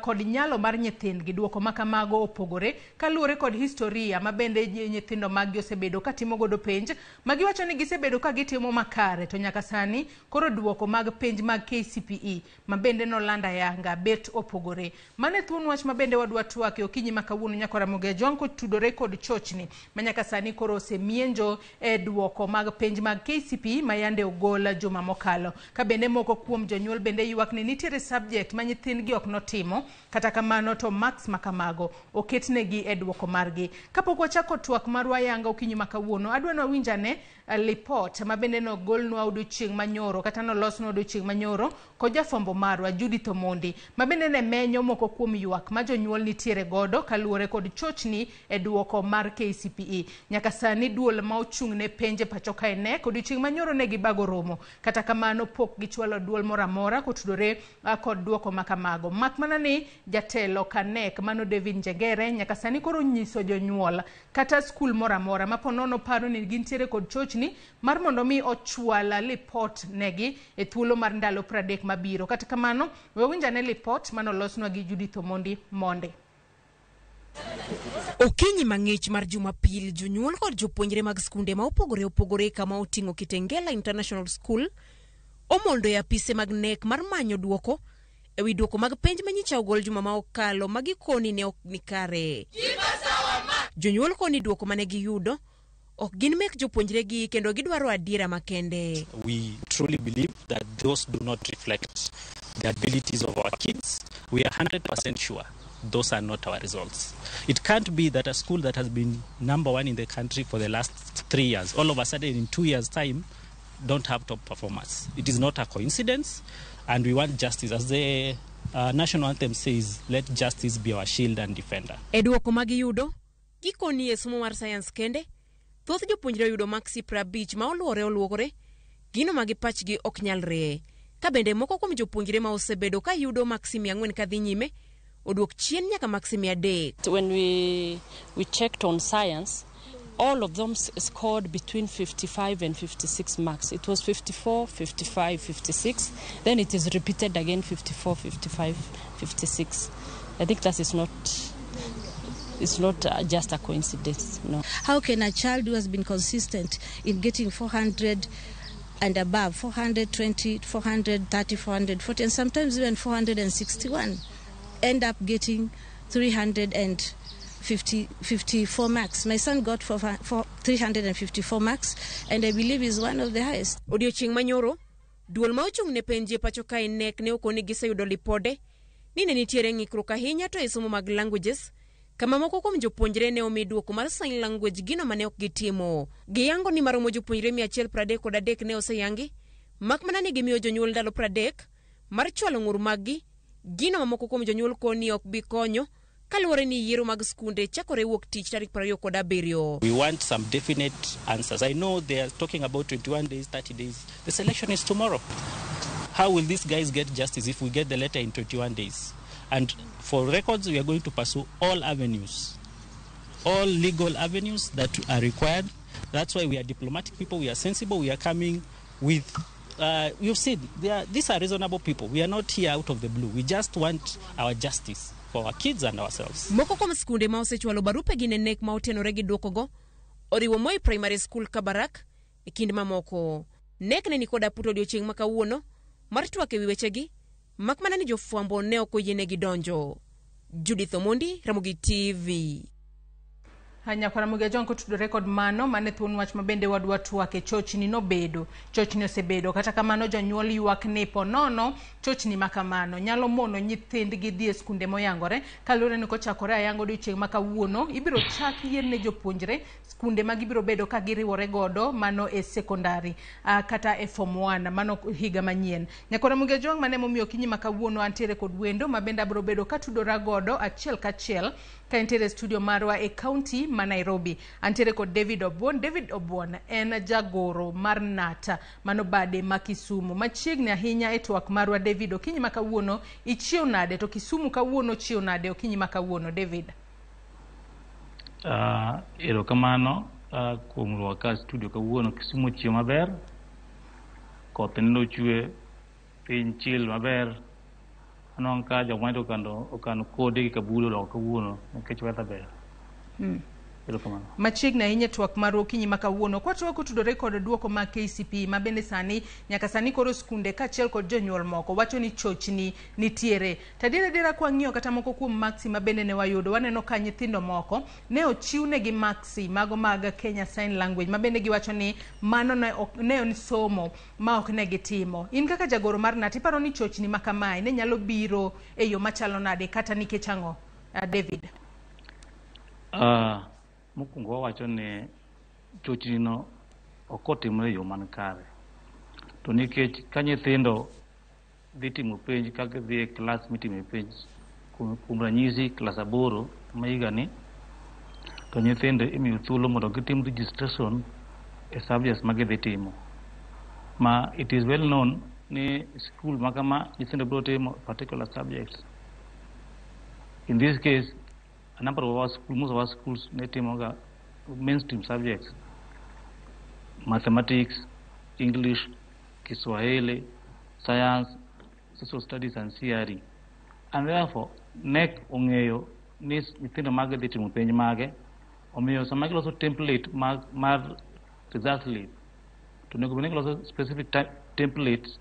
kod nyalo mar nyithindgi duoko ma kamago opogore kaluwore kod historia ma bende nyithindo maggi osebedo katimo godo penj ma giwacho ni gisebedo ka gitimo makare to nyaka sani koro duoko mag penj mag KCPE ma bende nolando ayanga bet opogore. Mano e thuon wach ma bende wadwa twak e okinyi ma kawuono nyakwa Ramogi Ojwang' kotudore kod chochni ma nyaka sani koro osemienjo e duoko mag penj mag KCPE ma yande ogol juma mokalo. Ka bende moko kuom jonyuol bende ywak ni nitiere subject ma nyithindgi ok notimo kata kamano to marks ma kamago oketnegi e duoko margi. Kapok wachako twak marwa ayanga okinyi ma kawuono, adwa ni wawinj ane lipot ma bende nogolnwa odiochieng' manyoro kata nolosnwa odiochieng' manyoro kod jafwambo marwa Judith Omondi ma bende ne menyo moko kuom ywak ma jonyuol nitiere godo kaluwore kod chochni e duoko mar KCPE. Nyaka sani duol ma ochung' ne penj e pacho kae KNEC odiochieng' manyoro ne gibago romo, kata kamano pok gichwalo duol moro amora kotudore kod duoko ma kamago. Mak mana ni jatelo ka KNEC mano David Njengere nyaka sani koro nyiso jonyuol kata skul moro amora ma ponono paro ni gintiere kod chochni mar mondo mi ochwal lipot negi e thuolo mar ndalo 30 mabiro. Kata kamano, we winj ane lipot manolosnwa gi Judith Omondi monde. Okinyi mang'ich mar Jumapil, jonyuol kod jopuonjre mag skunde ma opogore opogore kama oting'o Kitengela International School omondo e apise mag KNEC mar manyo duoko ewi duoko mag penj ma nyicha ogol juma ma okalo ma gikoni ne ok ni kare. Jonyuol koni duoko mane giyudo ok gin mek jopuonjregi kendo gidwaro adiera makende. We truly believe that those do not reflect the abilities of our kids. We are 100% sure those are not our results. It can't be that a school that has been number one in the country for the last 3 years, all of a sudden in 2 years' time, don't have top performers. It is not a coincidence, and we want justice. As the national anthem says, let justice be our shield and defender. E duoko ma giyudo, gikoni e somo mar science kende, thoth jopuonjre oyudo maksi 50 ma oluwore oluwore, gino ma gi pachgi ok nyalre. Ka bende moko kuom jopuonjre ma osebedo ka yudo maksi 400 kadhi nyime, oduok chien nyaka maksi 300. When we checked on science, all of them scored between 55 and 56 marks. It was 54, 55, 56. Then it is repeated again, 54, 55, 56. I think that is not, it's not just a coincidence, no. How can a child who has been consistent in getting 400 and above, 420, 430, 440, and sometimes even 461, end up getting 354 marks? My son got 354 marks, and I believe is one of the highest. Odiochieng' manyoro, duol ma ochung' ne penj e pacho kae KNEC ne okoni giseyudo lipode ni ne nitiere ng'ikruok ahinya to e somo mag languages, kama moko kuom jopuonjre ne omi duoko mar sign language gino mane ok gitimo. Giyango ni maromo jopuonjre 133 ne oseyangi, mak mana ni gimiyo jonyuol ndalo 30 mar chwalo ng'ur maggi, gino ma moko kuom jonyuol koni ok bi konyo kaluwore ni yiero mag skunde chakore wuok tich tarik 27. We want some definite answers. I know they are talking about 21 days, 30 days. The selection is tomorrow. How will these guys get justice if we get the letter in 21 days? And for records, we are going to pursue all avenues, all legal avenues that are required. That's why we are diplomatic people, we are sensible, we are coming with, you've seen, these are reasonable people. We are not here out of the blue. We just want our justice for our kids and ourselves. Moko kuom skunde ma osechwalo barupegi ne KNEC ma otenore gi duokogo oriwo Moi Primary School Kabarak e kind mamoko. KNEC ne nikod aputo odiochieng' ma kawuono mar twak ewi wechegi, mak mana ni jofwambo ne ok oyienegi donjo. Judith Omondi, Ramogi TV. Nyakwara Ramogi Ajwang' kotudore kod mano, mane thuon wach ma bende wadwa twak e chochni nobedo. Chochni osebedo, kata kamano jonyuol ywak ni ponono chochni ma kamano nyalo mono nyithindgi dhi e skunde moyangore kaluwore ni kochakore ayanga odiochieng' ma kawuono ibiro chak yier ne jopuonjre skunde ma gibiro bedo ka giriwore godo mano e sekondari kata e form 1 mano higa manyien. Nyakwara Ramogi Ajwang' mane momiyo okinyi ma kawuono antiere kod wendo ma bende abiro bedo katudora godo achiel kachiel ka entiere e studio marwa e kaunti ma Nairobi. Antiere kod David Obuon. David Obuon en jagoro mar Nata mano bade ma Kisumu. Machiegni ahinya e twak marwa David, okinyi ma kawuono ichiew nade to Kisumu kawuono chiew nade okinyi ma kawuono David? Erokamano kuom rwaka e studio kawuono. Kisumu ochiew maber, koth nende ochwe, piny chil maber. Aneno ka joma nende okano kode gi kabudo odok kawuono nikech weather ber. Erokamano. Machiegni ahinya e twak marwa okinyi ma kawuono. Kwatwak kotudore kod duoko mag KCPE ma bende sani nyaka sani koro skunde kaachiel kod jonyuol moko wacho ni chochni nitiere. To adier adiera kwang'iyo kata moko kuom maksi ma bende ne wayudo, waneno ka nyithindo moko ne ochiwnegi maksi mago mag Kenya Sign Language ma bende giwacho ni mano ne en somo ma ok ne gitimo. In kaka jagoro mar Nat, iparo ni chochni ma kamae ne nyalo biro e yo machalo nade kata nikech ang'o? David. Mokwongo wawacho ni chochni no ok otimore e yo man kare. To nikech ka nyithindo dhi timo penj ka gidhi e klas mitime penj, kuom ranyisi klas 8 ma higani, to nyithindo imiyo thuolo mondo gitim registration e subjects ma gidhi timo. Ma it is well known ni school ma kama nyithindo biro timo particular subjects. In this case, a number of our schools, most of our schools ne timoga mainstream subjects, mathematics, English, Kiswahili, science, social studies and CRE. And therefore, KNEC ong'eyo ni nyithindo mage dhi timo penj mage, omiyo sama giloso template mar result slip, to onego bed ni giloso specific template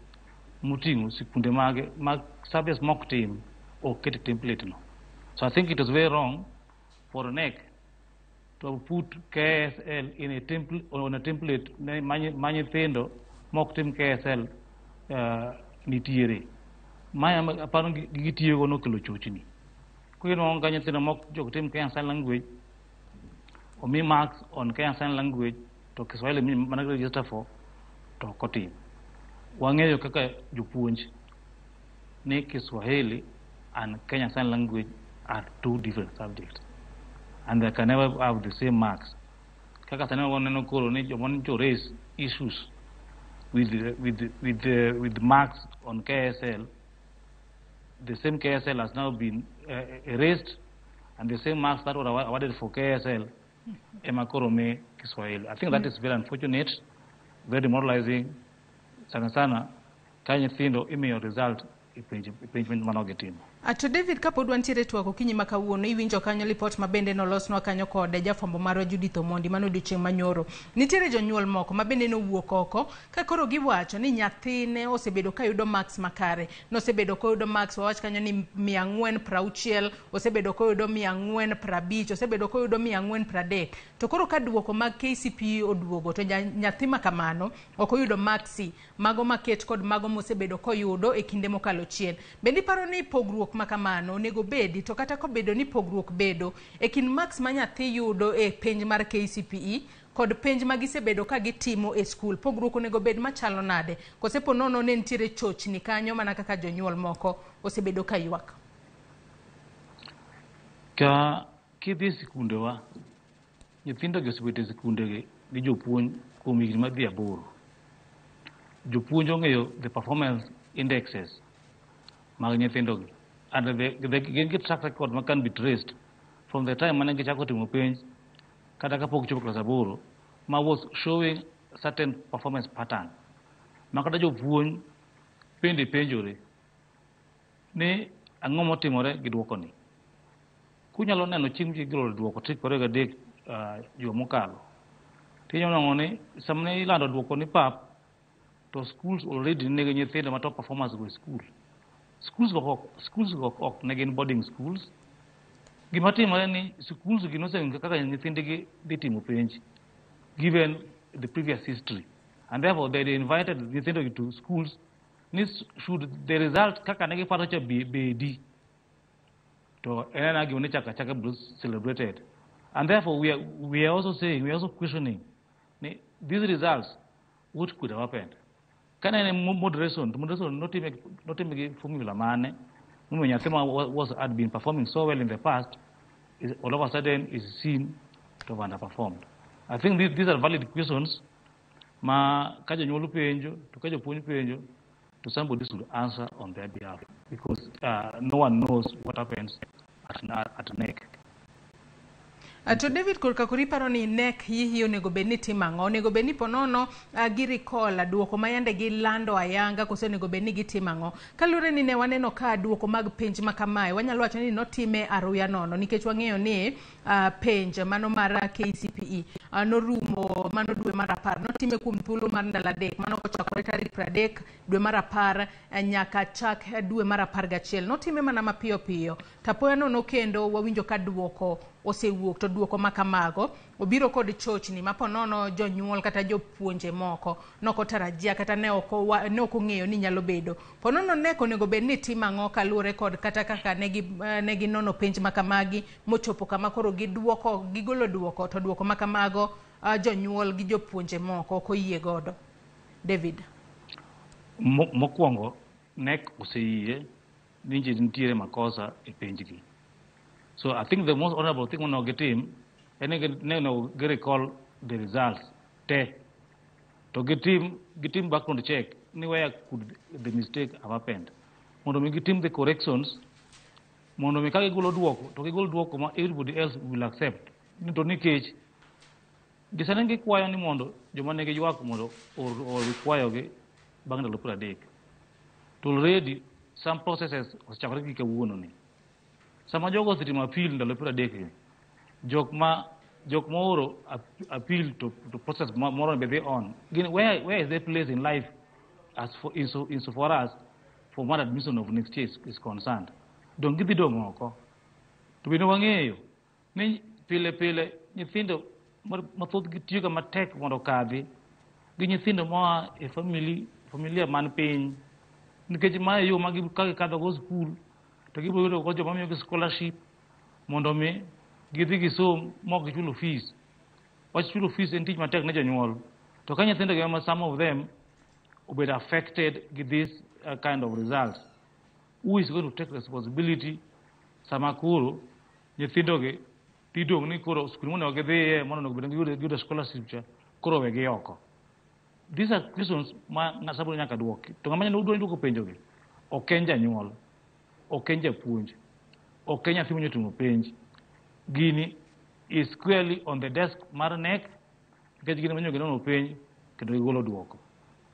moting'o sikunde mage mag subjects mok tim ok ket e template no. So I think it was very wrong for KNEC to put KSL in a template, on a template ma nyithindo mok tim KSL nitiere. Maya aparo gitiyogo nokelo chochni. Koro inwang'o ka nyithindo mok jok tim Kenya Sign Language omi marks on Kenya Sign Language to Kiswahili mana register for to ok otim. Wang'eyo kaka jopuonj ni Kiswahili and Kenya Sign Language are two different subjects and they can never have the same marks. Kaka sani waneno koro ni joma nyocha raise issues with marks on KSL, the same KSL has now been erased and the same marks that were awarded for KSL ema koro mi Kiswahili. I think that is very unfortunate, very demoralizing. Sana sana ka nyithindo imiyo result e penj mane gitimo. To David, kapod wantiere twak okinyi ma kawuono, iwinjo kanyo lipot ma bende nolosnwa kanyo kod jafwambo marwa Judith Omondi mano odiochieng' manyoro. Nitiere jonyuol moko ma bende nowuok oko ka koro giwacho ni nyathine osebedo kayudo marks makare. Nosebedo koyudo marks, wawach kanyo ni 460, osebedo koyudo 450, osebedo koyudo 430. To koro ka duoko mag KCPE oduogo to nyathi ma kamano ok oyudo maksi mago maket kod mago mosebedo koyudo e kinde mokalo chien. Bende iparo ni pogruok ma kamano onego bedi, to kata kobedo ni pogruok bedo e kind marks ma nyathi yudo e penj mar KCPE kod penj ma gisebedo ka gitimo e skul, pogruok onego bed machalo nade? Kose po nono ne nitiere chochni kanyo mana kaka jonyuol moko osebedo ka ywak? Ka kidhi sikundewa, nyithindo gi osebet e sikundegi gi jopuonj kuom higni madhi 8. Jopuonj ong'eyo the performance indexes mag nyithindogi and they gin gi track record ma can be traced from the time mane gichako timo penj kata kapok gichopo klas 8 ma was showing certain performance pattern ma kata jopuonj bende penjore ni ang'o motimore gi duoko ni. Kunyalo neno chieng' gigolo duoko tarik 23 juma mokalo, tinyalo nwang'o ni sama ne ilando duoko ni pap, to schools already nigi nyithindo ma top performers go e school. Schools go ok ne gin boarding schools, Gima timore ni schools gi noseng'eyo kaka nyithindgi dhi timo penj given the previous history, and therefore they invited nyithindo gi to schools ni should the result kaka ne giparo cha bedi to en ena gima ne chako achaka biro celebrated. And therefore we are also saying, we are also questioning ni these results, what could have happened. Kana en moderation, to moderation notime gi formula mane momiyo nyathi ma was had been performing so well in the past is all of a sudden is seen to have underperformed. I think these are valid questions ma ka jonyuol penjo to ka jopuonj penjo to somebody should answer on their behalf, because no one knows what happens at NEC. To David, korka koro iparo ni NEC hihi onego bed ni timo ang'o? Onego bed ni ponono gi recall duoko ma yande gilando ayanga, koso onego bed ni gitimo ang'o? Kaluwore ni ne waneno ka duoko mag penj ma kamae wanyalo wacho ni notime aruya nono, nikech wang'eyo ni penj mano mar KCPE norumo mano dwe mar 10, notime kuom thuolo mar ndalo 3, mano kochakore tarik 30 dwe mar 10 nyaka chak dwe mar 11. Notime mana mapiyo piyo, tapoya nono kendo wawinjo ka duoko osewuok, to duoko ma kamago obiro kod chochni ma ponono jonyuol kata jopuonje moko nokotarajia kata ne ok ong'eyo ni nyalo bedo. Ponono NEC onego bed ni timo ang'o kaluwore kod kata kaka ne ginono penj ma kamagi mochopo kama koro giduoko, gigolo duoko, to duoko ma kamago jonyuol gi jopuonje moko ok oyie godo. David. Mokwongo NEC oseyie ni nitiere makosa e penjgi. So I think the most honorable thing monego gitim en ni onego gi recall the results te, to gitim background check ni where could the mistake have happened, mondo mi gitim the corrections, mondo mi ka gigolo duoko to gigol duoko ma everybody else will accept. To nikech gisani gikwayo ni mondo joma nigi ywak mondo or kwayogi bang' ndalo 30, to already some processes osechakore gi kawuono ni. Sama jogo osetimo appeal ndalo 30 gi, jok ma oro appeal to process moro be dhi on. Gin, where is their place in life as for insofar as formal admission of next year is concerned? Dong gidhi dong' oko. To bende wang'eyo ni pile pile nyithindo mathoth gi tiyo ga matek mondo okadhi gi nyithindo moa e familia man piny, nikech mae yo ma ka gikadho go skul to gibiro yudo go joma miyogi scholarship mondo mi gidhi gisom ma ok gichulo fees. Wach chulo fees en tich matek ne jonyuol. To ka nyithindo gi ma some of them obedo affected gi this kind of results, who is going to take responsibility sama koro nyithindo gi dhi dong' ni koro skul monego gidhiye mondo onego bed ni giyudo scholarship cha koro wegi oko? These are questions ma ng'ato nyaka duoki. To ng'ama nyalo duoko penjogi ok en janyuol, ok en japuonj, ok en nyathi monyo timo penj. Gini is squarely on the desk mar NEC, nikech gin ema ginono penj kendo gigolo duoko.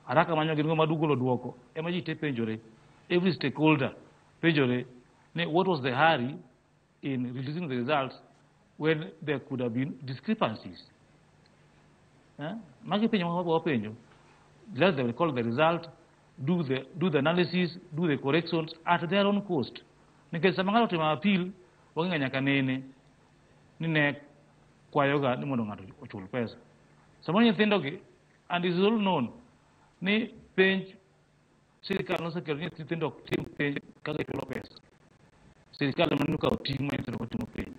Haraka manyo gin go golo duoko ema ji te penjore, every stakeholder penjore ni what was the hurry in releasing the results when there could have been discrepancies. Eh? Magi penjo ma wapenjo. Let them recall the result, do the analysis, do the corrections at their own cost. Nikech sama ng'ato otimo appeal, wang'e nyaka nene ni ne kwayoga ni mondo ng'ato ochul pesa. Samoro nyithindo gi, and it is all known, ni penj sirikal nosekelo ni nyithindo ok tim penj ka gichulo pesa. Sirikal ema nokawo ting' ma nyithindo timo penj.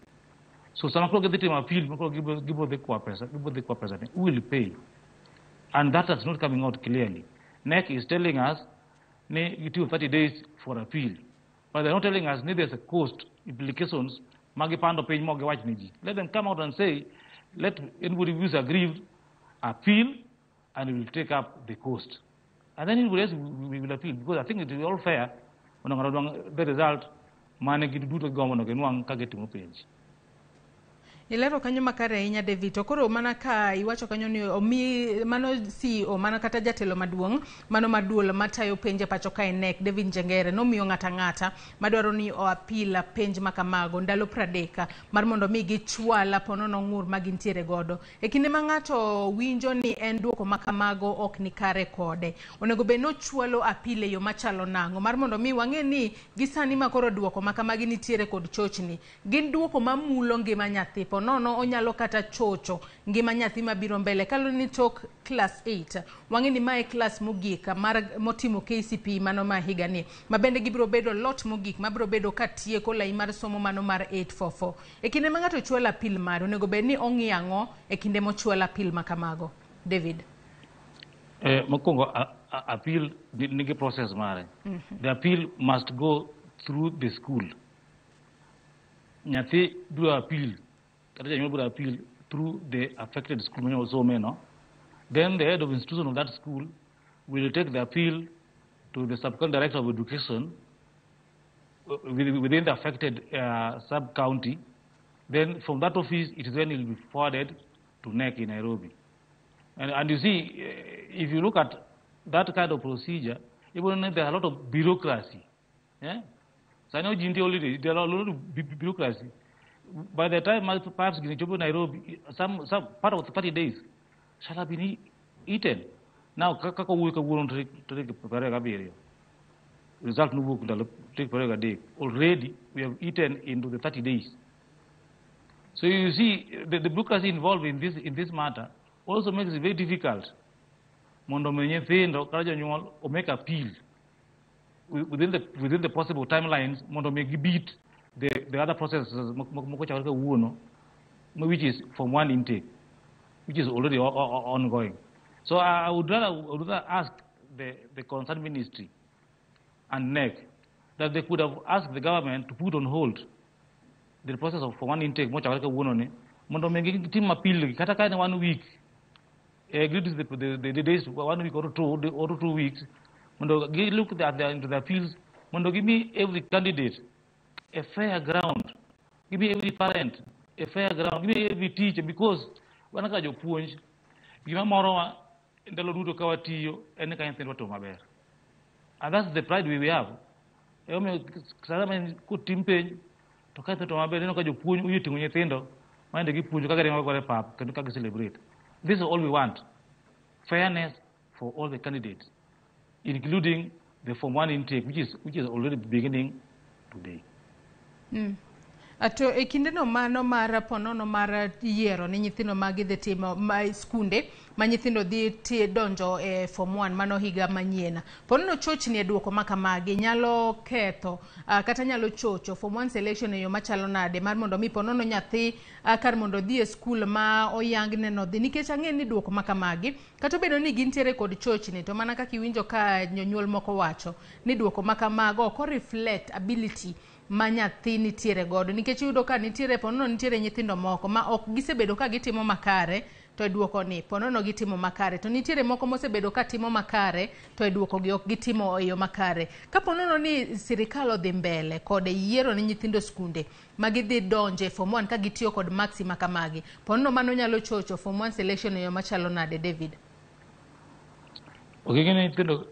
So sama koro gidhi timo appeal, ma koro gibiro dhi kwa pesa, gibiro dhi kwa pesa ni, who will pay? And that is not coming out clearly. NEC is telling us ni gitiyo 30 days for appeal. But they're not telling us ni there's a cost implications ma gipando piny mok giwach ne ji. Let them come out and say, let anybody who is aggrieved appeal and we will take up the cost. And then anybody else will appeal, because I think it is all fair mondo ng'ato odwang' the result mane giduto gigombo mondo ginwang' ka gitimo penj. Ilero kanyo makare ahinya David. To koro mana ka iwacho kanyo ni omi mano CEO mano kata jatelo maduong' mano maduol matayo penj e pacho kae KNEC David Njengere nomiyo ng'ata ng'ata madwaro ni o appeal penj makamago ndalo 30 mar mondo mi gichwal ponono ng'ur ma gintiere godo. E kinde ma ng'ato winjo ni en duoko makamago ok ni kare kode, onego bed ni ochwalo appeal e yo machalo nang'o mar mondo mi wang'e ni gi sani ma koro duoko makamagi nitiere kod chochni gin duoko mamulo ngima nyathi nono onyalo kata chocho ngima nyathi mabiro mbele kaluwore ni tok class 8 wang'e ni mae class mogik mar motimo KCPE mano ma higani ma bende gibiro bedo lot mogik mabiro bedo ka tieko lai mar somo mano mar 844. E kinde ma ng'ato chwalo appeal mare onego bed ni ong'i ang'o e kinde mochwalo appeal ma kamago David? Mokwongo appeal nigi process mare. The appeal must go through the school. Nyathi biro appeal kata janyuol biro appeal through the affected school mane osome no. Then the head of institution of that school will take the appeal to the sub-county director of education within the affected sub-county. Then from that office, it is when it will be forwarded to KNEC in Nairobi. And you see, if you look at that kind of procedure, even there are a lot of bureaucracy. Yeah? So I know holiday, there are a lot of bureaucracy. By the time perhaps in Nairobi, some part of the 30 days shall have been eaten. Now, kaka wuoyo kawuono tarik 27 result nowuok ndalo tarik 23. Already we have eaten into the 30 days. So you see, the bureaucracy involved in this matter also makes it very difficult mondo mi nyithindo kata jonyuol o make appeal within the possible timelines mondo mi gibit the other processes moko chakore kawuono, which is from one intake, which is already ongoing. So I would rather ask the concerned ministry and KNEC that they could have asked the government to put on hold the process of one intake mochakore kawuono ni mondo mi gitim appeal kata ka en 1 week, agree to the days 1 week or 2 weeks, mondo gi look at into the appeals, mondo give me every candidate a fair ground, give me every parent a fair ground, give me every teacher, because wan kaka jopuonj gima morowa ndalo duto ka watiyo en ka nyithindo timo maber, and that's the pride we have. Emomiyo sama kotim penj to ka nyithindo timo maber, ineno ka jopuonj oyie ting'o nyithindo mondo gipuonjo kaka giringo godo e pap kendo ka gi celebrate. This is all we want: fairness for all the candidates, including the Form 1 intake, which is already beginning today. To e kindeno mano mar ponono mar yiero ni nyithindo ma gidhi timo ma skunde ma nyithindo dhi donjo e Form 1 mano higa manyien, ponono chochni e duoko ma kamagi nyalo ketho kata nyalo chocho Form 1 selection e yo machalo nade mar mondo mi ponono nyathi kar mondo odhi e skul ma oyang neno dhi, nikech ang'e ni duoko ma kamagi kata obedo ni gintiere kod chochni to mana kaka iwinjo ka jonyuol moko wacho ni duoko ma kamago ok reflect ability ma nyathi nitiere godo, nikech iyudo ka nitiere ponono nitiere nyithindo moko ma ok gisebedo ka gitimo makare to e duoko ni ponono gitimo makare, to nitiere moko mosebedo ka timo makare to e duoko gi ok gitimo e yo makare. Ka ponono ni sirikal odhi mbele kod yiero ni nyithindo skunde ma gidhi donje Form 1 ka gitiyo kod maksi ma kamagi, ponono mano nyalo chocho Form 1 selection e yo machalo nade David? Ok ing'e nyithindo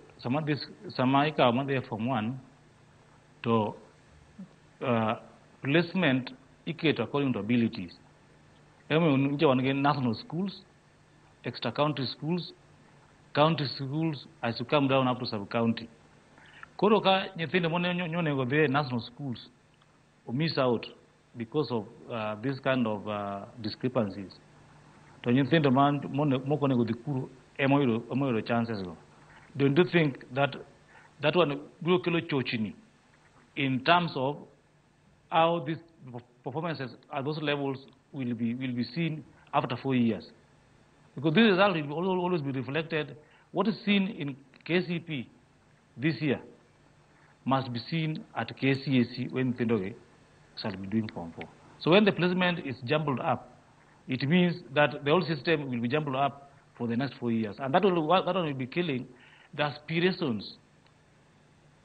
sama ikawo madhi e Form 1 to placement iketo according to abilities. Emomiyo nitie wan gi national schools, extra county schools, county schools as you come down up to sub county. Koro ka nyithindo monego dhi e national schools o miss out because of this kind of discrepancies, to nyithindo moko onego dhi kuro ema oyudo chances go. Don't you think that that one biro kelo chochni in terms of how these performances at those levels will be seen after 4 years? Because this result will always be reflected. What is seen in KCP this year must be seen at KCSE when Thindoge shall be doing Form 4. So when the placement is jumbled up, it means that the whole system will be jumbled up for the next 4 years. And that will be killing the aspirations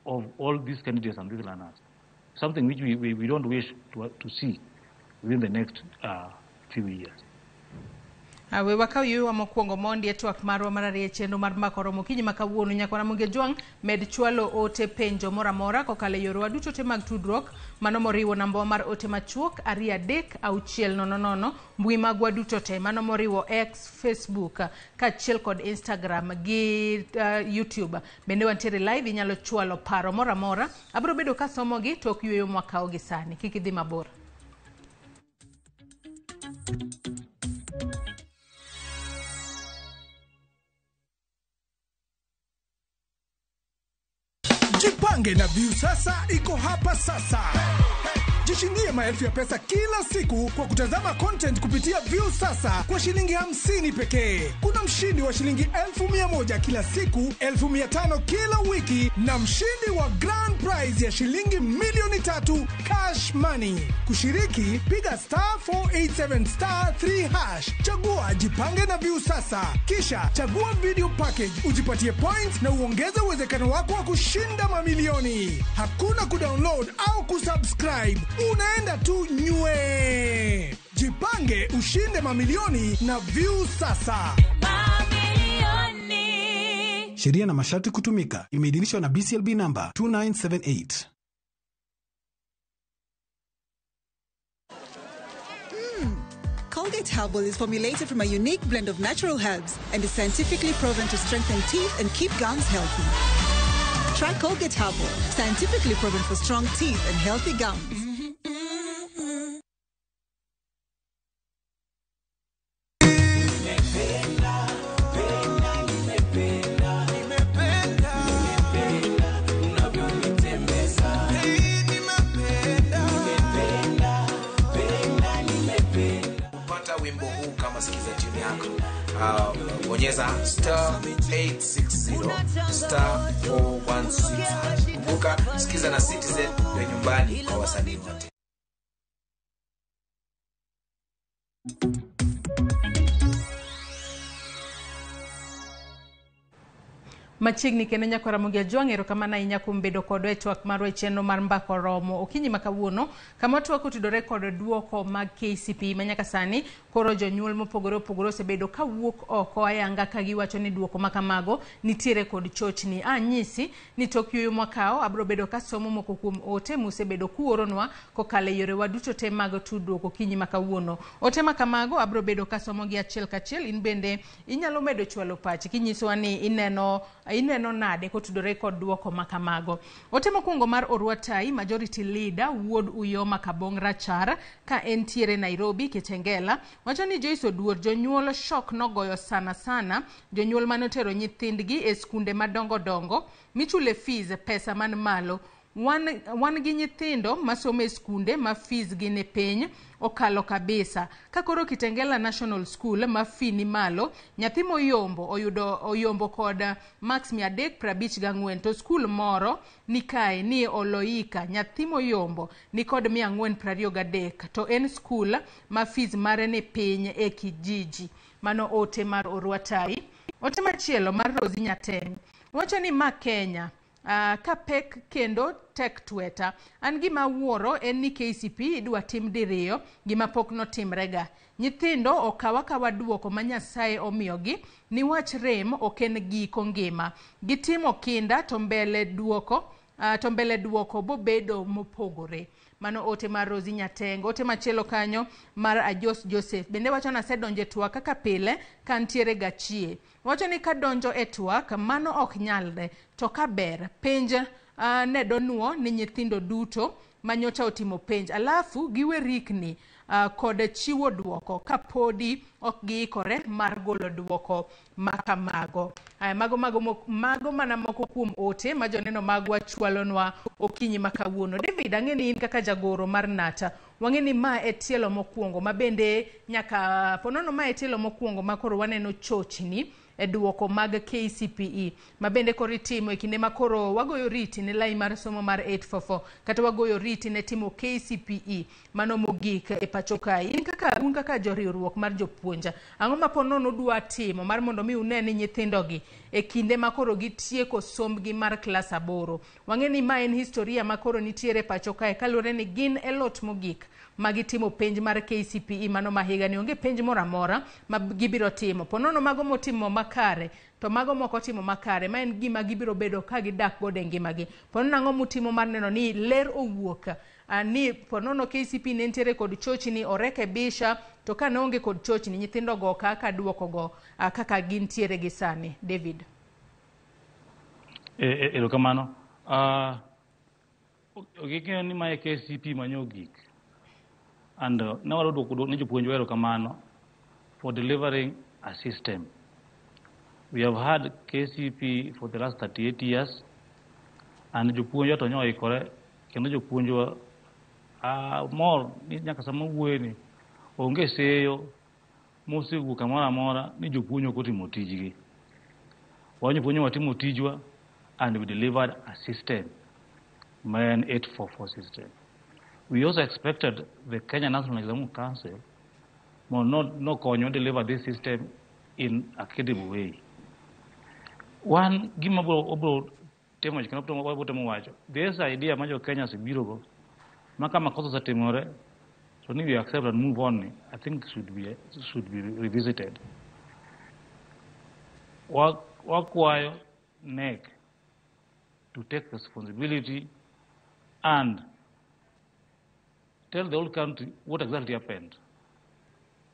of all these candidates and these learners. Something which we don't wish to see within the next few years. We wakaw yueyo mokwongo mondi e twak marwa mar ariyo e chenro mar Mbaka Oromo okinyi ma kawuono. Nyakwa Ramogi Ojwang' med chwalo ote penjo moro amora kokalo e yorewa duto te mag tudruok, mano moriwo nambawa mar ote machuok 23600, mbui magwa duto te mano moriwo X, Facebook kaachiel kod Instagram gi YouTube. Bende wantiere live, inyalo chwalo paro moro amora. Abiro bedo kasomogi tok yueyo mwakawo gi sani. Kik idhi mabor. Jipange na Viusasa iko hapa sasa. Jishindie maelfu ya pesa kila siku kwa kutazama content kupitia Viusasa kwa shilingi 50 pekee. Kuna mshindi wa shilingi 1,100 kila siku, 5,000 kila wiki na mshindi wa grand prize ya shilingi 3,000,000 cash money. Kushiriki, piga star 487 star 3 hash. Chagua Jipange na Viusasa. Kisha chagua video package, ujipatie points na uongeze uwezekano wako wa kushinda mamilioni. Hakuna kudownload au kusubscribe. Unaenda tu nywe. Jipange ushinde mamilioni na Viusasa. Mamilioni. Sheria na masharti kutumika. Imeidhinishwa na BCLB number 2978. Colgate Herbal is formulated from a unique blend of natural herbs and is scientifically proven to strengthen teeth and keep gums healthy. Try Colgate Herbal, scientifically proven for strong teeth and healthy gums. Kupata wimbo huu kama sikiza tune yako, bonyeza star 860 star 416. Kumbuka, sikiza na Citizen ya nyumbani kwa wasanii wote. Machiegni kendo Nyakwa Ramogi Ojwang', erokamano ahinya kuom bedo kodwa e twak marwa e chenro mar Mbaka Oromo okinyi ma kawuono, kama twak otudore kod duoko mag KCPE ma nyaka sani koro jonyuol mopogore opogore osebedo kawuok oko ayanga ka giwacho ni duoko ma kamago nitiere kod chochni. Anyisi ni tok yueyo mwakawo abiro bedo kasomo moko kuom ote musebedo kuoronwa kokalo e yorewa duto te mag tudruok okinyi ma kawuono. Ote ma kamago abiro bedo kasomogi achiel kachiel, in bende inyalo medo chwalo pachi kinyisowa ni ineno nade kotudore kod duoko ma kamago. Ote mokwongo mar Orwatai, Majority Leader Wuod Uyoma Kabong Rachar ka entiere Nairobi Kitengela, wacho ni Joyce Oduor, jonyuol shock nogoyo sana sana jonyuol manotero nyithindgi e skunde madongo dongo michule fees pesa man malo. Wan gi nyithindo masomo e skunde ma fees gi ni piny okalo kabisa. Ka koro Kitengela National School ma fee ni malo, nyathi moyombo oyudo oyombo kod marks 354, to skul moro ni kae ni Oloika, nyathi moyombo ni kod 423, to en skul ma fees mare ni piny e kijiji. Mano ote mar Orwatai. Ote machielo mar Rosi Nyateng wacho ni ma Kenya ka pek kendo tek tweta. An gima awuoro en ni KCPE idwa tim diriyo gima pok notimrega. Nyithindo okaw akawa duoko ma Nyasaye omiyogi niwach rem ok en giko ngima. Gitimo kinda to mbele duoko bobedo mopogore. Mano ote mar Rosi Nyateng. Ote machielo kanyo mar Ajos Joseph bende wacho ni asedonjo e twak kaka pile ka ntiere gachie. Wacho ni kadonjo e twak mano ok nyalre, to kaber penj ne donuo ni nyithindo duto manyocha otimo penj alafu giwe rikni kod chiwo duoko kapodi ok giikore mar golo duoko makamago. Mago mana moko kuom ote ma joneno magwa chwalonwa okinyi ma kawuono. David, ang'e ni in kaka jagoro mar Nata, wang'e ni ma e tielo mokwongo ma bende nyaka ponono ma e tielo mokwongo ma koro waneno chochni e duoko mag KCPE ma bende koro itimo e kinde ma koro wagoyo riti ne lai mar somo mar 844 kata wagoyo riti ne timo KCPE mano mogik e pacho kae. In kaka Kaka un kaka joriwruok mar jopuonj, ang'o ma po nono udwa timo mar mondo mi une ni nyithindogi e kinde ma koro gitieko sombgi mar klas 8? Wang'e ni ma en historia ma koro nitiere pacho kae kaluwore ni gin e lot mogik ma gitimo penj mar KCPE mano ma higani. Onge penj moro amora ma gibiro timo. Po nono mago motimo makare to mago mok otimo makare, ma en gima gibiro bedo ka gidak godo e ngimagi. Po nono ang'o mutimo mar neno ni ler owuok, ni po nono KCPE ne nitiere kod chochni orekebisha, to ka ne onge kod chochni nyithindogo kaka duokogo kaka gintiere gi sani. David. Erokamano. Ging'eyo ni mae KCPE manyo gik. And ne wadwa duoko ne jopuonj erokamano for delivering a system. We have had KCPE for the last 38 years, and jopuonjwa to nyoikore kendo jopuonjwa mor ni nyaka sama wuoye ni onge seyo mosewuok kamoro amora ni jopuonj ok otimo tijgi. Wan jopuonj watimo tijwa and we delivered a system, ma en 844 system. We also expected the Kenya National Examination Council mondo nokonywa deliver this system in a credible way. Wan gima obro timo kendo wabro temo wacho, this idea ma jo Kenya osebiro go ma ka makosa osetimore to ni we accept and move on, I think should be revisited. Wakwayo KNEC to take responsibility and tell the whole country what exactly happened.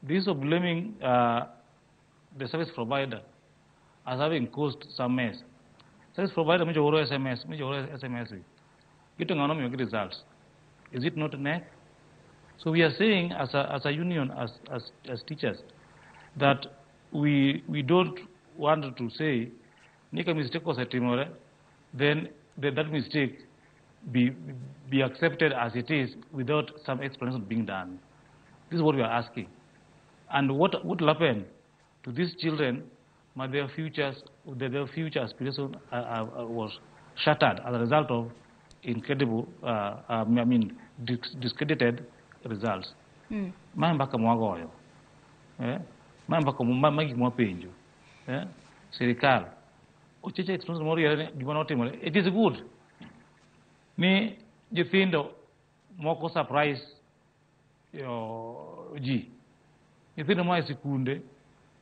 This of blaming the service provider as having caused some mess. Service provider micho oro SMS, micho oro SMS. Gito ng'ano miyo gi results. Is it not KNEC? So we are saying as a union, as teachers, that we don't want to say ni ka mistake osetimore, then that mistake be accepted as it is without some explanation being done. This is what we are asking. And what would happen to these children, their future aspiration was shattered as a result of incredible, I mean, discredited results. Ma mbaka mwagoyo. Eh? Ma mbaka ma gik mwapenjo. Eh? Sirikal. Ocheche explanation moro yere gima notimore. It is good ni nyithindo moko surprise yo, ji. Nyithindo moa e sikunde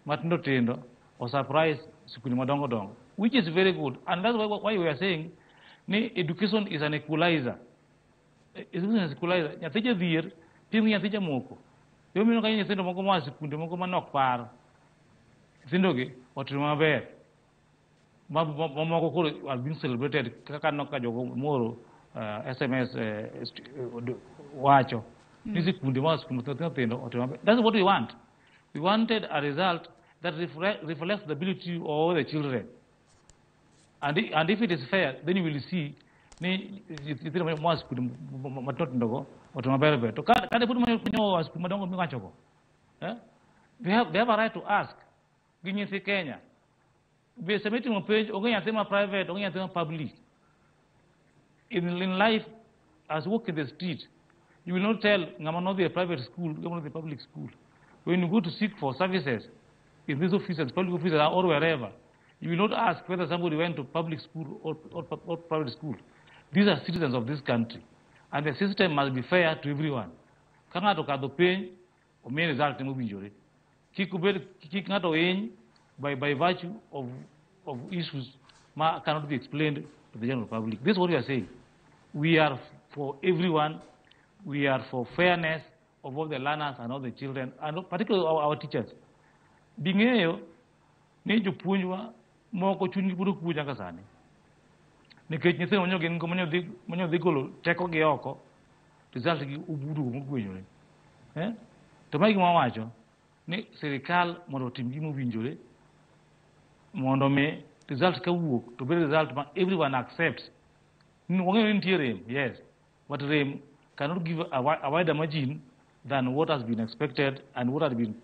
matindo tindo o surprise sikunde madongo dongo, which is very good. And that's why we are saying ni education is an equalizer. Education is an equalizer. Nyathi jadhier pim gi nyathi jamoko. Emomiyo ka nyithindo moko moa e sikunde moko manok paro. Nyithindogi otimo maber. Mamoko koro are being celebrated kaka aneno ka jogo moro SMS wacho ni sikunde moa sikunde matindo tindo otimo maber. That's what we want. We wanted a result that reflects the ability of all the children. And if it is fair, then you will see ni nyithindo moa sikunde matindo tindo go otimo maber ber. To ka pod manyo sikunde madongo miwacho go, eh? They have a right to ask gi nyithi Kenya. Be sama itimo penj onge nyathi ma private, onge nyathi ma public. In life, as walk in the street, you will not tell ng'ama nodhi e private school, ng'ama nodhi e public school. When you go to seek for services in these offices, public offices or wherever, you will not ask whether somebody went to public school or private school. These are citizens of this country. And the system must be fair to everyone. Ka ng'ato okadho penj, omiye result mowinjore. Kik obed, kik ng'ato hiny by virtue of issues ma cannot be explained to the general public. This is what we are saying. We are for everyone. We are for fairness of all the learners and all the children, and particularly our teachers. Bing'eyo ni jopuonjwa moko chunygi pod ok puonj nyaka sani. Nikech nyithindo manyo gin go manyo dhi golo teko gi oko, result gi obudo mogwenyore. Eh? To mae gima wawacho ni sirikal mondo otim gima owinjore mondo mi result kawuok to bed result ma everyone accepts. Wang'eyo ni nitie rem, yes, but rem cannot give a wider margin than what has been expected and what has been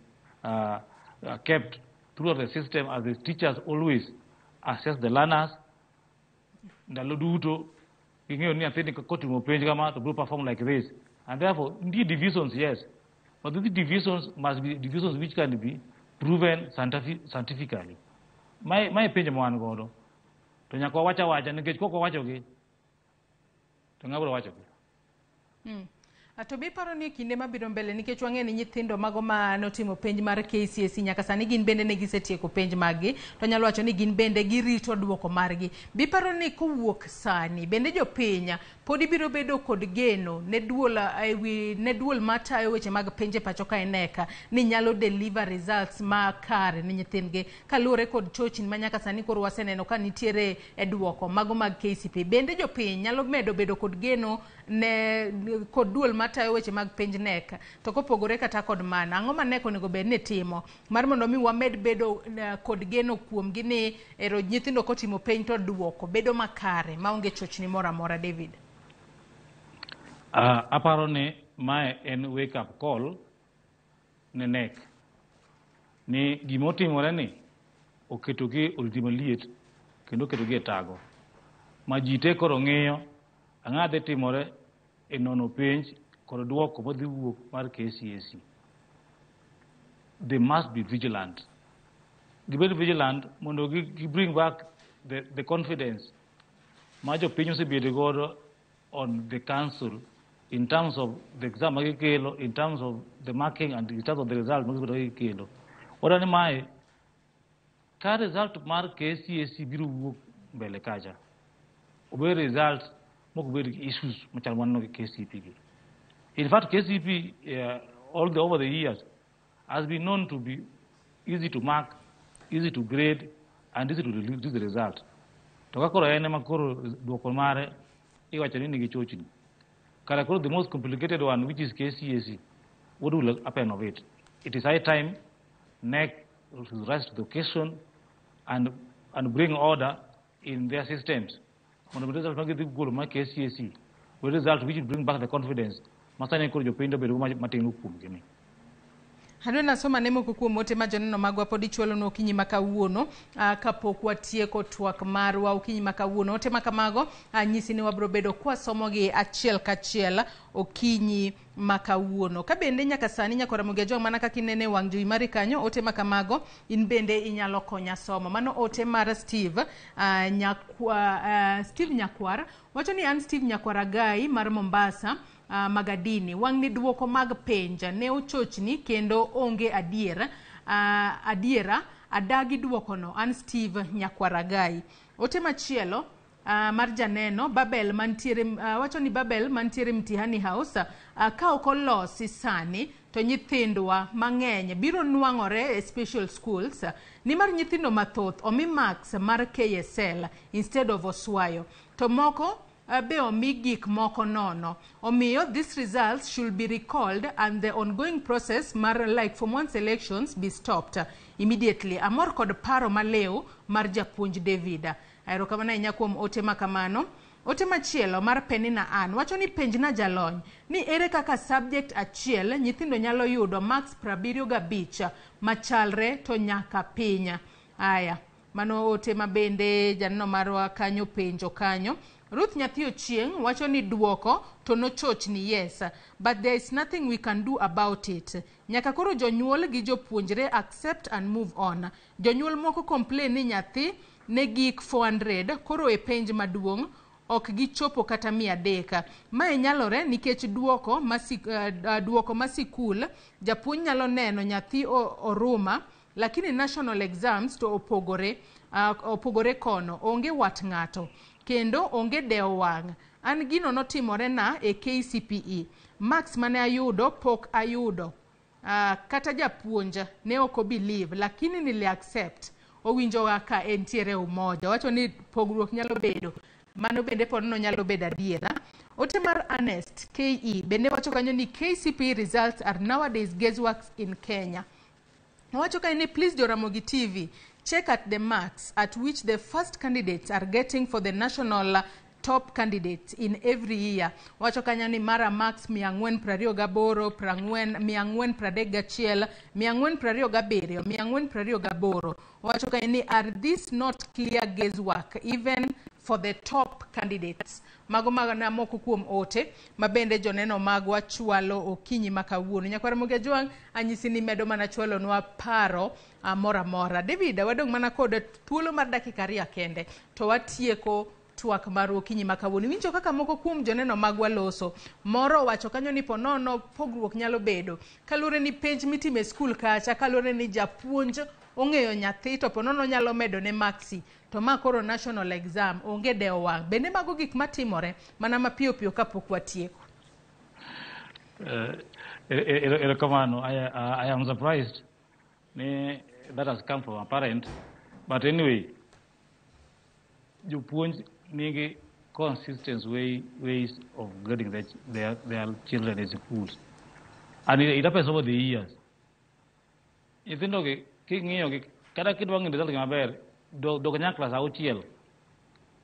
kept throughout the system, as the teachers always assess the learners ndalo duto. Ging'eyo ni nyathini kotimo penj kama to biro perform like this, and therefore nitie divisions, yes. But these deviations must be deviations which can be proven scientifically. Mae penjo ma wan godo. To nyaka wawach awacha nikech kok wawachogi to ng'a biro wachogi? To be iparo ni kinde mabiro mbele, nikech wang'e ni nyithindo mago ma notimo penj mar KCSE nyaka sani gin bende ne gisetieko penj maggi, to anyalo wacho ni gin bende girito duoko margi. Be iparo ni kowuok sani bende jopiny pod biro bedo kod geno ne duol ewi ne duol matayo weche mag penj e pacho ka KNEC ni nyalo deliver results makare ne nyithindgi kaluwore kod chochni ma nyaka sani koro waseneno ka nitiere e duoko mago mag KCPE? Bende jopiny nyalo medo bedo kod geno ne kod duol matayo weche mag penj KNEC? To kopogore kata kod mano, ang'o ma KNEC onego bed ni timo mar mondo mi wamed bedo kod geno kuomgi ni ero nyithindo kotimo penj to duoko bedo makare maonge chochni moro amora, David? Aparo ni mae en wake up call ne KNEC ni gimotimore ni oketogi oriti maliet kendo oketogi e tago ma ji te koro ng'iyo ang'o dhi timore e nono penj kod duoko madhi wuok mar KCSE. They must be vigilant. Gibed vigilant mondo gi bring back the confidence ma jopiny osebedo godo on the council in terms of the exam magikelo, in terms of the marking and in terms of the result magibedo gikelo. Wadwa ni mae ka result mar KCSE biro wuok mbele kacha, obed result mok bed gi issues machal maneno gi KCPE gi. In fact, KCPE all the over the years has been known to be easy to mark, easy to grade, and easy to release the result. To ka koro en ema koro duoko mare iwacho ni nigi chochni. Kara koro the most complicated one, which is KCSE, what will happen of it? It is high time KNEC to rise to the occasion and bring order in their systems. Mondo result magidhi golo mar KCSE, we result which will bring back the confidence ma sani koro jopiny obedo matin kuomgi ni. Adwa nasoma ne moko kuom ote ma joneno magwa pod ichwalonwa okinyi ma kawuono kapok watieko twak marwa okinyi ma kawuono. Ote ma kamago nyisi ni wabiro bedo kwasomogi achiel kachiel okinyi ma kawuono. Ka bende nyaka sani nyaka Ramogi Ajwang' mana kaka inene e wang' jowi mari kanyo, ote ma kamago in bende inyalo konya somo. Mano ote mar Steve, Steve Nyakwar wacho ni an Steve Nyakwar Agai mar Mombasa, Magadini. Wang'ni duoko mag penj ne ochochni kendo onge adier, adiera adagi duokono. An Steve Nyakwar Agai. Ote machielo mar janeno Babel mantiere wacho ni Babel mantiere Mtihani House, ka ok olosi sani to nyithindwa mang'eny biro nwang'ore e special schools, nimar nyithindo mathoth omi marks mar KSL instead of Oswayo, to moko be omi gik moko nono. Omiyo these results should be recalled and the ongoing process mar like Form 1 selections be stopped immediately. Amor kod paro malew mar japuonj David. Erokamano ahinya kuom ote ma kamano. Ote machielo mar Penina Ann wacho ni penjna jalony ni ere kaka subject achiel nyithindo nyalo yudo marks 75 machalre to nyaka piny. Aya, mano ote ma bende janeno marwa kanyo penjo kanyo. Ruth Nyathi Ochieng' wacho ni duoko to nochochni, yes, but there is nothing we can do about it. Nyaka koro jonyuol gi jopuonjre accept and move on. Jonyuol moko complain ni nyathi ne gik 400 koro e penj maduong' ok gichopo kata 300. Mae nyalore nikech duoko ma sikul japuonj nyalo neno nyathi oruma, lakini national exams to opogore, opogore kono onge wat ng'ato kendo onge dewo wang'. An gino notimore na e KCPE. Marks mane ayudo pok ayudo. Kata japuonj ne ok obelieve, lakini nili accept. Owinjo ka entiere umoja. Wacho ni pogruok nyalo bedo. Mano bende pod nyalo bedo adiera. Ote mar Ernest KE bende wacho kanyo ni KCPE results are nowadays guesswork in Kenya. Owacho kanyo ni please Joramogi TV, check at the marks at which the first candidates are getting for the national top candidates in every year. Wacho kanyo ni mara marks 428, 40, 431, 427, 428. Wacho kanyo ni are this not clear guesswork even for the top candidates. Mago mana moko kuom ote ma bende joneno magwa chwalo okinyi ma kawuono. Nyakwar Ramogi Ajwang' anyisi ni medo mana chwalonwa paro moro amora. David, wadong' mana kod thuolo mar dakika 2 kende to watieko twak mar okinyi ma kawuono. Iwinjo kaka moko kuom joneno magwa loso. Moro owacho kanyo ni ponono pogruok nyalo bedo kaluwore ni penj mitimo e skul kacha, kaluwore ni japuonj ong'eyo nyathi to ponono nyalo medo ne maksi, to ma koro national exam onge dewo wang'. Bende mago gik matimore mana mapiyo piyo kapok watieko. Erokamano. I am surprised ni that has come from a parent, but anyway, jopuonj nigi consistent ways of grading their children in schools, and it happens over the years. Nyithindo gi king'iyo gi kata kidwa ng'iyo result gi maber, dok nyaka klas 6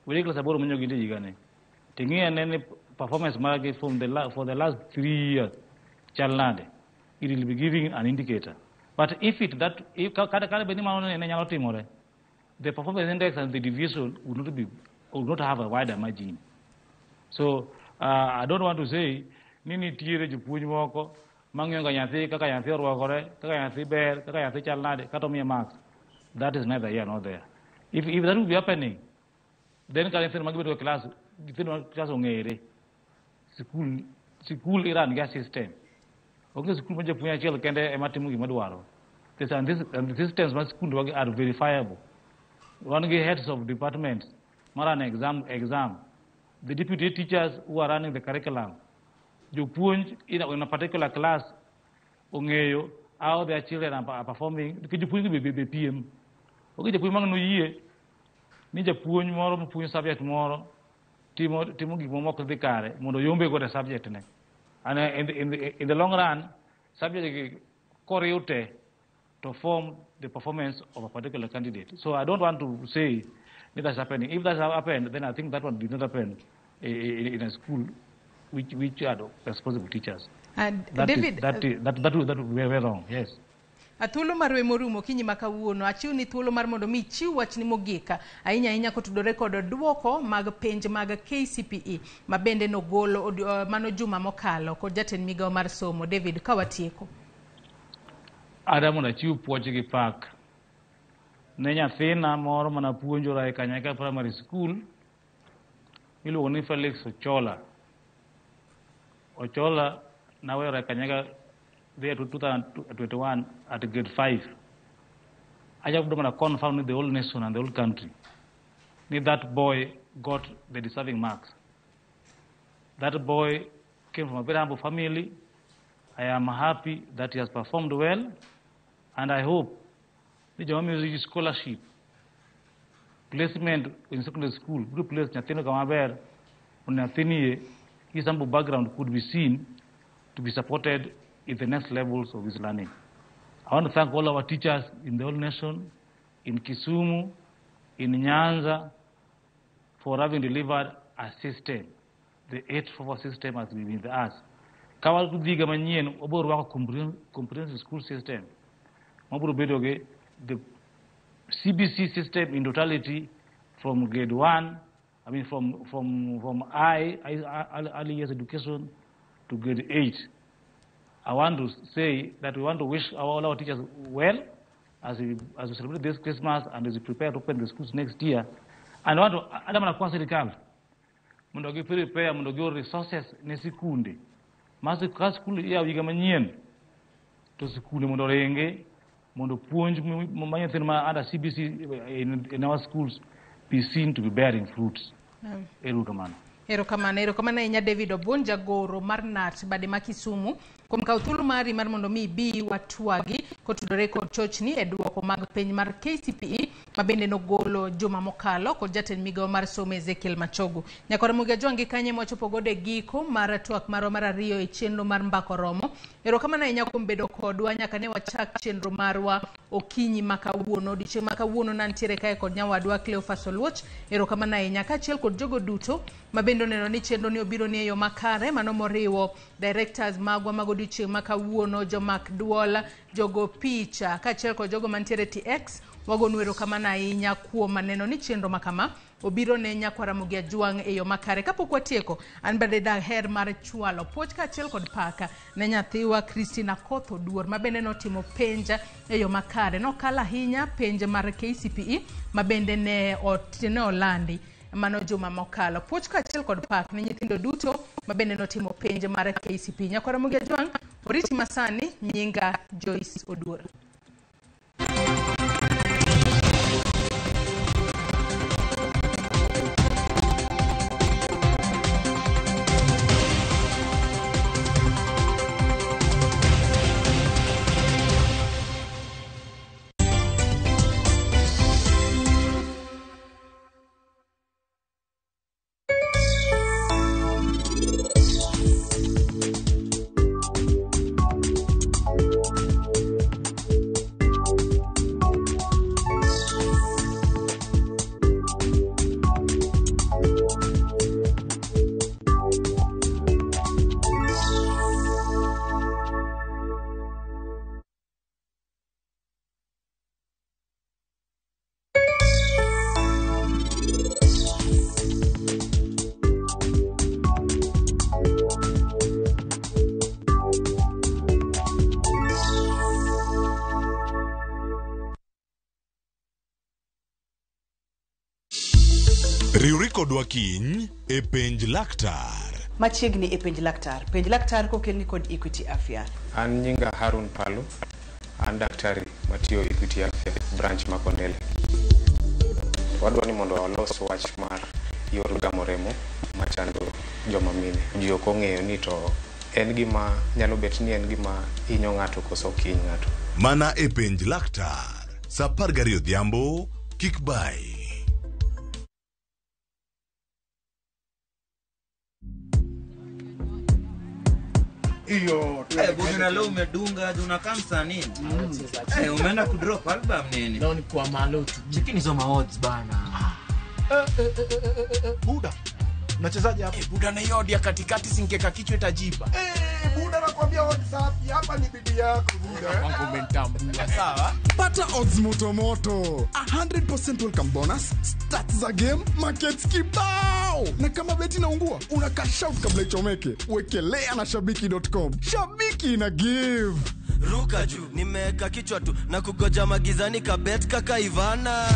wedi klas 8 manyo gintie higani, ting'i ane ni performance margi for the last 3 years chal nade. It will be giving an indicator. But if it that if kata bed ni mano ne nyalo timore, the performance index and the deviation would not have a wider margin. So I don't want to say ni nitiere jopuonj moko mang'iyo ga nyathi kaka nyathi orwakore, kaka nyathi ber, kaka nyathi chal nade, kata omiye marks. That is neither here nor there. If that would be happening, then ka nyithindo magibedo e class, nyithindo mag class ong'ere. Sikul iran gi system. Onge sikul ma japuonj achiel kende ema timo gima dwaro. And the systems mag sikul are verifiable. Wan gi heads of departments ma run exam. The deputy teachers who are running the curriculum. Jopuonj in a particular class ong'eyo how their children are performing. Nikech jopuonj gi be piem. Onge japuonj mang' noyie ni japuonj moro mapuonjo subject moro timo gik moko dhi kare mondo oyombe godo e subject ne. And in the long run, subject gi koriw te to form the performance of a particular candidate. So I don't want to say that that's happening. If that's happened, then I think that one did not happen in a school which had responsible teachers. And that David, that would be very wrong. Yes. Thuolo mar we morumo okinyi ma kawuono, achiw ni thuolo mar mondo mi ichiw wachni mogik ahinya ahinya kotudore kod duoko mag penj mag KCPE ma bende nogolo mano juma mokalo kod jatend migawo mar somo. David, ka watieko. Ada mondo achiw puoch gi pak ne nyathina moro manapuonjora e Kanyaka Primary School iluongo ni Felix Ochola. Ochola nawero e Kanyaka there to 2021 at grade 5. I just want to confirm with the whole nation and the whole country that boy got the deserving marks. That boy came from a very humble family. I am happy that he has performed well, and I hope the Joma Music Scholarship placement in secondary school, good place nyathino kama ber, nyathini his humble background could be seen to be supported in the next levels of his learning. I want to thank all our teachers in the whole nation, in Kisumu, in Nyanza, for having delivered a system. The 8-4 system has been with us. Kawal kudhiga manyien, obor wako comprehensive school system. Maburo bedo ge, the CBC system in totality from grade 1, I mean from early years education to grade 8. I want to say that we want to wish all our teachers well as we celebrate this Christmas and as we prepare to open the schools next year. And I want to adamana kwa serikali mondo gi prepare mondo gi resources ne sikunde. Ma ka skul ya higa manyien to sikunde mondo renge mondo puonj ma nyithindo ma under CBC in our schools be seen to be bearing fruits. Erokamano. Erokamano, erokamano ahinya David Obwon, jagoro mar KNUT bade ma Kisumu, kuom kawo thuolo mari mar mondo mi ibi watwagi kotudore kod chochni e duoko mag penj mar KCPE ma bende nogolo juma mokalo kod jatend migawo mar somo Ezekiel Machogu. Nyakora Ramogi Ajwang' gi kanye mwachopo godo e giko mar twak marwa mar ariyo e chenro mar Mbaka Oromo. Erokamano ahinya kuom bedo kodwa nyaka ne wachak chenro marwa okinyi ma kawuono. Odiochieng' ma kawuono nantiere kae kod nyawadwa Cleophas Oluoch. Erokamano ahinya kaachiel kod jogo duto ma bende oneno ni chenro ni obiro ni e yo makare, mano moriwo directors magwa mag odiochieng' ma kawuono, jomak duol, jogo picha kaachiel kod jogo mantiere TX. Wagonu erokamano ahinya kuom neno ni chenro ma kama obiro ne nyakwa Ramogi Ajwang' e yo makare. Kapok watieko, an bende daher mar chwalo puoch kaachiel kod paka ne nyathiwa Christina Akoth Oduor ma bende notimo penj e yo makare. Nokalo ahinya penj mar KCPE ma bende ne olandi mano juma mokalo. Puoch kaachiel kod pak ne nyithindo duto ma bende notimo penj mar KCPE. Nyakwa Ramogi Ajwang', oriti masani, nyinga Joyce Oduor. Riwri kodwa kiny e Penj Laktar. Machiegni e Penj Laktar. Penj Laktar kokelni kod Equity Afya. An nyinga Harun Palu, an daktari matiyo Equity Afya branch ma Kondele. Wadwa ni mondo walos wach mar yor gamo remo machando joma mine. Ji ok ong'eyo ni to en gima nyalo bet ni en gima hinyo ng'ato koso ok hiny ng'ato. Mana e Penj Laktar, saa 12 odhiambo, kik bai. Iyo, Buda leo umedunga, unakaa msanii. Umeenda kudrop album nini? Leo ni kwa malo tu. Cheki nizo ma odds bana. Buda. Unachezaje hapo? Buda na hiyo odi ya katikati singeka kichwa itajipa. Buda nakwambia odds safi hapa ni bidii yako Buda. Wangu umenitambua sawa. Pata odds moto moto. 100% welcome bonus, stats za game, markets kibao. Na kama beti inaungua, una cash out kabla ichomeke. Wekelea na shabiki.com. Shabiki ina give. Ruka juu, nimeweka kichwa tu na kugoja magizani kabet kaka Ivana.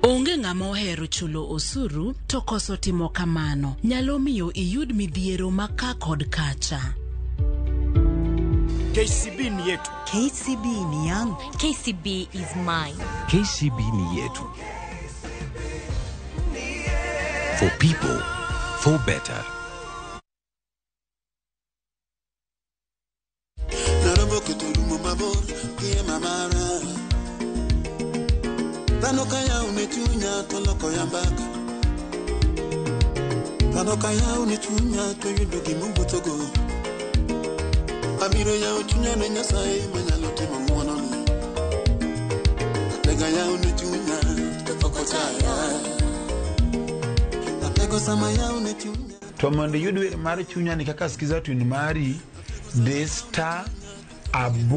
Onge ng'ama ohero chulo osuru to koso timo kamano nyalo miyo iyud midhiero ma ka kod kacha. KCB ni yetu. KCB ni yangu. KCB is mine. KCB ni yetu. For people, for better. Abiro yao chunya ne Nyasaye manyalo timo ng'wonone. Atega yao ne chunya to ok ochaya. Atego sama yao ne chunya. To mondo iyud wer mar chunya ni kaka skiza tune mari, de star 8